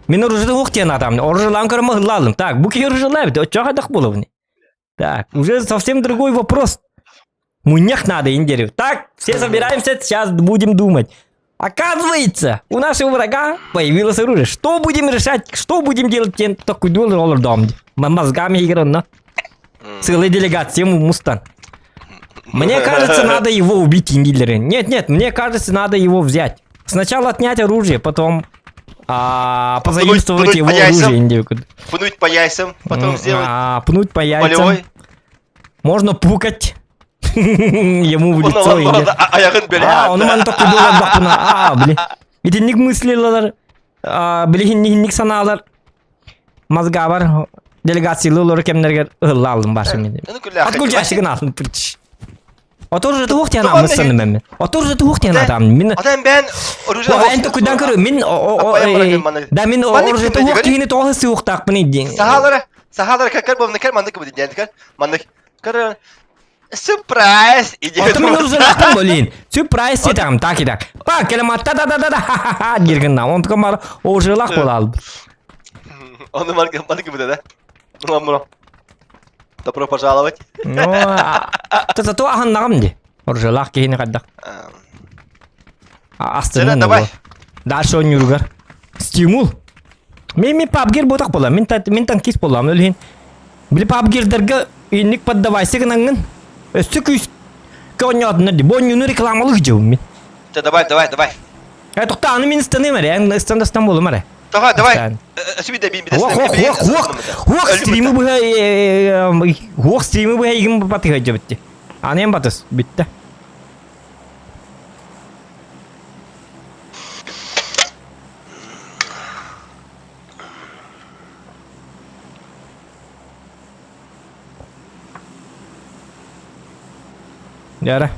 мин оружиета суох диэн аатаамын. Оружиелаан көрөмө ыһыллаалым. Так, бу киһи оружиелаа эбит. Оччоҕо хайдах буолабын? Так, уже совсем другой вопрос. Мунньах надо индерю. Так, все собираемся, сейчас будем думать. Оказывается, у нашего врага появилось оружие. Что будем решать? Что будем делать тем, такой доллар дом? Мозгами игран, Целая делегация мустан. Мне кажется, надо его убить, Ингиллеры. Нет, нет, мне кажется, надо его взять. Сначала отнять оружие, потом а, позаимствовать пнуть его по яйцам. оружие. Пнуть по яйцам, потом сделать А, пнуть по яйцам. полевой. Можно пукать ему в лицо. или- Айаҕын А, ону маны токкудуулар бахпына. А, били. Итинник мыслилар, билиһинник санаалар мозгабар делегациялы олору кэмнэргэр ыһылла бар мен. Отгульчашыгын атын пырч. Отор же туох диэн аммыссаны мен. Отор же туох диэн атам. Мин Адам бен оружие Эн токудан көрө мин да мин оружие туох киһини тоҕо сыуктаахпын диэн. Сахалара сахалара какар бомны кер маннык бу диэн кер маннык кер сюрприз Отто мин оружиелаахтан болин. Сюрприз ситам, так и так. Па, келематта да да да да ха-ха-ха диргинна. Он такой мар ожилах болал. Он марка марка буде, да? Ну, мро. Добро пожаловать. Ну, то зато аһыннаҕым ди. Оржелах киһини хайдах. Астынын давай. Дальше ойнууругар. Стимул. Мен мен пабгер ботақ бола. Мен мен танкист болам. Өлген. Били пабгердерге инник поддавайся гынаңын. Өссө күүс көөнньоотунар ди. Бу ойнууну рекламалык жабым мен. Ты давай, давай, давай. Э, тоқта, аны мен ыстаныым эрэ. Эн ыстан ыстан болум эрэ. Давай, давай. Сүбүдэ бин бидэ. Уох, уох, уох, уох. Уох стримы быһа уох стримы быһа игин батыһа дьэбитти. Аны эн батыс бүттэ. Яра.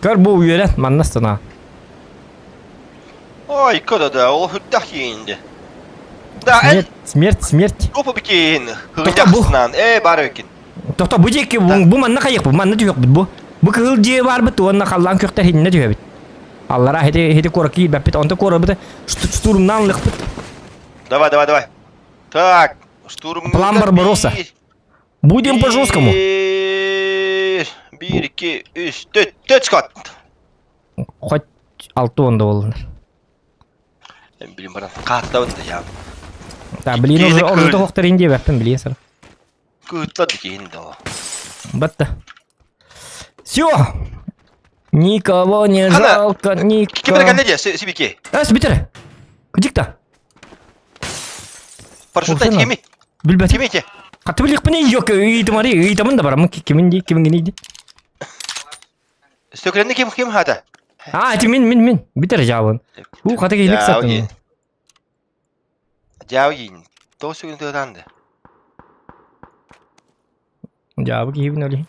Көр бу үөрэн манна станаа. Ой, кода да, ол худдах киинди. Да, Смерть, смерть, смерть. Опа бикин. Тоқта, бу. Худдахсынан, э, бар өкин. Тоқта бу диэки бу манна хайык бу манна түһүөхпүт бу. Бу кыһыл дьиэ барбыт уонна халлаан күөхтэр хиннэ түһэбит. Аллара хити хити куора киирбэппит, онто куорабыт штурмнаан лыхпыт. Давай, давай, давай. Так, штурм. План Барбаросса. Будем по жесткому. Бир, икки, үс, төрт, төрт скот. Хоть алты онда боллар. Билим баран. Кааттабын да я. Да, блин, уже уже тоқтар инде бәппін білесің. Сыр. Кыытлады кейин да. Батта. Все. Никого не жалко, никого. Ким кәлле сибики? Әс битер. Күдикта. Парашютта кими? Билбәт. Кими ки? Хаты биликпин yok ыйтым ари ыйтамын да барамын кимин ди кимин гини Сөкренне ким ким хата? А, ти мин мин мин битер жабын. У хаты кейлик саттым. Жауин. То сүгүн тыганды. Жабы кийибин оли.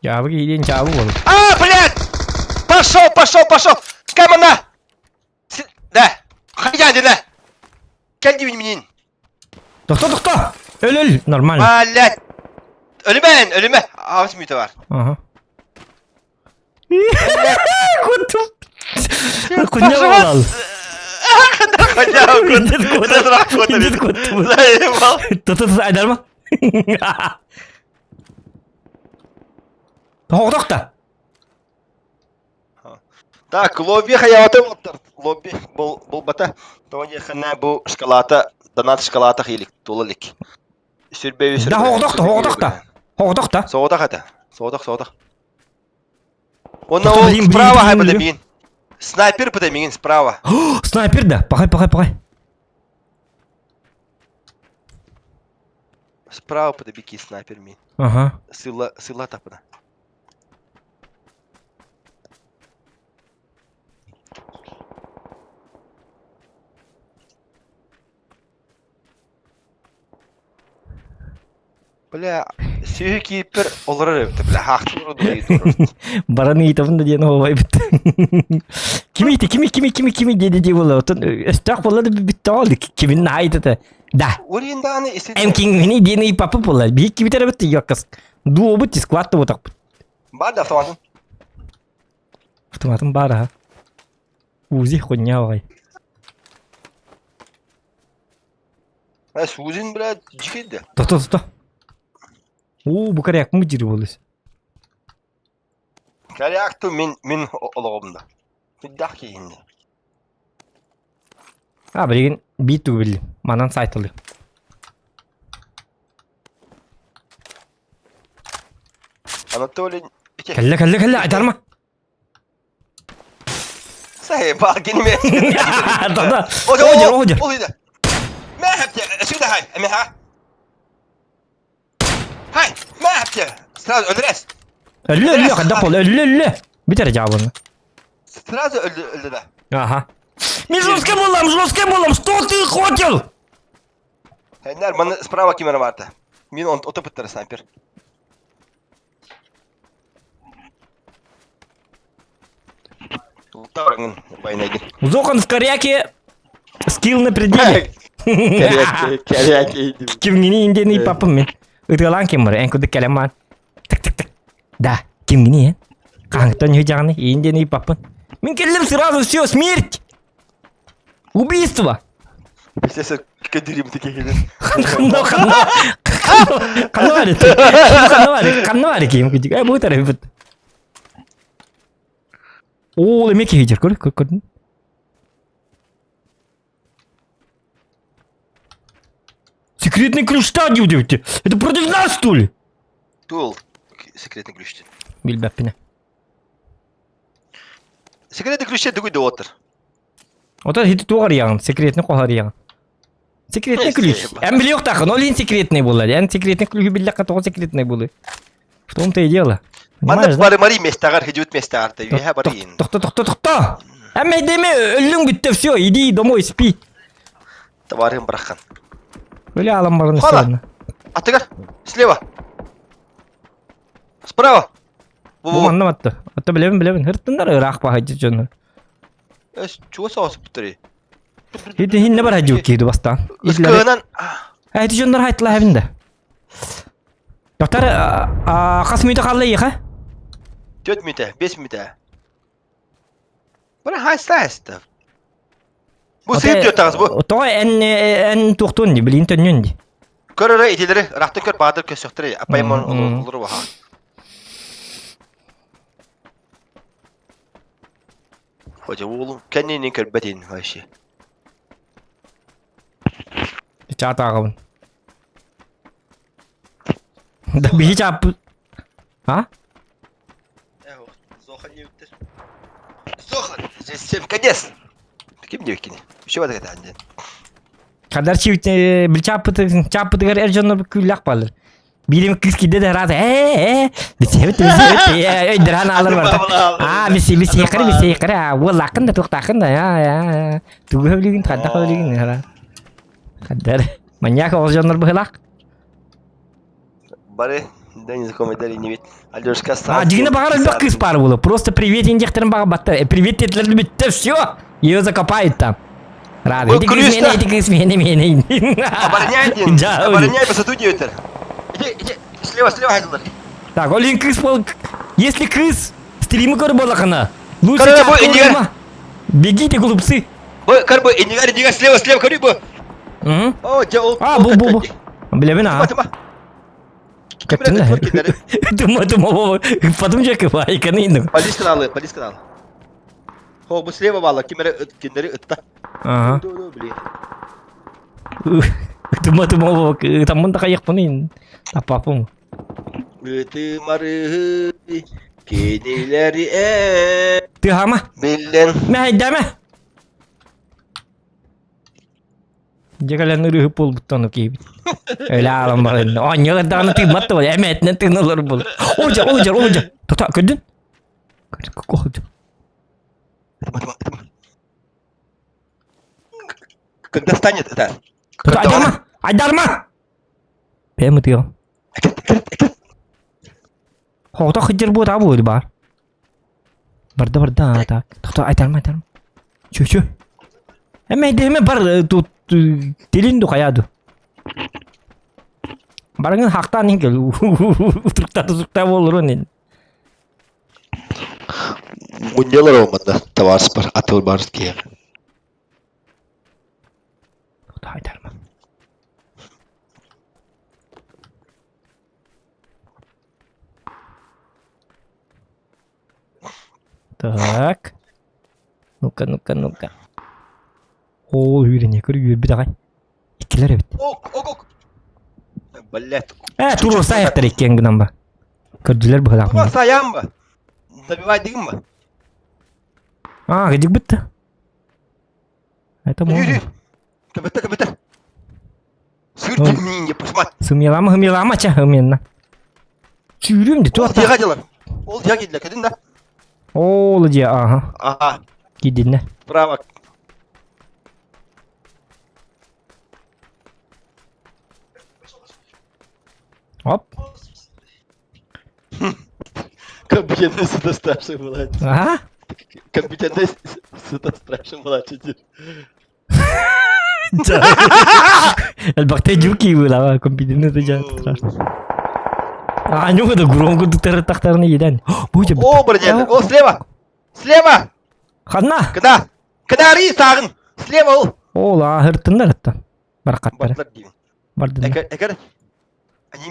Жабы кийден жабы бол. А, блядь! Пошел, пошел, пошел! Камана! Да! Хайя, да! Кәл минин. Тохто, тохто! Өл, өл, нормально. Блядь! Өлүмэн, өлүмэ! Абыс мүтө бар. Ага. Кутум. Куня болал. Куня Заебал. Тото айдарма. Тоқтоқта. Так, лобби хаяваты болтар. Лобби был был бата. Тони хана бу шоколада, донат шоколада хилик, тулалик. Сүрбе Да хоғдоқта, хоғдоқта. Хоғдоқта. Соғдақ это. Соғдақ, соғдақ. Онна ол справа хай бада мин. Снайпер бада мин справа. Снайпер да. Пахай, пахай, пахай. Справа бада бики снайпер мин. Ага. Сыла, сыла тапына. Бля, сүйі киіппер олар өпті, бля, хақты ұрды. Бараны ыйтабын да диэн оҕобай бит. Кими ити, кими, кими, кими, кими диэди дии буолла. Оттон өстөөх буолла да бүтті ол. Кимин наайт это. Да. Ориндааны Эм кингини диэн ыйпапы буолла. Биһик кибитер эбит йоккас. Дуобут скватты ботақпыт. Бар да автоматын. Автоматым бар аха. Узи хуйня ағай. Ә, Сузин, бля, жикеді. Тохто, тохто. Уу, бу коряк мы жири болыс. Корякту мен мен олоғымда. Дах кейінді. А, билигин биит тугу билли. Манан сайтылы. Анатолий... Кэллэ, кэллэ, кэллэ, айтарма. Заебал, генеме. Да, да. Одер, одер. Ол Сюда, хай, ха. Хай, мә Сразу өлдірес. Өллө, өллө, қадақ бол, өллө, өллө. Битер жабыны. Сразу өлді, өлді да. Ага. Мен жесткий болам, жесткий болам, что ты хотел? Хәйнәр, маны справа кемера барды. Мен оны отып бітті снайпер. Зохан в коряке. Скилл на пределе. Кэряк, Кимгини индиэн ыйпаппын мин. Ытыалаан ким бар, эн курдук кэлэн маан. Тык тык тык. Да, кимгини эн? Хаһыҥтан үһү индиэн ыйпаппын. Мин кэллим сразу все, смерть! Убийство! Пиздец, кедирим такие. Ханна ханна ханна бар ханна бар ханна бар ким кудик. Э бу тарafı. Ол эме киһи көр көр көрдүн. Секретный ключ та диэбитти. Это против нас, что ли? Тул секретный ключ. Билбэппинэ. Секретный ключ дугуй да отыр. Ота хити туох арыйаҕын, секретный хоһ арыйаҕын. Секретный ключ. Эн билиэхтааххын, ол иһин секретный буолар. Эн секретный ключу биллэххэ тоҕо секретный буолуой? В том-то и дело. Манна бары мари местаҕар, хидьут местаҕар, үөһэ барыйын. Тохто, тохто, тохто! Эн мэйдеме өллүҥ бүттэ, все, иди домой, спи. Товарым быраххан. Өлө алан баран Хола! Атыгар, слева. Справа. Бу манна батты. Атта билэбин, билэбин. Хыртыннар ыраах баһайдьы дьону. Эс, чуга соҕус буттары. Ити хинне бар хадьы кииду бастаан. Ыскыынан. Эти дьоннор хайтла хабин да. Доктор, хас мүйтэ қалла иха? 4 мүйтэ, 5 мүйтэ. Бара хайста хайста. Бу сыып диэт таҕыс бу. Тоҕо эн эн туохтуон ди, билин төннүөн ди. Көр эрэ итилэри, ырахтан көр баатыр көсөхтөрө, апаймон олору баха. Хотя уолум кэннини көрбөт вообще. Чаатааҕабын. Да биһи чааппыт. А? Зохан не өттөр. Зохан, здесь всем конец. Ким диэбиккини? Еще бата кэтээн диэн. Хадар чип бил чааппыт чааппытыгар эр дьоннор күллэх балыр. Биирим кыыс киирдэ да раата ээ ээ бисиэбит бисиэбит өйдөрөн аалар барда. Аа биси бисиэхэр бисиэхэр аа уоллааххын да туохтааххын да аа тугу сөбүлүүгүн хайдах сөбүлүүгүн хара. Хадар маньяк оҕус дьоннор быһылаах. Бары да незнакомый дали не ведь. Алешка А, дигине баҕар элбэх кыыс баар буолуо. Просто привет диэхтэрин баҕарбаттар. Привет диэтилэр бүттэ, все. Ее закопают там. Рада. Эти кыыс миэнэ, эти кыыс миэнэ, миэнэ. Обороняй диэн. Обороняй высоту диэтер. Иди, иди, слева, слева хайдылар. Так, олин кыыс бол... Если кыыс стримы көр болақына, лучше Көр, Бегите, глупцы. Бу, көр бу, иннигэр, иннигэр, слева, слева, көрүй бу. О, дьэ, ол... А, бу, бу, бу. Билэбин, а. Кэптин Тума, тума, потом же кывайканы ину. Полис каналы, полис канал. Хо, бу слева баала, кимери киндери ытта. Ага. Блин. Тума, тума, таммын да кайыкпын Апапым. Ытымары кинилери э. Тыхама. Биллен. Мэйдәмә. Дьэ кэлэн ырыһып буолбуттан киһибит. Өлө аалан баран. Оонньугар даҕаны тыыммат да буолар. Эмээтинэн тыыналар буолар. Оодьа, оодьа, оодьа. Тота, көрдүн? Көрдүн. Когда станет это? Тота, айдарма! Айдарма! Бэйэм ытыаҕым. Хоҕото сылдьар буотаҕа буолуо баар. Барда барда так. Тохто айтарма айтарма. Чү-чү. Эмэйдэһимэ бар тут тилин ду хайа ду. Барыңын хактаан иһин кэл утуруктаа тутуктаа буолурун ин. Мунньалар олманда табаарыс бар атыл барыс киһи. Тохто айтарма. Так. Ну-ка, ну-ка, ну-ка. Оо, үүрэн көр үөрбүт аҕай. Иккилэр эбит. Ок, ок, ок. Блять. Э, туруорса айахтар иккиэн гынан ба. Көрдүлэр быһылаах. Туруорса айаан ба. Добивай дигин ба. А, кыдьык бытта. Это можно. Кэбэтэ, кэбэтэ. Сыр не посмотри. Сымьялама, хымьялама ча, хымьянна. Сүүрүм де, Ол дьиэҕэ дьылар. Ол дьиэҕэ киирдилэр, кэлин да. Ол дьиэ, ага. Ага. Киирдиннэ. Право. Оп. Компетентность это старший младший. А? Компетентность это старший младший. Элбэхтэ дьуки была, компьютерный это страшно. А, ну это громко тут тахтарны еден. Будет. О, блядь, о, слева! Слева! Ханна! Куда? Куда ри сағын? Слева ол! О, ла, хыртыннар атта. Баракаттар. Бардылар деймін. Бардыннар. Экер, экер. Они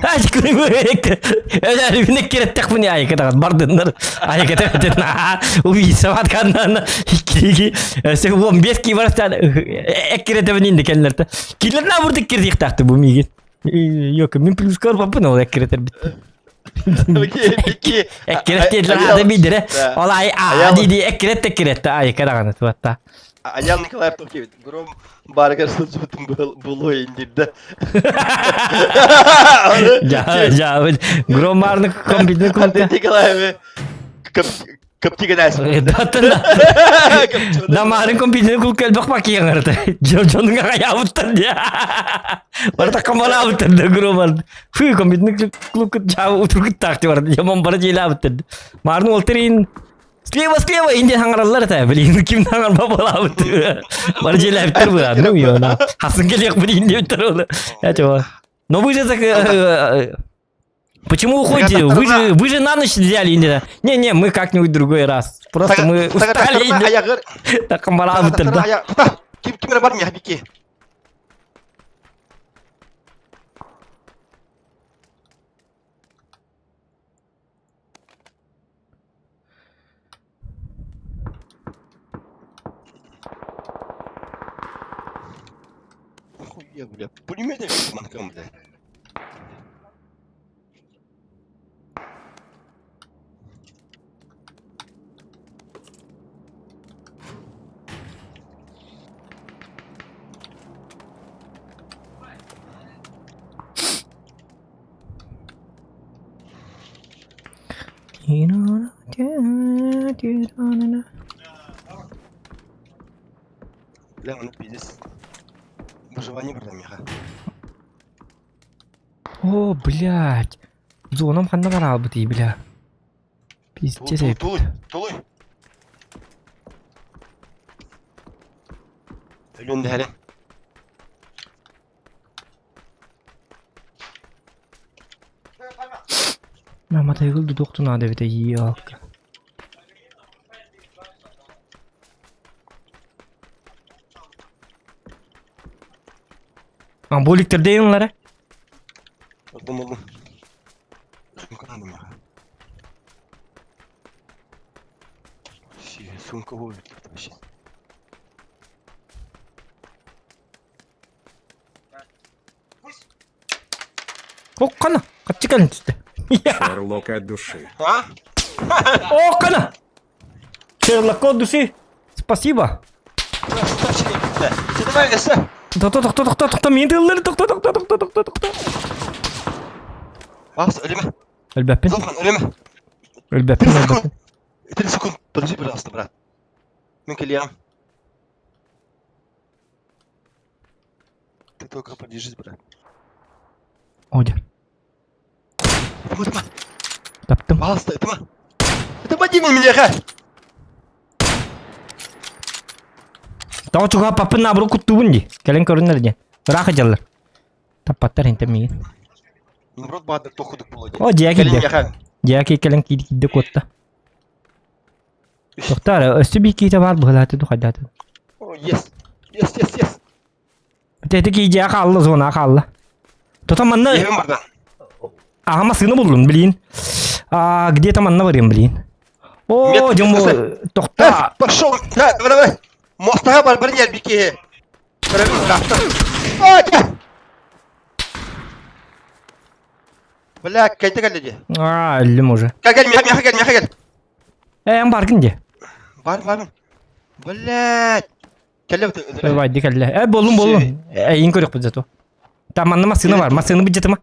Аял Николаев Токевит. Гром барыгар сылдьыбытын булуо индирдэ. Жа, жа, гром барны компьютер Андрей Николаевы каптигенәс. Дамарын компьютер кул келбек бакиеңерде. Жонуңа каябыттыр дия. Барта камалабыттыр да гром. Фу компьютер клуб жабы утургут такты бар. Жаман бара желабыттыр. Марын олтырын Слева, слева, инде хаңараллар та, блин, ким хаңарба болабыт. Бар желабыттыр бу, ну ёна. Хасын келек блин деп тур. Я чего? Но вы же так Почему уходите? Вы же на ночь взяли, инде. Не-не, мы как-нибудь другой раз. Просто мы устали. Так камалабыттыр да. Ким ким бар мия бики. Хуя, бля, пулемет манкам, бля. Бля, он пиздец. Выживание, бля, меха. О, блядь. Зоном ханна баралбыт бля. Пиздец. Тулуй, тулуй. Өлөн дәһәрен. Мама тайгыл дудуктун ада бите ялка. А боликтер дейінлары? Олдум, олдум. Сумка надо меха. Сумка будет вообще. Оккана, качы кэлин түсті. Шерлок от души. А? Оккана! Шерлок от души. Спасибо. Тоқта, тоқта, тоқта, тоқта, мен тыллары, тоқта, тоқта, тоқта, тоқта, тоқта. Бас, өлеме. Өлбәппін. Золхан, өлеме. Өлбәппін, өлбәппін. 30 секунд. Подожди, пожалуйста, брат. Мен келем. Ты только подержись, брат. Одер. Тыма, тыма. Таптым. Пожалуйста, тыма. Это подними меня, ха! Тоҕо чугаһаппаппын наоборот куттуубун дии. Кэлэн көрүннэр диэн. Ыраах дьаллар. Таппаттар интэн миигин. Наоборот, баадыр тохудук буолуо О, дьиэ Кэлин киирдэ. миэхэ. Дьиэ кэлэн киирдэ куотта. Тохтоо өссө биир киитэ баар быһалааты духайдааты. О, yes. Yes, yes, yes. Тэти кии дьиэ хаалла, зона хаалла. Тото манна Иһим барда. Ага, массыына буллум, блин. А, где-то манна барыам, блин. О, дьон тохта. Пошел! Да, давай, давай! Мостаға бар бір не беке. Бля, кәйте кәлде де. А, өллүм уже. Кәл, кәл, меха, меха, кәл, меха, кәл. Э, эн баргын де. Бар, бар. Блядь. Кәлле бит. Давай, ди кәлле. Э, боллум, боллум. Э, ин көрөк зато. Там манна массыына бар, массыына бюджетыма.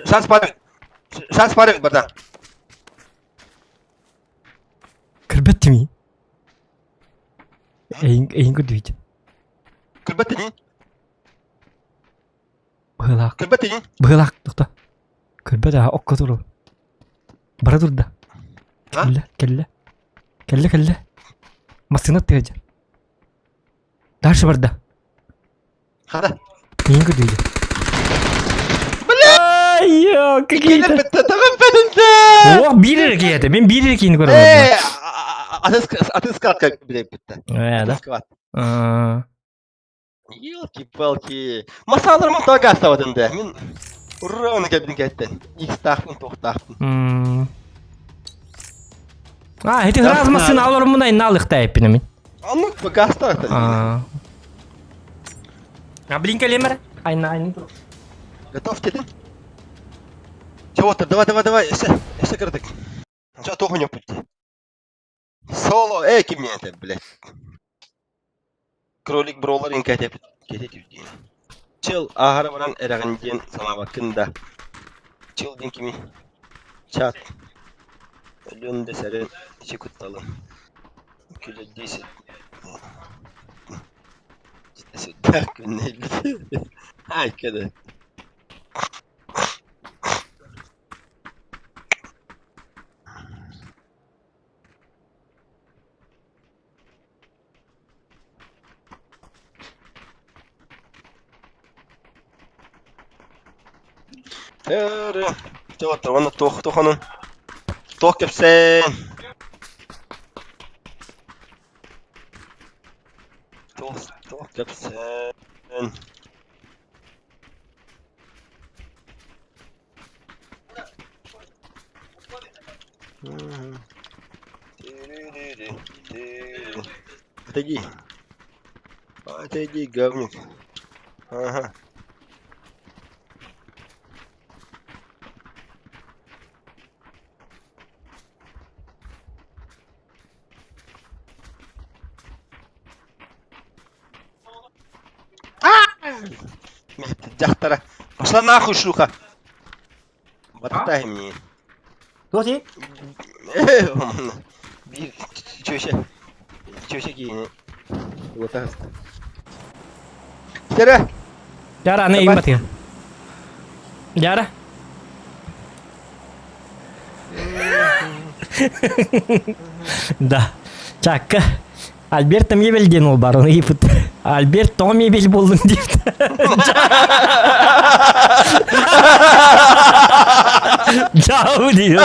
Шанс бар. Шанс бар барда. Көрбөт тими. Эйин, эйин көрдүбүт. Көрбөт тини. Быһылаах. Көрбөт тини. Быһылаах, тохто. Көрбөт аа, окко туру. Бара турда. Кэллэ, кэллэ. Кэллэ, кэллэ. Массыына тыаджа. Дальше барда. Хара. Мин көрдүйдү. Бля! Какие-то... О, биир эрэ киһи Мен биир эрэ киһини көрөбүн. Э, аты склад как блядь битте. Э, да. Склад. Елки-палки. Масаларым тага ставатын да. Мин ура кэбин кэттен. Икстаахпын, тохтаахпын. А, эти раз массына алар мына налыхта эппин мин. Оннук гастаахтан. А. А блин кэлемер. Айна айна. Готов дедин? Чего ты? Давай, давай, давай. Эссе, эссе кырдык. Чё туох не пути? Соло, эй, ким это, блядь. Кролик броллар инкәтеп кете дин. Чел аһара баран эрэҕин диэн санаабаккын да. Чел диэн кими? Чат. Өлүөн да сэрэн ичи кутталын. Күлэдии сүрдээх күннэйбит. Ай, кэдэ. Чэ, уонна туох туоханын туох кэпсээн туох туох кэпсээн Отойди. Отойди, говнюк. Ага. Дьахтара. Пошла нахуй, шлюха! Бататай мне. Туох Биир чүөчэ. Чүөчэ киһини. Уотаһыста. Сэрэ! Яра, аны Давай. им батыга. Яра. Да. Чакка. Альберт мебель диэн ол бар, оны ыйыппыт. Альберт тоҕо мебель буоллуҥ диэбит. Дьау диир.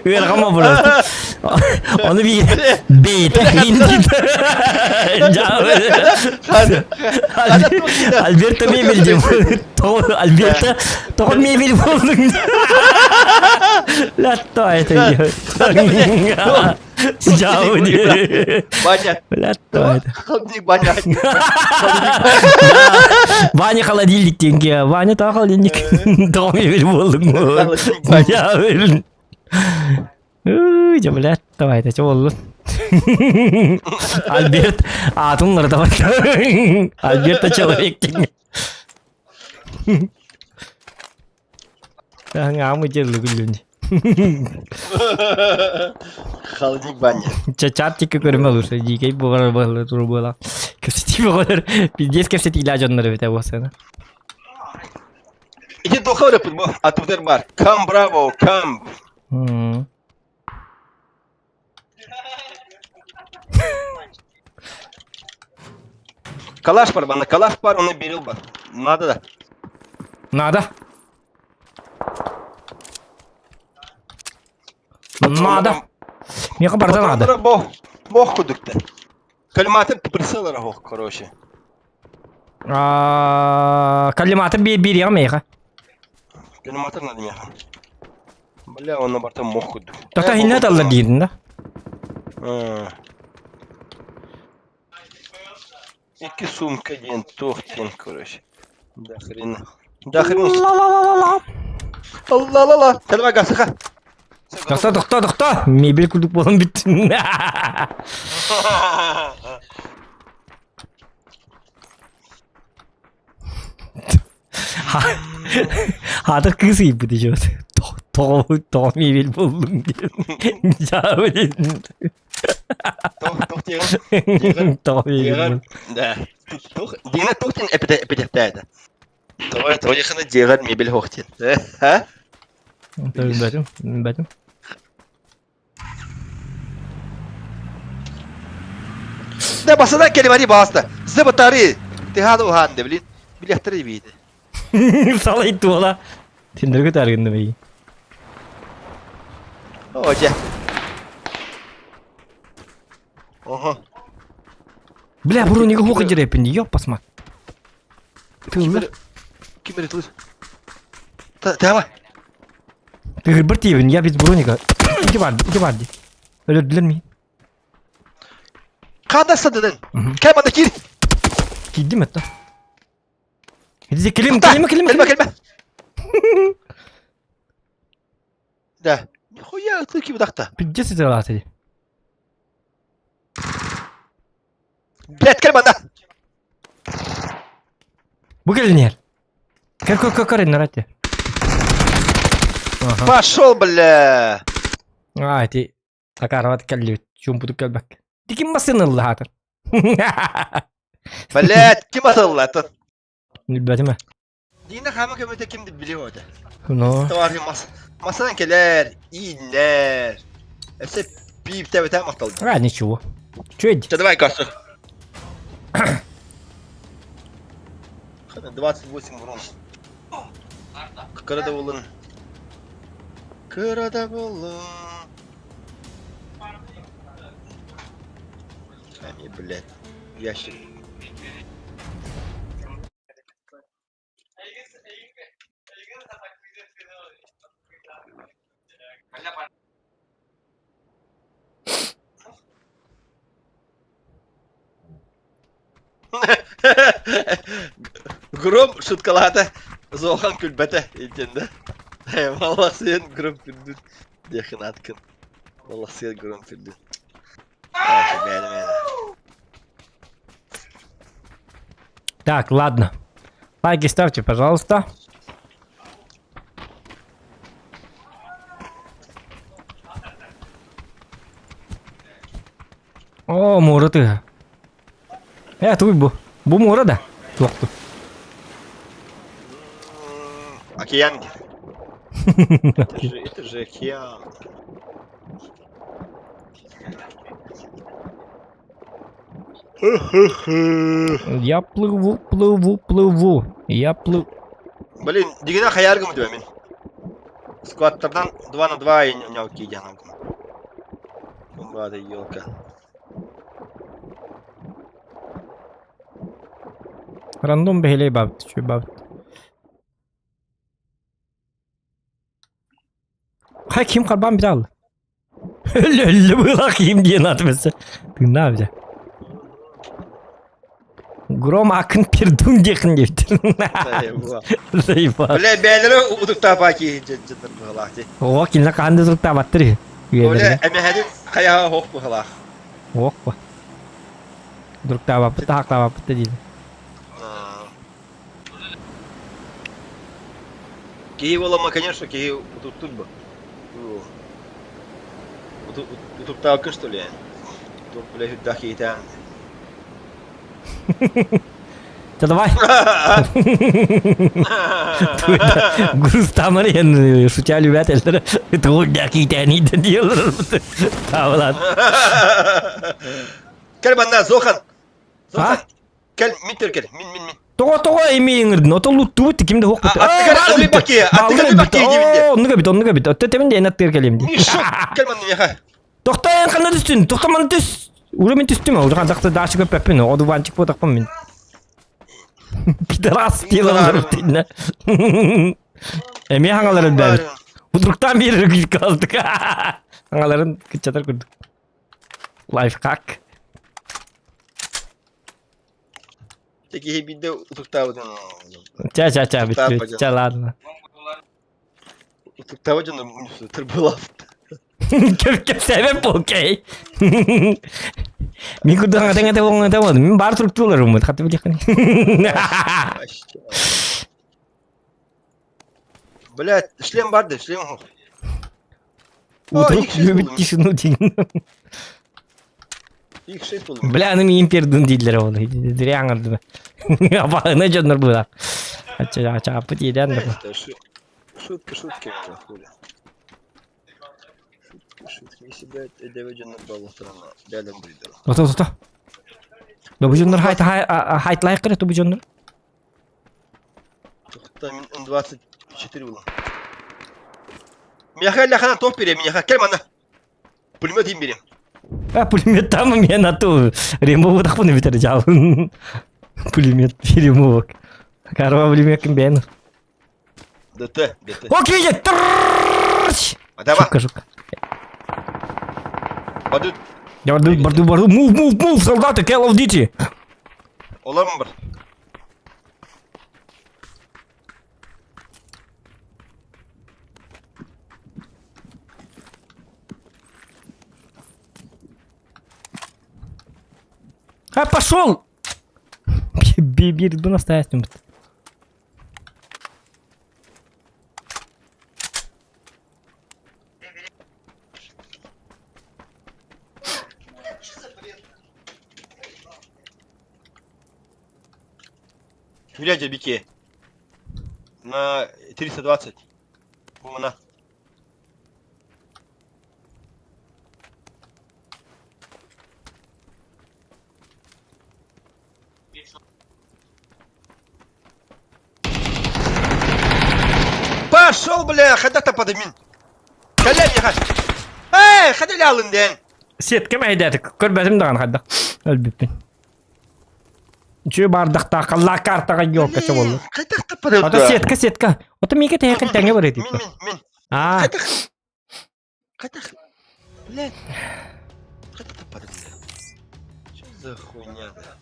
Ыарахама просто. Ону биир бэйэтэ иин диир. Дьау. Альберта мебель диэн. Тоҕо Альберта тоҕо мебель буоллуҥ Латто это Дьау диир. Ваня. Латто это. Холодильник Ваня. Ваня холодильник диэнгэ. Ваня тоҕо холодильник. Тоҕо мебель буоллуҥ. Холодильник Ваня. Дьау. Үй, дьэ, блядь, давай, это чего Альберт, аатын давай. Альберта человек диэн. Аамы дьэллэ күллүн. Холодильник Ваня. Чатика көрүмэ лучше, дикэй буолар буолар туру буола. Кэпсэтии буолар. Пиздец кэпсэтиилээх дьоннор эбитэ буолсана. Иди духовный а тут бар. Кам браво, кам. Калаш бар, бана калаш бар, он и берил бар. Надо да. Надо. Надо. Миэхэ барда надо. Бог, бог кудукта. Коллиматор прицел рагох, короче. Коллиматор биэриэҕим миэхэ. Коллиматор надо меха. Бля, он на борту мох кудук. Тота хиннэ таллар диирин да? Икки сумка диэн, туох диэн, короче. Да хрена. Да хрена. Ла-ла-ла-ла-ла. Ла-ла-ла. Давай гасыха. Тохто, тохто, тохто. Мебель курдук буолан бүттүн. Хаатар кыыс ыйыппыт еще. Тоҕо тоҕо мебель буоллуҥ диэн. Дьаабы диэн. Туох туох диэн? Тоҕо мебель буоллуҥ. Да. Туох диэн туох диэн эпитеттээдэ. Тоҕо тоҕо диэххинэ дьиэҕэр мебель суох диэн. А? Билбэтим, билбэтим. Да басына келимари баста. Сэ батары. Ты хада ухан да блин. Билехтери бийdi. Салай туола. Тиндерге тәргінді бей. О, же. Ого. Бля, бронига хука жерепин, ёп посма. Тыллар. Ким берет лыс? Давай. Ты бір тиебін, я без броника. Иди бар, иди бар. Өлөрдүлөр ми? Қанда садыдың? Кәл манда кир. Кийдим это. Иди келем, келем, келем, Келме, келме. Да. Нихуя, ты ким дақта. Пиздец это латы. Блядь, кел манда. Бу келинер. Көр, көр, көр, көр, нарате. Ага. Пошел, бля. А, эти акарват келли, чумпутук келбек. Тиким басын ылла хатыр. Блядь, ким атылла атын? Билбэтим. Дина хама көмөтө кимди билип ода. Но. Товар мас. Масанан келер, ииннер. Эсе пип тебете макталды. А, ничего. Чё иди? Чэ, давай кассу. 28 урон. Кырада болын. Кырада болын. Ами, блядь. Ящик. Гром шуткалаата Зохан күлбэтэ итиннэ. Маллахсыйан Гром күлдүн диэхин аткын. Маллахсыйан Гром күлдүн. Бэйэ бэйэ. Так, ладно. Лайки ставьте, пожалуйста. О, муора тыга. Э, туй бу. Бу муора да. Туохту. Океан. Это же океан. Я плыву, плыву, плыву. Я плыву. Блин, дигина хаяргым диба мин. Скваттардан 2 на 2 и кийдян. Бада елка. Рандом бэһилэй бабыт, чүй бабыт. Хай ким карбан бит алды. Өллө өллө была ким диэн аты бесе. Тыынаа бите. Гром акын пердун диэхин диэбиттэр. Заебал. Бля, бээлери утуктаапаа киһи дьэннэр быһалаах дии. О, кинилэр хаһан да утуктаабаттар. Бля, эмэһэдин хайаҕа хоох быһалаах. Ох ба. Утуктаабаппыт, таһаактаабаппыт да диир. Киһи буолама, конечно, киһи утуктуур бу. Утуктаабаккын что ли? Туох бля үрдээх киһитэ. Чэ давай. Грустамар ен шутя любят эллер. Туох киһитээний да диэллэр. Таабалаат. Кэл манна Зохан. Зохан. Кэл мин төр кэл. Мин мин мин. Тоҕо тоҕо эми ыҥырдын? Ото луттубут ким да хоқпут. Аттыгар ылый баки, аттыгар ылый баки диэбин Оо, оннуга бит, оннуга бит. Отто темин диэн аттыгар кэлиэм дии. Мишок, кэл манна миэхэ. Тохтоо эн ханна түстүн? Тохтоо манна түс. Уже мин түстүм. Уже хандакта дашы көппөппүн. Одуванчик буотахпын мин. Пидорас диэн тиннэ. Эмиэ хаҥаларын бэбит. Удруктан биэрэр күүскэ алдык. Хаҥаларын кыччатар курдук. Лайфхак. Киһи биирдэ утуктаабытын. Ча ча ча бүттү. Ча ладно. Утуктаабыт дьону тырбылаабыт. Кэпсээбэт окей. Мин курдук аҥатаҥ этэ буолуҥ этэ буолдум. Мин баар туруктууларым хаты билиэххин. Блядь, шлем бар да, шлем. Утрук любит тишину диин. Их шесть булдум. Бля, аны миин пердун дииллэр ол. Зря аҥардым. Абаҕына дьоннор буолар. Ача ачааппыт иэдээн да. Шутка, шутки, хули. Шутки, шутки. Если бы эдебе дьоннор буоллахтарына, бээлем быйдыр. Ото ото. Бу дьоннор хайтлайык кыры бу дьоннор. Там 24 было. Мияха ляхана топ берем, мияха. Кел мана. Пулемет им берем. А пулемет там мен ату. Рембо тахпын битер жалын. Пулемет перемовок. Карва пулемет ким бен. ДТ, ДТ. Окей, А давай. Шутка, шутка. Баду. Я барду, барду, барду. Move, move, move, солдаты, Call of Duty. Олар бар. А, пошел! Бир, бу настоящий. Глядя, Бике. На 320. Умна. Пошел, бля, хода-то подымин. Каля не хаш. Эй, хода лялын ден. Сетка мәйдәтик. Көрбәтим даҕаны хайдах. Өлбүппүн. Үчүгэй баардахтаах халлаа картаҕа елка буолла. Хайдах та подымын. Ото сетка сетка. Ото мигэ тэһэкин тэҥэ барыа Мин, дииппин. мин, мин. Аа, Хайдах. Хайдах. Блядь. Хайдах та подымын. Что за хуйня, да?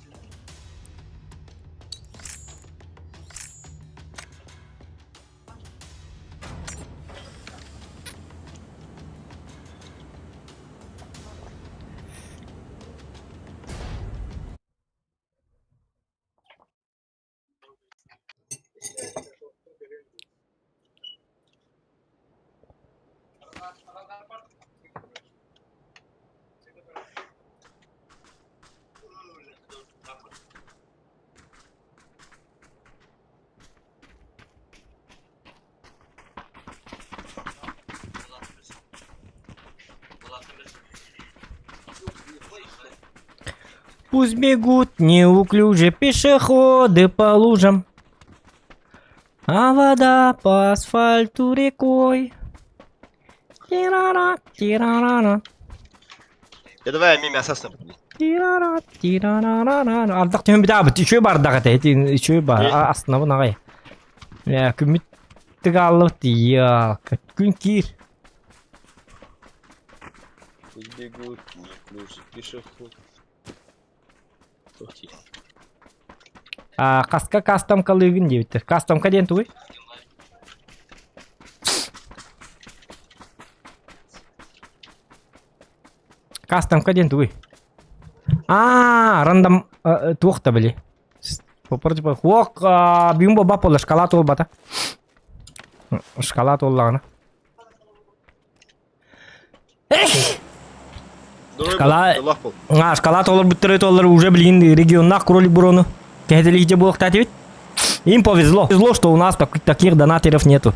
Пусть бегут неуклюже пешеходы по лужам, а вода по асфальту рекой. Тирара, тирарара, Я давай мимо ассасина. тирара, тирарарара. Ардах түһэн бүтэ үчүгэй бардах этэ, ити үчүгэй бар, астынабын аҕай. Ээ, күммүт тыгааллыбыт тиийэ, күн киир. Пусть бегут неуклюже пешеход. Ух ты. А, хаска кастом-калыыгын диэбиттэр. Кастомка диэн тугуй? Кастомка диэн тугуй? Аа, рандом туох да били. Попор типа хуок бүгүн буолбат буолла шоколад буолбата. Шоколад буоллаҕына. Шоколад. А, шоколад олорбуттары толлар уже билигин регионнаах кролик брону. Кэһэтэлиһдьэ буолуохтаат эбит. Им повезло. Повезло, что у нас так, таких донатеров нету.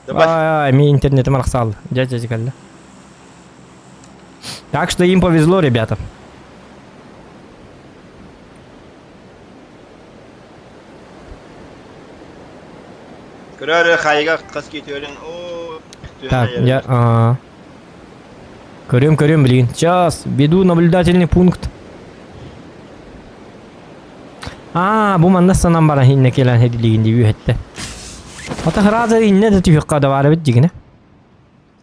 Давай. Ай, ми интернетим арахсал. Дядя кэллэ. Так что им повезло, ребята. Көрөр хайга хас кетерин. О. Так, я... А... Көрөм, көрөм, блин. Сейчас, веду наблюдательный пункт. Аа, бу манна санан баран инне келен хедилигин дии үһэтте. Ата храза инне да түһүкка да бар эбит дигине.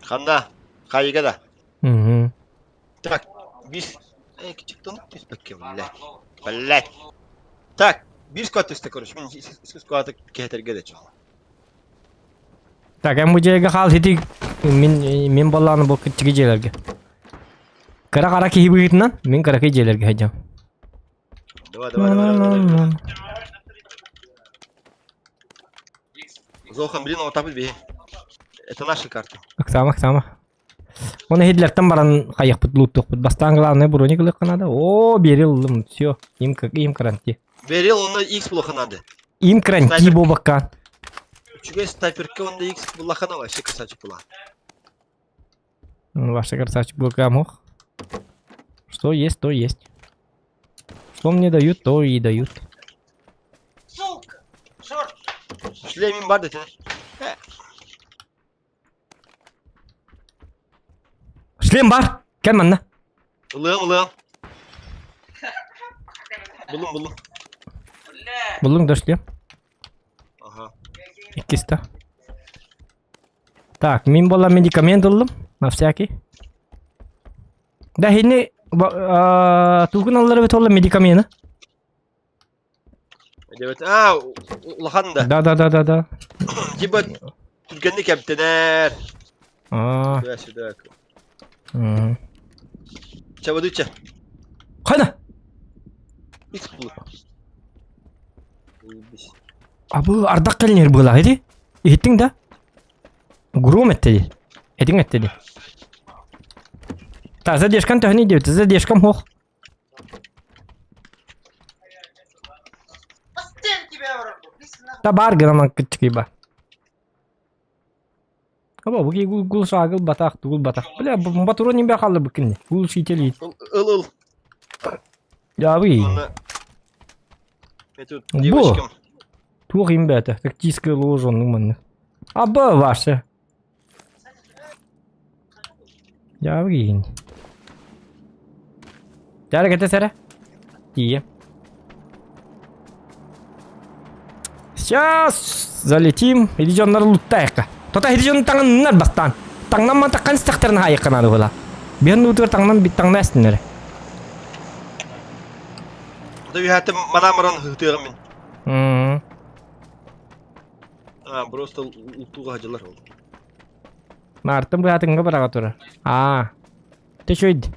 Ханда. Хайга да. Мгм. Так, бис. Эй, кичиктон түспекке, блядь. Блядь. Так, бир сквад түсті, короче. Мен сквады кетерге де чал. Так, эн бу дьиэгэ хаал хити мин мин боллааны бу кичиги дьиэлэргэ. Кыра қара киһи быһыытынан мин кыракый дьиэлэргэ сылдьам. Давай, давай, давай, давай, давай. Зохан, блин, вот так бей. Это наши карты. Ыксаама, ыксаама. Оны хидлертен баран хайахпыт лууттуохпут. Бастаан главное броник ылыахха надо. О, берил ыллым. Все, им, им каранти. Берил, он на X плохо надо. Им каранти Снайпер. буолбаккаан. Үчүгэй снайперка он на X плохо вообще красавчик была. Ваша красавчик был камох. Что есть, то есть. Что мне дают, то и дают. Сука! Шорт! Шлемин бар дэтин. Шлем бар! Кэл манна. Ылыам ылыам. Булун булун. Бля! Буллуҥ да шлем. Ага. Иккиста. Так, мин буолла медикамент ыллым. На всякий. Да хини тугун аллар эбит олла медикамены. Дебет. А, улахан да. Да да да да да. Типа түргэнник эмтэнэр. А. Сюда, сюда. М. Чабадыча. Хана. Икс булу. Заебись. А бу ардах кэлинэр быылаах ити. Иһиттиҥ да? Гром этте дии. Этиҥ этте дии. Та задержкам төһөнүй диэбит. Задержкам суох. По стенке тебя врагу! Та баар гынан кыччыгый ба. Аба бу гул гул шагыл батах тугул батах. Бля батурон имбе халлы букинни. Гул шители. Ыл ыл. Ябы. Онно Я тут Бу. девочкам. Туох имбе Тактическая ложа ну манны. Аба ваше. Ябы. Дәрі кете сәрі. Тие. Сейчас залетим. Идённар луттайыққа. Тота идён таңыннар бастан. Таңнан мантаққан стақтарын хайыққанады бұла. Бен утыр таңнан бит таңна әстінер. Да үйәтім манамыран хытыгым мин. А, просто лутуга хаҗалар ул. Мартын быһатыҥҥа быраҕа турар. Аа. Төчөйд.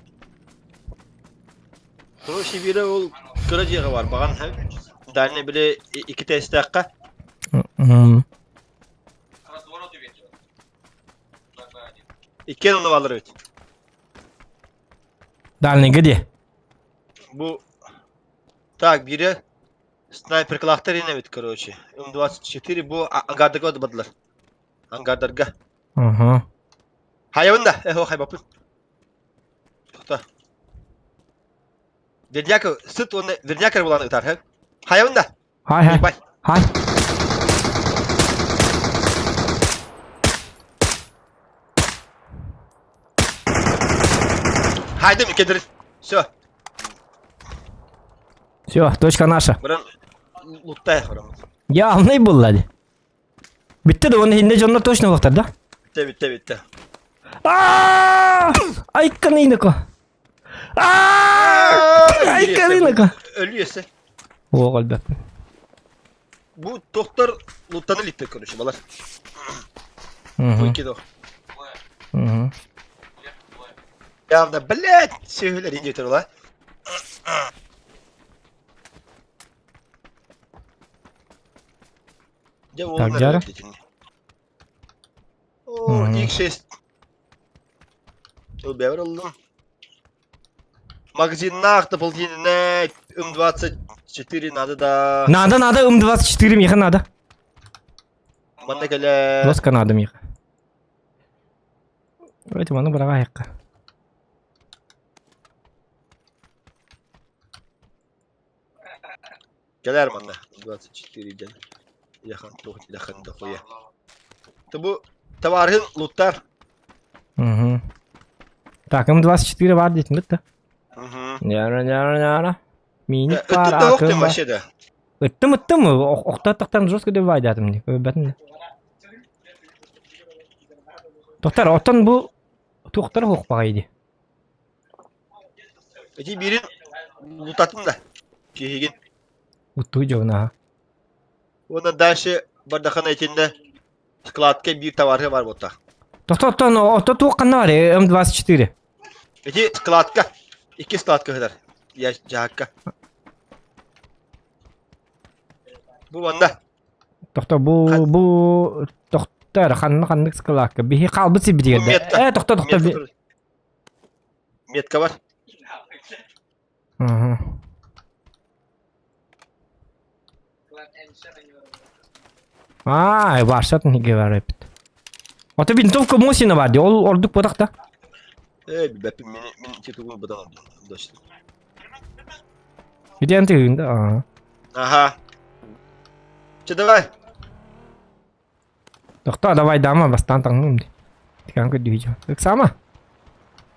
Короче, бире ул кыра җиге бар, баган һәм дальний биле ике тестәккә. Иккен оны алыр бит. Дальний где? Бу Так, бире снайпер клахтар ине бит, короче. М24 бу ангардарга бадылар. Ангардарга. Ага. Хайабын да, эхо хайбапын. Тохта. Верняка, сыт оны верняка буланы ытар, хэ? Хайабын да. Хай хай. Бай. Хай. Хайдым кедер. Все. Все, точка наша. Баран луттай баран. Явный булла ди. Битте да оны хинде дьоннор точно буолуохтар да? Битте, битте, битте. Аа! Айканынако. Аа! Айканынако. Өлүөсэ. Оҕо өлбөппүн. Бу тохтор луттаны литтер короче, балар. Бу икки дох. Явно, блядь, сүһүлэр индиэтер ула. Дьэ, Так, уолунар дьара. итинни. О, X6. Ыл бэбэр ыллым. Магазиннаах дополнительная М24 надо да. Надо, надо, М24 миэхэ надо. Манна кэлэ. Доска надо миэхэ. Давайте маны быраҕаайыкка. Кэлэр манна 24 ден. Яхан тух яхан дохуя. Бу товарын луттар. Угу. Так, М24 бар дейтін бітті. Угу. Няра, няра, няра. Миник бар, Ыттым да акым оқтым бар. вообще да. Ыттым, ыттым. Охта-тахтан жестко деп байдатым не. Бәтін. Тоқтар, оттан бу туқтар хоқпаға иди. Эти бирин лутаттым да. Киһигин. Утту жовна. Онан дальше бардахана этинде складка бир товары бар бота. Тоқтар, оттан, отта туққанна бар, М24. Эти складка. Икки складка хыдар. Я жаакка. Бу манна. Тоқтар, бу, бу, тоқтар, ханны ханнык складка. Бихи қалбы сибитигер. Бу метка. Э, тоқтар, тоқтар. Метка бар. Угу. Аа, барсат неге бар эпит. Ото винтовка Мосина бар ди, ол ордук бодақ да. Ээ, билбэппин, мин мин титулун быдан ордум. Ити антыгын да. Аа. Ага. Че давай. Тохтоо, давай дама, бастаан таҥным дии. Тикан көрдүү Ыксама.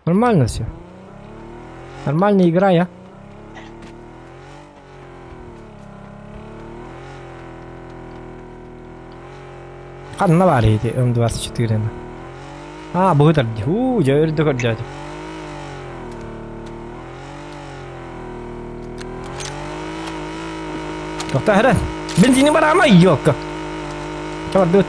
Нормально все. Нормальная игра, я. Ханна баар ити М24-ны? Аа, быһытар дии. Уу, дьэ өрдө көрдөөтүм. Тохтоо эрэ. Бензини бараама, ёлка. Чабардыбыт.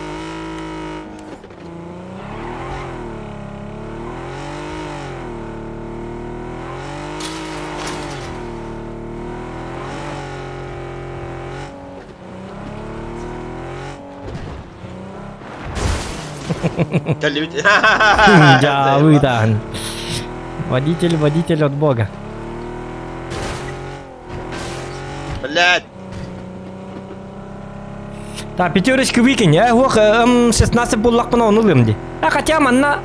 Кэллибит. Дьаабыытаан. Водитель, водитель от бога. Блядь. Так, пятерочка выкинь, а? Ох, М16 буллахпына ону ылыам дии. А хотя манна...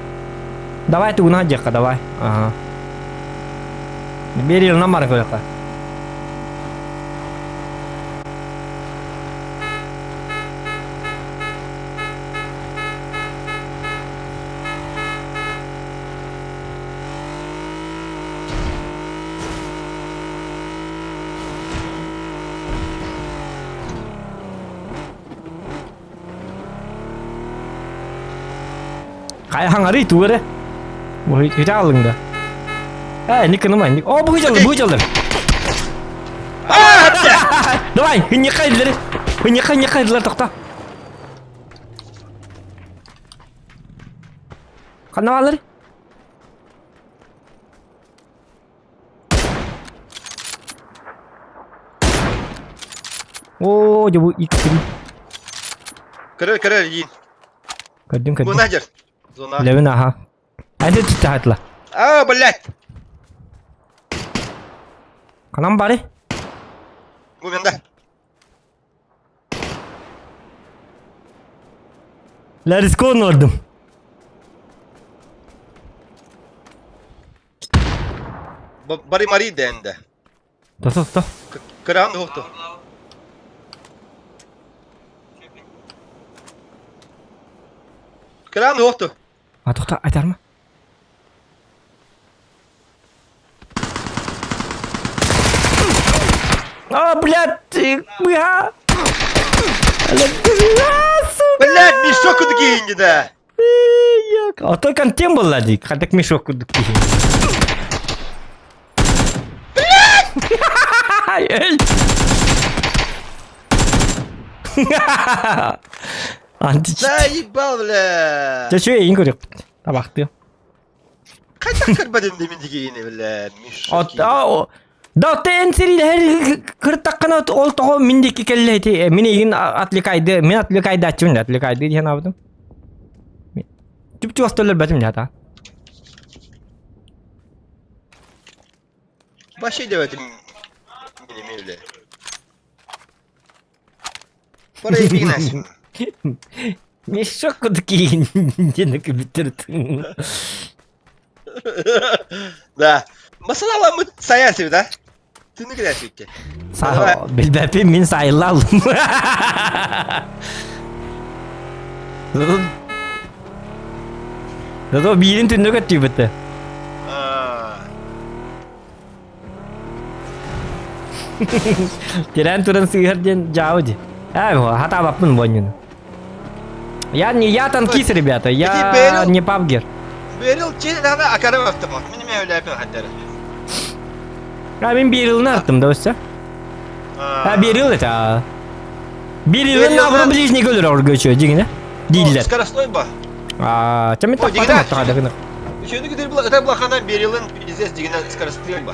Давай ты уна диэххэ, давай. Ага. Берил на мары көрөххө. Хайа хаҥарый тугу эрэ? Бу алыҥ да. Ээ, ник кыныма, ник. О, бу дьаллар, бу дьаллар. Давай, хынньыкка идлери. Хынньыкка, хынньыкка идлер тохто. Ханна баалар? Оо, дьэ бу X3. Көрөр, көрөр, иин. Көрдүм, Бу көрдүм. нажер. Зона. Левин аха. Әнде түтті хатла. А, блядь. Канам бары? Бу менде. Ларискон ордум. Бары мари дэнде. Тосо, тосо. Кыраан уохту. Кыраан уохту. А тоқта айтарма? А, блядь, быха! Блядь, мешок кудук инди да. А то контент был дик, хатак мешок кудук Блядь! Античит. Заебал, бля. Чэ, чү, эйин көрүк. Табахтыы. Хайдах көрбөтүм димин дигиини, бля, мешок. Да, тен сирилэр кыртаккана ол тоҕо мин диэки кэллэ ити мин эйигин отвлекайды, мин отвлекайдааччыбын отвлекайды диэн аабытым. Түп-түгас төлөрбөтүм дьата. Вообще делать не бля. Пора и Мешок кудуки диэн кыбыттыртын. Да. Масалала мы саясив, да? Ты не грясики. Билбэппин мин сайыллалым. Зато биирин түннүк өттүүбүттэ. Тирэн туран сыыһар диэн дьаабы дии. Ээ, хатаабаппын буонньуну. Я не я танкист, ребята, я не пабгер. Берил чейдана акарым автомат. Мин эме өләпен хаттары. А мин Берилны аттым да өссө. А Берил это. Берилин наоборот ближний көлөр оргөчө дигине. Дииллер. Скоростной ба. А, чамин таппатым аттаға дагыны. Үшөндү күдер була, это блахана Берилин пиздец дигине скорострел ба.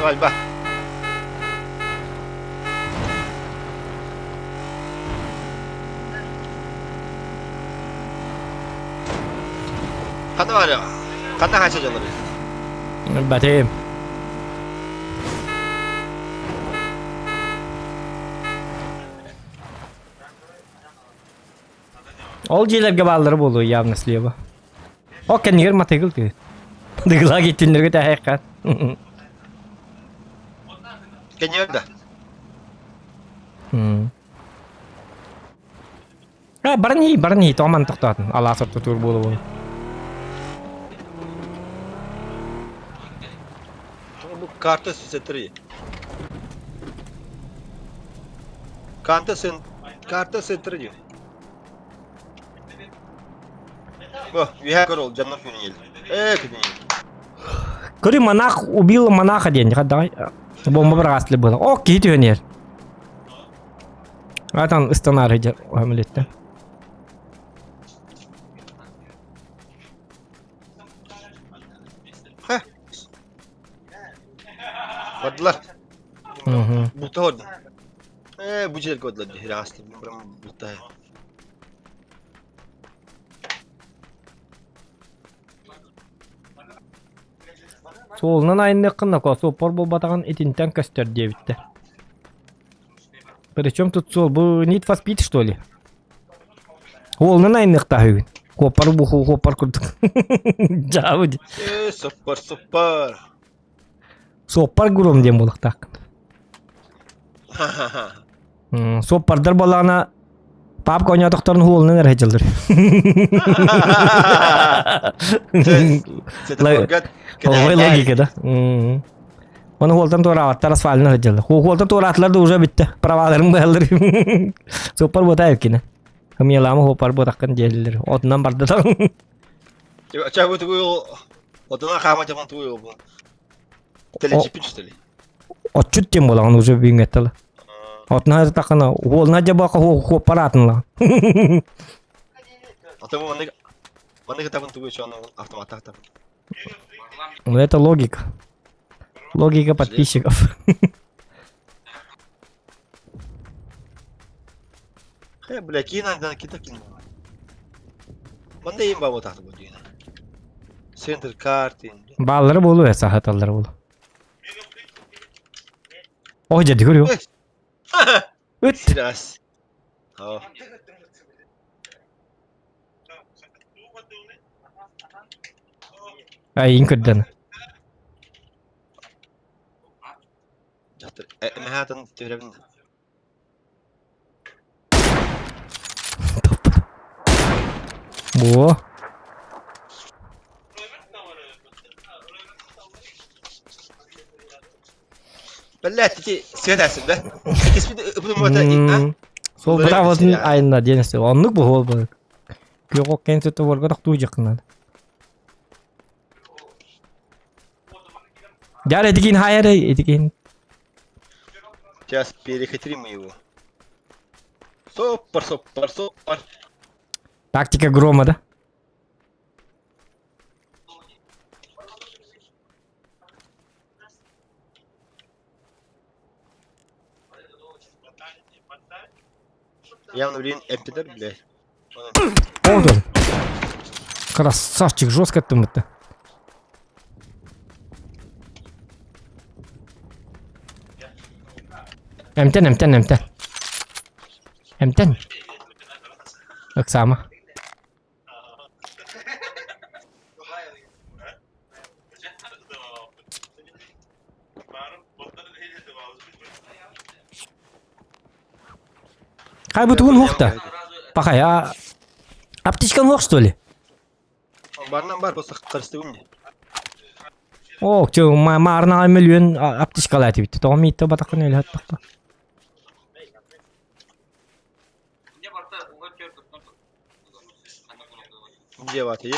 Свадьба. Ханна баар Ханна хаача дьаллар? Батым. Ол дьиэлэргэ бааллара буолуо явно слева. О кэннигэр матыгыл тыы. Дыгылаа киттиннэргэ тэһэйхэ. Кэннигэр да. А, баран иһий, баран иһий, тоҕо маны тохтоотун? Алаас ортотугар буола-буола. Бу карта сетри. Карта сен карта сетри диyor. Бу, үһэ көр ол дьоннор күнүн Ээ, күнүн Көрү монах убил монаха диэн давай бомба быраҕаслы было. О, киһи түһэн иһэр. Атан ыстанаары дьэ хамилетте. Бардылар. Булта ордун. Ээ, бу жерге ордулар дии. Прям булта. Суолунан айанныаххын Ноко, суоппар буолбатаҕын итинтэн көстөр диэбиттэр. Причем тут суол? Бу Need for Speed что ли? Уолунан айанныахтаах үгүн. Куоппар буху куоппар курдук. Дьаабы дии. Э, соппар, соппар. Суоппар гурум диэн буолуохтааххын. Суоппардар буоллаҕына папка оонньоотохторун уолунан эрэ сылдьаллар. Ой логика да. Оны уолтан туораабаттар асфальтына сылдьаллар. Уолтан туораатылар да уже бүттэ. Праваларын быһаллар. Суоппар буота эркинэ. Хымыялаама суоппар буотаххын диэллэр. Отунан барда да. Ча бу тугу отунан хаама жаман тугу бу. Телечипин что ли? Отчут тем буолаҕын уже бүгүҥҥэттала. Отуна тахана уолна дьабака хуоппараатынла. Ата бу маннык маннык табын тугу чону автоматтах табын. Ну это логика. Логика подписчиков. Хэ, бля, киин андан кита киин. Манна им баба тахты бу диэн. Центр картин. Бааллары буолуо э саһаталлары буолуо. Ой, дьэ көрүө. Ыт. Сирас. О. Айын көрдөн. Дьахтар, эмэһээтин түһэрэбин. Топ. Во. Блядь, ити свет әсин да? Ити бұны Сол бравотун айына денесе. Оннук бу ол бу. Күөх кен сөтө борга тохтуу жакынады. Дяр этикин хайыр этикин. Сейчас перехитрим его. Соппар, соппар, соппар. Тактика грома, да? Явно, блин, эмпидер, блядь. Oldu. Красавчик, жестко ты это. Эмтэн, эмтэн, эмтэн. Эмтэн. Ыксаама. Хай бутугун хуохта. Пахай, а аптечкан хуох что ли? Барынан бар, просто қарыстығым не. О, чё, маарна миллион аптечкалаа этибит. Тоҕо миитте батаккын өлө хаттахпа. Где ваты?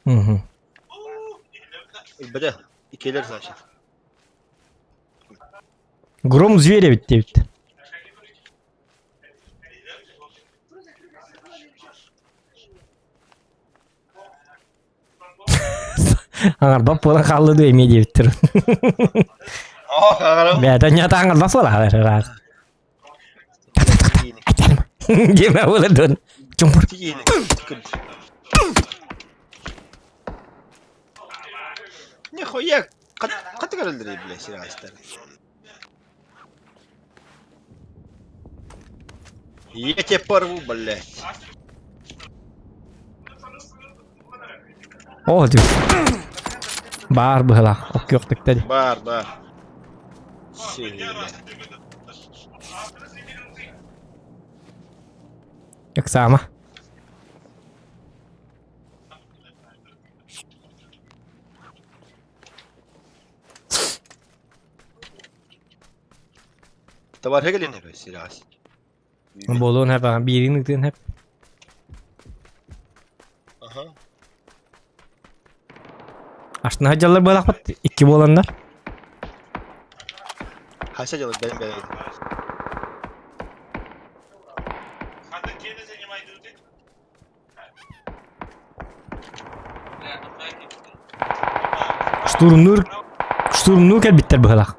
Мгм. Бля, икелер значит. Гром зверя ведь диэбит. Аҥарбат буолан хаалла дуо эмиэ диэбиттэр. Бэйэтэ ньата аҥарбат буолаҕа ыраах. Диэмэ буолар дуон. Чумпур. Нихуя, хаты көрөллөр, бля, сирэҕэстэр. Я тебя порву, блядь. Оо, дүү. Баар быһылаах, оккүөхтүктэр. Бар, бар. Сиһилэ. Ыксаама. Табарга кэлин эбэ сирэҕэс. Буолуон хэп, биирин ытыан хэп. Аха. Астына дьаллар буолахпыт, икки буоланнар. Хаса дьаллар бэйэм бэйэм. Штурмнуур штурмнуу кэлбиттэр быһылах.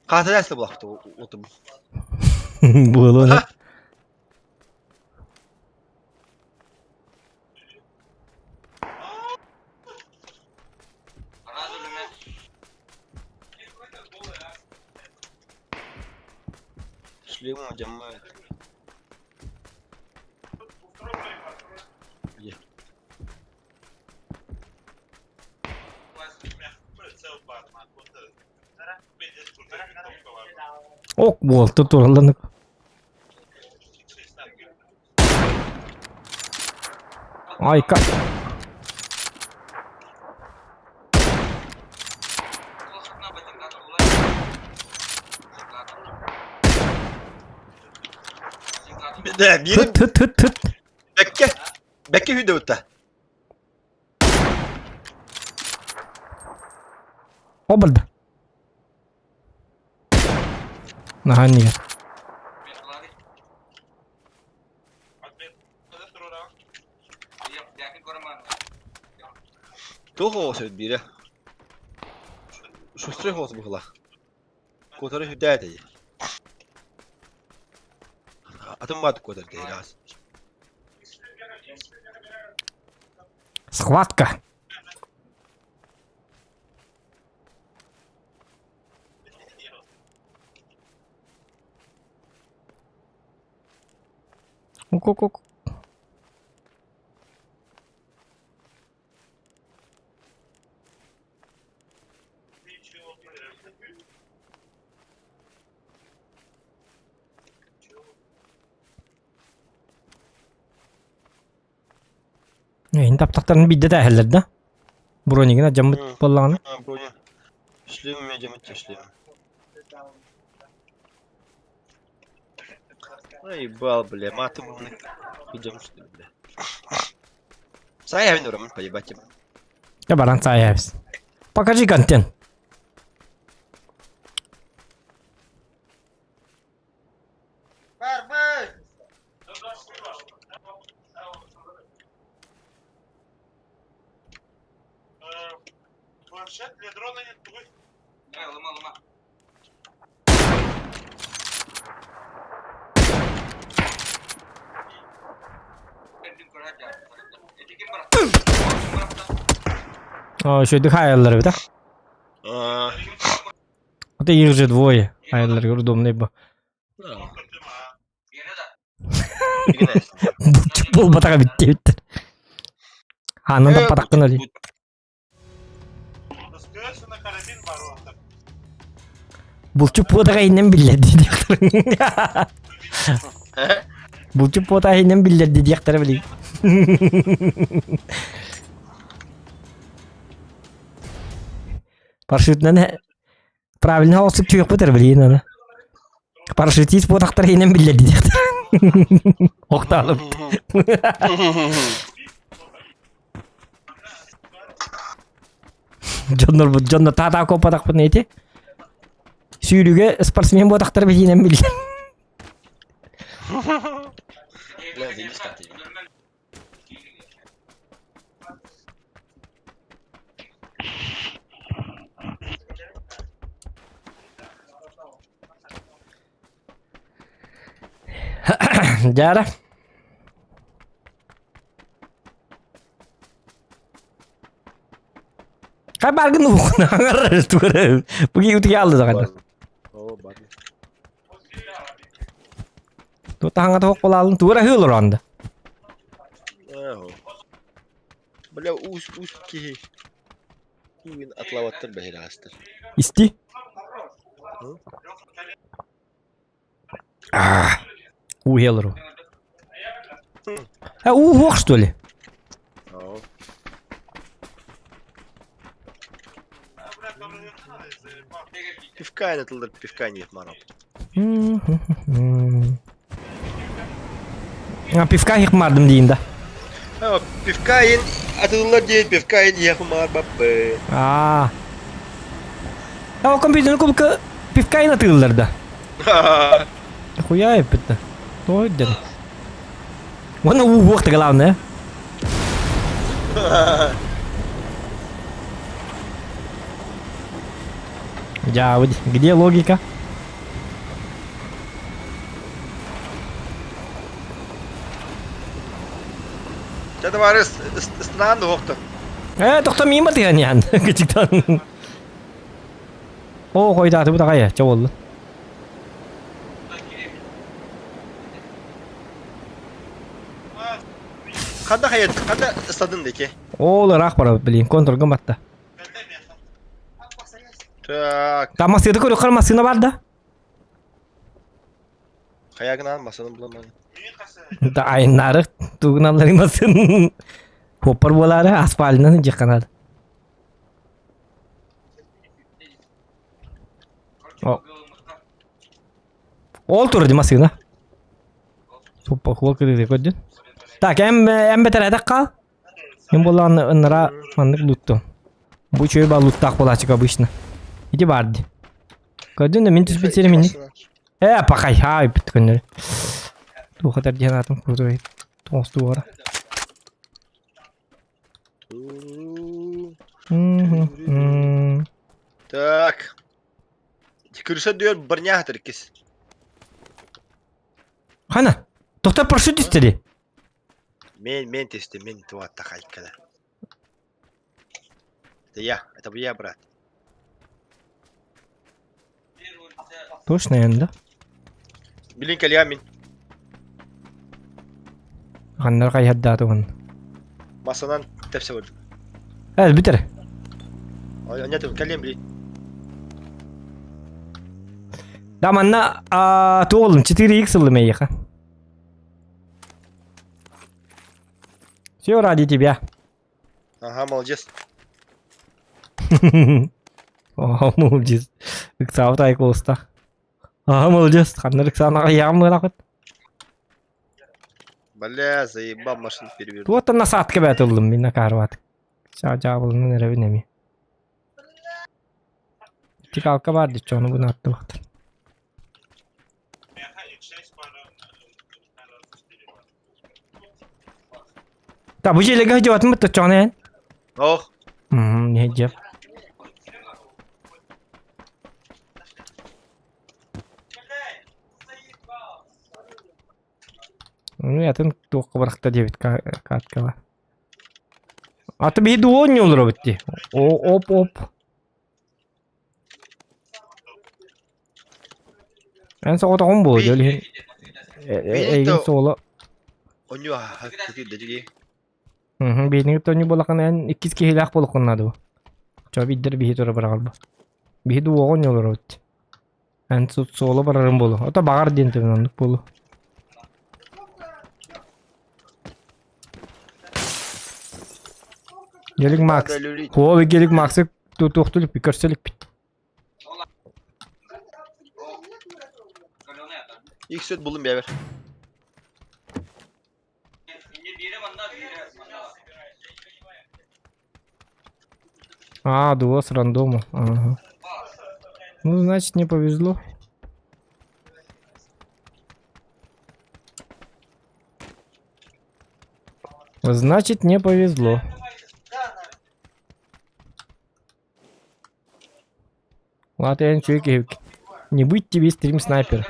Хаатыраасты булахты отум. Буолуон. Шлема дьаммает. Где? Ок буолта тураллан. Айка. Да, биир Түт түт түт түт. бэккэ бэккэ хүдэ Обалда. Наһаа Туох оҕус эбит биирэ. Шустрый оҕус быһыылаах. Куотары сүрдээх этэ. Атын баат куотар киһи Схватка. Ок-ок-ок. Ин таптахтарын бидде тәһәлләр да. Бронигин жаммыт боллаҕына. Броня. Шлем жаммыт шлем. Ай, бал, бля, матом идем что ли, бля. Сая винурам, поебать. Я баран сая. Покажи контент. Планшет для дрона нет твой. О, еще дыхаялар да? Это их же двое. Аялар удобный бы. Бол батаға битте биттер. Анын да патақтан али. Булчу потаға инен биллер диэхтэр. Булчу потаға инен биллер диэхтэр били. Парашютнан правильно олсук чуйук бутер билин аны. Парашютист потахтар инен биллер диэхтэр. Окталып. Дьоннор бу дьоннор тата копатахпын эти. Сүүрүгэ спортсмен ботахтар билинен биллер. Бля, заебись как ты. Дьара. Хай баргын уһукна аңар тугары. Буги утуя алды даҕаны. О, барды. Тута хаҥа тоқ болалын тугара хыл оронда. Ээхо. Бля, уус уус киһи. Уин атлаваттар бэһирэҕэстэр. Исти. Уу хелру. А уу хуох что ли? Пивка не тылдар пивка не марап. А пивка хихмардым дейін да. Пивка ин атылар дейін пивка ин ехмар баппы. Аа. А компьютерный кубка пивка ин атылар да. Хуя эппит. Той дер. Уонна уу уох главное. Я, где логика? Чэ товарищ, ыстынаан дуохту. Э, тохто мимо ты ян. Кычыктан. О, хойдааты бу таҕайа, чэ буолла. Ханна хайат, ханна ыстадын деки. Ол ыраах барабыт, блин, контрга батта. Так. Там массыына көрүөххэр массыына бар да? Хайагынан масаны буламан. Да айыннары тугуналларын масын. Хоппар буолаары асфальтынан дьихханар. Ол тур ди массыына. Туппа хуол кырыды көрдүн. Так, эм эм бэтэрэтэх хаал. Мин буоллаҕына ыннара маннык луттум. Бу үчүгэй баа луттаах буолааччык обычно. Ити баар дии. Көрдүн да мин түспүт сирим инник. Ээ, пахай, хаай бүт көннөрү. Туох этэр диэн аатым крутой. Тоҥостуора. Так. Күрсө дүөр бырняах тиркис. Хана, тохтор парашют истери. Мен, мен тесте, мен туатта хайкада. Это я, это я, брат. Точно енді. Билин кэлиа мин. Ханнар хайһардаатыгын. Масанан тэпсэ көрдүм. Э, бүтэр. Нет, кэлиэм билин. Да, манна туолум 4x ыллым эйиэхэ. Все ради тебя. Ага, молодец. Ага, молодец. Ыксаабыт айколустах. Ага, молодец. Ханнар ыксаан аҕыйаҕым быһалаахпыт. Бля, заебал машину перевернул. Туоттан насадка бэт ыллым мин накаарбат. Чаабылынан эрэбин эми. Тикалка бар диччи ону буну аттыбахтар. Та бу дьиэлэргэ сылдьыбатым бытта чоҕун эн. Ох. Не дьиэп. Ну, атын туохха барахта диэбит кааткаба. Аты биһи дуо оонньууллар эбит дии. О, оп-оп. Эн соҕотоҕун буолуо дьэ, ол иһин эйигин суола Онньуу дьиги. Биһиги тонньу буолаххына эн иккис киһилээх буолуоххун наада бу. Чо биирдэр биһи тура быраҕар бу. Биһи дуоҕа оонньуулар эбит. Эн суола барарым буолуо. Ото баҕар диэн түбүн оннук буолуо. Гелик Макс. Хуол Гелик Максы туохтулук көрсөлүкпүт. Ик сөт булдум бэбэр. А, дуо с рандому. Ага. Ну, значит, не повезло. Значит, не повезло. Ладно, я ничего Не быть тебе стрим снайпер.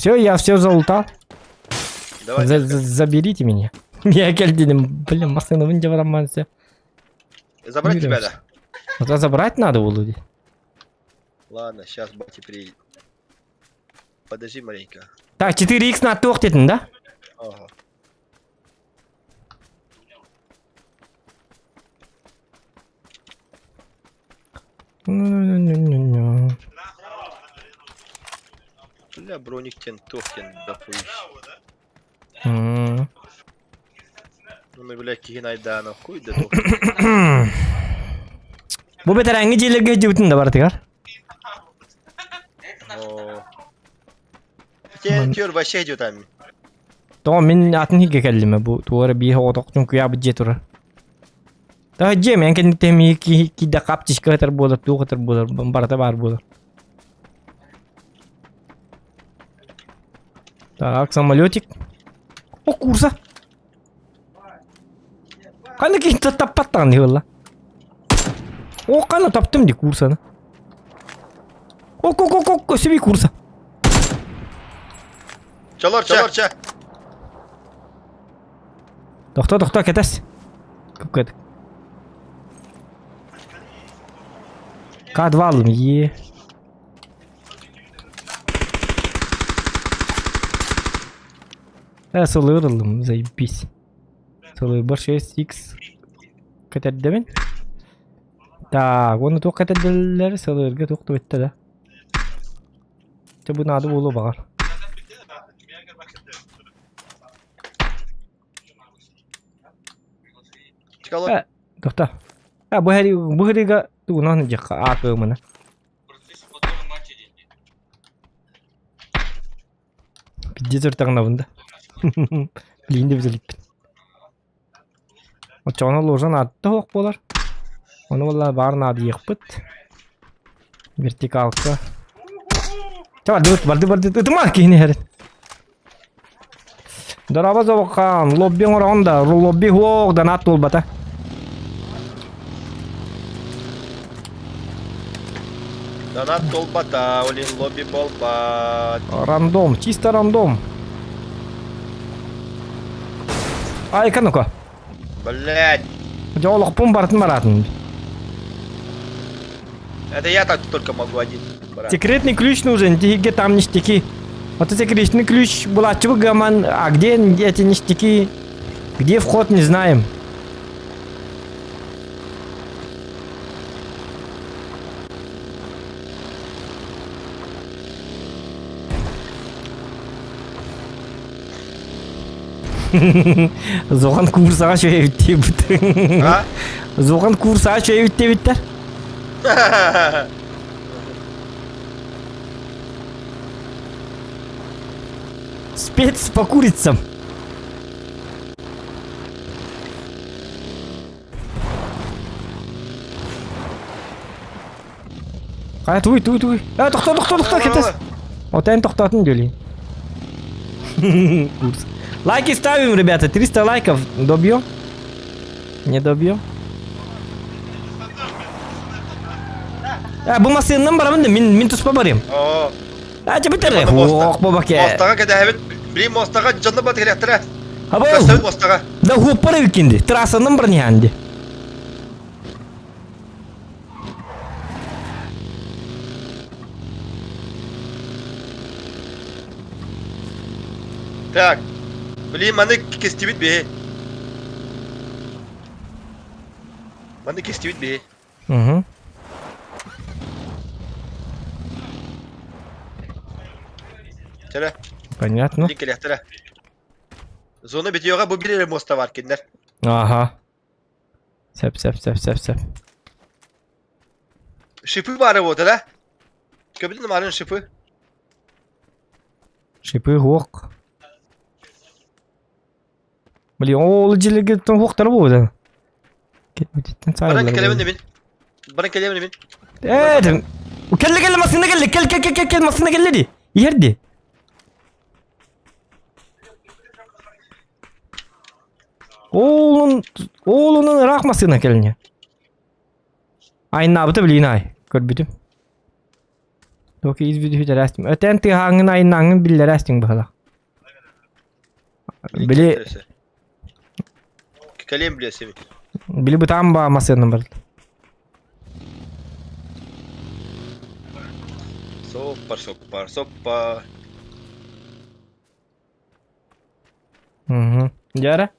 Все, я все залутал. Давай. За- за- Заберите меня. Я кэлдиним, блин, массыынабын дьэ барамман все. Забрать тебя, да? Это забрать надо было. дии. Ладно, сейчас батя приедет. Подожди маленько. Так, 4х на туох дедин, да? Ага. Ну-ну-ну-ну-ну. Бля, броник тен тохтен дохуищ. М. Ну, бля, киһин айдаана хуй да тох. Бу бэтэрээҥҥи дьиэлэргэ сылдьыбытын да барытыгар. О. Тен төр вообще идет ами. Тоҕо мин атын иһгэ кэллим бу туора биир оҕотох чуҥкуйаабыт дьиэ турар. Таһа дьиэм эн кэнниттэн миги киһи киирдэ хаптичка ытар буолар, туох ытар буолар, барыта баар буолар. Так, самолетик. О, курса. Ханна киһи таппаттаҕын ыла. О, ханна таптым ди курсаны. Ок, ок, ок, ок, өсөбүй курса. Чолор, чолор, ча. Тохто, тохто, кэтэс. Кэт. К2 алым, е. Э, сылыыр ыллым, заебись. Сылыырбар 6x кэтэрдэбин. Так, уонна туох кэтэрдэллэр сылыырга туох да бүттэ да. Чэ бу наада буолуо баҕар. Чкало. Э, тохто. А, бу хэри бу хэрига тугунан дьахха аакымына. Пиздец ыртаҕынабын да. Билигин да бүтэликпин. Оччоҕуна ложа наадата суох буолар. Ону буолла баар наадыйыахпыт. Вертикалка. Чэ бардыбыт, барды барды. Ытыма киһини иһэрин. Дорообо Зобокаан, лобби оҥороҕун да, лобби суох, донат туолбата. Донат туолбата, олин лобби буолбат. Рандом, чисто рандом. Айка ну-ка. Блять. Дьэ олохпун барытын бараатын. Это я так только могу один, брат. Секретный ключ нужен, тиһигэ там ништяки. Вот это секретный ключ была гаман, а где эти ништяки? Где вход, не знаем. Зохан курсаға шөйөбүт диэбит. А? Зохан курсаға шөйөбүт диэбиттэр. Спец по курицам. Хайа туй туй туй. Э тохто тохто тохто кетес. Отен тохтотун дели. Курс. Лайки ставим, ребята. 300 лайков. Добьем? Не добьем? Э, бу массыыннан барабын да, мин, мин туспа барыам. Оо. А, чебитер. Моста. Ох, бабаке. Мостаҕа кэтэһэбит. Блин, мостаҕа дьонно бат кэлиэхтэрэ. Або, Көрсөбүт мостаҕа. да хуоппар эбиккинди. Трассанан баран иһээнди. Так. Блин, маны кистибит биһи. Маны кистибит биһи. Угу. Чэрэ, Понятно. блин кэлиэхтэрэ. Зона битиоҕа бу биир эрэ муоста бар кинилэр. Ага. Сөп, сөп, сөп, сөп, сөп. Шипы бары вот, да? Көбүтүн марын шипы. Шипы хуох. Блин, ол дьиэлэргэ хуохтара буолуо. Баран кэлэбин мин. Баран кэлэбин мин. Ээ, кэллэ кэллэ массыына кэллэ кэл кэл кэл кэл кэл массыына кэллэ дии. Иһэр дии. Оолун оолунун ыраах массыына кэлиҥэ. Айнаабыта билиин аай көрбүтүм. Токи из виду хүтэрээстим. Өтэн тыаһааҥҥын айыннааҥҥын биллэрээстиҥ быһалах. Били Кэлиэм билиэсибит. били бытаан баа массыынам бар. Соппар, соппар, соппар. Угу. Дьара.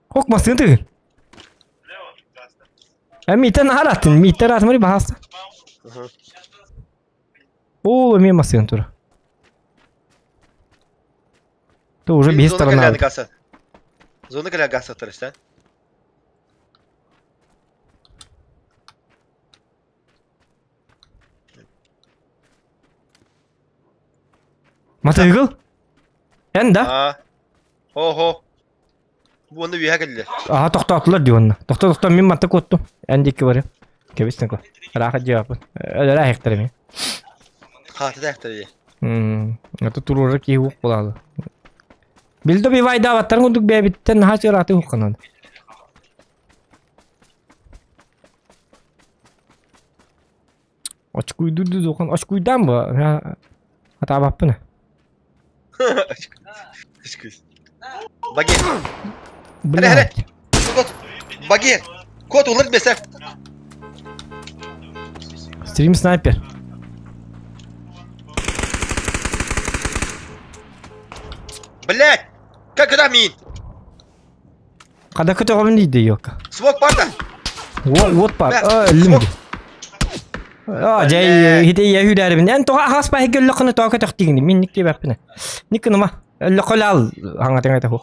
Ок массыын тыгын. Э, миитен аратын, миитер атмари баһаста. О, эми массыын тура. То уже без сторона. Зона кэлэ газ саттарыста. Матыгыл? Эн да? Аа. Хо-хо. Бу онно үөһэ кэллэ. Аха тохтоотулар дии онно. Тохто тохто мин манта куоттум. Эн диэки барыам. Кэбистин ко. Ыраах дьиэппин. Өлөрө аһыктар эми. Хаатыта ахтар дии. Мм. Это туруора киһи уох буолаалы. Билдо бивайдаабаттарын курдук бэйэбиттэн наһаа чырааты уһукканан. Очкуйдуур дуу очкуйдаан бу атаабаппын. Багет. Блядь. Багет. Кот улар бесэ. Стрим снайпер. Блядь! Как это мин? Хада көтөҕөбүн диде ёка. Смок парта. Вот, вот пар. Өллүм. А, жай хите я хүрәрбин. Эн тоға ахас пахи көллөккүнэ тоға көтөх дигини. Мин ник диэбэппинэ. Ник кыныма. Өллөккөлаал хаҥатыҥ этэ ху.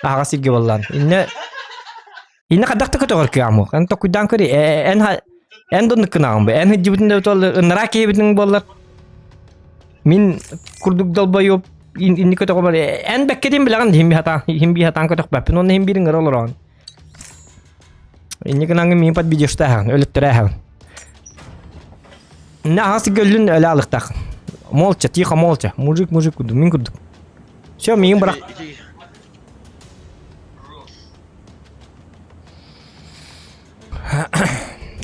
Аҕас сиргэ боллаан. Инне Инне хадахта көтөҕөр кыаму. Эн токуйдаан көрү. Эн эн доннук кынаҕын бу. Эн хыдьыбытын да тол ыннараа киһибитин боллар. Мин курдук долбойуоп инни көтөҕө эн бэккэтин билэҕин хим хатаан хим би хатаан көтөхпөппүн уонна хим биирин ыра олороҕун. Инни гынаҥҥын миин подбедештааһын өлөттөрөөһүн. Инне аҕас көллүн өлө алыктаах. Молча, тихо, молча. Мужик, мужик курдук, мин курдук. Все, миин бырах.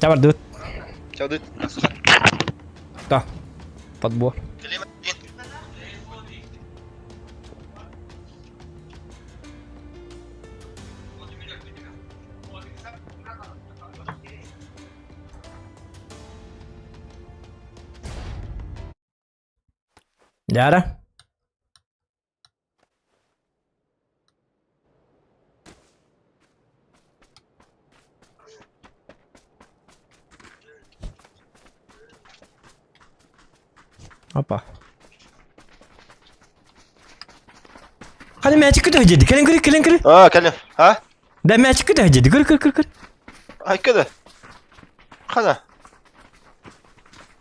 Чабардыбыт. Чабдыт. Да. Подбор. Яра. Опа. Хани мячик көтө деді. Кэлин көрү, кэлин көрү. А, кэлин. А? Да мячик көтө деді. Көр, көр, көр, көр. Ай, көдө. Хана.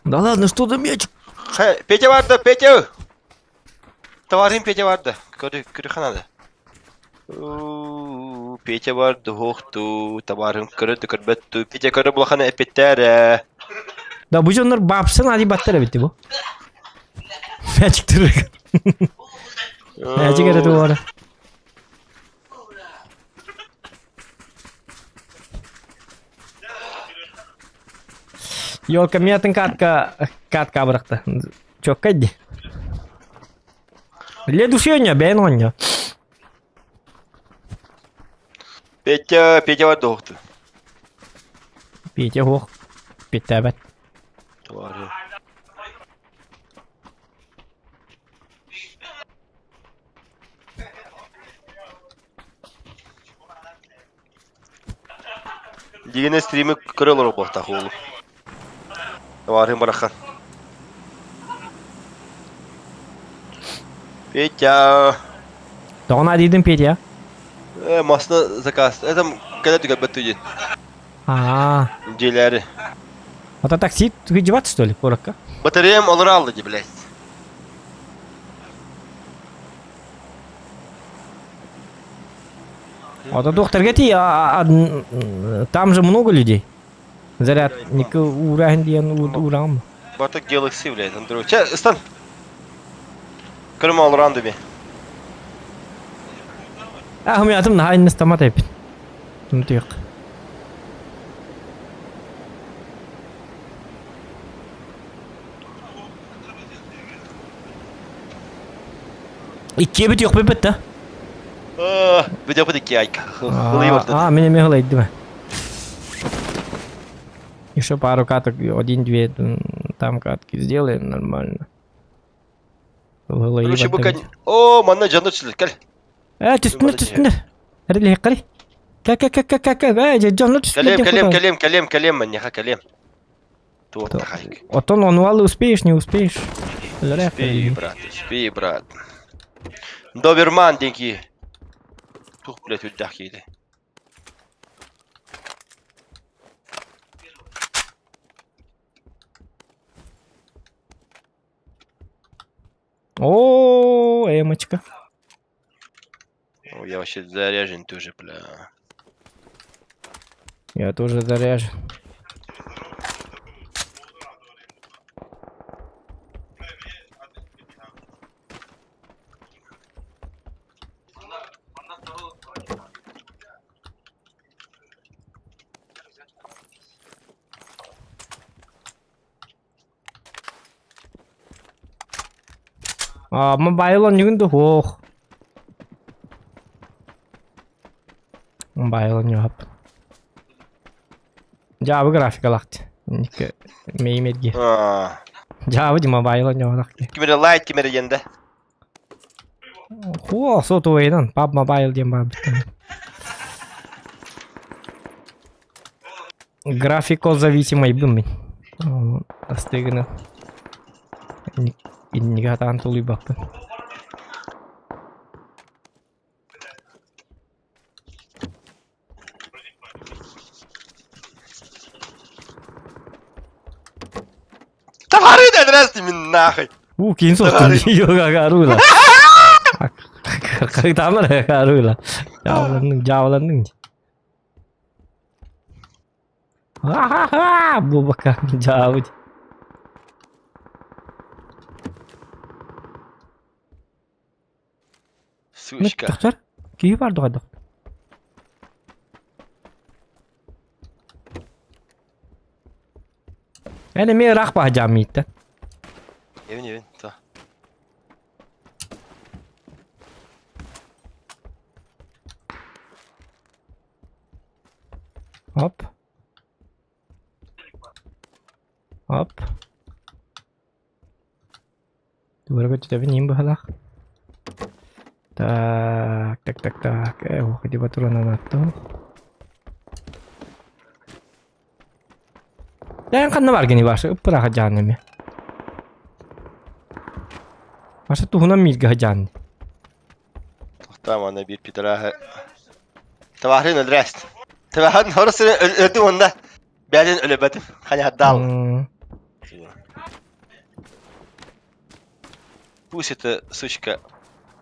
Да ладно, что за мячик? Петя барды, Петя! Товарым Петя барды. Көрү, көрү ханады. Петя барды, хохту, товарым көрөдү көрбөттү. Петя көрө булахана эпиттээрэ. Да бу дьоннор бапсын adi баттар эбит бу. Мячик түрүк. Мячик эрэ туора. Ёлка миатын катка катка бырахта. Чокка ди. Ле души бэйэн оонньо. Петя, Петя бар доохту. Петя хуох. Петтээбэт. Товары. Дигене стримы көрө олорор буолтаах уолу. Товарым барахан. Петя. Тоҕо диидин Петя? Э, масна заказ. Это когда ты как бы А, Дьиэлээри. Это такси выдеваться, что ли, коротко? Батареям олоро алды дии, блядь. Вот доктор Гети, там же много людей. Заряд ник ураһын диэн урам. Батык Galaxy, блядь, Андрей. Че, ыстан. Көрүм олорон дуби. А, хумятым наһаа иннестамат эпит. Түйөк. Иккиэбит үөхпүппүт да. Бүтөпүт икки айка. Хылый бардын. А, мен эмиэ хылайдым. Еще пару каток, один-две там катки сделаем нормально. Короче, бу О, манна дьону түсүлэр, кэл. Э, түстүнэр, түстүнэр. Эрили хаккари. Ка ка ка ка ка ка, э, дьону түстүнэр. Кэлиэм, кэлиэм, кэлиэм, кэлиэм, кэлиэм, маньяха кэлиэм. Отон онуал успеешь, не успеешь. Успею, брат, успею, брат. Доберман диэн Тух, блядь, үрдээх киһи. О, эмочка. О, я вообще заряжен тоже, бля. Я тоже заряжен. А, мобайл оонньугун да суох. Мобайл оонньуохаппын. Дьаабы графикалаах дии. Мэйимэрги. Дьаабы дии мобайл оонньуохалаах дии. Ким эрэ лайт ким эрэ диэн да. Хуо, сотовайынан PUBG Mobile диэн баар Графикозависимайбын мин. Астыгына. Иннигэ сатаан тулуйбаппын. Товары да здрасте, мин нахуй. У, киин соттум. Йога Харытаамар аруйла. Дьаабыланныҥ, дьаабыланныҥ. Ха-ха-ха! Бу бака дьаабыт. Сучка. Тохтор. Киһи бар дуҕайдах. Эн эмиэ ыраах баһа дьааммыйта. Эбин эбин, то. Оп. Оп. Тугу көтүтэбин иин быһалаах. Так, так, так, так. Э, уходи патрона на то. Эн ханна баргыный Ваша? Ыппыраха дьаан эми. Ваша туһунан мииргэ дьаан. Там аны биир пидораһы. Табаһын өлрәст. Табаһын хорус өлдүм онда. Бәден өлөбөтүм. Ханяһардаал. Пусть эта сучка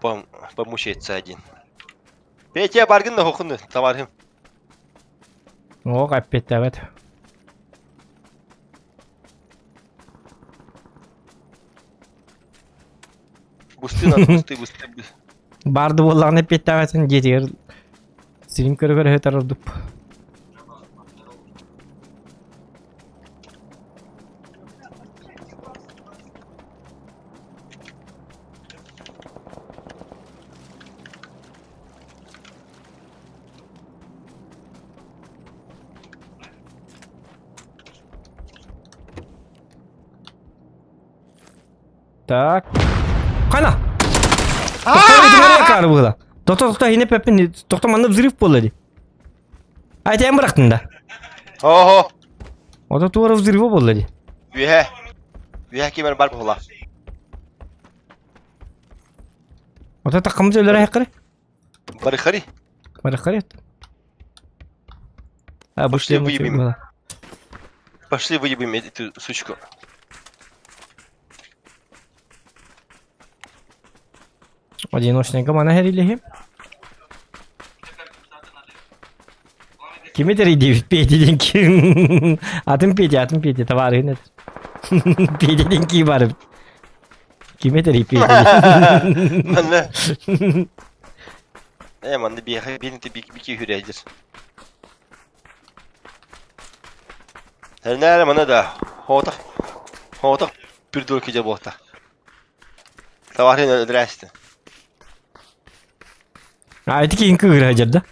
пом помучается один. Петя баргын да хохуну табарым. О, эппиэттээбэт. Бусты надо, бусты, бусты. Баар да буоллаҕына эппиэттээбэтин дьиэтигэр сирин көрө-көрө сытар ордук. Так. Хана! Тохтоо быһыла. Тохто тохто иһинэ пеппин тохто манна взрыв буолла дии. Айтайын бырахтын да. Ого! Ото туора взрыва буолла дии. Үһэ. Үһэ кимэр бар буола. Ото таххаммыт өлөрө хаккары. Барыхари. Барыхари. А, Пошли выебем. Пошли выебем эту сучку. Одиночныйга мана хэрилиһим. Кими тэрийдибит Петя диэн ким? Атын Петя, атын Петя, табаарыһын этэр. Петя диэн кии баар эбит. Кими тэрий Петя диэн? Манна. Э, манна биэхэ биэнити бики хүрээдир. Тэрнээр манна да хоотах хоотах придурки дьэ буолта. Табаарыһын өлөрөөстүн. А ити киин кыыра сылдьар да?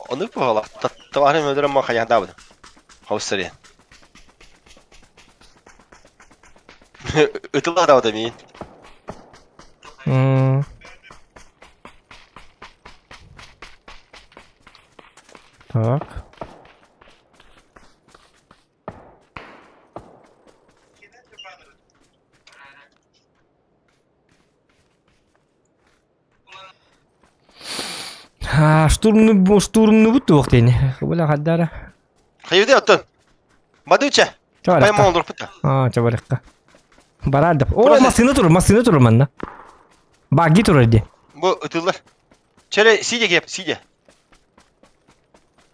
Ону буола. Товарым өлөрөн ма хайаандаабыт. Хавсари. Ытыладаабыт миин. М. Так. Штурмну штурмнубут туох диэн. Бля хаддара. Хайыды оттон. Бадыча. Поймал олорпута. А, чабарыкка. Барар да. О, массыына турар, массыына турар манна. Баги турар ди. Бу ытыллар. Чере сидя кеп, сидя.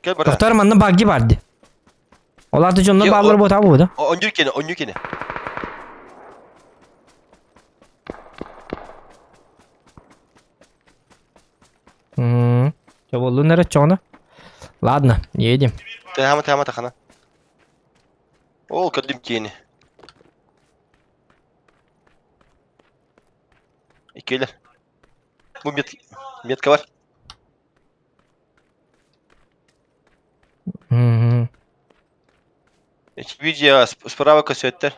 Кел бара. Тохтор манна баги бар ди. Оларды дьонно бааллар буотаа буо да? Онньуур киэнэ, онньуур киэнэ. Чоболлун эрэ чоҕуна. Ладно, едем. Тахама тахама тахана. Ол көрдүм киэни. Иккилер. Бу мет метка бар. Видео справа көсөттөр.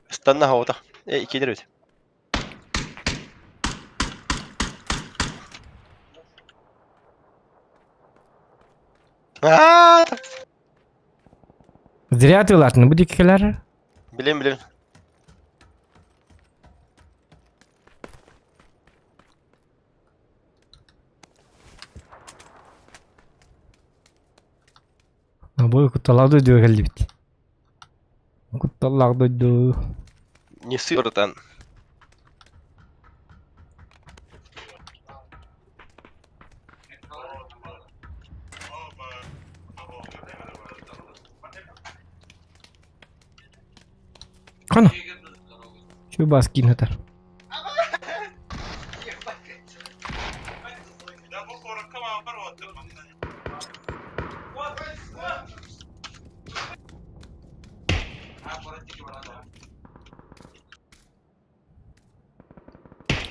Станна хоута. Э, иккилер бит. Аа! Зря ты ладно, бу диккилер. Билем, билем. Бу кутталаах дойдуга кэллибит. Кутталлаах дойду. Не сыр, братан. Хана. Чубас кинетер.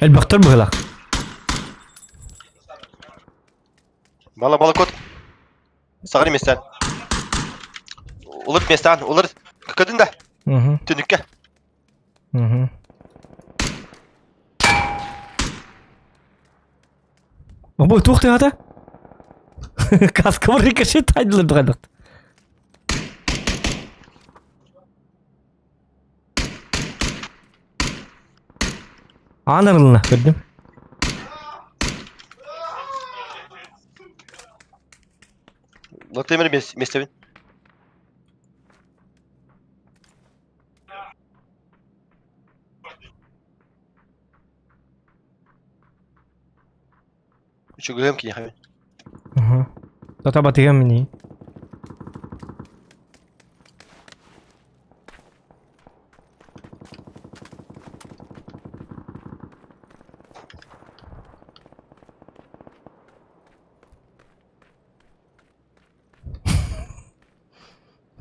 Элбэхтэр быһыылаах. Бала бала кот. Саҕар местан. Улыр местан, улыр. Көтүн да. Угу. Түнүккэ. Угу. Бу туох тыата? Каска рикошет айдылар дҕайдах. Аан арылына көрдүм. Владимир местебин. Үчүгүһүм киниэхэ. Угу. Тата батыгам мини.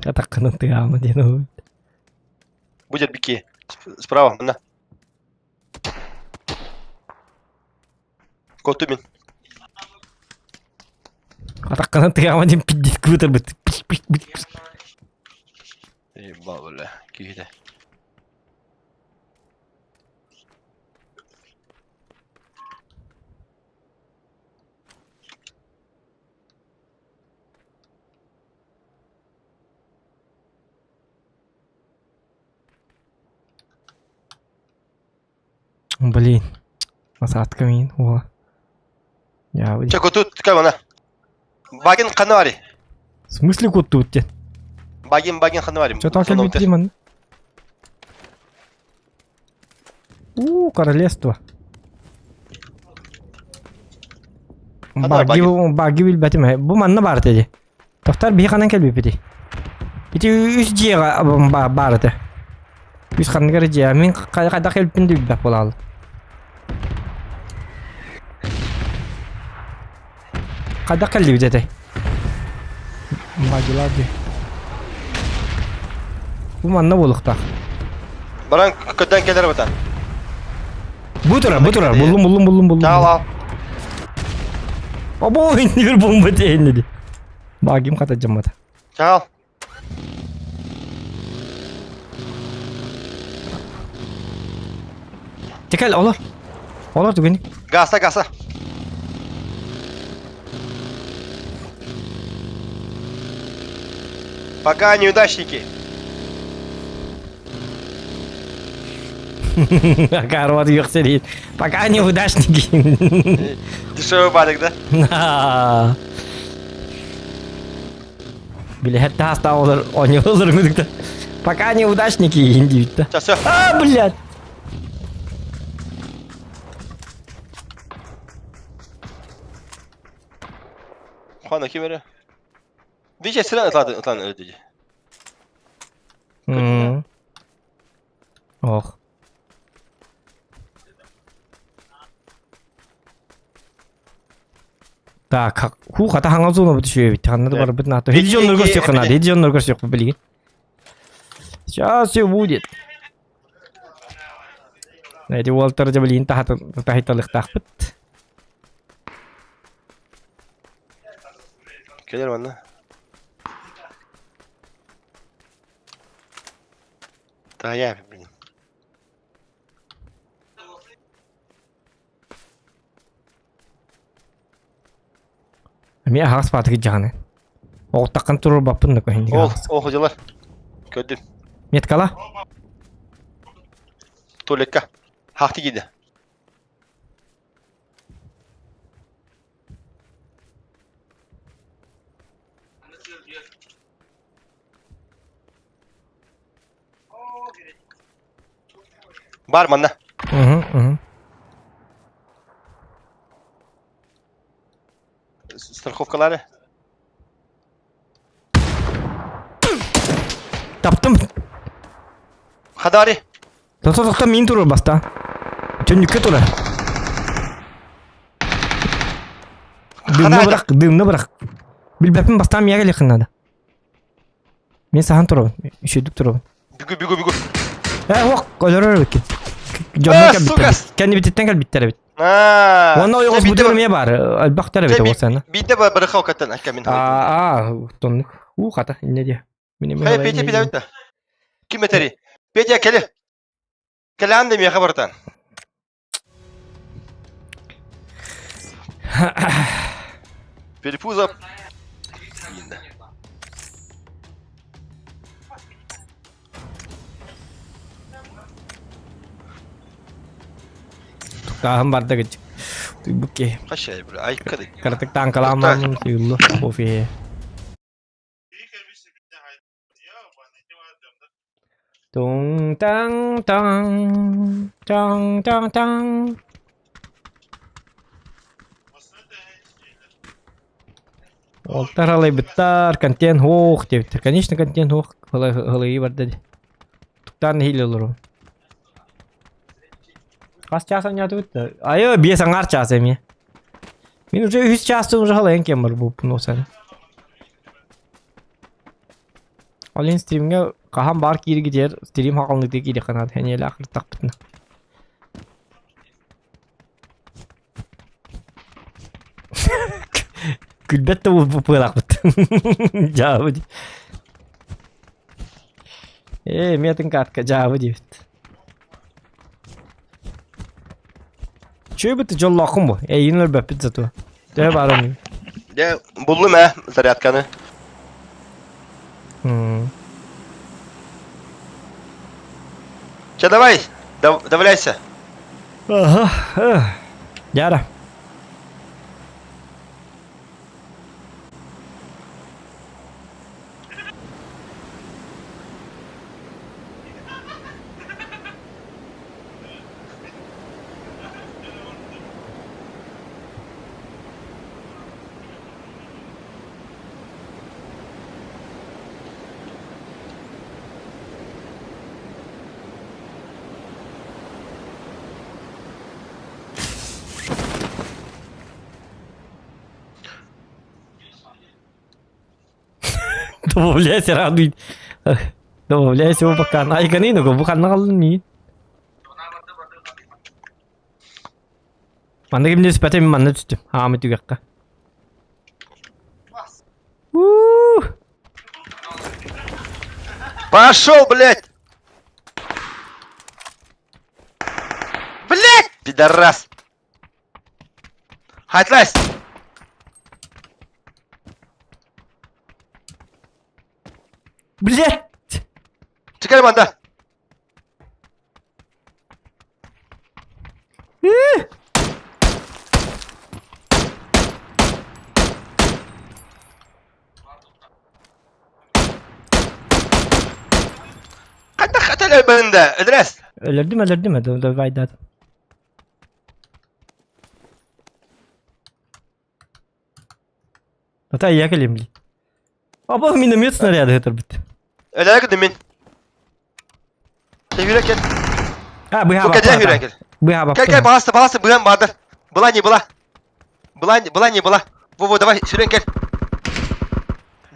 Атакканын тыгаама диэн ол. Будет бики. Справа, на. Котумин. Атакканын тыгаама диэн пиздец кыбытарбыт. Ебал, бля, киһитэ. Блин. Насадка мин. О. Я Чэ, кутут, кай Багин ханвари. В смысле кутут те? Багин, багин ханвари. Что там кэлбит манна? У, королевство. Баги, баги билбэтим. Бу манна баар этэ. Тохтар биһи ханан кэлбиппитий? Ити үс дьиэҕэ баар этэ. Үс ханнык эрэ дьиэ. Мин хайдах кэлбиппин да билбэт буолаалы. Хайдах кэллибит этэй? Багилар дии. Бу манна буолуохтаах. Баран көтөн кэлэр бата. Бу турар, бу турар. Буллум, буллум, буллум, буллум. Чаал ал. Обо, иннибир бомба тиэйинни. Багим хата жаммата. Чаал. Текел, олор. Олор түгени. Гаса, гаса. Пока, неудачники. Карват юкселит. Пока неудачники. Дешевый валик, да? Билэһэр таастаах олор оонньуулар мүдүктэ. Пока неудачники диибит Сейчас все. А, блядь! Хуана ким эрэ? Вича сирен ытлан ытлан өлдү. Ох. Так, ху хата хаҥал зона бут үчүгэй эбит. Ханна да барбыт наато. Хиди дьоннорго көрсүөххэ наада. Хиди дьоннорго көрсүөхпүт билигин. Сейчас все будет. Эти уолтар дьэ билигин таһыталыктаахпыт. Кэлэр манна. Тая, блин. Эмиэ аһаҕас баатыгыт дьаҕаны. Оҕуттаххын туруорбаппын да көһүн Ол, ол ходилар. Көрдүм. Меткала? Туалекка. Хахты киирдэ. Бар манна. Угу, угу. Страховкалары. Таптым. Хадари. Тохто тохто мин турар баста. Түннүккэ турар. Дымны бырах, дымны бырах. Билбэппин бастаан миэхэ кэлиэххин наада. Мин саһан турабын, үчүгдүк турабын. Бүгү бүгү бүгү. Э, ох, өлөрөр эбиккин. Дьоннор кэлбиттэр. Кэннибититтэн кэлбиттэр эбит. Уонна ойоҕос бутур эмиэ баар, элбэхтэр эбит оҕосана. Биирдэ барыха окаттан акка мин. Аа, тоннук. Уу хата, инне диэ. Мин Хай Петя билэбит да. Ким этери? Петя кели. Кэлээн да миэхэ барытан. Перепуза. Тааһым барда кыч. Букки. Хащай, бля, айкады. Кыратык таанкалаамаамын сыыллы кофе. Туҥ таҥ таҥ таҥ таҥ таҥ Уолтар алайбыттар, контент һуох диэбиттэр. Конечно, контент һуох һылайыы барда дии. Туктаан нэһиилэ олоробун. Хас чаас анньаатыбыт да? Айы, биэс аҥаар чаас эмиэ. Мин уже үһүс чаастан уже халайан киэн барбыппын уосаны. Ол иһин стримҥэ хаһан баар кииргитигэр стрим хаҕалныытыгар киириэххэ наада эниэлээх ырыттахпытына. Күлбэт да буолбуппуолаахпыт. Дьаабы дии. Ээ, эмиэ атын картка дьаабы диэбит. Үчүгэй дьоллооххун бу. Эйигин өлбөппүт зато. Төһө баарым. Дьэ, буллум ээ зарядканы. Че, давай, давляйся. Ага, Яра. Добавляйся, радуй. Добавляйся, бу пока. Айканы, ну, бу ханна қалдың миин. Манна ким түспэтэ, мин манна түстүм. Аамы түгэххэ. Уу! Пошел, блядь! Блядь, пидорас! Хатлась! Блядь! Чекай, манда! Хата хата өлбөнүндэ, Өдрес. Өлөрдүм, өлөрдүм, давай да. Ата я кэлим били. Апа миномет снаряды этэрбит. Өлөрө күдүмүн. Тэбүрэ кел. А, быһа Бу кэдэ хүрэ кел. Быһа Кел кел баласта баласта быһан баадыр. Была не была. Была была не была. Во-во, давай, сүрэн кел.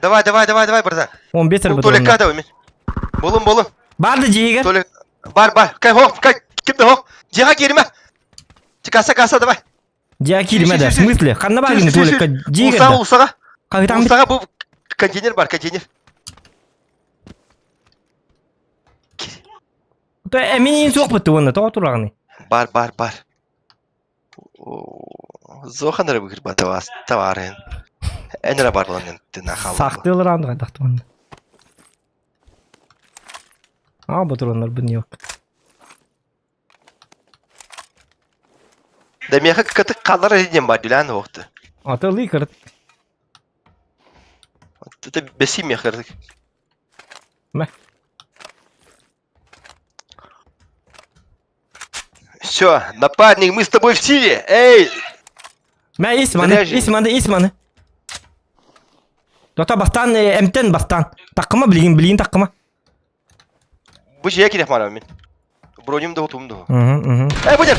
Давай, давай, давай, давай, братан. Он бетер Бу Толика да мен. Болун, болун. Барды жиигер. Толик. Бар, бар. Кай, хок, кай, кимде хок. Жига кирме. Каса, каса, давай. Дьэ киирмэ да, в смысле? Ханна баар гини туалекка дьиэ Улсаҕа, улсаҕа. Хаһытаан Улсаҕа бу контейнер бар, контейнер. Эмин суох бытты уонна тоҕо тураҕыный? Бар, бар, бар. Зохан эрэ быгырба тавас таварын. Эн эрэ бар буолан тына хаалла. Сахтыылар аан хайдахтыбын. Аа ботуроннар бу не Да миэхэ кытык хааллар диэн бар билээн уохты. Аты ылыы кырыт. Это бэси миэхэ кырытык. Мэ. Все, напарник, мы с тобой в силе! Эй! Мэ ис маны, ис маны, ис маны. Дота бастан, эмтен бастан. Таккыма билигин, билигин таккыма. Бу дьиэ кириэх маана мин. Бронюм да тум да. Мгм, мгм. Эй, будем!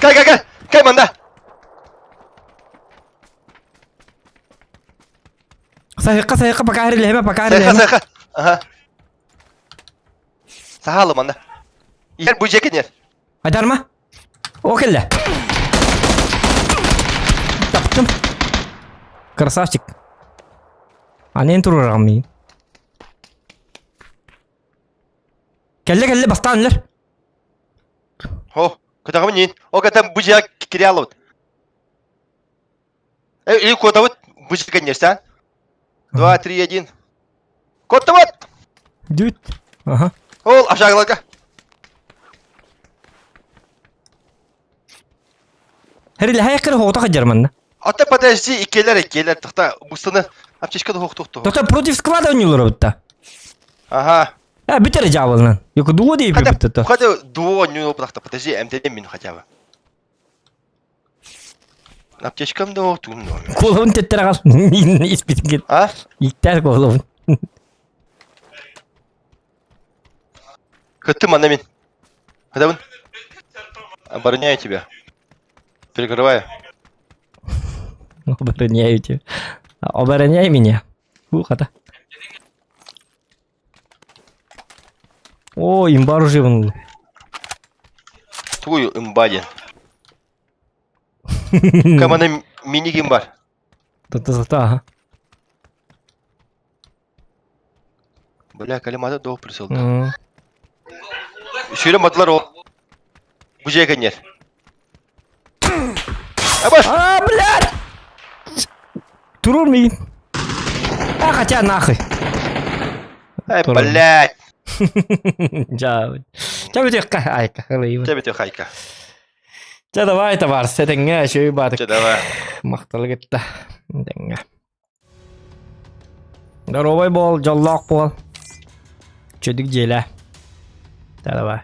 Кай, кай, кай! Кай, манда! Сайыкка, сайыкка, пока эрилэһимэ, пока Сайха, эрилэһимэ. сайха. Ага. Сахалы манда. Иһэр бу дьиэ киниэр. Айдарма. О кэллэ. Таптым. Красавчик. Анен турураҕым миин. Кэллэ кэллэ бастаан үлэр. О, көтөҕөбүн иин. О, кэтэн бу дьиэ кириэ алабыт. Э, или куотабыт бу дьиэ кэнниэрсээн. Два, три, один. Куоттабыт! Дүт. Ага. Ол, ашагаларга. Хэрилэһэ кыр хоҕото хадьар манна. Ата подожди, иккиэлэр иккиэлэр тахта бустаны аптечка да хоохтуохту. Тота против склада ойнуулар бутта. Ага. Э, бүтэр дьаабылынан. Йоку дуо дейби Хотя, бутта. хотя дуо не тахта, подожди, МТД мин хотя бы. Аптечкам да хоохтугум да. Коловун теттер агал. Испитин А? Иттер коловун. Кыттым ана мин. Хадабын. Обороняю тебя. Перекрываю. Обороняю тебя. Обороняй меня. Ухата. О, имба оружие вон. Твою имбади. Камана мини бар. Та-та-та, ага. Бля, калимата доох присылды. М. Сүүрэ матылар ол. Бу дьиэ кэннэр. Абаш! А, блядь! Турур миин. А, хотя нахуй. Эй, Турар. блядь! Жа. Ча бүтүөххэ, айка, ылыйбын. Чэ бүтүөх айка. Ча давай, товар, сэтеңҥэ, үчүгэй баатык. Чэ давай. Махталы кытта. Дэҥҥэ. Здоровай буол, дьоллоох буол. Чөдүк дьиэлээ. Давай.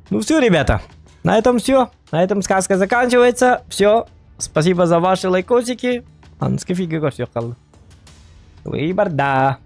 Ну все, ребята, на этом все. На этом сказка заканчивается. Все. Спасибо за ваши лайкосики. Анскы фига все қалды. Выбор да.